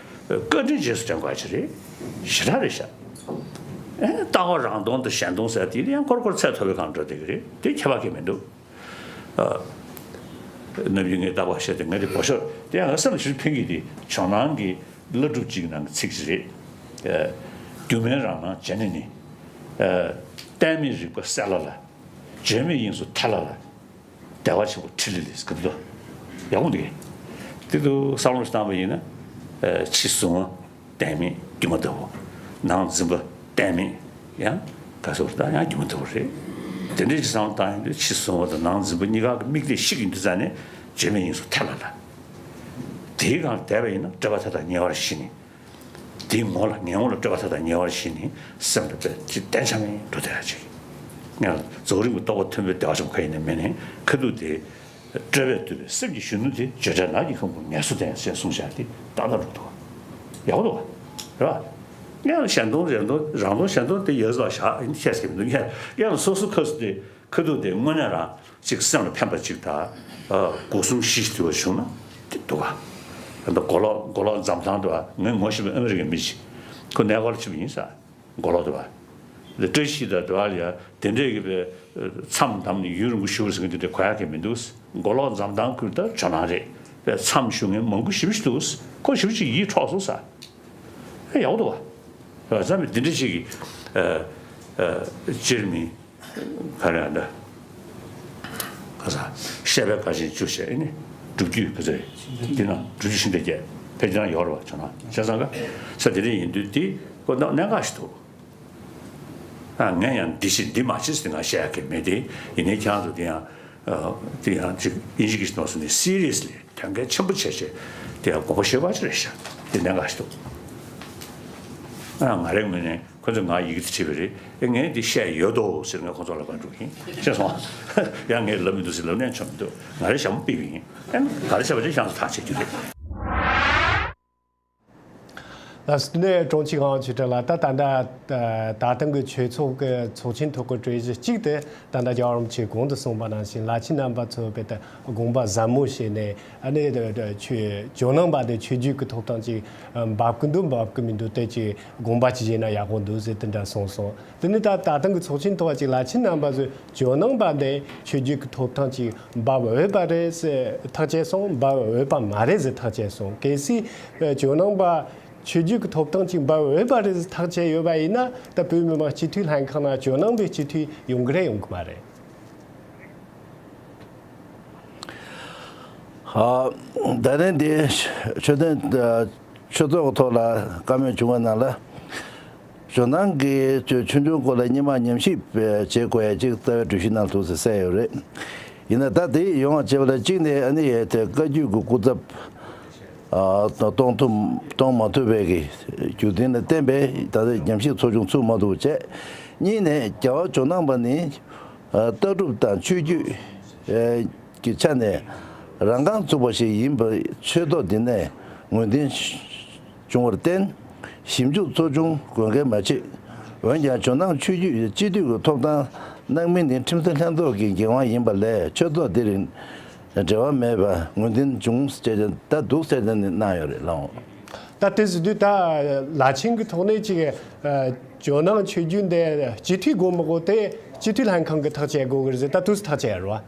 བཀའ་དྲིན་རྗེས་སུ་དྲན་དགོས་ཡ་ཅིག་རེད། ཞེ་དྲག་རེད་ཤག་ཨེ་ལྟ་བ་རང་སྟོང་དང་གཞན་སྟོང་ཟེར་དེ་ཡང་ཁོར་ཁོར་ཚད་མཐོ་བའི་སྒང་འགྲོ་བསྡད་ཀྱི་རེད། དེ་ཁྱད་པར་གང་ཡང་མི་འདུག་ཨ། ནམ་རྒྱུན་ངས་རྟག་པར་བཤད་དེ་ང་དེ་བོ་ཤོར་དེ་ཡང་ང་སེམས་ལ་ཞེ་པོ་ཕན་གྱི་དེ་ཇོ་ནང་གི་བླ་སྒྲུབ་ཅིག་ནང་གི་ཚིག་ཅིག་རེད། ཨ། སྒྱུ་མའི་རང་སྣང་བྱས་ནས་ནི། ཨ། བསྟན་མེད་རིག་པ་གསལ་ལ་ལ། བརྗོད་མེད་དབྱིངས་སུ་ཐལ་ལ་ལ། བདེ་བ་ཆེན་པོ་ཕྲིན་ལས་ལས་སྐབས་དུ། ཡག་པོ་འདུག་དེ་དུ་བསམ་བློ་བཏང་བ་ཡིན་ན། ཕྱི་གཟུང་བ་བསྟན་མེད་སྒྱུ་མ་ལྟ་བུ། ནང་འཛིན་པ་བསྟན་མེད་ཡང་ག་སོར་ད་ཡང་སྒྱུ་མ་ལྟ་བུ་རེད། དེ་འདྲའི་ཅིག་བསམ་བློ་བཏང་ཡིན་དུས་ཕྱི་གཟུང་བ་དང་ནང་འཛིན་པ་གཉིས་ཀ་གི་དམིགས་གཏད་ཤིག་ཡིན་དུས་ཙང་ནས་བརྗོད་མེད་དབྱིངས་སུ་ཐལ་ལ་ལ། དེའི་སྒང་བསྡད་པ་ཡིན་ན་སྤྲོས་པ་མཐའ་དག་ཉེ་བར་ཞི་ནས། དེའི་ངོ་ལ་ངའི་ངོ་ལ་སྤྲོས་པ་མཐའ་དག་ཉེ་བར་ཞི་ནས་སེམས་ལ་དཔེ་ཅི་བརྟན་ཆ་མེད་འགྲོ་བསྡད་ཡ་ཅིག་ངས་རྫོགས་རིམ་གྱི་རྟོགས་པ་མཐོན་པོའི་བདེ་བ་ཆེན་པོ་ཁ་ཡིན་ནས་མེད་ནས་ཁ་ཐུག་དེ། སྤྲོས་པས་བཏུལ་བའི་སེམས་ཀྱི་གཞོན་ནུ་དེ་བརྗོད་བྲལ་ནགས་ཀྱི་ཁང་བུར་ངལ་གསོ་ལྡན་ཞེས་གསུངས་བཞག་དེ་ཏག་ཏག་འགྲོ་འདུག་ཡག་པོ་འདུག་རེད་པ། ངས་ལ་གཞན་སྟོང་གཞན་སྟོང་རང་སྟོང་གཞན་སྟོང་དེ་ཡོད་ལ་བཞག་ཡིན་ཤེས་ཀྱི་མི་འདུག་ངས་ངས་ལ་སོ་སོ་ཁ་སུ་དེ། ཁ་ཐུག་དེ་དངོས་གནས་རང་ཅིག་སེམས་ལ་ཕན་པ་ཅིག་དང་། སྒོ་གསུམ་གཞི་ཞིག་དུ་བ་བྱུང་ན་དེ་འདུག་ག་ད་མགོ་ལོག་མགོ་ལོག་འཛམ་ཐང་དུ་བ་ངས་ངོ་ཤེས་པའི་ཨ་མི་རི་ཀའི་མི་ཅིག་ཁོ་གནས་སྐོར་ཕྱིན་པ་ཡིན་ས། མགོ་ལོག་དུ་བ། དེ་བཀྲ་ཤིས་དང་དུ་བ་ལ་ཡ་དེ་འདྲས་ཀྱི་པའི་མཚམས་བསྡམས་ནས་ཡུན་རིང་པོ་བཞུགས་ཟེར་མཁན་དེ་འདྲས་གོ་ཡ་གི་མི་འདུག་མགོ་ལོག་འཛམ་ཐང་ཁུལ་དུ་ཇོ་ནང་རེད། པའི་མཚམས་བཞུགས་མཁན་མང་པོ་ཞེ་པོ་ཅིག་འདུག་ཁོ་ཞེ་པོ་ཅིག་ཡིད་འཕྲོག་སོང་ས། ཨེ་ཡག་པོ་འདུག་བ། བ་ཙམ་དེ་འདྲས་ཅིག་གི་ཨ་ཨ་སྤྱིར་མི། ག་རེ་ཨ་འདྲ། ག་ས། བཤད་པའི་ཁ་ཆེན་བཅུ་བཤད་ཨེ་ནི། སྒྲུབ་བརྒྱུད་ག་ཚོད། འདི་ན་སྒྲུབ་བརྒྱུད་ཤིང་རྟ་བརྒྱད་ཕལ་ཆེར་ཡོད་རེད་བ་ཆ་ན་བྱས་ཙང་ག་ས་དེ་འདྲ་ཡིན་དུས་དེ་ཁོ་ན་གནད་འགག་ཞིག་འདུག་ཨ་ངས་ཡང་འདི་བྱེད་འདི་མ་བྱེད་ཟེར་ང་བཤད་ཡ་གི་མེད་དེ་ཡིན་ནའི་ཁྱེད་རང་ཚོ་དེ་ཡང་དེ་ཡང་ཅིག་ཡིན་ཞིག་གི་ནོར་སོང་ནས་སི་རི་ཡ་སི་ལི་དོན་གལ་ཆེན་པོ་བྱས་བྱས་དེ་ཡང་དགོངས་པ་བཞེས་པ་ཅིག་རེད་ཤག་དེ་གནད་འགག་ཞིག་འདུག་ཨ་ང་རའི་ངོས་ནས། ཁོ་ཚོས་ང་ཡི་གེ་དེ་བྲིས་པ་རེད། ཨེ་ངས་འདི་བཤད་ཡོད་དོ་ཟེར་ངས་ཁོ་ཚོ་ལ་ཕར་འགྲོ་གི་ཡིན། ཤེས་སོང་ཨ། ཡང་ངས་ལབ་མི་འདུག་ཟེར་ལབ་ནས་ཆོག་མི་འདུག་ང་རའི་ཞྭ་མོ་ཕུད་པ་ཡིན། ཨེ་ག་རེ་བྱས་པ་དེ་ཤང་ཚོ་ཐག་བཅད་རྒྱུ་རེད། ལགས་སོ། དེ་ནས་དྲུང་ཆེ་ཁང་ཆོས་གྲགས་ལགས། ད་ད་ལྟ་ད་ཐེངས་ཀྱི་ཆོས་ཚོགས་ཀྱི་ཚོགས་ཆེན་ཐོག་གི་གྲོས་གཞི་གཅིག་དེ་ད་ལྟ་རྒྱལ་བ་རིན་པོ་ཆེས་གོང་དུ་གསུངས་པ་ནང་བཞིན་བླ་ཆེན་རྣམ་པ་ཚོ་བོད་དུ་དགོངས་པ་ཟབ་མོ་བཞེས་ནས། ཨ་ནི་ཆོས་ཇོ་ནང་པ་དེ་ཆོས་བརྒྱུད་ཀྱི་ཐོབ་ཐང་ཅིག་འབབ་ཀྱི་འདུག་འབབ་ཀྱི་མི་འདུག་དེ་ཅིག་དགོངས་པ་ཅིག་བཞེས་ན་ཡག་པོ་འདུག་ཟེར་དེ་འདྲ་གསུངས་སོང་། དེ་ནི་ད་ད་ཐེངས་ཀྱི་ཚོགས་ཆེན་ཐོག་ཅིག་བླ་ཆེན་རྣམ་པ་ཚོས་ཇོ་ནང་པ་དེ་ཆོས་བརྒྱུད་ཀྱི་ཐོབ་ཐང་ཅིག་འབབ་འོས་པ་རེད་ཟེར་ཐག་བཅད་སོང་། འབབ་འོས་པ་མ་རེད་ཟེར་ཐག་བཅད་སོང་། གལ་སྲིད་ཇོ་ནང་པ་ཆོས་བརྒྱུད་ཀྱི་ཐོབ་ཐང་ཅིག་འབབ་འོས་པ་རེད་ཟེར་ཐག་བཅད་ཡོད་པ་ཡིན་ན། ད་བོད་མི་མང་སྤྱི་འཐུས་ལྷན་ཁང་ནང་ཇོ་ནང་པའི་སྤྱི་འཐུས་ཡོང་གི་རེད་ཡོང་གི་མ་རེད། ཨ། ད་ལན་འདི་ཆོས་དོན་ཆོས་ཚོགས་ཐོག་ལ་བཀའ་མོལ་བྱུང་བ་ནང་ལ། ཇོ་ནང་གི་ཆོས་ཆོས་འབྱུང་སྐོར་ལ་སྔོན་མ་ཉམས་ཞིབ་བྱེད་དགོས་ཡ་གཅིག་རྩ་བའི་གྲོས་གཞི་ནང་ཐུག་ཟེར་གསལ་ཡོད་རེད། ཡིན་ན་ད་དེ་ཡོང་བ་བྱེད་པ་ལ་གཅིག་ནས་ཨ་ནི་ཡ་དེ་བཀའ་བརྒྱུད་ཀྱི་སྐུ་ཚབ་ཨ་གཏོང་ཐུབ་གཏོང་མ་ཐུབ་པའི་གི་རྒྱུ་མཚན་ལ་བརྟེན་པའི་ད་ལྟ་ཉམས་ཞིབ་ཚོགས་ཆུང་ཚུགས་མ་ཐུབ་བྱས། གཉིས་ནས་རྒྱལ་བ་ཇོ་ནང་པ་ནི་ལྟ་གྲུབ་དང་ཆོས་བརྒྱུད་ཀྱི་ཆ་ནས་རང་རྐང་ཚུགས་པ་ཞིག་ཡིན་པ་ཆོས་ཐོག་འདི་ནས་ངོས་འཛིན་བྱུང་བར་བརྟེན། ཞིབ་འཇུག་ཚོགས་ཆུང་དགོས་གལ་མ་མཆིས། འོན་ཀྱང་ཇོ་ནང་ཆོས་བརྒྱུད་སྤྱི་འཐུས་ཀྱི་ཐོབ་ཐང་གནང་མིན་ནི་ཁྲིམས་བཟོ་ལྷན་ཚོགས་ཀྱི་འགན་དབང་ཡིན་པ་ལས་ཆོས་ཚོགས་འདི་རིང་འབྲེལ་བ་མེད་པ་ངོས་འཛིན་བྱུང་ཟེར་ད་འདུག་ཟེར་ནས་གནང་ཡོད་རེད་ལགས། ད་དེ་ཟེར་དུས་ད་བླ་ཆེན་གྱི་ཐོག་ནས་ཅིག་ཇོ་ནང་ཆོས་བརྒྱུད་འདི་སྤྱི་འཐུས་དགོས་མི་དགོས་དེ་སྤྱི་འཐུས་ལྷན་ཁང་གིས་ཐག་བཅད་དགོས་ཀྱི་རེད་ཟེར། ད་དུས་སུ་ཐག་བཅད་ཡོད་རེད་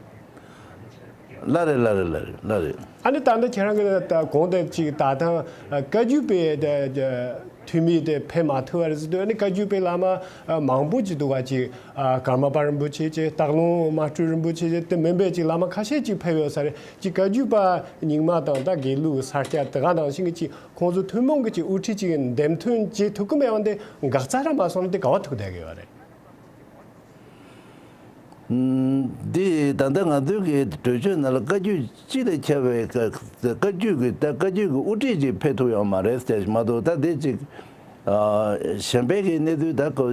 བ། ལགས་རེད་ལགས་རེད་ལགས་རེད་ལགས་རེད། ཨ་ནི་ད་ལྟ་ཁྱེད་རང་གིས་ད་གོང་དུ་ཅིག་ད་ཐེངས་བཀའ་བརྒྱུད་པའི་འཐུས་མི་དེ་ཕེབས་མ་ཐུབ་པ་རེད་ཟེར་དུས། ཨ་ནི་བཀའ་བརྒྱུད་པའི་བླ་མ་མང་པོ་ཅིག་འདུག་ག་ཅིག་ཀརྨ་པ་རིན་པོ་ཆེ་ཅིག་སྟག་ལུང་མ་སྤྲུལ་རིན་པོ་ཆེ་ཅིག་དེ་མིན་པའི་ཅིག་བླ་མ་ཁ་ཤས་ཅིག་ཕེབས་ཡོད་ས་རེད། ཅིག་བཀའ་བརྒྱུད་པ་རྙིང་མ་དང་ད་དགེ་ལུགས་ས་སྐྱ་དེ་ག་ནང་བཞིན་གྱི་ཅིག་ཁོང་ཚོ་ཐུན་མོང་གི་ཅིག་དབུ་ཁྲིད་ཅིག་འདེམས་ཐོན་བྱེད་ཐུབ་ཀྱི་མེད་པ་འདི་འགག་རྩ་ར་མ་སོང་ན་འདི་ག་བ་ཐུག་བསྡད་ཀྱི་ཡོད་རེད། འདི་ད་ལྟ་ང་ཚོའི་གི་གྲོས་ཆོད་ནང་ལ་བཀའ་བརྒྱུད་སྤྱི་ལ་ཁྱབ་པའི་བཀའ་བཀའ་བརྒྱུད་ཀྱི་ད་བཀའ་བརྒྱུད་ཀྱི་དབུ་ཁྲིད་ཅིག་ཕེབས་ཐུབ་ཡོད་མ་རེད་ཟེར་མ་གཏོགས། ད་དེ་ཅིག་གཞན་པའི་གི་གནས་ཚུལ་ད་ཁོ་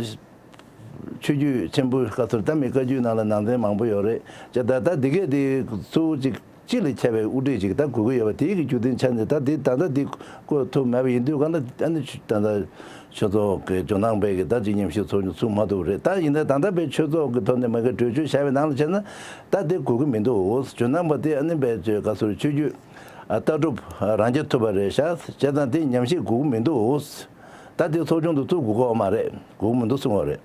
ཆོས་བརྒྱུད་ཆེན་པོའི་བཀའ་ཟུར་ད་མི་བཀའ་བརྒྱུད་ནང་ལ་ནང་ཚན་མང་པོ་ཡོད་རེད། ཅེས་ད་ད་འདི་གས་དེ་ཚུར་ཅིག་སྤྱི་ལ་ཁྱབ་པའི་དབུ་ཁྲིད་ཅིག་ད་དགོས་ཀྱི་ཡོད་པ་དེའི་གི་རྒྱུ་མཚན་ཆ་ནས་ད་དེ་ད་ལྟ་དེ་བསྐོ་ཐུབ་མེད་པ་ཡིན་དུས་གང་ལ་ཨ་ནི་ད་ལྟ་ཆོས་ཚོགས་ཀྱི་ཇོ་ནང་པའི་གི་ད་ཅིག་ཉམས་ཞིབ་ཚོགས་ཆུང་ཚུགས་མ་ཐུབ་རེད། ད་ཡིན་ན་ད་ལྟ་པའི་ཆོས་ཚོགས་ཀྱི་ཐོག་ནས་མ་གི་གྲོས་ཆོད་བཞག་པའི་ནང་ལ་བྱས་ན་ད་དེ་དགོས་ཀྱི་མི་འདུག་ཇོ་ནང་པ་དེ་ཨ་ནི་པའི་ཆོས་བཀའ་ཟུར་ཆོས་བརྒྱུད་ ལྟ་གྲུབ་རང་རྐྱ་ཐུབ་པ་རེད་ཤག་བྱས་ཙང་དེ་ཉམས་ཞིབ་དགོས་ཀྱི་མི་འདུག་ད་དེ་ཚོགས་ཆུང་དུ་བཙུགས་དགོས་ཀྱི་ཡོད་མ་རེད། དགོས་ཀྱི་མི་འདུག་གསུང་བ་རེད།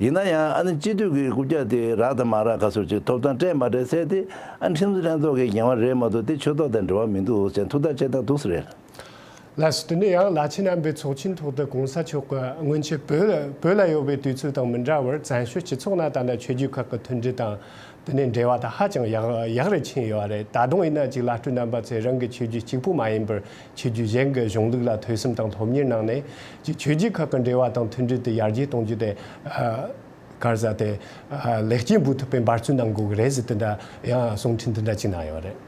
ཡིན་ན་ཡང་ཨ་ནི་སྤྱི་འཐུས་ཀྱི་རྐུབ་བཀྱག་དེ་རག་དང་མ་རག་ག་ཚོད་ཅིག་ཐོབ་ཐང་སྤྲད་མ་སྤྲད་ཟེར་དེ་ཨ་ཁྲིམས་བཟོ་ལྷན་ཚོགས་ཀྱི་འགན་པ་རེད་མ་གཏོགས་དེ་ཆོས་ཐོག་དང་འབྲེལ་བ་མི་འདུག་ཟེར་ཐུགས་ཐག་བཅད་སྟངས་འདུག་ཟེར་རེད། ལགས་སོ། དེ་ནས་ཡང་བླ་ཆེན་རྣམ་པའི་ཚོགས་ཆེན་ཐོག་ཏུ་གོང་ས་མཆོག་གིས་སྔོན་ཆད་བོད་ལ་བོད་ལ་ཡོད་པའི་དུས་ཚོད་དང་མི་འདྲ་བར་བཙན་བྱོལ་སྤྱི་ཚོགས་ནང་ད་ལྟ་ཆོས་བརྒྱུད་ཁག་གི་མཐུན་སྒྲིལ་དང་དེ་ནས་འབྲེལ་བ་དང་ཧ་ཅང་ཡག་ཡག་རུ་ཕྱིན་ཡོད་རེད། ད་དུང་ཡིན་ན་ཅིག་བླ་སྤྲུལ་རྣམ་པ་ཚོས་རང་གི་ཆོས་བརྒྱུད་གཅིག་པུ་མ་ཡིན་པར་ཆོས་བརྒྱུད་གཞན་གྱི་གཞུང་ལུགས་ལ་ཐོས་བསམ་དང་སློབ་གཉེར་གནང་ནས་ཅིག་ཆོས་བརྒྱུད་ཁག་གི་འབྲེལ་བ་དང་མཐུན་སྒྲིལ་དེ་ཡར་རྒྱས་གཏོང་རྒྱུ་དེ་ག་རེ་ཟེར་དེ་ལེགས་སྐྱེས་འབུལ་ཐུབ་པའི་འབད་བརྩོན་གནང་དགོས་ཀྱི་རེད་ཟེར་དེ་འདྲ་ཡང་གསུང་འཕྲིན་དེ་འདྲ་ཅིག་གནང་ཡོད་རེད།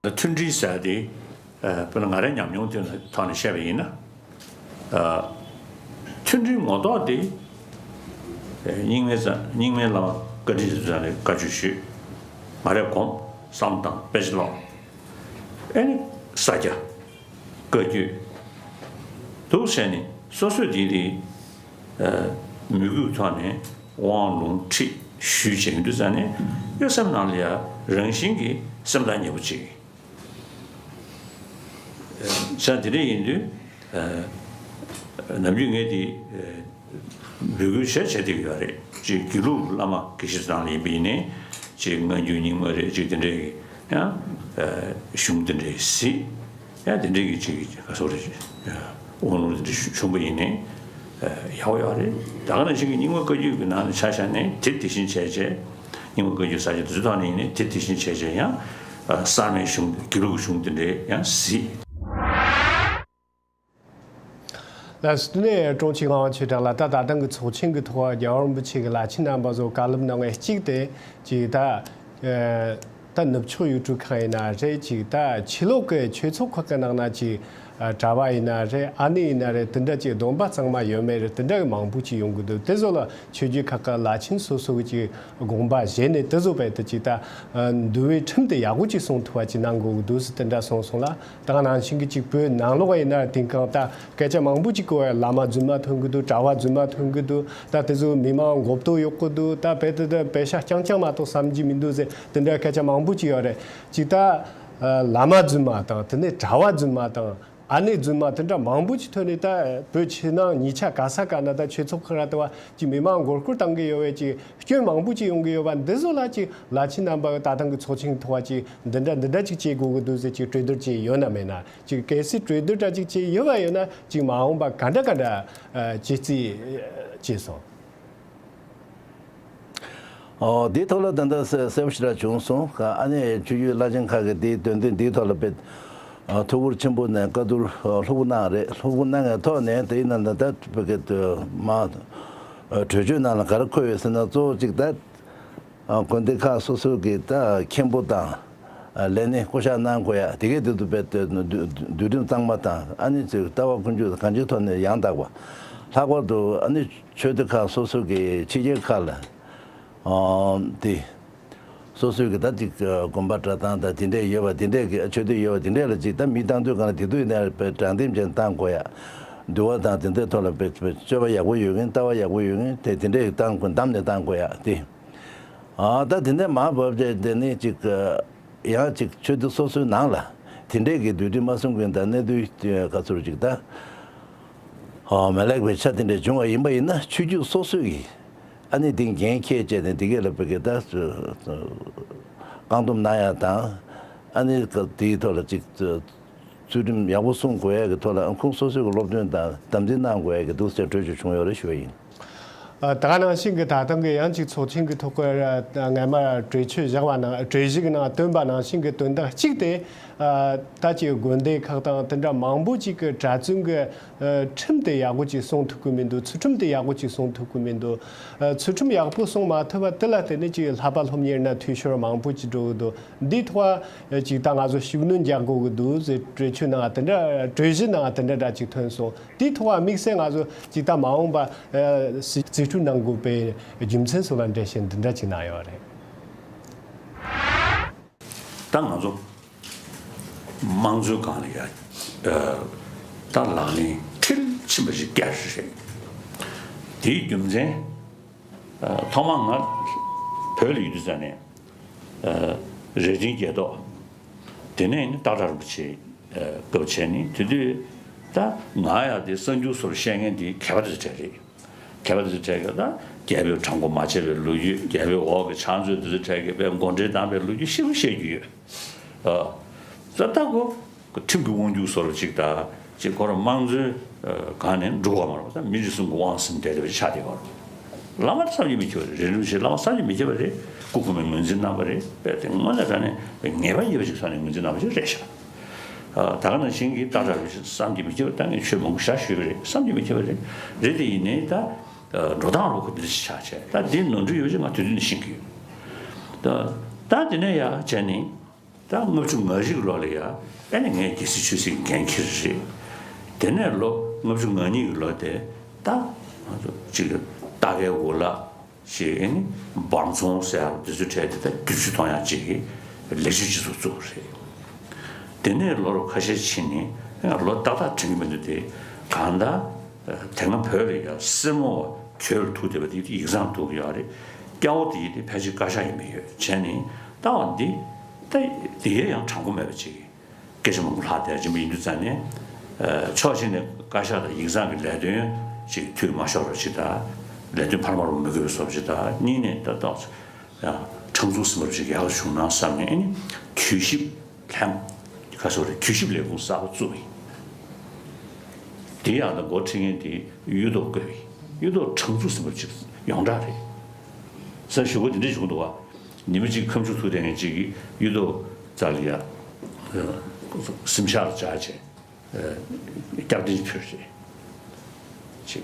མཐུན་སྒྲིལ་ཟེར་དེ། ཨ། དཔེར་ན་ང་རའི་ཉམས་མྱོང་དེ་ཐོག་ནས་བཤད་པ་ཡིན་ན། ཨ། མཐུན་སྒྲིལ་ངོ་ཐོག་དེ། ཨ། རྙིང་མའི་རྙིང་མའི་བླ་མ་བཀའ་དྲིན་རྗེ་བཙུན་ལ་བཀའ་ཆོས་ཞུས། ང་རས་སྒོམ་བསམ་བཏང་དཔེ་ཆ་ཀློག་ཨེ་ནི་ས་སྐྱ། བཀའ་བརྒྱུད། འདུག་བྱས་ནས་སོ་སོས་དེ་དེ། ཨ། མོས་གུས་ཐོག་ནས་དབང་ལུང་ཁྲིད་ཞུས་བྱས་ཡོང་དུས་ཙང་ནས་གཡོ་སེམས་ནང་ལ་ཡ་རང་བཞིན་གྱིས་སེམས་ཐག་ཉེ་པོ་བྱེད། བྱས་དེ་འདྲ་ཡིན་དུས། ཨ། ནམ་རྒྱུན་ངས་དེ། ཨ། འབོད་སྐུལ་བྱས་བྱས་བསྡད་ཡོད་རེད། ཅིག་དགེ་ལུགས་བླ་མ་དགེ་བཤེས་ཚོ་ནང་ལ་ཡིན་པ་ཡིན་ནའི། ཅིག་སྔ་འགྱུར་རྙིང་མ་རེད། ཅིག་དེ་འདྲའི་ཡང་། ཨ། གཞུང་དེ་འདྲའི་གཟིགས། ཡང་དེ་འདྲའི་གི་ཅིག་ག་ཚོད་རེད། དབང་ལུང་དེ་འདྲ་ཞུ་བྱུང་པ་ཡིན་ནའི། ཨ། ཡག་པོ་ཡོད་རེད། ད་ག་ནང་བཞིན་གྱི་རྙིང་མ་བཀའ་བརྒྱུད་ཀྱི་ནང་ནས་ཆ་བཞག་ནས་དེ་དེ་བཞིན་བྱས་བྱས། རྙིང་མ་བཀའ་བརྒྱུད་ས་ཆ་དེ་ཚོའི་ཐོག་ནས་ཡིན་ནའི་དེ་དེ་བཞིན་བྱས་བྱས་ཡང་། ཨ། གསར་མའི་གཞུང་དགེ་ལུགས་གཞུང་དེ་འདྲའི་ཡང་གཟིགས། ལགས་སོ། དེ་ནས་དྲུང་ཆེ་ངག་དབང་ཆོས་གྲགས་ལགས། ད་ད་ཐེངས་ཀྱི་ཚོགས་ཆེན་གྱི་ཐོག་རྒྱལ་བ་རིན་པོ་ཆེ་གི་བླ་ཆེན་རྣམ་པ་ཚོ་བཀའ་སློབ་གནང་བའི་གཅིག་དེ་ཅིག་ད། ཨ། ད་ནུབ་ཕྱོགས་ཡུལ་གྲུ་ཁག་ཡིན་ན་རེད། ཅིག་ད་ཕྱི་ལོགས་ཀྱི་ཆོས་ཚོགས་ཁག་གི་ནང་ན་ཅིག་ཨ། གྲྭ་པ་ཡིན་ན་རེད། ཨ་ནེ་ཡིན་ན་རེད། དེ་འདྲ་ཅིག་སྡོམ་པ་གཙང་མ་ཡོད་མེད་རེད། དེ་འདྲ་གི་མང་པོ་ཅིག་ཡོང་གི་འདུག་དེ་ཚོ་ལ་ཆོས་བརྒྱུད་ཁག་གི་བླ་ཆེན་སོ་སོ་གི་ཅིག་དགོངས་པ་བཞེས་ནས་དེ་ཚོ་བས་དེ་ཅིག་ད། ཨ། འདུལ་བའི་ཁྲིམས་དེ་ཡག་པོ་ཅིག་སྲུང་ཐུབ་པ་ཅིག་གནང་དགོས་ཀྱི་འདུག་ཟེར་དེ་འདྲ་གསུངས་སོང་ལ། ད་ག་ནང་བཞིན་གྱི་ཅིག་བོད་ནང་ལོགས་ཡིན་ན་དེང་སང་ད་སྐད་ཆ་མང་པོ་ཅིག་གོ་བས། བླ་མ་རྫུན་མ་ཐོན་གྱི་འདུག་གྲྭ་པ་རྫུན་མ་ཐོན་གྱི་འདུག་ད་དེ་ཚོ་མི་མང་མགོ་བཏོག་གཡོག་གི་འདུག་ད་བོད་དེ་ད་པེ་ཤ་རྐྱང་རྐྱང་མ་གཏོགས་བསམ་གྱི་མི་འདུག་ཟེར་དེ་འདྲ་སྐད་ཆ་མང་པོ་ཅིག་ཡོད་རེད། ཅིག་ད། ཨ། བླ་མ་རྫུན་མ་དང་དེ་ནས་གྲྭ་པ་རྫུན་མ་དང་། ཨ་ནེ་རྫུན་མ་དེ་འདྲ་མང་པོ་ཅིག་ཐོན་ནས་ད་བོད་ཕྱི་ནང་གཉིས་ཆ་ག་ས་ག་ན་ད་ཆོས་ཚོགས་ཁག་ར་དེ་བ་ཅིག་མི་མང་མགོ་སྐོར་བཏང་གི་ཡོད་པས། ཅིག་སྐྱོན་མང་པོ་ཅིག་ཡོང་གི་ཡོད་པ་འདི་ཚོ་ལ་ཅིག་བླ་ཆེན་རྣམ་པ་ད་ཐེངས་ཀྱི་ཚོགས་ཆེན་ཐོག་ཅིག་འདི་འདྲ་འདི་འདྲ་ཅིག་བྱེད་དགོས་ཀྱི་འདུག་ཟེར་ཅིག་གྲོས་བསྡུར་བྱས་ཡོད་ན་མེད་ན། ཅིག་གལ་སྲིད་གྲོས་བསྡུར་འདྲ་ཅིག་བྱས་ཡོད་པ་ཡོད་ན་ཅིག་མ་འོངས་པ་ག་འདྲ་ག་འདྲ་བྱེད་རྩིས་བྱས་སོང་། ཨོ། འདིའི་ཐོག་ལ་ད་ལྟ་གསལ་པོ་ཞེ་དྲག་བྱུང་སོང་། ཨ་ནི་ཆོས་བརྒྱུད་བླ་ཆེན་ཁག་གིས་འདིའི་དོན་ཚན་འདིའི་ཐོག་ལ་དཔེ་ཐུགས་ཁུར་ཆེན་པོ་ནས་བཀའ་བསྡུར་ལྷུག་པོ་གནང་རེད། ལྷུག་པོ་གནང་བའི་ཐོག་ནས་དེའི་ནང་ལ་ད་བོད་སྐད་མ་གྲོས་ཆོད་ནང་ལ་ག་རེ་འཁོད་ཡོད་ཟེར་ན། གཙོ་བོ་གཅིག་ད་དགོན་སྡེ་ཁག་སོ་སོ་གི་ད་མཁན་པོ་དང་ལས་སྣེ་བསྐོ་གཞག་གནང་དགོས་ཡ་དེ་གའི་དེ་ཚོ་དཔེ་འདུལ་ཁྲིམས་གཙང་མ་དང་། ཨ་ནི་ཅིག་ལྟ་བ་ཀུན་སྤྱོད་གང་ཅིའི་ཐོག་ནས་ཡང་དག་པ། ལྷག་པར་དུ་ཨ་ནི་ཆོས་སྡེ་ཁག་སོ་སོ་གི་ཕྱི་རྒྱལ་ཁག་ལ། ཨ། དེ། སོ་སོའི་གི་ད་ཅིག་དགོན་པ་གྲྭ་ཚང་དང་དེ་འདྲས་ཡོད་པ་དེ་འདྲས་གི་ཆོས་སྡེ་ཡོད་པ་དེ་འདྲས་ལ་ཅིག་ད་མི་བཏང་དུས་གང་ལ་དེ་དུས་ནས་དཔེ་དྲང་བདེན་ཅན་བཏང་དགོས་ཡ། འདུལ་བ་དང་དེ་འདྲས་ཐོག་ལ་དཔེ་དཔེ་སྤྱོད་པ་ཡག་པོ་ཡོད་མཁན། ལྟ་བ་ཡག་པོ་ཡོད་མཁན་དེ་དེ་འདྲས་བཏང་དགོས། བདམས་ནས་བཏང་དགོས་ཡ་དེ། ཨ། ད་དེ་འདྲས་མ་བབས་བྱས་དེ་ནི་ཅིག་ཡང་ཅིག་ཆོས་སྡེ་སོ་སོའི་ནང་ལ་དེ་འདྲས་གི་འདུལ་ཁྲིམས་མ་སྲུང་མཁན་དང་གནས་ཚུལ་ག་ཚོད་ཅིག་ད་ཨ་མ་ལེགས་པའི་ཆ་དེ་འདྲས་བྱུང་བ་ཡིན་པ་ཡིན་ན། ཆོས་བརྒྱུད་སོ་སོ་ཡིས་ཨ་ནི་དེ་འགན་འཁྱེར་བྱས་ནས་དེ་གས་ལ་བོད་སྐད་ད་བཀག་སྡོམ་གནང་ཡ་དང་། ཨ་ནི་དེའི་ཐོག་ལ་ཅིག་ཚུལ་ཁྲིམས་ཡག་པོ་སྲུང་དགོས་ཡ་གི་ཐོག་ལ་ཁོང་སོ་སོའི་གི་སློབ་སྟོན་དང་དམ་འཛིན་གནང་དགོས་ཡ་གི་འདུག་ཟེར་གྲོས་ཆོད་བྱུང་ཡོད་རེད་ཞུ་བ་ཡིན། ཨ། ད་ག་ནང་བཞིན་གྱི་ད་ཐེངས་ཀྱི་ཡང་ཅིག་ཚོགས་ཆེན་གྱི་ཐོག་གི་སྔ་མ་གྲོས་ཆོད་བཞག་པ་ནང་གྲོས་གཞི་གི་ནང་བཏོན་པ་ནང་བཞིན་གྱི་དོན་དག་གཅིག་དེ། ཨ། ད་ཅིག་དགོན་སྡེ་ཁག་དང་དེ་འདྲ་མང་པོ་ཅིག་གི་གྲྭ་བཙུན་གྱི་ཨ། ཁྲིམས་དེ་ཡག་པོ་ཅིག་སྲུང་ཐུབ་ཀྱི་མི་འདུག་ཚུལ་ཁྲིམས་དེ་ཡག་པོ་ཅིག་སྲུང་ཐུབ་ཀྱི་མི་འདུག་ཨ། ཚུལ་ཁྲིམས་ཡག་པོ་སྲུང་མ་ཐུབ་པ་དེ་ལ་བརྟེན་ནས་ཅིག་བསླབ་པ་སློབ་གཉེར་ན་འཐུས་ཤོར་མང་པོ་ཅིག་འགྲོ་གི་འདུག་འདིའི་ཐོག་ཅིག་ད་ང་ཚོ་ཤུགས་སྣོན་རྒྱག་དགོས་ཀྱི་འདུག་ཟེར་གྲོས་ཆོད་ནང་དེ་འདྲ་གྲོས་གཞི་ནང་དེ་འདྲ་འདྲ་ཅིག་ཐོན་སོང་། དེའི་ཐོག་དམིགས་བསལ་ང་ཚོ་ཅིག་ད་མ་འོངས་པ་རྩིས་སྤྲོད་གནང་དགོས་པའི་རྒྱུ་མཚན་སོགས་ལ་འགྲེལ་བཤད་འདི་འདྲ་ཅིག་གནང་ཡོད་རེད། ད་ང་ཚོ་དམངས་གཙོའི་སྒང་ལ་ཡ། ད་ལག་ལེན་མཐིལ་ཕྱིན་པ་ཞིག་བརྒྱབ་ཤག་རེད། དེའི་རྒྱུ་མཚན། ཐོག་མར་ང་བོད་ལ་ཡོད་དུས་ཙང་ནས། རྭ་སྒྲེང་རྒྱལ་ཐོག་ དེ་ནས་ནི་སྟག་བྲག་རིན་པོ་ཆེ་སྐབས་བྱས་ནི་དེ་དུས་ད་ང་ཡང་དེ་གསར་འགྱུར་སོགས་བཤད་མཁན་དེ་མཁས་པ་དེ་ཚོ་གྲས་རེད། མཁས་པ་དེ་ཚོ་གྲས་ཀྱིས་ད་རྒྱལ་པོས་དྲང་པོ་མ་བྱས་པའི་ལོ་རྒྱུས། རྒྱལ་པོའི་འོག་གི་ཕྱག་མཛོད་དེ་ཚོ་གྲས་ཀྱིས་དཔེ་མགོ་འདྲེན་བཏང་པའི་ལོ་རྒྱུས་ཞེ་པོ་བཤད་རྒྱུ་ཡོད། ཨ། ད་ལྟ་ཁོ་ཁྲིམས་ཀྱི་དབང་སྒྱུར་བཟོ་འདྲ་ཅིག་དང་ཅིག་ཁོ་རང་དམངས་གཙོའི་སྒང་ནས་འགྲོ་བ་མ་རེད་པ། ད་མི་རེ་ཟུང་གི་དབང་ཟིན་བསྡད་པ་ཆགས་བསྡད་པ་རེད། བླ་མ་བསམ་གྱིས་མི་ཁྱབ་པ་རེད། རིན་པོ་ཆེ་བླ་མ་བསམ་གྱིས་མི་ཁྱབ་པ་རེད། སྐུ་གོང་མས་ངོས་འཛིན་གནང་བ་རེད། དཔེ་དེ་དངོས་གནས་དྲང་གནས་ངེས་པ་ཡོད་པ་ཞིག་ཐོག་ནས་ངོས་འཛིན་གནང་བ་ཞིག་རེད་ཤག་ཨ། ད་ག་ནང་བཞིན་གྱི་སྟག་བྲག་རིན་པོ་ཆེ་བསམ་གྱིས་མི་ཁྱབ་པ། ད་ངས་ཆོས་མང་པོ་ཞེ་དྲག་ཞུས་པ་རེད། བསམ་གྱིས་མི་ཁྱབ་པ་རེད། རེད་དེ་ཡིན་ནའི་ད་འགྲོ་སྟངས་ལོག་ཁོ་འདི་འདྲ་ཞིག་ཆགས་བྱས། ད་འདི་ནོར་འཁྲུལ་ཡོད་པ་ཞིག་ང་དེ་དུས་ནས་ཤེས་ཀྱི་ཡོད། ད་ད་དེ་ནས་ཡར་བྱས་ནས། ད་ལྔ་བཅུ་ང་བཞི་གི་ལོ་ལ་ཡ་ཨེ་ནི་ངས་རྒྱལ་སྲིད་ཆོས་སྲིད་འགན་འཁྱེར་རེད། དེ་ནས་ལོ་ལྔ་བཅུ་ང་གཉིས་ཀྱི་ལོ་དེ་ད་ང་ཚོ་གཅིག་ལ་རྟ་སྒའི་འུ་ལག་ཞིག་ཨེ་ནི་འབར་ཚོང་ཟེར་ཡག་དེ་ཚོའི་གྲས་དེ་ད་བསྒྱུར་བཅོས་གཏོང་ཡག་ཅིག་གི་ལས་བྱེད་སྤྱི་ཚོགས་བཙུགས་རེད། དེ་ནས་ལོ་ཁ་ཤས་ཕྱིན་ནས་ལོ་ཏག་ཏག་དྲན་གྱི་མི་འདུག་སྟེ། གང་ལྟར་དེ་སྔ་བོད་ལ་ཡ་སེར་མོ་བ་གྱོད་ལ་ཐུག་བསྡད་པ་དེ་ཡིག་ཚང་ཐུག་གི་ཡོད་རེད། སྐྱ་བོ་དེ་ཡི་དེ་ཕལ་ཆེར་བཀའ་ཤག་ཡིན་པའི་ཡོད་བྱས་ནས་ལྟ་བ་འདི། ད་དེ་ཡས་ཡང་དྲང་པོ་མེད་པ་ཅིག་སྐད་ཆ་མང་པོ་ལྷག་བསྡད་ཀྱིན་པ་ཡིན་དུས་ཙང་ནས། ཕྱོགས་གཅིག་ནས་བཀའ་ཤག་དང་ཡིག་ཚང་གི་ལས་དོན་ཅིག་འཐུས་མ་ཤོར་བ་ཅིག་དང་། ལས་དོན་འཕར་མ་རུ་མི་དགོས་པའི་བཟོ་བ་ཅིག་དང་། གཉིས་ནས་ད་ཏོག་ཙམ་ཡང་ཁྲང་ཚུགས་ཟིན་པ་ཅིག་ཡག་བྱུང་ན་བསམ་ནས་ཨེ་ནི་གྱོད་ཞིབ་ལྷན། ཁ་སོ་རེ་གྱོད་ཞིབ་ལས་ཁུངས་གསར་པ་བཙུགས་ཡིན། དེ་ཡང་ད་འགོ་ཁྲིད་མཁན་དེ་གཡུ་ཐོག་བཀོད་ཡིན། གཡུ་ཐོག་ཁྲང་ཚུགས་ཟིན་པ་ཅིག་ཡོངས་གྲགས་རེད། ས་ཞུ་གོ་དེ་འདྲས་བྱུང་འདུག་བ། ཉི་མ་གཅིག་ཁ་མཆུ་ཐུག་བསྡད་མཁན་གཅིག་གིས་གཡུ་ཐོག་རྩ་ལ་ཡ། སེམས་ཤག་ལ་བཅར་བྱས། སྐྱབས་རྟེན་ཕུལ་རེད། ཅིག་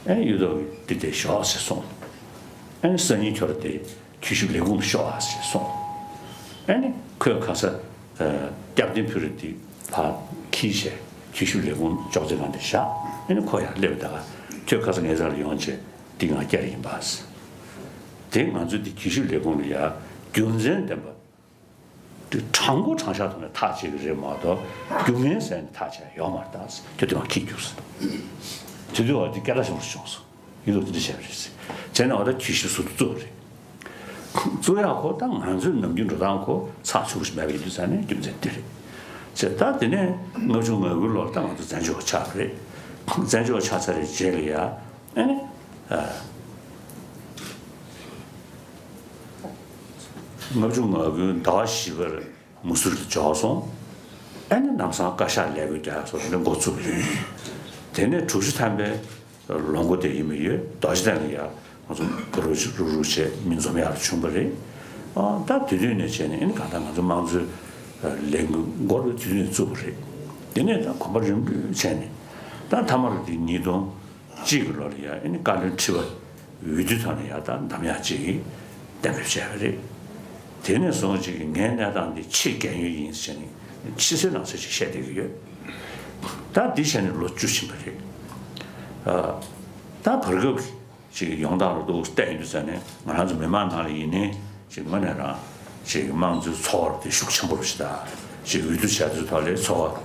ཨེ་གཡུ་ཐོག་གིས་འདི་དེ་ཞོག་ཟེར་སོང་། ཨེ་སང་ཉིན་ཁྱོད་ར་དེ་གྱོད་ཞིབ་ལས་ཁུངས་ལ་ཤོག་ཨ་ཟེར་སོང་། ཨེ་ནི་ཁོས་ཁ་ས་སྐྱབས་རྟེན་ཕུལ་རེད་དེ་ཕར་འཁྱེར་བྱས་གྱོད་ཞིབ་ལས་ཁུངས་ཅོག་ཙེ་སྒང་དེ་བཞག་ཨེ་ནི་ཁོ་ཡར་སླེབས་ད་ཁྱོད་ཁ་ས་ངའི་རྩ་ལ་ཡོང་བྱས་འདི་ང་བསྐྱར་ཡིན་པ་ཟེར། དེ་ང་ཚོ་འདི་གྱོད་ཞིབ་ལས་ཁུངས་ལ་ཡ་རྒྱུ་མཚན་ལྡན་པ། དེ་དྲང་པོ་དྲང་བཞག་ཐོག་ནས་ཐག་བཅད་ཀྱི་རེད་མ་གཏོགས་རྒྱུ་ངན་ཟེར་ནས་ཐག་བཅད་ཡོད་མ་རེད་ད། ཁྱོད་དེ་མ་ཁྱི་རྒྱུགས་ཟེར། དེ་དུས་བ་དེ་སྐད་གྲགས་ཆེན་པོ་བྱུང་སོང་། ཡིད་དུ་དེ་འདྲ་བྱས་པ་རེད་ཟེར། བྱས་ན་འོ་ད་གྱོད་ཞིབ་ཟུར་དུ་བཙུགས་པ་རེད། བཙུགས་ཡག་ཁོ་ད་ང་ཚོའི་ནམ་རྒྱུན་འགྲོ་སྟངས་ཁོ་ཚགས་ཚུད་པོ་ཞིག་མེད་པ་ཡིན་དུས་ཙང་ནས་རྒྱུ་མཚན་དེ་རེད། བྱས་ད་དེ་ནས་ལྔ་བཅུ་ང་དགུའི་ལོར་ད་ང་ཚོ་བཙན་བྱོལ་བ་ཆགས་པ་རེད། བཙན་བྱོལ་བ་ཆགས་ཚར་བའི་རྗེས་ལ་ཡ། ཨ་ནི། ཨ། ལྔ་བཅུ་ང་དགུའི་ཟླ་བ་བཞི་པར་མུ་སུར་དུ་འབྱོར་སོང་། ཨ་ནི་ལམ་སང་བཀའ་ཤག་ལས་འགུལ་རྒྱག་ཡག་སོགས་དེ་འདྲ་འགོ་བཙུགས་པ་རེད། དེ་ནས་དྲུག་ཅུ་ཐམ་པའི་ལོ་འགོ་དེ་ཡིན་པ་ཡོད། རྡོ་རྗེ་གདན་ལ་ཡ་ང་ཚོ་རུ་རུ་རུ་བྱས་མི་འཛོམས་ཡག་བྱུང་བ་རེད། ཨ། ད་དེ་དུས་ནས་བྱས་ནས་ཨ་ནི་གང་ལྟར་ང་ཚོ་དམངས་གཙོའི་ལས་འགུལ་འགོ་དེ་དུས་ནས་བཙུགས་པ་རེད། དེ་ནས་ད་གོམ་པ་རིམ་པས་བྱས་ནས་ད་མཐའ་མར་དེ་ཉིས་སྟོང་གཅིག་གི་ལོ་ལ་ཡ་ཨ་ནི་བཀའ་བློན་ཁྲི་པ་འོས་བསྡུ་ཐོག་ནས་ཡ་ད་འདེམས་ཡག་ཅིག་གཏན་འབེབས་བྱས་པ་རེད། དེ་ནས་བཟུང་ཅིག་ངའི་གནས་སྟངས་འདི་ཕྱིར་རྒས་ཡོལ་ཡིན་ཟེར་ནས་ཕྱི་གསལ་ནང་གསལ་ཅིག་བཤད་བསྡད་ཀྱི་ཡོད། ད་འདི་བྱས་ནས་ལོ་བཅུ་ཕྱིན་པ་རེད། ཨ། ད་བར་སྐབས་ཅིག་ཡོང་སྟངས་ལ་འདུག་བལྟས་ཡོང་དུས་ཙང་ནས་ང་རང་ཚོ་མི་མང་ནང་ལ་ཡིན་ནའི་ཅིག་དངོས་གནས་རང་ཅིག་དམངས་གཙོའི་འཚོ་བ་དེ་ཤུགས་ཆེན་པོ་རུ་ཞིག་དང་། ཅིག་འོས་བསྡུ་བྱས་དུས་ཐོག་ལ་འཚོ་བ་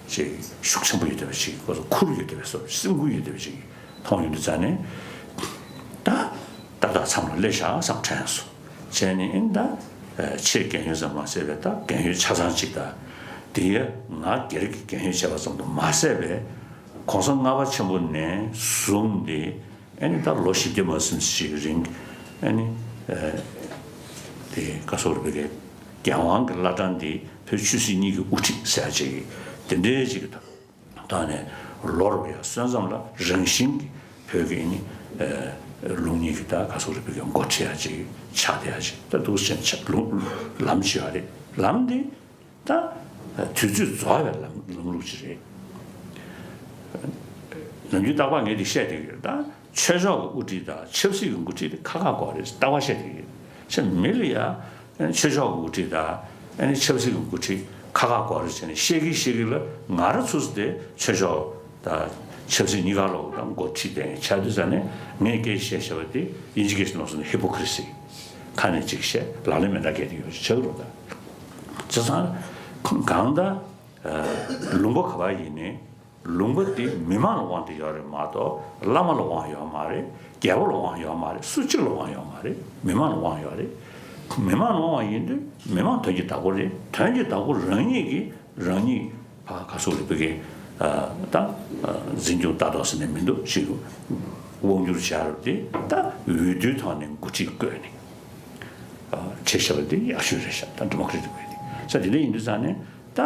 ཅིག་ཤུགས་ཆེན་པོ་ཡོད་བསྡད་པ་ཞིག་ཁོ་ཚོ་ཁུར་ཡོད་བསྡད་པའི་བཟོ་སེམས་ཁུར་ཡོད་བསྡད་པ་ཞིག་མཐོང་ཡོང་དུས་ཙང་ནས་ད་ཏག་ཏག་མཚམས་ལ་སླེབས་ཤག་བསམ་དྲན་སོང་། བྱས་ནས་ཨིན་ད་ཕྱིར་རྒས་ཡོལ་ཙམ་མ་ཟད་པའི་ད་རྒས་ཡོལ་ཆ་ཚང་ཅིག་དང་། དེ་ཡང་ང་སྒེར་གྱི་རྒས་ཡོལ་བྱས་པ་ཙམ་དུ་མ་ཟད་པའི་གོང་ས་ལྔ་པ་ཆེན་པོ་ནས་བཟུང་སྟེ། ཨ་ནི་ད་ལོ་བཞི་བརྒྱ་མ་ཟིན་ཞིག་རིང་ཨ་ནི་ཨ་དེ་བཀའ་ཟུར་པའི་རྒྱལ་དབང་གི་བླ་བྲང་འདི་བོད་ཆོས་སྲིད་གཉིས་ཀྱི་དབུ་ཁྲིད་ཟེར་ཡག་ཅིག་དེ་འདྲའི་ཅིག་ད་ནས་ལོ་རུ་ཡ་སོན་ཙམ་ལ་རང་བཞིན་གྱི་བོད་ཀྱི་ཨ་ནི་ཨ་ལུགས་གཉིས་ཀྱི་ད་བཀའ་ཟུར་པའི་འགོ་ཁྲིད་ཡག་ཅིག་ཆགས་བསྡད་ཡག་ཅིག་ད་འདུག་སེ་ཆགས་ལུགས་ལམ་ཅིག་ཡོད་རེད། ལམ་འདི། ད་དུས་ཚོད་རྫོགས་པའི་ལམ་ལམ་ལུགས་ཅིག་རེད། ནམ་རྒྱུན་རྟག་པར་ངས་འདི་བཤད་བསྡད་ཀྱི་ཡོད། ད་ཆོས་ཕྱོགས་ཀྱི་དབུ་ཁྲིད་དང་ཆབ་སྲིད་ཀྱི་འགོ་ཁྲིད་དེ་ཁ་ཁ་དགོས་རེད་རྟག་པར་བཤད་བསྡད་ཀྱི་ཡོད། ཆ་མི་ལ་ཡ་ཆོས་ཕྱོགས་ཀྱི་དབུ་ཁྲིད་དང་ཨ་ནི་ཆབ་སྲིད་ཀྱི་འགོ་ཁྲིད་ཁ་ཁ་དགོས་རེད་ཟེར་ནས་བཤད་ཀྱི་བཤད་ཀྱི་ལ་ང་རང་ཚོ་དེ་ཆོས་ཕྱོགས་དང་ཆབ་སྲིད་གཉིས་ཀ་ལོག་དང་འགོ་ཁྲིད་དེ་ཆགས་དུས་ཙ་ནས་ངས་སྐད་ཆ་བཤད་བཤད་པ་དེ་དབྱིན་ཇི་སྐད་ཆ་ནང་སོང་ན་ཧི་པོ་ཀི་རི་སི། ཁ་ནས་ཅིག་བཤད་ལག་ལེན་མི་འདྲ་སྐད་དེ་ཡོད་ཆགས་རོགས་དང་། བྱས་ཙང་། གང་ལྟར། ལུང་པ་ག་པར་ཡིན་ནའི། ལུང་པ་དེ་མི་མང་ལ་དབང་དུ་ཡོད་རེད་མ་གཏོགས་བླ་མ་ལ་དབང་ཡོད་མ་རེད། རྒྱལ་པོ་ལ་དབང་ཡོད་མ་རེད། སུ་གཅིག་ལ་དབང་ཡོད་མ་རེད། མི་མང་ལ་དབང་ཡོད་རེད། མི་མང་ནང་ཡིན་དུས་མི་མང་དོན་གྱི་བདག་པོ་རེད། དོན་གྱི་བདག་པོ་རང་ཉིད་ཀྱིས་རང་ཉིད་ཕ་ག་སོགས་ལ་བོད་ཀྱི་ད་འཛིན་སྐྱོང་ལྟ་རྟོག་ཟེར་ནས་མི་འདུག་ཞིག་དབང་བསྒྱུར་བྱ་རབས་དེ་ད་འོས་བསྡུའི་ཐོག་ནས་འགོ་ཁྲིད་བསྐོས་ནས་བྱས་བཞག་པ་དེ་ཡག་ཤོས་རེད་ཤག་ད་ཌི་མོ་ཀྲེ་ཊིག་བོད་དེ་ས་དེ་འདྲ་ཡིན་དུས་ཙང་ནས། ད་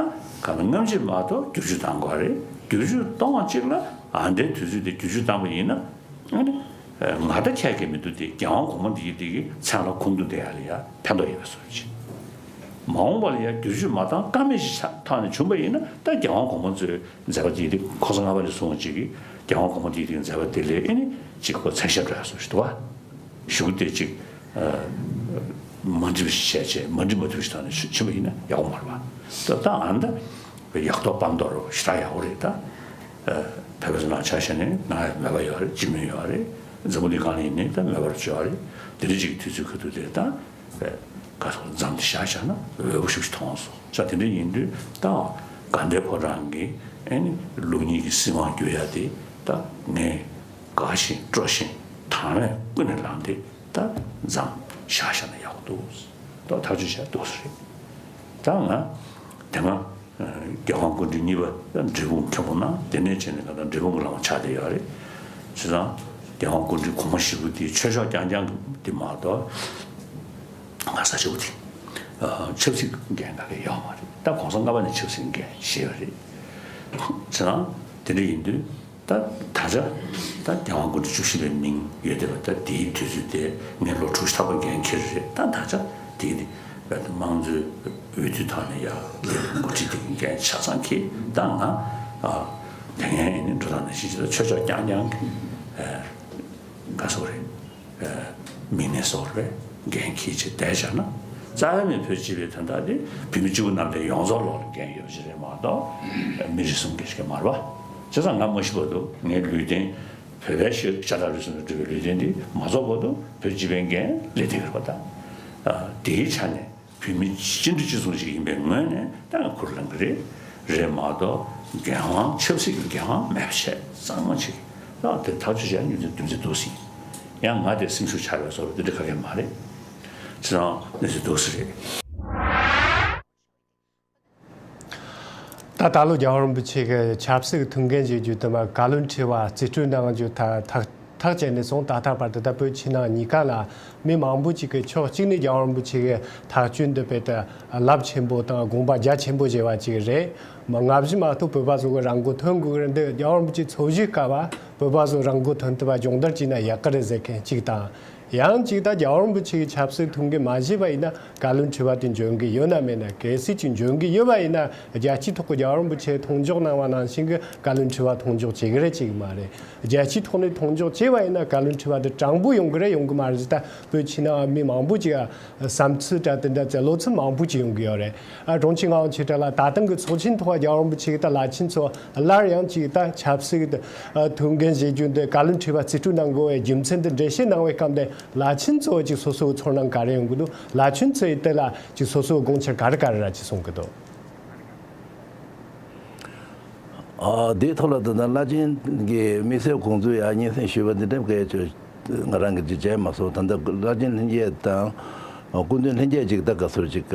གང་ལ་སྔ་ཕྱི་མ་གཏོགས་བསྒྱུར་བཅོས་བཏང་དགོས་རེད། བསྒྱུར་བཅོས་གཏོང་བ་གཅིག་ལ་ཨ་འདའི་དུས་ཚོད་དེ་བསྒྱུར་བཅོས་བཏང་པ་ཡིན་ན་ཨ་ནི་ང་ད་ཁྱད་ཀྱི་མི་འདུག་དེ་རྒྱལ་དབང་གོང་མ་འདི་ཡི་དེ་གི་མཚན་ལ་ཁུངས་གཏུགས་བསྡད་ཡ་ལ་ཡ་ཕན་ཐོགས་ཡོད་པའི་བཟོ་ཅིག་མ་འོངས་པ་ལ་ཡ་བསྒྱུར་བཅོས་མ་བཏང་ཀ་མེད་ཞིག་ཐོག་ནས་བྱུང་པ་ཡིན་ན་ད་རྒྱལ་དབང་གོང་མ་ཚོའི་མཛད་པ་དེ་ཡི་དེ་ཁོ་ཚོ་ལྔ་པ་ནས་བཟུང་བ་ཅིག་གིས་རྒྱལ་དབང་གོང་མ་དེ་ཡི་དེ་གི་མཛད་པ་དེ་ལས་ཨ་ནི་ཅིག་ཁོ་མཚན་ཞབས་འགྲོ་ཡ་བཟོ་ཞིག་འདུག་བ། གཞུག་དེ་གཅིག་མ་འགྲིག་པ་ཞིག་བྱས་བྱས་མ་འགྲིག་མ་ཐུབ་ཞིག་ཐོག་ནས་ཕྱིན་པ་ཡིན་ན་ཡག་པོ་མ་རེད་པ། ད་ལྟ་ཨ་ནི་ད་ཡག་ཐོག་སྤང་དོར་ཞེ་དྲག་ཡག་པོ་རེད་ད། བོད་པ་ཚོ་ནང་ཆ་བཞག་ནས་ང་མོས་པ་ཡོད་རེད། སྤྱི་མོས་ཡོད་རེད། འཛམ་བུ་གླིང་སྒང་ལ་ཡིན་ནའི་ད་མོས་པ་རུ་བྱེད་པ་རེད། དེ་འདྲ་ཅིག་གི་དུས་ཚོད་ཁ་ཐུག་དེ་ད་ག་སོགས་མཚམས་དེ་བཞག་བཞག་ན་འོས་པ་ཤུགས་ཤིག་མཐོང་སོང་། ཅག་དེ་འདྲ་ཡིན་དུས་ད་དགའ་ལྡན་ཕོ་བྲང་གི་ཨ་ནི་ལུགས་གཉིས་ཀྱི་སྲིད་དབང་བསྒྱུར་ཡ་དེ་ད་ངས་དགའ་བཞིན་སྤྲོ་བཞིན་དང་བས་ཀུན་ནས་བསླངས་ཏེ་ད་མཚམས་བཞག་བཞག་ན་ཡག་པོ་འདུག་ད་ཐག་གཅོད་བྱས་འདུག་ཟེར། ད་ང་དེ་སྔ་རྒྱལ་དབང་སྐུ་ཕྲེང་གཉིས་པ་འབྲས་སྤུངས་མཁན་པོ་ན་དེ་ནས་བྱས་ནས་ད་ལྟ་འབྲས་སྤུངས་ཀྱི་བླ་མ་ཆགས་བསྡད་ཡོད་རེད། བྱས་ཙང་རྒྱལ་དབང་སྐུ་ཕྲེང་གོང་མ་བཞི་པོ་དེའི་ཆོས་ཕྱོགས་རྐྱང་རྐྱང་དེ་མ་གཏོགས་ང་ས་ཆེ་བོ་དེ་ཆབ་སྲིད་འགན་ག་གེ་ཡོད་མ་རེད། ད་གོང་ས་ལྔ་པ་ནས་ཆབ་སྲིད་འགན་བཞེས་པ་རེད། བྱས་ཙང་དེ་འདྲ་ཡིན་དུས། ད་ད་ཆ་ད་རྒྱལ་དབང་སྐུ་ཕྲེང་བཅུ་བཞི་པའི་མིང་ཡོད་བསྡད་པ་ད་དེའི་དུས་ཚོད་དེ་ངས་ལོ་དྲུག་ཅུ་ཐམ་པ་འགན་འཁྱེར་རེད། ད་ད་ཆ་དེ་ནི་བལ་དུ་དམངས་གཙོའི་འོས་བསྡུ་ཐོག་ནས་ཡར་སླེབས་འགོ་ཁྲིད་དེ་གི་འགན་ཆ་ཚང་འཁྱེར། ད་ང་ཨ་དེ་སྔའི་ནི་འགྲོ་སྟངས་ནང་བཞིན་བྱས་ན་ཆོས་ཕྱོགས་རྐྱང་རྐྱང་གི་ཨ་ག་སོགས་རེད། མིག་ནས་སོགས་རེད། འགན་འཁྱེར་བྱས་བསྡད་བཞག་ན། རྩ་བའི་མི་བོད་སྤྱི་པའི་དོན་དག་དེ་བོད་མི་སྤྱི་བོ་རྣམས་དེ་ཡོངས་རྫོགས་ལོག་ལ་འགན་ཡོད་ཞིག་རེད་མ་གཏོགས་མི་རེ་ཟུང་གི་ཞིག་མ་རེད་པ། བྱས་ཙང་ང་མ་ཤི་བར་དུ་ངའི་ལུས་རྟེན་བོད་པའི་ཤ་ཁྲག་རུས་གསུམ་ལས་གྲུབ་པའི་ལུས་རྟེན་འདི་མ་རྫོགས་བར་དུ་བོད་སྤྱི་པའི་འགན་ལེན་བསྡད་ཀྱི་རེད་པ། ད་དེའི་ཆ་ནས་བོད་མི་སྤྱི་འཐུས་སྤྱི་ཚོགས་ཤིག་ཡིན་པའི་ངོས་ནས་ད་ང་ཁུར་ལེན་གྱི་རེད། རེད་མ་གཏོགས་འགན་དབང་ཆབ་སྲིད་ཀྱི་འགན་དབང་མེད་པ་བྱས་གཙང་མ་བྱེད་ཀྱི་ད་དེ་ཐག་གཅོད་བྱས་ནས་རྒྱུ་མཚན་འདུ་འཛི་འདུག་ཟིན། ཡང་ང་དེ་སེམས་ཤུགས་ཆག་པའི་བཟོ་འདྲ་དེ་འདྲ་ག་གེ་མ་རེད། ཚེ་རང་གནས་ཚུལ་འདུག་སེ་རེད། ད་ད་ལོ་རྒྱལ་བ་རིན་པོ་ཆེ་གི་ཆབ་སྲིད་ཐུགས་འགན་བཞེས་རྒྱུ་དུ་མ་བཀའ་བློན་ཁྲི་པ་རྩིས་སྤྲོད་གནང་རྒྱུ་ཐག་ཐག་ཐག་བཅད་ནས་བཟུང་ད་ལྟ་བར་དུ་ད་བོད་ཕྱི་ནང་གཉིས་ཀ་ལ་མི་མང་པོ་ཅིག་གིས་ཕྱོགས་གཅིག་ནས་རྒྱལ་བ་རིན་པོ་ཆེ་གི་ཐག་གཅོད་འདི་དཔེ་ད་རླབས་ཆེན་པོ་དང་དགོངས་པ་རྒྱ་ཆེན་པོ་བཞེས་པ་ཅིག་རེད། མ་སྔ་གཞུག་མ་གཏོགས་བོད་པ་ཚོ་གི་རང་མགོ་ཐོན་དགོས་ཀྱི་རེད། འདི་རྒྱལ་བ་རིན་པོ་ཆེ་འཚོ་བཞུགས་སྐབས་བོད་པ་ཚོ་རང་མགོ་ཐོན་ཐུབ་པ་སྦྱོང་བརྡར་བྱས་ན་ཡག་གི་རེད་ཟེར་མཁན་གཅིག་དང་། ཡང་གཅིག་ད་རྒྱལ་བ་རིན་པོ་ཆེ་གི་ཆབ་སྲིད་ཐུགས་འགན་མ་བཞེས་པ་ཡིན་ན་བཀའ་བློན་ཁྲི་པ་དེ་འཇོན་གི་ཡོད་ན་མེད་ན། གལ་སྲིད་ཅིག་འཇོན་གི་ཡོད་པ་ཡིན་ན་རྒྱལ་སྤྱིའི་ཐོག་གི་རྒྱལ་བ་རིན་པོ་ཆེ་མཐོང་འཇོག་གནང་བ་ནང་བཞིན་གི་བཀའ་བློན་ཁྲི་པ་མཐོང་འཇོག་བྱེད་གི་རེད་ཅིག་མ་རེད། རྒྱལ་སྤྱིའི་ཐོག་ནས་མཐོང་འཇོག་བྱས་པ་ཡིན་ན་བཀའ་བློན་ཁྲི་པ་དེ་དྲང་པོ་ཡོང་གི་རེད་ཡོང་གི་མ་རེད་ཟེར། ད་བོད་ཕྱི་ནང་མི་མང་པོ་ཅིག་བསམ་ཚུལ་འདྲ་དེ་འདྲ་ཚོ་བློ་འཚབ་མང་པོ་ཅིག་ཡོང་གི་ཡོད་རེད། ཨ་དྲུང་ཆེ་ངག་དབང་ཆོས་གྲགས་ལགས་ད་ཐེངས་ཀྱི་ཚོགས་ཆེན་ཐོག་རྒྱལ་བ་རིན་པོ་ཆེ་གིས་ད་བླ་ཆེན་ཚོ་སླར་ཡང་ཅིག་ད་ཆབ་སྲིད་ཀྱི་ཐུགས་འགན་བཞེས་རྒྱུ་འདི་བཀའ་བློན་ཁྲི་པ་རྩིས་སྤྲོད་གནང་དགོས་པའི་རྒྱུ་མཚན་འདི་འགྲེལ་བཤད་གནང་བའི་སྐབས་འདི་བླ་ཆེན་ཚོ་ཅིག་སོ་སོའི་ཚོར་སྣང་ག་རེ་ཡོང་གི་འདུག་བླ་ཆེན་ཚོས་དེ་ལ་ཅིག་སོ་སོའི་དགོངས་འཆར་ག་རེ་ག་རེ་ར་ཅིག་གསུང་གི་འདུག་ཨ་དེའི་ཐོག་ལ་ད་ལྟ་བླ་ཆེན་གྱི་དམིགས་བསལ་དགོངས་ཚུལ་ཡང་སྙན་སེང་ཞུས་པ་འདི་འདྲ་གས་ང་རང་གིས་ཅིག་བྱས་མ་སོང་། ད་ལྟ་བླ་ཆེན་ལྷན་རྒྱས་དང་སྐུ་མདུན་ལྷན་རྒྱས་ཅིག་ད་ག་ཚོད་ཅིག་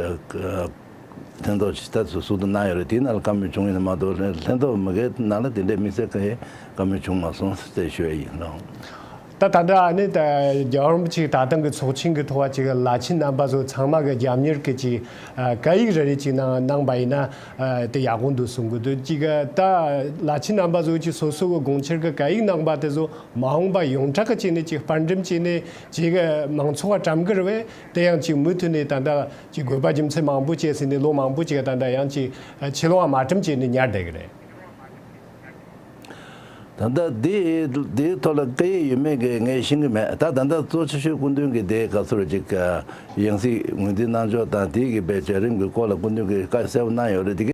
ལྷན་ཐོག་ཅིག་ད་ཟུར་དུ་གནང་ཡོད་རེད། དེའི་ནང་ལ་བཀའ་མོལ་བྱུང་ཡོད་ན་མ་གཏོགས་ལྷན་ཐོག་མི་སྒེར་ནང་ལ་དེ་འདྲའི་དམིགས་བསལ་གང་ཡང་བཀའ་མོལ་བྱུང་མ་སོང་ཟེར་ཞུ་ཡ་ཡིན་ལགས། ད་ད་ལྟ་ཨ་ནི་ད་རྒྱལ་བ་རིན་པོ་ཆེའི་ད་ཐེངས་ཀྱི་ཚོགས་ཆེན་གྱི་ཐོག་ཅིག་བླ་ཆེན་རྣམ་པ་ཚོ་ཚང་མ་གི་རྒྱབ་གཉེར་གྱི་ཅིག་སྐད་ཡིག་རེ་རེ་ཅིག་གནང་གནང་པ་ཡིན་ན་དེ་ཡག་པོ་འདུག་གསུང་གི་འདུག་ཅིག་ད་བླ་ཆེན་རྣམ་པ་ཚོ་ཅིག་སོ་སོ་གི་དགོངས་འཆར་གྱི་སྐད་ཡིག་གནང་པ་དེ་ཚོ་མ་འོངས་པ་ཡོངས་གྲགས་ཀྱི་ཅིག་ནས་ཅིག་དཔར་འགྲེམས་བྱས་ནས་ཅིག་མང་ཚོགས་བ་བཀྲམ་གི་རེད་པས། དེ་ཡང་ཅིག་མུ་མཐུད་ནས་ད་ལྟ་ཅིག་དགོས་པ་རྒྱུ་མཚན་མང་པོ་བྱས་ཟིན་ནས་ལོ་མང་པོ་ཅིག་ད་ལྟ་ཡང་ཅིག་ཕྱི་ལོགས་མ་བཀྲམ་བྱས་ནས་ཉར་བསྡད་ཀྱི་རེད། ད་ལྟ་དེ་དེའི་ཐོག་ལ་སྐད་ཡིག་ཡོད་མེད་ཀྱི་ངས་ཤེས་ཀྱི་མེད། ད་ད་ལྟ་གཙོ་ཆེ་ཤོས་སྐུ་མདུན་གྱི་དེ་ག་ཚོད་ཅིག་ཡང་སྲིད་ངོས་འཛིན་གནང་ཕྱོགས་དང་དེའི་གི་བའི་གྲལ་རིམ་གྱི་སྐོར་ལ་སྐུ་མདུན་གྱིས་བཀའ་གསལ་པོ་གནང་ཡོད་རེད། དེ་ག